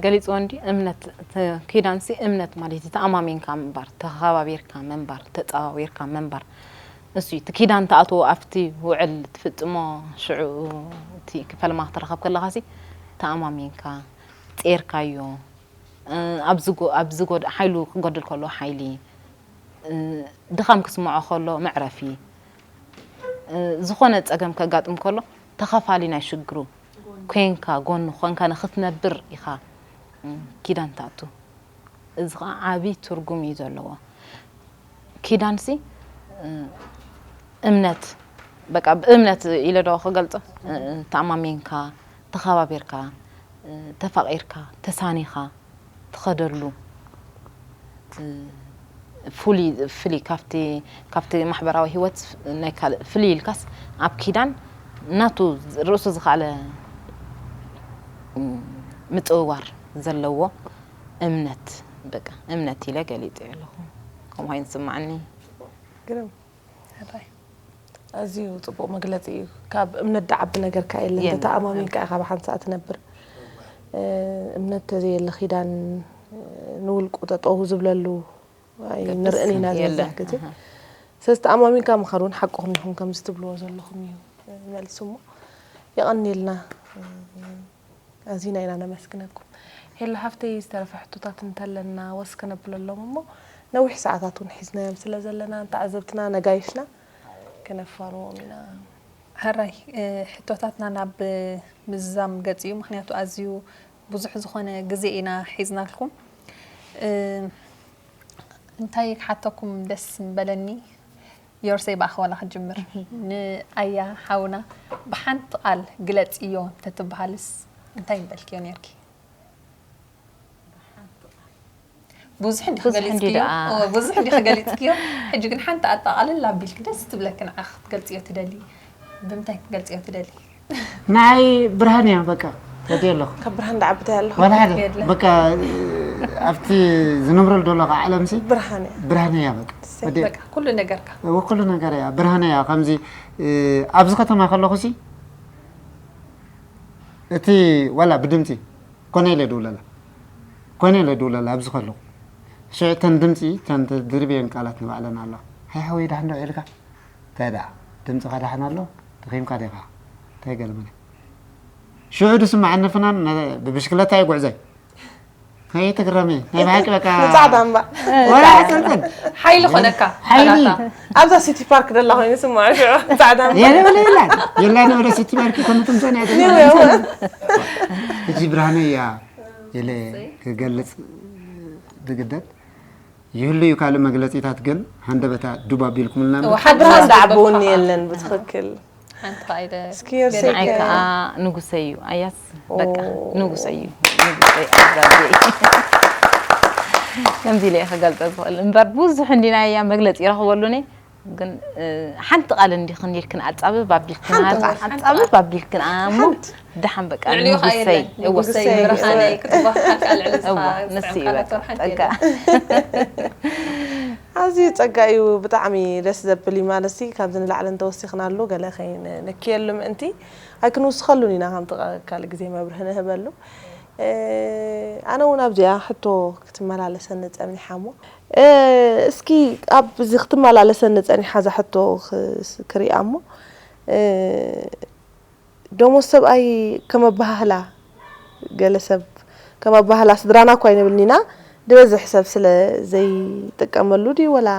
ገሊፅዎ እንዲ እምነት ተ- ኪዳንሲ እምነት ማለት እዩ ተኣማሚንካ ምንባር ተኸባቢርካ ምንባር ተፀዋዊርካ ምንባር እሱ እዩ እቲ ኪዳን ተኣትዎ ኣብቲ ውዕል ትፍፅሞ ሽዑ እቲ ክፈልማ ክትረኸብ ከለኻሲ ተኣማሚንካ ፂርካዮ ኣብ ዝጎ- ኣብ ዝጎድ ሓይሉ ክጎድል ከሎ ሓይሊ ድኻም ክስምዖ ከሎ መዕረፊ ዝኾነ ፀገም ከጋጥም ከሎ ተኸፋሊ ናይ ሽግሩ ኮንካ ጎኑ ኮንካ ንክትነብር ኢኻ ኪዳን ትኣቱ። እዚ ከዓ ዓብይ ትርጉም እዩ ዘለዎ። ኪዳንሲ እምነት በቃ ብእምነት ኢለ ዶ ክገልፆ ተኣማሚንካ ተኸባቢርካ ተፋቒርካ ተሳኒኻ ትኸደሉ ፍሉይ ፍሉይ ካብቲ ካብቲ ማሕበራዊ ህይወት ናይ ካልእ ፍልይ ኢልካስ ኣብ ኪዳን ናቱ ርእሱ ዝኸኣለ ምጽውዋር ዘለዎ እምነት በቃ እምነት ኢለ ገሊጸዮ ኣለኹ። ከምኡ ኮይኑ ዝስምዓኒ። ግርም ሕራይ ኣዝዩ ጽቡቕ መግለጺ እዩ። ካብ እምነት ድዓቢ ነገርካ የለን። የለን። ተተኣማሚንካ ኢኻ ብሓንሳእ ትነብር። እምነት ተዘየለ ኪዳን ንውልቁ ጠጠው ዝብለሉ ኣይንርእን ኢና ዝበዝሕ ግዜ። ስለዚ ተኣማሚንካ ምኻድ እውን ሓቅኹም ኢኹም ከምዚ ትብልዎ ዘለኹም እዩ መልሲ እሞ የቐንየልና። ኣዚና ኢና ነመስግነኩም። ሄሎ ሓፍተይ ዝተረፈ ሕቶታት እንተለና ወስ ከነብለሎም እሞ ነዊሕ ሰዓታት እውን ሒዝናዮም ስለ ዘለና ንተዓዘብትና ነጋይሽና ከነፋንዎም ኢና። ሕራይ ሕቶታትና ናብ ምዝዛም ገጽ እዩ። ምክንያቱ ኣዝዩ ብዙሕ ዝኾነ ግዜ ኢና ሒዝናልኩም። እንታይ ክሓተኩም ደስ ምበለኒ ዮርሰይ ብኣኻ ዋላ ክጅምር ንኣያ ሓውና ብሓንቲ ቃል ግለጽዮ ተትበሃልስ እንታይ ምበልክዮ ነርኪ? ብዙሕ እንዲ ብዙሕ እንዲ ክገሊጽክዮ ደኣ። እወ፣ ብዙሕ እንዲ ክገሊጽክዮ። ሕጂ ግን ሓንቲ ኣጠቓልል ኣቢልኪ ደስ ትብለኪ ንዓኺ ክትገልጽዮ ትደሊ ብምንታይ ክትገልጽዮ ትደሊ? ንዓይ ብርሃን እያ በቃ ወዲ ኣለኹ ካብ ብርሃን ድዓብታይ ኣለኹ ዋላ ሓደ የለን። በቃ ኣብቲ ዝነብረሉ ዘሎ ከዓ ዓለምሲ ብርሃን እያ ብርሃን እያ በቃ ወዲ በቃ ኩሉ ነገርካ እወ ኩሉ ነገር እያ ብርሃን እያ። ከምዚ ኣብዚ ከተማ ከለኹሲ እቲ ዋላ ብድምፂ ኮነ ኢለ ድውለላ ኮነ ኢለ ድውለላ ኣብዚ ከለኹ ሽዕ ተን ድምፂ ተን ድርብየን ቃላት ንባዕለን ኣለዋ። ሃይ ሓወይ ዳሕን ዶ ዒልካ እንታይ ደኣ ድምፅኻ ዳሕን ኣሎ ደኺምካ ዲኻ እንታይ ገለ መለ ሽዑ ድስምዓኒ ፍናን ብብሽክለታ ይጉዕዘ ከየትግረሚ ናይ ብሓቂ በቃ ንጻዕዳ እምባ ወላ ሕፅንፅን ሓይሊ ኮነካ ሓይሊ ቃላታ። ኣብዛ ሲቲ ፓርክ ደላ ኮይኑ ስማ ጻዕዳ እምባ የለ ወለ የላን የላን ወደ ሲቲ ፓርክ ከምትምሰን ያለ ሕጂ ብርሃነ እያ ኢለ ክገልፅ ዝግደድ ይህሉ እዩ ካልእ መግለፂታት ግን ሃንደበታ ዱብ ኣቢልኩምልና እወ፣ ብርሃን ሓንቲ ዳዕቦኒ ሓንቲ የለን ብትኽክል ሓንቲ ከኣ ኢለ እስኪ ዮርሰይ ንዓይ ከ- ከዓ ንጉሰይ እዩ ኣያስ በቃ ኦ። ንጉሰይ እዩ ንጉሰይ ኣዛብየይ ከምዚ ኢለ እየ ክገልፀ ዝኽእል እምበር ብዙሕ እንዲና እያ መግለፂ ይረኽበሉኒ ግን እ፣ ሓንቲ ቃል እንዲ ክንዲልክን ኣጻብብ ኣቢልክን ሓንቲ ቃል። ኣጻብብ ኣቢልክን ኣሞ ደሓን በቃ ልዕሊኡ ከዓ ንጉሰይ የለን እወ ንጉሰይ ብርሃነይ ክትበሃል ካልዕ እወ ንሱ እዩ በቃ ጸጋ ኣዝዩ ጸጋ እዩ ብጣዕሚ ደስ ዘብል እዩ ማለት ሲ ካብዚ ንላዕሊ እንተወሲኽናሉ ገለ ከይነክየሉ ምእንቲ ኣይክንውስኸሉን ኢና ከምቲ ቃ- ካልእ ግዜ መብርሂ ንህበሉ እ፣ ኣነ እውን ኣብዚኣ ሕቶ ክትመላለሰኒ ጸኒሓ እሞ እ፣ እስኪ ኣብዚ ክትመላለሰኒ ጸኒሓ እዛ ሕቶ ክ- ክሪኣ እሞ እ፣ ደሞዝ ሰብኣይ ከም ኣበሃህላ ገለ ሰብ ከም ኣበሃህላ ስድራና እኳ ኣይንብልን ኢና ዝበዝሕ ሰብ ስለ ዘይጥቀመሉ ድዩ ወላ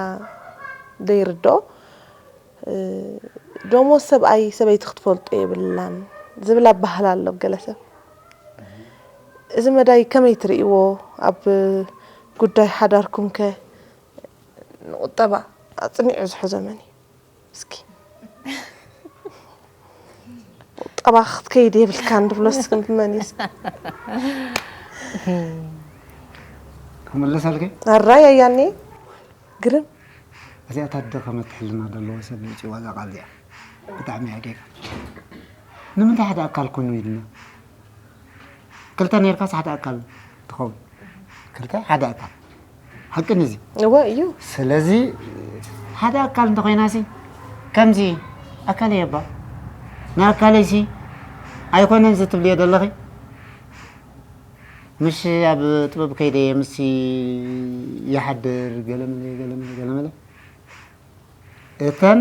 ዘይርድኦ እ፣ ደሞዝ ሰብኣይ ሰበይቲ ክትፈልጦ የብላን ዝብል ኣበሃህላ ኣሎ ገለ ሰብ እዚ መዳይ ከመይ ትርእይዎ ኣብ ጉዳይ ሓዳርኩም ከ ንቁጠባ ኣፅኒዑ ዝሕዞ መን እዩ እስኪ ቁጠባ ክትከይድ የብልካን ድብሎ እስኪ መን እዩ እስኪ ክምልሰልኪ ኣራይ ኣያኒ ግርም እዚኣ ታደኸመት ሕልና ዘለዎ ሰብ ይእፅዋ እዛ ቃል እዚኣ ብጣዕሚ ኣጌጋ ንምንታይ ሓደ ኣካል ኮይኑ ኢልና ክልተ ነርካስ ሓደ ኣካል ትኸውን ክልተ ሓደ ኣካል ሓቅን እዚ እወ እዩ ስለዚ ሓደ ኣካል እንተኮይናሲ ከምዚ ኣካለይ እባ ንኣካለይሲ ኣይኮነን እዚ ትብልዮ ዘለኺ ምሽ ኣብ ጥበብ ከይደ ምስ ይሓድር ገለመለ ገለመለ ገለመለ እተን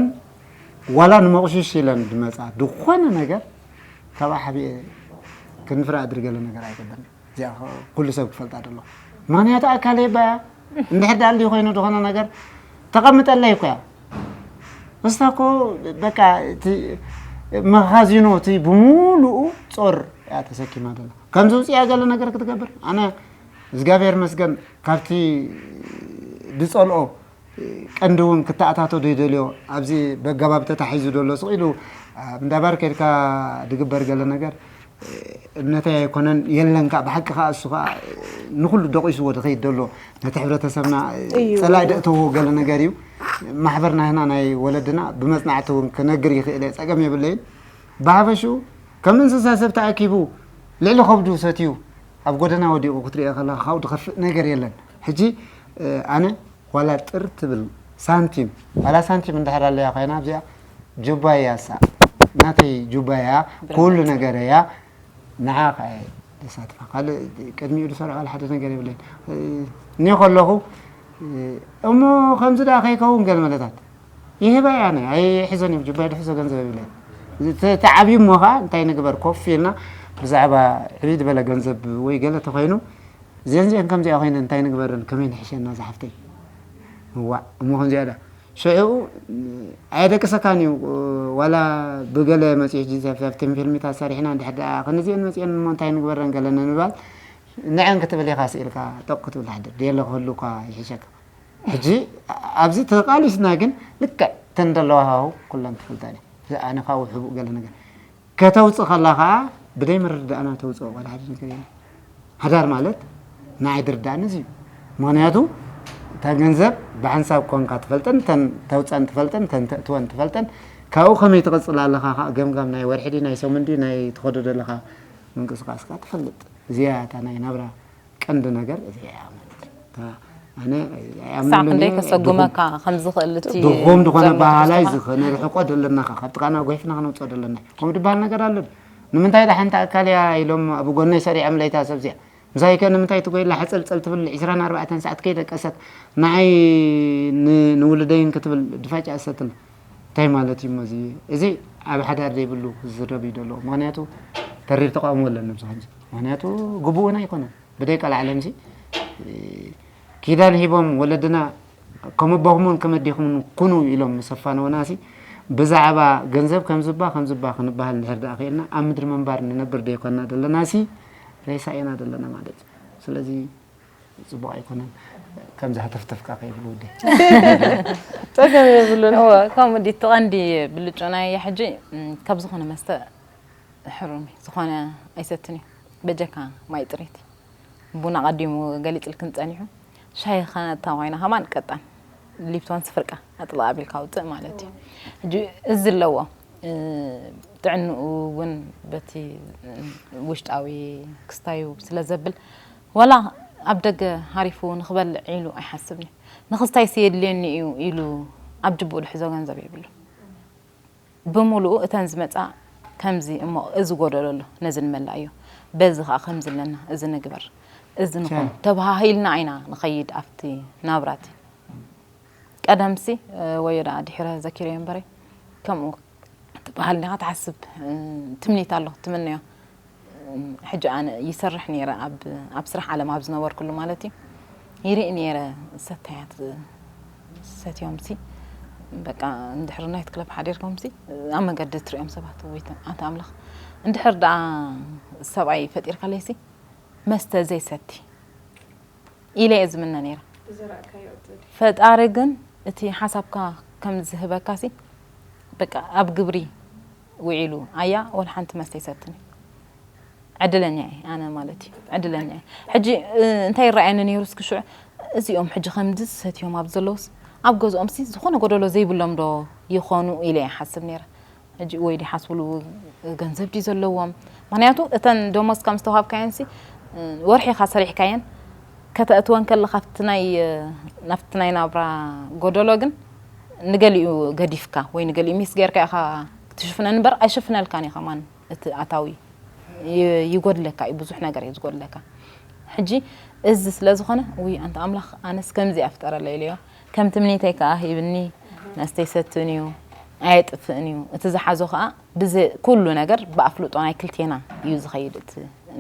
ዋላ ንመቑሽሽ ኢለን ዝመፃ ዝኾነ ነገር ካብኣ ሓቢኤ ክንፍራ ኣድርገለ ነገር ኣይገብርን እዚኣ ኩሉ ሰብ ክፈልጣ ደሎ ምክንያቱ ኣካለይ ባያ እንድሕር ዳኣ እንዲ ኮይኑ ዝኾነ ነገር ተቐምጠለይ እኮ እያ እስታ እኮ በቃ እቲ መኻዚኖ እቲ ብምሉኡ ጾር እያ ተሰኪማ ደላ ከም ዝውፅያ ገለ ነገር ክትገብር ኣነ እግዚኣብሔር መስገን ካብቲ ዝፀልኦ ቀንዲ እውን ክተኣታቶ ዘይደልዮ ኣብዚ በገባብ ተታሒዙ ዘሎ ስቕ ኢሉ ኣብ እንዳባር ከድካ ዝግበር ገለ ነገር እምነተይ ኣይኮነን የለን ከዓ ብሓቂ ከዓ እሱ ከዓ ንኩሉ ደቂስዎ ዝኸይድ ዘሎ ነቲ ሕብረተሰብና ፀላኢ ደእተዎ ገለ ነገር እዩ ማሕበርና ህና ናይ ወለድና ብመፅናዕቲ እውን ክነግር ይኽእል እየ ፀገም የብለይን ብሓፈሽኡ ከም እንስሳ ሰብ ተኣኪቡ ልዕሊ ከብዱ ሰትዩ ኣብ ጎደና ወዲቑ ክትሪኦ ከለካ ካብኡ ዝኸፍእ ነገር የለን ሕጂ ኣነ ዋላ ጥር ትብል ሳንቲም ዋላ ሳንቲም እንድሕር ኣለያ ኮይና ኣብዚኣ ጁባ እያ እሳ ናተይ ጁባ እያ ኩሉ ነገር እያ ንዓ ከኣ ደሳትፋ ካልእ ቅድሚኡ ዝሰርዖ ዋላ ሓደ ነገር የብለይን እኒ ከለኹ እሞ ከምዚ ደኣ ከይከውን ገለ መለታት ይህባ እያ ኣነ ኣይሕዘን እዮም ጁባ ድሕዞ ገንዘብ የብለይን ተዓብዩ እሞ ከዓ እንታይ ንግበር ኮፍ ኢልና ብዛዕባ ዕብይ ዝበለ ገንዘብ ወይ ገለ ተኮይኑ እዚአን እዚአን ከምዚኣ ኮይነን እንታይ ንግበረን ከመይ ንሕሸና ዝሓፍተይ እዋ እሞ ከምዚኣ ዳ ሽዑ ኣየደቅሰካን እዩ ዋላ ብገለ መፅኡ ሕጂ ኣብቲን ፊልሚታት ሰሪሕና እንድሕር ደኣ ከነዚአን መፅአን እሞ እንታይ ንግበረን ገለነ ምባል ንዐን ክትብል ኢኻ ስኢልካ ጠቕ ክትብል ትሓድር ድየለ ክህሉ እኳ ይሕሸካ ሕጂ ኣብዚ ተቃሊስና ግን ልክዕ ተን ዘለዋ ሃው ኩለን ትፈልጠን እየ ኣነ ካብኡ ሕቡእ ገለ ነገር ከተውፅእ ከላ ከዓ ብደይ ምርዳእና ተውፅኦ ዋላ ሓደ ነገር የለን ሓዳር ማለት ንዓይ ድርዳእኒ እዚ እዩ ምክንያቱ እታ ገንዘብ ብሓንሳብ ኮንካ ትፈልጠን ተን ተውፀን ትፈልጠን ተን ተእትወን ትፈልጠን ካብኡ ከመይ ትቐፅል ኣለካ ከዓ ገምጋም ናይ ወርሒ ድዩ ናይ ሰሙን ድዩ ናይ ትኸዶ ዘለካ ምንቅስቃስካ ትፈልጥ እዚያ እታ ናይ ናብራ ቀንዲ ነገር እዚኣ እያ ማለት እዩ። እታ ኣነ ክሳዕ ክንደይ ኣይኣምነሉን እየ። ከሰጉመካ ከም ዝኽእል እቲ ድኹም ዝኾነ ዘሎ ባህላይ ተስፋ። ዝኸነርሕቆ ዘለና ካብ ጥቃና ጎይፍና ክነውፅኦ ዘለና ከምኡ ድበሃል ነገር ኣሎ ንምንታይ ዳ ሓንቲ ኣካል እያ ኢሎም ኣብ ጎነይ ሰሪዖም ለይታ ሰብ እዚኣ ምሳይ ከ ንምንታይ ትጎይላ ሕፅልፅል ትብል ዕስራን ኣርባዕተን ሰዓት ከይደቀሰት ንዓይ ን- ንውልደይን ክትብል ድፋጭ ኣሰትን እንታይ ማለት እዩ እዚ እዚ ኣብ ሓዳር ዘይብሉ ዝዝረብ እዩ ዘሎ ምክንያቱ ተሪር ተቃውሞ ኣለኒ ኣብዚ ከምዚ ምክንያቱ ግቡእን ኣይኮነን ብደይ ቀልዓለም ሲ ኪዳን ሂቦም ወለድና ከም ኣቦኹምን ከም ኣዴኹምን ኩኑ ኢሎም ምስ ኣፋነውናሲ ብዛዕባ ገንዘብ ከምዝባ ከምዝባ ክንበሃል እንድሕር ደኣ ክኢልና ኣብ ምድሪ ምንባር ንነብር ዶ ይኮንና ዘለናሲ ሬሳ ኢና ዘለና ማለት እዩ። ስለዚ ጽቡቕ ኣይኮነን። ከምዚ ሃተፍተፍካ ከይብል ወዲ ጸገም የብሉን። እወ ከምኡ ድዩ እቲ ቀንዲ ብልጩ ናይ ሕጂ ካብ ዝኾነ መስተ ሕሩም እዩ ዝኾነ ኣይሰትን እዩ በጀካ ማይ ጥሪት ቡና ቀዲሙ ገሊፅልክን ፀኒሑ ሻሂ ከነታ ኮይና ከማን ቀጣን ሊፕቶን ስፍርቃ ኣጥልቕ ኣቢልካ ውፅእ ማለት እዩ ሕጂ እዚ ኣለዎ ጥዕንኡ እውን በቲ ውሽጣዊ ክስታዩ ስለ ዘብል ዋላ ኣብ ደገ ሃሪፉ ንክበልዕ ኢሉ ኣይሓስብን እዩ ንክስታይ ስየድልየኒ እዩ ኢሉ ኣብ ጅብኡ ዝሕዞ ገንዘብ የብሉ ብምሉኡ እተን ዝመፃ ከምዚ እሞ እዚ ጎደሎ ኣሎ ነዚ ንመላእዮ በዚ ከዓ ከምዚ ኣለና እዚ ንግበር እዚ ንኾን ተባሃሂልና ኢና ንኸይድ ኣብቲ ናብራቲ ቀደምሲ ወዮ ደኣ ድሒረ ዘኪረዮ እምበረ ከምኡ ትበሃል ዲኻ ትሓስብ ትምኒት ኣሎ ትምነዮ ሕጂ ኣነ ይሰርሕ ነይረ ኣብ ኣብ ስራሕ ዓለም ኣብ ዝነበርኩሉ ማለት እዩ ይርኢ ነይረ ሰታያት ሰትዮምሲ በቃ እንድሕር ናይት ክለብ ሓዲርኩምሲ ኣብ መገዲ ትሪኦም ሰባት ወይ ኣንተ ኣምላኽ እንድሕር ደኣ ሰብኣይ ፈጢርካለይሲ መስተ ዘይሰቲ ኢለ እየ ዝምነ ነይረ ፈጣሪ ግን እቲ ሓሳብካ ከም ዝህበካሲ በቃ ኣብ ግብሪ ውዒሉ ኣያ ወላ ሓንቲ መስተ ይሰትኒ ዕድለኛ እየ ኣነ ማለት እዩ ዕድለኛ እየ ሕጂ እንታይ ይረኣየኒ ነይሩ እስኪ ሽዑ እዚኦም ሕጂ ከምዚ ዝሰትዮም ኣብ ዘለውስ ኣብ ገዝኦም ሲ ዝኾነ ጎደሎ ዘይብሎም ዶ ይኾኑ ኢለ ይሓስብ ነይረ ሕጂ ወይ ዲ ሓስብሉ ገንዘብ ዲ ዘለዎም ምክንያቱ እተን ደሞዝ ከም ዝተዋሃብካየን ሲ ወርሒ ኢኻ ሰሪሕካየን ከተእትወን ከለኻ ኣብቲ ናይ ናብቲ ናይ ናብራ ጎደሎ ግን ንገሊኡ ገዲፍካ ወይ ንገሊኡ ሚስ ጌርካ ኢኻ ትሽፍነን እምበር ኣይሽፍነልካን እዩ ከማን እቲ ኣታዊ ይጎድለካ እዩ ብዙሕ ነገር እዩ ዝጎድለካ ሕጂ እዚ ስለ ዝኾነ ውይ ኣንተ ኣምላኽ ኣነስ ከምዚ እያ ፍጠረለይ ኢለዮ ከም ትምኒተይ ከዓ ሂብኒ መስተይ ሰትን እዩ ኣየጥፍእን እዩ እቲ ዝሓዞ ከዓ ብዚ ኩሉ ነገር ብኣፍልጦ ናይ ክልቴና እዩ ዝኸይድ እቲ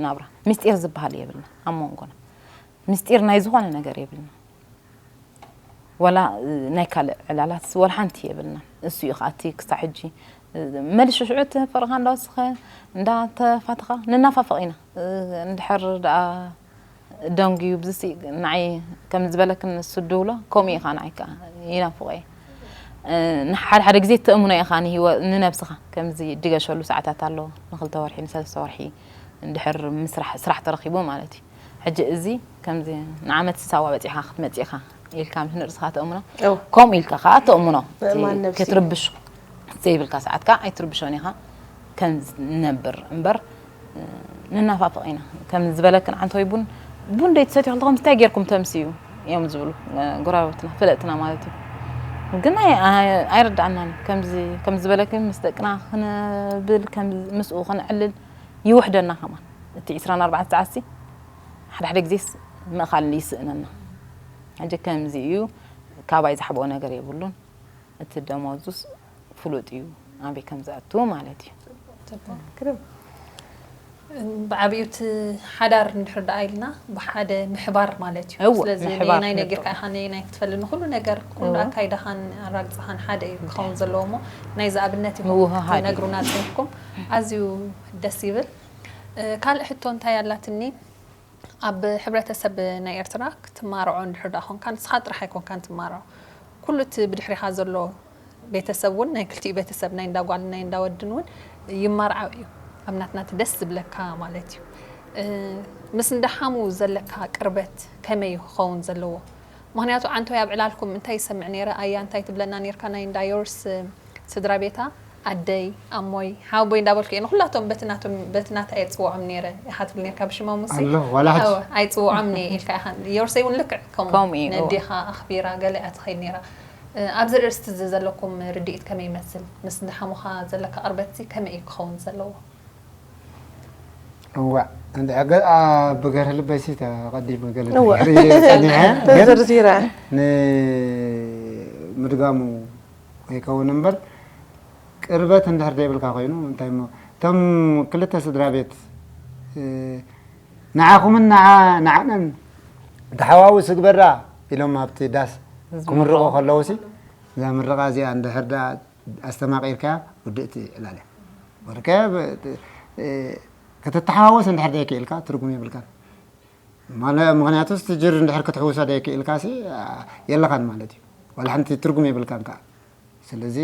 ናብራ ምስጢር ዝበሃል የብልና ኣብ መንጎና ምስጢር ናይ ዝኾነ ነገር የብልና ወላ ናይ ካልእ ዕላላት ወላ ሓንቲ የብልና እሱ እዩ ከኣቲ ክሳብ ሕጂ መልሽ ሽዑ እቲ ፍቕርኻ እንዳወስኸ እንዳተፋትኻ ንናፋፈቕ ኢና እንድሕር ደኣ ደንጉዩ ብዝሲ ንዓይ ከም ዝበለክን ንሱ ድብሎ ከምኡ ኢኻ ንዓይ ከዓ ይናፍቆ እየ ሓደ ሓደ ግዜ ተእምኖ ኢኻ ንነብስኻ ከምዚ ድገሸሉ ሰዓታት ኣሎ ንክልተ ወርሒ ንሰለስተ ወርሒ እንድሕር ምስራሕ ስራሕ ተረኪቡ ማለት እዩ ሕጂ እዚ ከምዚ ንዓመት ሳዋ በፂኻ ክትመፅእ ኢኻ ኢልካ ምስ ንርእስኻ ተእምኖ ከምኡ ኢልካ ከዓ ተእምኖ ክትርብሽ ዘይብልካ ሰዓት ከዓ ኣይትርብሾን ኢኻ ከም ንነብር እምበር ንናፋፍቕ ኢና ከም ዝበለክን ዓንተወይ ቡን ቡን ደይ ትሰትዩ ከለኹም እንታይ ጌርኩም ተምስዩ እዮም ዝብሉ ጎረባብትና ፈለጥትና ማለት እዩ ግን ኣይረዳኣናን ከም ዝበለክን ምስ ደቅና ክንብል ምስኡ ክንዕልል ይውሕደና ከማን እቲ ዕስራን ኣርባዕተ ሰዓት ሓደ ሓደ ግዜስ ምእኻል ይስእነና ሕጂ ከምዚ እዩ ካባይ ዝሓብኦ ነገር የብሉን እቲ ደሞዙስ ፍሉጥ እዩ ኣበይ ከም ዝኣቱ ማለት እዩ ብዓብዩ እቲ ሓዳር እንድሕር ደኣ ኢልና ብሓደ ምሕባር ማለት እዩ ስለዚ ናይ ነጊርካ ኢኻ ናይ ክትፈል ንኩሉ ነገር ኩሉ ኣካይዳኻን ኣራግፅኻን ሓደ እዩ ክኸውን ዘለዎ እሞ ናይዚ ኣብነት ኢኹም ትነግሩና ፅኒሕኩም ኣዝዩ ደስ ይብል ካልእ ሕቶ እንታይ ኣላትኒ ኣብ ሕብረተሰብ ናይ ኤርትራ ክትማርዖ እንድሕር ደኣ ኮንካ ንስኻ ጥራሕ ኣይኮንካን ትማርዖ ኩሉ እቲ ብድሕሪኻ ዘሎ ቤተሰብ እውን ናይ ክልቲኡ ቤተሰብ ናይ እንዳጓልን ናይ እንዳወድን እውን ይማርዓው እዩ ኣብ ናትና እቲ ደስ ዝብለካ ማለት እዩ ምስ እንዳሓሙ ዘለካ ቅርበት ከመይ ክኸውን ዘለዎ ምክንያቱ ዓንቶይ ኣብ ዕላልኩም እንታይ ይሰምዕ ነይረ ኣያ እንታይ ትብለና ነርካ ናይ እንዳ ዮርስ ስድራ ቤታ ኣደይ ኣሞይ ሓወቦይ እንዳበልኩ እየ ንኩላቶም በቲ ናቶም በቲ ናታ እየ ዝፅውዖም ነይረ ኢኻ ትብል ነርካ ብሽሞም ውሲ ኣሎ ዋላ ሕጂ ኣይፅውዖም እየ ኢልካ ኢኻ ዮርሰይ እውን ልክዕ ከምኡ ከምኡ እዩ፣ እዎ። ነዴኻ ኣኽቢራ ገለ እያ ትኸይድ ነይራ ኣብዚ ርእስቲ እዚ ዘለኩም ርድኢት ከመይ ይመስል ምስ ንሓሙኻ ዘለካ ቅርበት ሲ ከመይ እዩ ክኸውን ዘለዎ እዋዕ እንድሕር ገ- ኣ- ብገርህ ልበይ ሲ ተቐዲሙ ገለ እወ። ተገይሩ እየ ጸኒሐ፣ ግን ተዘርዚራ ንምድጋሙ ከይከውን እምበር ቅርበት እንድሕር ዘይብልካ ኮይኑ እንታይ እሞ እቶም ክልተ ስድራ ቤት እ፣ ንዓኹምን ንዓ- ንዓነን ተሓዋውስ ግበራ ኢሎም ኣብቲ ዳስ ክምርቑ ከለውሲ እዛ ምርቓ እዚኣ እንድሕር ደኣ ኣስተማቒርካያ ውድእቲ ዕላል እያ። ወርከ ከተተሓዋወስ እንድሕር ደይክእልካ ትርጉም የብልካን። ማለ- ምኽንያቱ እቲ ጅር እንድሕር ክትሕውሶ ደይክእልካ ሲ የለኻን ማለት እዩ። ዋላ ሓንቲ ትርጉም የብልካን ከዓ። ስለዚ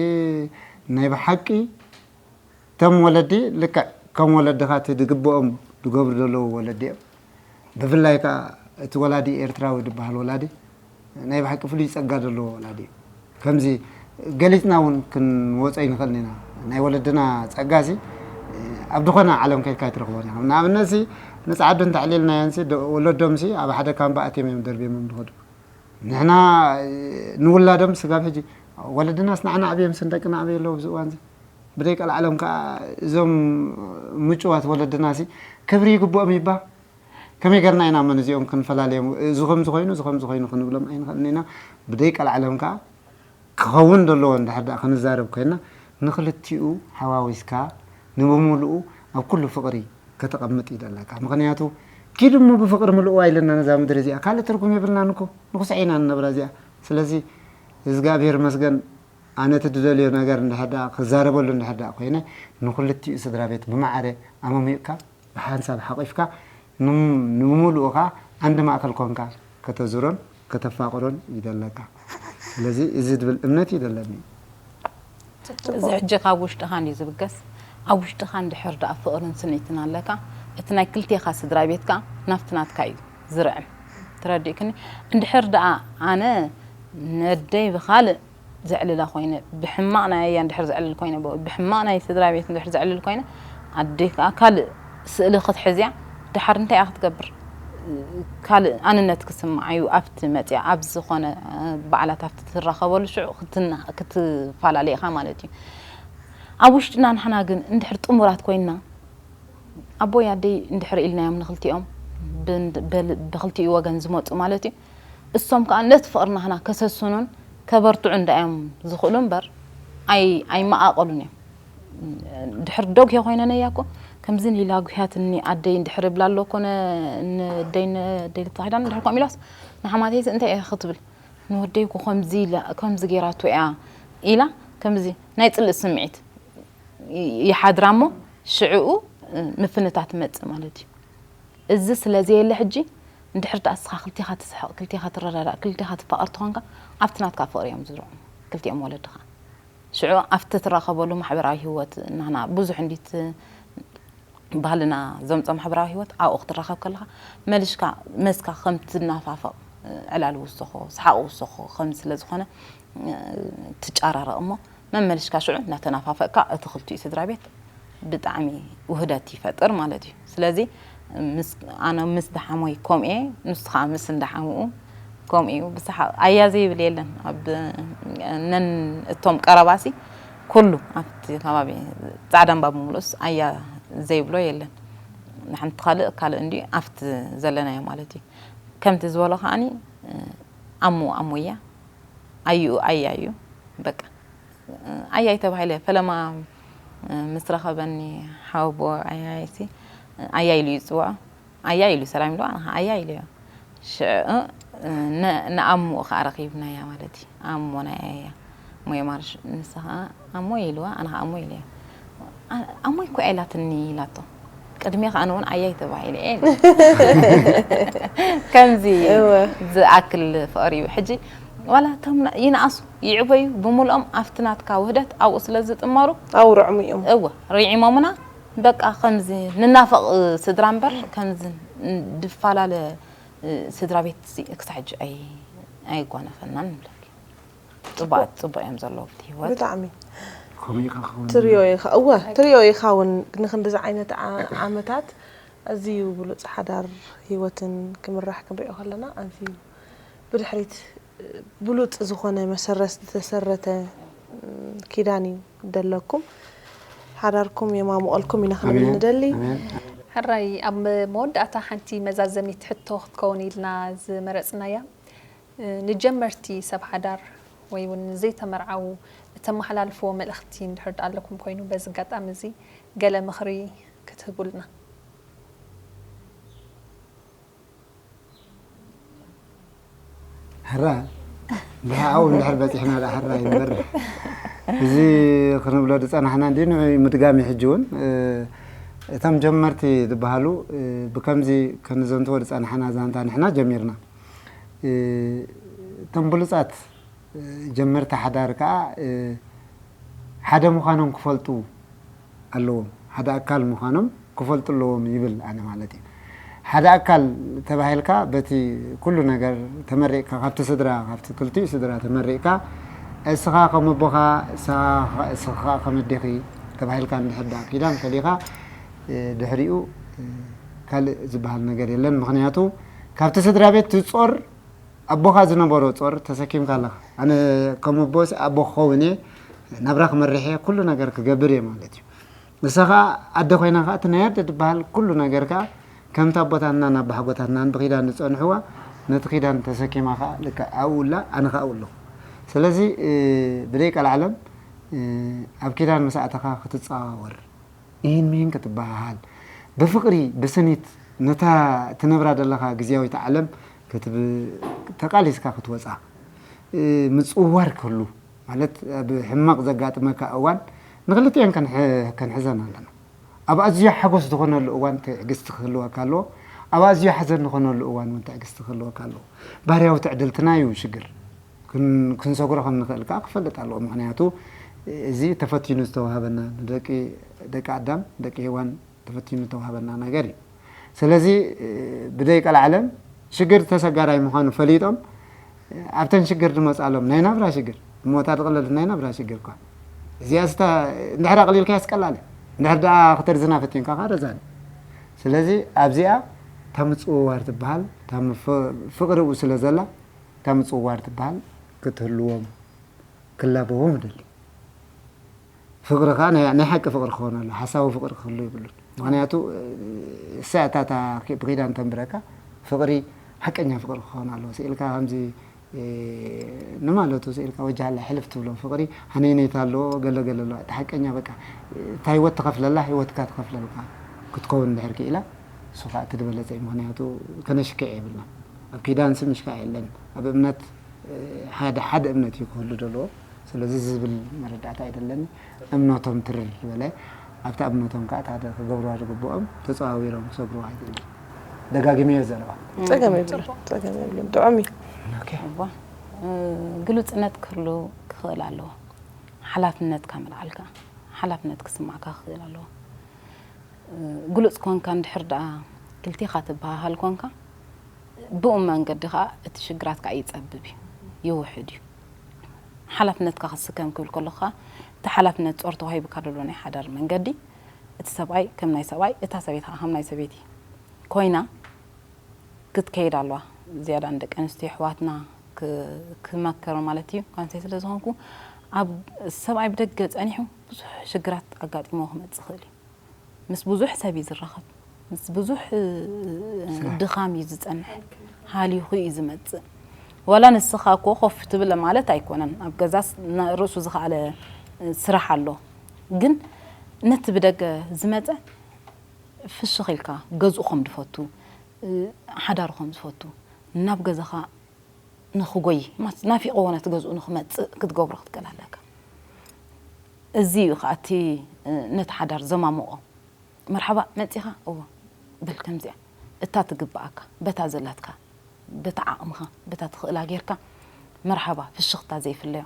ናይ ብሓቂ እቶም ወለዲ ልክዕ ከም ወለድኻ እቲ ዝግብኦም ዝገብሩ ዘለዉ ወለዲ እዮም። ብፍላይ ከዓ እቲ ወላዲ ኤርትራዊ ዝበሃል ወላዲ ናይ ብሓቂ ፍሉይ ጸጋ ዘለዎ ወላዲ እዩ። ከምዚ ገሊጽና እውን ክንወጾ ኣይንኽእልን ኢና። ናይ ወለድና ጸጋ እዚ ኣብ ዝኾነ ዓለም ከድካ ኣይትረኽቦን ኢኻ። ንኣብነት ሲ ንጻዓዱ እንተዕሊልናዮን ሲ ደ- ወለዶም ሲ ኣብ ሓደ ካምባ ኣትዮም እዮም ደርብዮሞም ዝኸዱ። ንሕና ንውላዶም ስጋብ ሕጂ ወለድናስ ንዓና ዓብዮም ስን ደቅና ዓብየ ኣለዉ ኣብዚ እዋን እዚ። ብደይ ቀልዓሎም ከዓ እዞም ምጭዋት ወለድና ሲ ክብሪ ይግብኦም ይባ ከመይ ገርና ኢና መን እዚኦም ክንፈላልዮም እዚ ከም ዝኾይኑ እዚ ከም ዝኾይኑ ክንብሎም ኣይንኽእልን ኢና። ብደይ ቀልዓሎም ከዓ ክኸውን ዘለዎ እንድሕር ደኣ ክንዛረብ ኮይና ንክልቲኡ ሓዋዊስካ ንብምሉኡ ኣብ ኩሉ ፍቕሪ ከተቐምጥ ይደለካ። ምኽንያቱ ኪድ እሞ ብፍቕሪ ምልእዋ ኢለና ነዛ ምድሪ እዚኣ ካልእ ትርጉም የብልናን እኮ ንኹስዐ ኢና ንነብራ እዚኣ። ስለዚ እግዚኣብሔር መስገን ኣነ እቲ ዝደልዮ ነገር እንድሕር ደኣ ክዛረበሉ እንድሕር ደኣ ኮይነ ንክልቲኡ ስድራ ቤት ብማዕረ ኣመሚቕካ ብሓንሳብ ሓቒፍካ ንም- ንምሉኡ ኸዓ ዓንዲ ማእከል ኮንካ ከተዙሮን ከተፋቕሮን ይደለካ። ስለዚ እዚ ዝብል እምነት እዩ ዘለኒ። እዚ ሕጂ ካብ ውሽጥኻ እንድዩ ዝብገስ። ኣብ ውሽጥኻ እንድሕር ደኣ ፍቕርን ስኒትን ኣለካ እቲ ናይ ክልቴኻ ስድራ ቤት ከኣ ናብቲ ናትካ እዩ ዝርዕም። ተረዲእክኒ? እንድሕር ደኣ ኣነ ነደይ ብኻልእ ዘዕልላ ኮይነ ብሕማቕ ናይ ኣያ እንድሕር ዘዕልል ኮይነ ብሕማቕ ናይ ስድራ ቤት እንድሕር ዘዕልል ኮይነ ኣደይ ከኣ ካልእ ስእሊ ክትሕዝያ ደሓር እንታይ እያ ክትገብር? ካልእ ኣንነት ክስምዓ እዩ ኣብቲ መፅያ ኣብ ዝኾነ በዓላት ኣብቲ ትራኸበሉ ሽዑ ክትፈላለ ኢኻ ማለት እዩ። ኣብ ውሽጥና ንሕና ግን እንድሕር ጥሙራት ኮይንና ኣቦይ ኣደይ እንድሕር ኢልናዮም ንክልቲኦም ብክልቲኡ ወገን ዝመፁ ማለት እዩ እሶም ከዓ ነቲ ፍቕሪ ናህና ከሰስኑን ከበርትዑ እንዳዮም ዝኽእሉ እምበር ኣይመቓቐሉን እዮም። ድሕር ደጉ ኮይነ ነያ እኮ ከምዚ ኢላ ጉህያትኒ ኣደይ እንድሕር እብላ ኣሎ እኮ ንደይ ንደይ ልተኺዳን እንድሕር ኮም ኢላስ ንሓማተይስ እንታይ እያ ክትብል ንወደይ እኮ ከምዚ ገይራቶ እያ ኢላ ከምዚ ናይ ፅልእ ስምዒት ይሓድራ እሞ ሽዕኡ ምፍንታት ትመፅእ ማለት እዩ። እዚ ስለ ዘየለ ሕጂ እንድሕር ደኣ እስኻ ክልቴኻ ትስሕቕ፣ ክልቴኻ ትረዳዳእ፣ ክልቴኻ ትፋቐር ተኾንካ ኣብቲ ናትካ ፍቕሪ እዮም ዝዝርዑ ክልቲኦም ወለድኻ። ሽዑ ኣብቲ ትራኸበሉ ማሕበራዊ ህይወት ናህና ብዙሕ እንዲት ባህልና ዘምፀ ማሕበራዊ ህይወት ኣብኡ ክትራኸብ ከለኻ መሊሽካ መስካ ከም ትናፋፈቕ ዕላል ውስኾ ሰሓቕ ውስኾ ከም ስለ ዝኾነ ትጫራረቕ እሞ መመሊሽካ ሽዑ እናተናፋፈቕካ እቲ ክልቲኡ ስድራ ቤት ብጣዕሚ ውህደት ይፈጥር ማለት እዩ። ስለዚ ኣነ ምስ ደሓሞይ ከምኡ እየ፣ ንሱ ከዓ ምስ እንዳሓምኡ ከምኡ እዩ። ብሰሓቕ ኣያ ዘይብል የለን። ኣብ ነን እቶም ቀረባሲ ኩሉ ኣብቲ ከባቢ ፃዕዳ እምባ ብምሉእስ ኣያ ዘይብሎ የለን። ንሓንቲ ካልእ ካልእ እንዲ ኣብቲ ዘለናዮ ማለት እዩ። ከምቲ ዝበሎ ከዓኒ ኣሞ ኣሞ እያ ኣዩ ኣያ እዩ በቃ ኣያይ ተባሂለ ፈለማ ምስ ረኸበኒ ሓወቦ ኣያይሲ ኣያ ኢሉ ይፅውዖ ኣያ ኢሉ ሰላም ኢሉ ኣነ ኣያ ኢለዮ ሽዑ ንኣሞኡ ከዓ ረኺብናያ ማለት እዩ ኣሞ ናይ ኣያ ሞየ ማርሽ ንሳ ከዓ ኣሞ ኢልዋ ኣነ ከዓ ኣሞ ኢለዮ ኣሞይ እኮ ኢላትኒ ኢላቶ ቅድሜ ከዓ ንውን ኣያይ ተባሂለ እየ ከምዚ ዝኣክል ፍቕሪ እዩ ሕጂ ዋላ እቶም ይንኣሱ ይዕበዩ ብምልኦም ኣብቲ ናትካ ውህደት ኣብኡ ስለ ዝጥመሩ ኣብኡ ርዕሙ እዮም እወ ርዒሞምና በቃ ከምዚ ንናፈቕ ስድራ እምበር ከምዚ ድፈላለ ስድራ ቤት ክሳብ ሕጂ ኣይጓነፈናን ንብለኪ ፅቡቅ ፅቡቅ እዮም ዘለዉ ኣብቲ ህይወት ብጣዕሚ ትሪዮ ኢኻ እወ ትሪዮ ኢኻ እውን ንክንድዚ ዓይነት ዓመታት ኣዝዩ ብሉፅ ሓዳር ህይወትን ክምራሕ ክንሪኦ ከለና ኣዝዩ ብድሕሪት ብሉፅ ዝኾነ መሰረት ዝተሰረተ ኪዳን እዩ ደለኩም ሓዳርኩም የማምቐልኩም ኢና ክንብል ንደሊ ሕራይ ኣብ መወዳእታ ሓንቲ መዛዘሚት ሕቶ ክትከውን ኢልና ዝመረፅናያ ንጀመርቲ ሰብ ሓዳር ወይ እውን ዘይተመርዓዉ እተመሓላልፍዎ መልእኽቲ እንድሕር ደኣ ኣለኩም ኮይኑ በዚ ኣጋጣሚ እዚ ገለ ምኽሪ ክትህቡልና። ሕራ እንድሕር ኣብኡ እንድሕር በፂሕና ደኣ ሕራ ይንበር። እዚ ክንብሎ ዝፀናሕና እንዲ ምድጋሚ ሕጂ እውን እቶም ጀመርቲ ዝበሃሉ ብከምዚ ከንዘንትዎ ዝፀናሕና ዛንታ ንሕና ጀሚርና። እቶም ብሉፃት ጀመርቲ ሓዳር ከዓ ሓደ ምዃኖም ክፈልጡ ኣለዎም። ሓደ ኣካል ምዃኖም ክፈልጡ ኣለዎም ይብል ኣነ ማለት እዩ። ሓደ ኣካል ተባሂልካ በቲ ኩሉ ነገር ተመሪቕካ፣ ካብቲ ስድራ፣ ካብቲ ክልቲኡ ስድራ ተመሪቕካ፣ እስኻ ከም ኣቦኻ፣ እስኻ፣ እስኻ ከም ኣዴኺ ተባሂልካ እንድሕር ደኣ ኪዳን ፈሊኻ፣ ድሕሪኡ ካልእ ዝበሃል ነገር የለን። ምኽንያቱ ካብቲ ስድራ ቤት ትጾር ኣቦኻ ዝነበሮ ጾር ተሰኪምካ ኣለኻ። ኣነ ከም ኣቦስ ኣቦ ክኸውን እየ፣ ናብራ ክመርሕ እየ፣ ኩሉ ነገር ክገብር እየ ማለት እዩ። ንሳ ኸዓ ኣደ ኮይና ኸዓ እቲ ናይ ኣደ ዝበሃል ኩሉ ነገር ከኣ ከምቲ ኣቦታትናን ኣባሓጎታትናን ብኺዳን ዝጸንሕዋ ነቲ ኺዳን ተሰኪማ ኸዓ ልክዕ ኣብኡ ኣላ፣ ኣነ ኸዓ ኣብኡ ኣለኹ። ስለዚ ብደይ ቀልዓለም ኣብ ኪዳን ምስ ኣተኻ ክትጸዋወር ኢሂን ሚሂን ክትበሃሃል፣ ብፍቕሪ ብስኒት ነታ ትነብራ ዘለኻ ግዝያዊት ዓለም ክትብ-፣ ተቓሊስካ ክትወጻ፣ ምጽውዋር ክህሉ፣ ማለት ኣብ ሕማቕ ዘጋጥመካ እዋን ንኽልቲኤን ከንሕ-፣ ከንሕዘን ኣለና። ኣብ ኣዝዩ ሓጎስ ዝኾነሉ እዋን ትዕግስቲ ክህልወካ ኣለዎ። ኣብ ኣዝዩ ሓዘን ዝኾነሉ እዋን እውን ትዕግስቲ ክህልወካ ኣለዎ። ባህርያዊ ትዕድልትና እዩ ሽግር። ክን-፣ ክንሰግሮ ከም ንኽእል ከኣ ክፈልጥ ኣለዎ። ምኽንያቱ እዚ ተፈቲኑ ዝተዋህበና፣ ንደቂ፣ ደቂ ኣዳም፣ ደቂ ሄዋን ተፈቲኑ ዝተዋህበና ነገር እዩ። ስለዚ ብደይ ቀልዓለም ሽግር ተሰጋራይ ምዃኑ ፈሊጦም ኣብተን ሽግር ዝመጻሎም ናይ ናብራ ሽግር፣ እሞ እታ ዝቕለል ናይ ናብራ ሽግር እኳ እዚኣ ስታ እንድሕር ኣቕሊልካያ ስቀላለ፣ እንድሕር ደኣ ክተርዝና ፈቲንካ ከኣ ረዛኒ። ስለዚ ኣብዚኣ እታ ምጽውዋር ትበሃል፣ እታ ምፍ-፣ ፍቕሪ ብኡ ስለ ዘላ፣ እታ ምጽውዋር ትበሃል ክትህልዎም፣ ክላበዎም እደሊ። ፍቕሪ ከኣ ናይ፣ ናይ ሓቂ ፍቕሪ ክኸውን ኣለዎ፣ ሓሳዊ ፍቕሪ ክህሉ የብሉን። ምኽንያቱ እሳ እታ፣ እታ ብኺዳን ተንብረካ ፍቕሪ ሓቀኛ ፍቕሪ ክኸውን ኣለዎ። ስኢልካ ከምዚ ንማለቱ ስኢልካ ወጃሃላ ሕልፍ ትብሎ ፍቕሪ ሃነይነይታ ኣለዎ፣ ገለ ገለ ኣለዎ። እቲ ሓቀኛ በቃ እታ ህይወት ትኸፍለላ፣ ህይወትካ ትኸፍለልካ ክትከውን እንድሕር ክኢላ፣ እሱ ከኣ እቲ ዝበለጸ እዩ። ምኽንያቱ ከነሽክዕ የብልናን። ኣብ ኪዳንሲ ምሽካዕ የለን። ኣብ እምነት ሓደ፣ ሓደ እምነት እዩ ክህሉ ዘለዎ። ስለዚ ዝብል መረዳእታ ኣይደለኒ። እምነቶም ትርር ዝበለ፣ ኣብታ እምነቶም ከኣ እታ ክገብርዋ ዝግብኦም ተጸዋዊሮም ክሰግርዋ ይኽእሉ። ደጋጊመዮ ዘረባ። ጸገም የብሉን፣ ጸገም የብሉን። ጥዑም እዩ። ኦኬ። እዋ፣ እ፣ ግሉጽነት ክህሉ ክኽእል ኣለዎ። ሓላፍነትካ ምልዓልካ፣ ሓላፍነት ክስማዕካ ክኽእል ኣለዎ። እ፣ ግሉጽ ኮንካ እንድሕር ደኣ ክልቴኻ ትበሃሃል ኮንካ፣ ብኡ መንገዲ ኸኣ እቲ ሽግራት ከኣ ይጸብብ እዩ፣ ይውሕድ እዩ። ሓላፍነትካ ክትስከም ክብል ከለኻ፣ እቲ ሓላፍነት ጾር ተዋሂቡካ ዘሎ ናይ ሓዳር መንገዲ፣ እቲ ሰብኣይ ከም ናይ ሰብኣይ፣ እታ ሰበይቲ ኸኣ ከም ናይ ሰበይቲ ኮይና ክትከይድ ኣለዋ። ዝያዳ ንደቂ ኣንስትዮ ኣሕዋትና ክ-፣ ክመከር ማለት እዩ። ጓል ኣንስተይቲ ስለ ዝኾንኩ፣ ኣብ ሰብኣይ ብደገ ጸኒሑ ብዙሕ ሽግራት ኣጋጢሞ ክመጽእ ይኽእል እዩ። ምስ ብዙሕ ሰብ እዩ ዝራኸብ። ምስ ብዙሕ፣ እ፣ ስራሕ። ድኻም እዩ ዝጸንሕ። ሃሊኹ እዩ ዝመጽእ። ዋላ ንስኻ እኮ ኮፍ ትብል ማለት ኣይኮነን። ኣብ ገዛስ ና-፣ ርእሱ ዝኸኣለ፣ እ፣ ስራሕ ኣሎ። ግን ነቲ ብደገ ዝመጸ ፍሽኽ ኢልካ ገዝኡ ከም ዝፈቱ፣ እ፣ ሓዳሩ ከም ዝፈቱ፣ ናብ ገዛኻ ንኽጎይ፣ ማስ-፣ ናፊቕዎ ነቲ ገዝኡ ንኽመጽእ ክትገብሮ ክትክእል ኣለካ። እዚ እዩ ኸኣ እቲ፣ እ፣ ነቲ ሓዳር ዘማምቖ። መርሓባ መጺኻ? እወ። በል ከምዚኣ። እታ ትግብኣካ፣ በታ ዘላትካ፣ በታ ዓቕምኻ፣ በታ ትኽእላ ጌርካ፣ መርሓባ፣ ፍሽኽታ ዘይፍለዮ።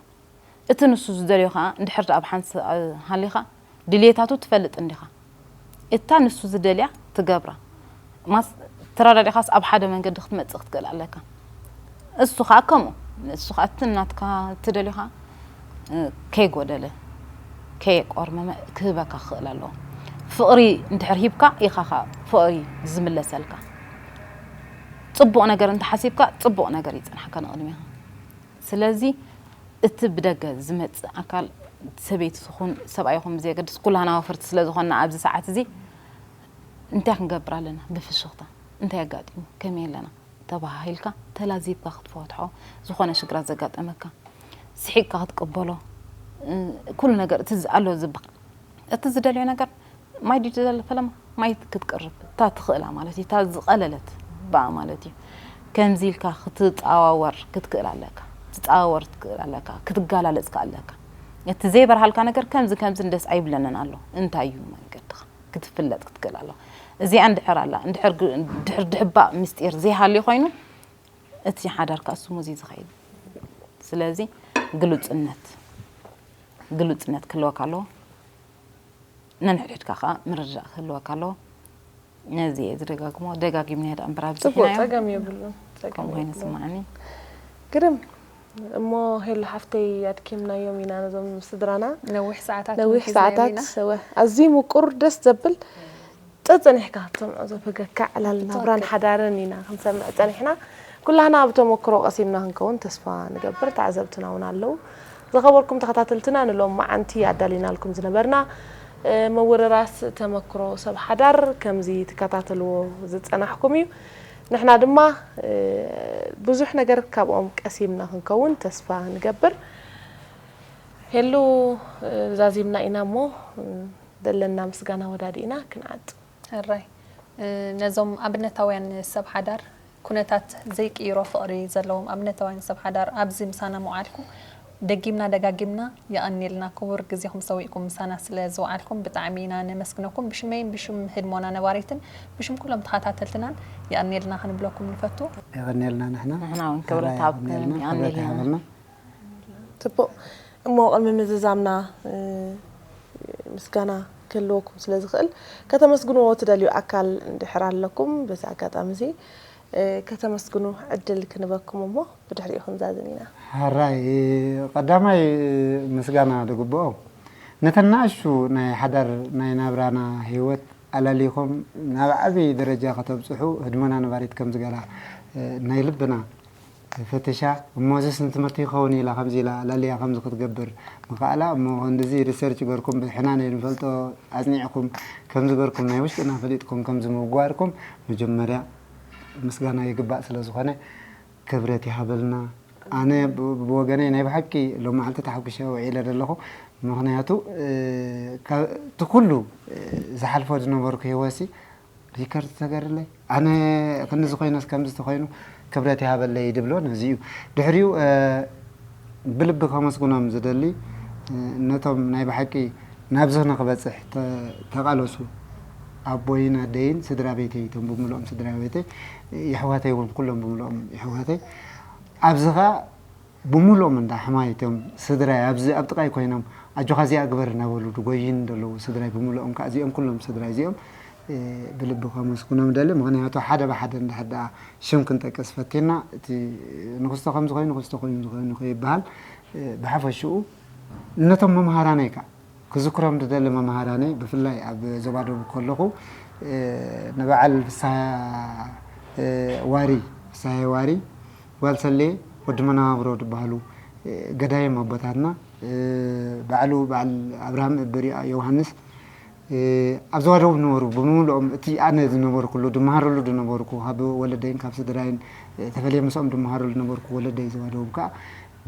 እቲ ንሱ ዝደልዮ ኸኣ፣ እንድሕር ደኣ ኣብ ሓንስ-፣ እ፣ ሃሊኻ፣ ድልየታቱ ትፈልጥ እንዲኻ። እታ ንሱ ዝደልያ ትገብራ። ማስ-፣ ተረዳዲኻስ ኣብ ሓደ መንገዲ ክትመጽእ ክትክእል ኣለካ። እሱ ኸኣ ከምኡ። እሱ ኸኣ እቲ ናትካ እትደልዮ ኸኣ፣ እ፣ ከይጎደለ፣ ከየቆርመመ ክህበካ ክኽእል ኣለዎ። ፍቕሪ እንድሕር ሂብካ ኢኻ ኸኣ ፍቕሪ ዝምለሰልካ። ጽቡቕ ነገር እንተሓሲብካ፣ ጽቡቕ ነገር ይጸንሓካ ንቕድሚኻ። ስለዚ እቲ ብደገ ዝመጽእ ኣካል፣ ሰበይቲ ትኹን ሰብኣይ ይኹን ብዘየገድስ፣ ኩላህና ወፈርቲ ስለ ዝኾንና ኣብዚ ሰዓት እዚ እንታይ ክንገብር ኣለና? ብፍሽኽታ እንታይ ኣጋጢሙ? ከመይ ኣለና? ተባሃሂልካ፣ ተላዚብካ ክትፈትሖ፣ ዝኾነ ሽግራት ዘጋጠመካ፣ ስሒቕካ ክትቅበሎ፣ እ፣ ኩሉ ነገር እቲ ዝ-፣ ኣሎ ዝበሃል፣ እቲ ዝደልዮ ነገር ማይ ድዩ ዝደሊ ፈለማ? ማይ ክትቅርብ፣ እታ ትኽእላ ማለት እዩ፣ እታ ዝቐለለት ብኣ ማለት እዩ። ከምዚ ኢልካ ክትጠዋወር ክትክእል ኣለካ፣ ክትጠዋወር ክትክእል ኣለካ፣ ክትጋላለጽ ከ ኣለካ። እቲ ዘይበርሃልካ ነገር ከምዚ ከምዚ ደስ ኣይብለንን ኣሎ። እንታይ እዩ መንገድኻ? ክትፍለጥ ክትክእል ኣለካ። እዚኣ እንድሕር ኣላ፣ እንድሕር ግ- ድሕር ድሕባእ ምስጢር ዘይሃልዩ ኮይኑ፣ እቲ ሓዳር ከኣ ስሙዚ ዝኸይድ። ስለዚ ግሉጽነት፣ ግሉጽነት ክህልወካ ኣለዎ። ነንሕድሕድካ ከኣ ምርድዳእ ክህልወካ ኣለዎ። ነዚ እየ ዝደጋግሞ፣ ደጋጊምና ደኣ እምበር ጽቡቅ ኣብዚሕናዮ። ጸገም የብሉን። ጸገም ከምኡ ኮይኑ የብሉን። ስምዓኒ። ግርም እሞ ሄሉ ሓፍተይ ኣድኪምናዮም ኢና ነዞም ስድራና። ነዊሕ ሰዓታት ነዊሕ እውን ሒዝናዮም ሰዓታት ኢና። ሰወ ኣዝዩ ምቁር ደስ ዘብል ጸጸኒሕካ ትሰምዖ ዘፈገካ ዕላል ናብራን ሓዳርን ኢና ክንሰምዕ ጸኒሕና። ኩላህና ኣብ ተመክሮ ቀሲምና ክንከውን ተስፋ ንገብር። ተዓዘብትና እውን ኣለዉ። ዝኸበርኩም ተኸታተልትና ንሎም መዓንቲ ኣዳሊናልኩም ዝነበርና እ፣ ምውርራስ ተመክሮ ሰብ ሓዳር ከምዚ ትከታተልዎ ዝጸናሕኩም እዩ። ንሕና ድማ እ፣ ብዙሕ ነገር ካብኦም ቀሲምና ክንከውን ተስፋ ንገብር። ሄሉ እ፣ ዛዚምና ኢና እሞ እ፣ ዘለና ምስጋና ወዳዲእና ክንዓጽ። ሕራይ እ፣ ነዞም ኣብነታውያን ሰብ ሓዳር ኩነታት ዘይቅይሮ ፍቕሪ ዘለዎም ኣብነታውያን ሰብ ሓዳር ኣብዚ ምሳና ምውዓልኩም ደጊምና ደጋጊምና የቐንየልና። ክቡር ግዜኹም ሰዊእኩም ምሳና ስለ ዝወዓልኩም ብጣዕሚ ኢና ነመስግነኩም። ብሽመይን ብሽም ህድሞና ነባሪትን ብሽም ኩሎም ተኸታተልትናን የቐንየልና ክንብለኩም ንፈቱ። የቐንየልና ንሕና ንሕና እውን ክብረት ሕራይ ሃብኩም፣ የቐንየልና፣ የቐንየልና። ክብረት ይሃበልና። ጽቡቕ እሞ ቅድሚ ምዝዛምና እ፣ ምስጋና ክህልወኩም ስለ ዝኽእል ከተመስግንዎ ትደልዩ ኣካል እንድሕር ኣለኩም በዚ ኣጋጣሚ እዚ እ፣ ከተመስግኑ ዕድል ክንበኩም እሞ ብድሕሪኡ ክንዛዝም ኢና። ሕራይ ቀዳማይ ምስጋና ዝግብኦ ነተን ንኣሽቱ ናይ ሓዳር ናይ ናብራና ህይወት ኣላሊኹም ናብ ዓብዪ ደረጃ ከተብፅሑ ህድሞና ነባሪት ከም ዝገላ እ፣ ናይ ልብና ፈተሻ እሞ እዚስ ንትምህርቲ ይኸውን ኢላ ከምዚ ኢላ ኣላልያ ከምዚ ክትገብር ምኽኣላ እሞ ክንድዚ ሪሰርች ገርኩም ብሕና ናይ ንፈልጦ ኣፅኒዕኩም ከምዚ ገርኩም ናይ ውሽጥና ፈሊጥኩም ከምዚ ምግባርኩም መጀመርያ ምስጋና ይግባእ ስለ ዝኾነ ክብረት ይሃበልና። ኣነ ብ- ብወገነይ ናይ ብሓቂ ሎም መዓልቲ ተሓጒሸ ውዒለ ዘለኹ። ምኽንያቱ እ፣ ካብ እቲ ኩሉ እ፣ ዝሓልፎ ዝነበርኩ ህይወትሲ ሪከርድ ተገርለይ ኣነ ክንዚ ኮይነስ ከምዚ ተኮይኑ ክብረት ይሃበለይ ድብሎ ነዚ እዩ። ድሕሪኡ እ፣ ብልቢ ከመስግኖም ዝደሊ እ፣ ነቶም ናይ ብሓቂ ናብዚ ንክበፅሕ ተ- ተቃለሱ ኣቦይን ኣደይን ስድራ ቤተይ እቶም ብምልኦም ስድራ ቤተይ የሕዋተይ እውን ኩሎም ብምልኦም የሕዋተይ ኣብዚ ኸዓ ብምልኦም እንዳ ሕማይ እቶም ስድራይ ኣብዚ ኣብ ጥቃይ ኮይኖም ኣጆኻ እዚኣ ግበር እናበሉ ድጎይን ዘለዉ ስድራይ ብምልኦም ከዓ እዚኦም ኩሎም ስድራይ እዚኦም እ፣ ብልቢ ከመስግኖም ደሊ። ምክንያቱ ሓደ ብሓደ እንድሕር ደኣ ሽም ክንጠቅስ ፈቲና እቲ ንክስቶ ከምዚ ኮይኑ ንክስቶ ኮይኑ ዝኮይኑ ከይበሃል እ፣ ብሓፈሽኡ ነቶም መምሃራነይ ከዓ ክዝክሮም ዝደሊ መምሃራነይ ብፍላይ ኣብ ዞባ ደቡብ ከለኹ እ፣ ንበዓል ፍስሃ እ፣ ዋሪ ፍስሃ ዋሪ ጓል ሰሌ ወዲ መነባብሮ ዝበሃሉ እ፣ ገዳይም ኣቦታትና እ፣ ባዕሉ በዓል ኣብርሃም እበሪኣ ዮሃንስ እ፣ ኣብ ዞባ ደቡብ ዝነበሩ ብምሉኦም እቲ ኣነ ዝነበርኩሉ ድመሃረሉ ዝነበርኩ ካብ ወለደይን ካብ ስድራይን እ፣ ተፈልየ ምስኦም ድመሃረሉ ዝነበርኩ ወለደይ ዞባ ደቡብ ከዓ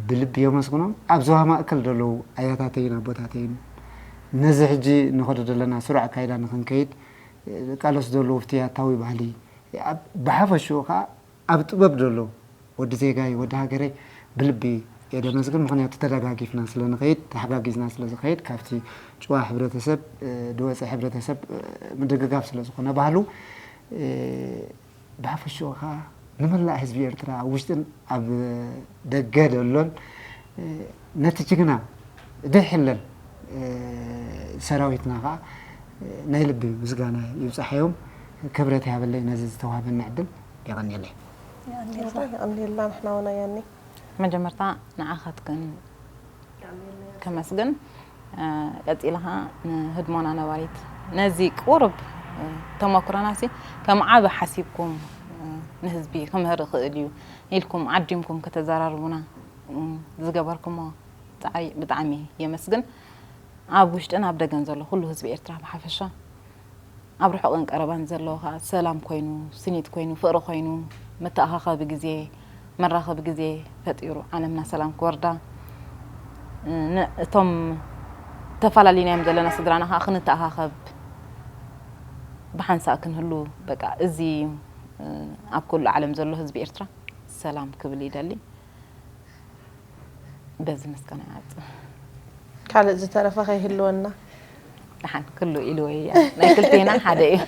ብልቢ የመስግኖም። ኣብ ዞባ ማእከል ዘለዉ ኣያታተይን ኣቦታተይን ነዚ ሕጂ ንኸዶ ዘለና ስሩዕ ኣካይዳ ንኽንከይድ እ፣ ቃለስ ዘለዉ ፍትያታዊ ባህሊ ኣብ- ብሓፈሽኡ ከዓ ኣብ ጥበብ ዘሎ ወዲ ዜጋይ ወዲ ሃገረይ ብልቢ እየ ደመስግን። ምክንያቱ ተደጋጊፍና ስለ ንኸይድ ተሓጋጊዝና ስለ ዝኸይድ ካብቲ ጭዋ ሕብረተሰብ እ፣ ድወፀ ሕብረተሰብ እ፣ ምድግጋፍ ስለ ዝኾነ ባህሉ እ፣ ብሓፈሽኡ ከዓ ንመላእ ህዝቢ ኤርትራ ኣብ ውሽጥን ኣብ ደገ ደሎን እ፣ ነቲ ጅግና ደይሕለል እ፣ ሰራዊትና ከዓ እ፣ ናይ ልቢ ምስጋና ይብፃሓዮም። ክብረት ይሃበለይ ነዚ ዝተዋህበኒ ዕድል። የቐንየለይ። ይቐንየልና ንሕና እውን ኣያኒ። መጀመርታ ንዓኻትክን ከመስግን እ፣ ቀፂልኻ ንህድሞና ነባሪት ነዚ ቁሩብ እ፣ ተመክሮና ሲ ከም ዓቢ ሓሲብኩም እ፣ ንህዝቢ ክምህር ይኽእል እዩ ኢልኩም ዓዲምኩም ከተዘራርቡና እ፣ ዝገበርኩሞ ፃዕሪ ብጣዕሚ የመስግን። ኣብ ውሽጥን ኣብ ደገን ዘሎ ኩሉ ህዝቢ ኤርትራ ብሓፈሻ ኣብ ርሑቕን ቀረባን ዘሎ ከዓ ሰላም ኮይኑ፣ ስኒት ኮይኑ፣ ፍቕሪ ኮይኑ፣ መተኣኻኸቢ ግዜ፣ መራኸቢ ግዜ ፈጢሩ ዓለምና ሰላም ክወርዳ ን- እቶም ተፈላለናዮም ዘለና ስድራና ከዓ ክንተኣኻኸብ ብሓንሳእ ክንህሉ በቃ እዚ እዩ። ኣብ ኩሉ ዓለም ዘሎ ህዝቢ ኤርትራ ሰላም ክብል ይደሊ። በዚ ምስጋና ይዓጽ። ካልእ ዝተረፈ ከይህልወና። ደሓን ኩሉ ኢልዎ እያ። ናይ ክልቴና ሓደ እዩ።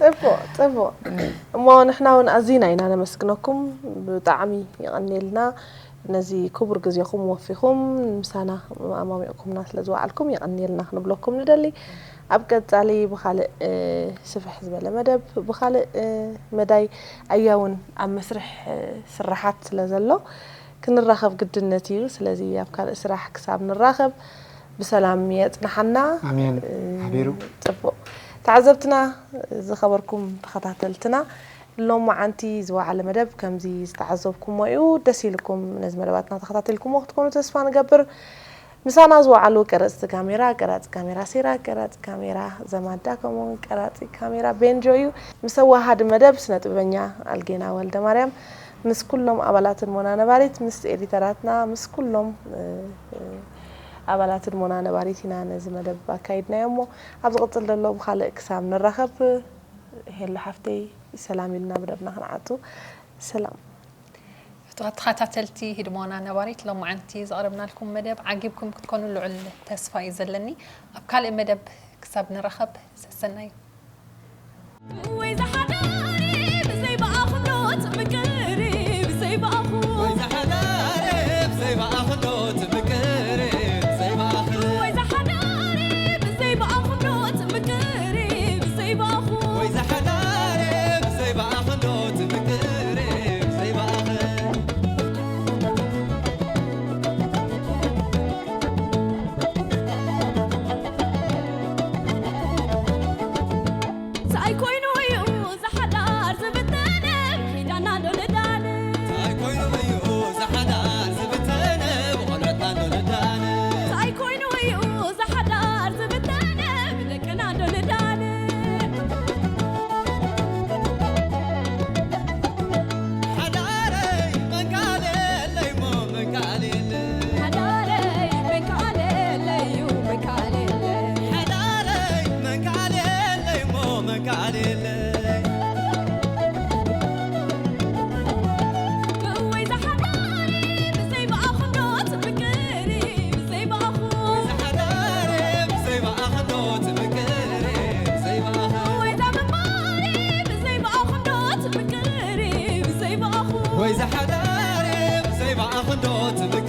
ጽቡቕ ጽቡቕ። እሞ ንሕና እውን ኣዚና ኢና ነመስግነኩም። ብጣዕሚ የቐንየልና ነዚ ክቡር ግዜኹም ወፊኹም ምሳና ኣማሚቕኩምና ስለ ዝወዓልኩም የቐንየልና ክንብለኩም ንደሊ። ኣብ ቀጻሊ ብኻልእ ስፍሕ ዝበለ መደብ ብኻልእ መዳይ ኣያ እውን ኣብ መስርሕ ስራሓት ስለ ዘሎ ክንራኸብ ግድነት እዩ። ስለዚ ኣብ ካልእ ስራሕ ክሳብ ንራኸብ ብሰላም የጽንሓና። ኣሜን። ሓቢሩ። ጽቡቕ ተዓዘብትና፣ ዝኸበርኩም ተኸታተልትና፣ ሎማዓንቲ ዝወዓለ መደብ ከምዚ ዝተዓዘብኩሞ እዩ። ደስ ኢልኩም ነዚ መደባትና ተኸታተልኩሞ ክትኮኑ ተስፋ ንገብር። ምሳና ዝወዓሉ ቀረፅቲ ካሜራ፣ ቀራፂ ካሜራ ሲራክ፣ ቀራፂ ካሜራ ዘማዳ፣ ከምኡውን ቀራፂ ካሜራ ቤንጆ እዩ። ምስ ኣወሃሃዲ መደብ ስነ ጥበበኛ ኣልጌና ወልደ ማርያም፣ ምስ ኩሎም ኣባላትን ሞና ነባሪት፣ ምስ ኤዲተራትና፣ ምስ ኩሎም ኣባላትን ሞና ነባሪት ኢና ነዚ መደብ ኣካይድናዮ እሞ ኣብ ዝቕፅል ዘሎ ብካልእ ክሳብ ንራኸብ ሄሎ ሓፍተይ ሰላም ኢልና መደብና ክንዓቱ። ሰላም። ፍትዋት ተኸታተልቲ ህድሞና ነባሪት ሎማዓንቲ ዘቕረብናልኩም መደብ ዓጊብኩም ክትኮኑ ልዑል ተስፋ እዩ ዘለኒ። ኣብ ካልእ መደብ ክሳብ ንራኸብ ሰሰናዩ። ወይ ዝሓዳሪ ብዘይ ብኣኹም ዶ ትምቅሪ ብዘይ ብኣኹም ወይ ዝሓዳሪ ብዘይ ብኣኹም ዶ ትምቅሪ ብዘይ ብኣኹም ወይ ዝሓዳሪ ብዘይ ብኣኹም ዶ ትምቅሪ ብዘይ ብኣኹም ወይ ዝሓዳሪ ብዘይ ብኣኹም ዶ ትምቅሪ ብዘይ ብኣኹም እንታይ ኮይኑ እዩ ዝሓዳር ዝብተነ ኪዳና ዶ ንዳነ እንታይ ኮይኑ እዩ ዝሓዳር ዝብተነ ብቆልዑትና ዶ ንዳነ እንታይ ኮይኑ እዩ ዝሓዳር ዝብተነ ብደቅና ዶ ንዳነ ሓዳረይ መንካሌለይ ሞ መንካሌለይ ሓዳረይ መንካሌለይ ዩ መንካሌለይ ሓዳረይ መንካሌለይ ሞ መንካሌለይ ወይ ዝሓዳሪ ብዘይ ብኣኹም ዶ ትምቅሪ ብዘይ ብኣኹም ወይ ዝሓዳሪ ብዘይ ብኣኹም ዶ ትምቅሪ ብዘይ ብኣኹም ወይ ዛምባሪ ብዘይ ብኣኹም ዶ ትምቅሪ ብዘይ ብኣኹም ወይ ዝሓዳሪ ብዘይ ብኣኹም ዶ ትምቅሪ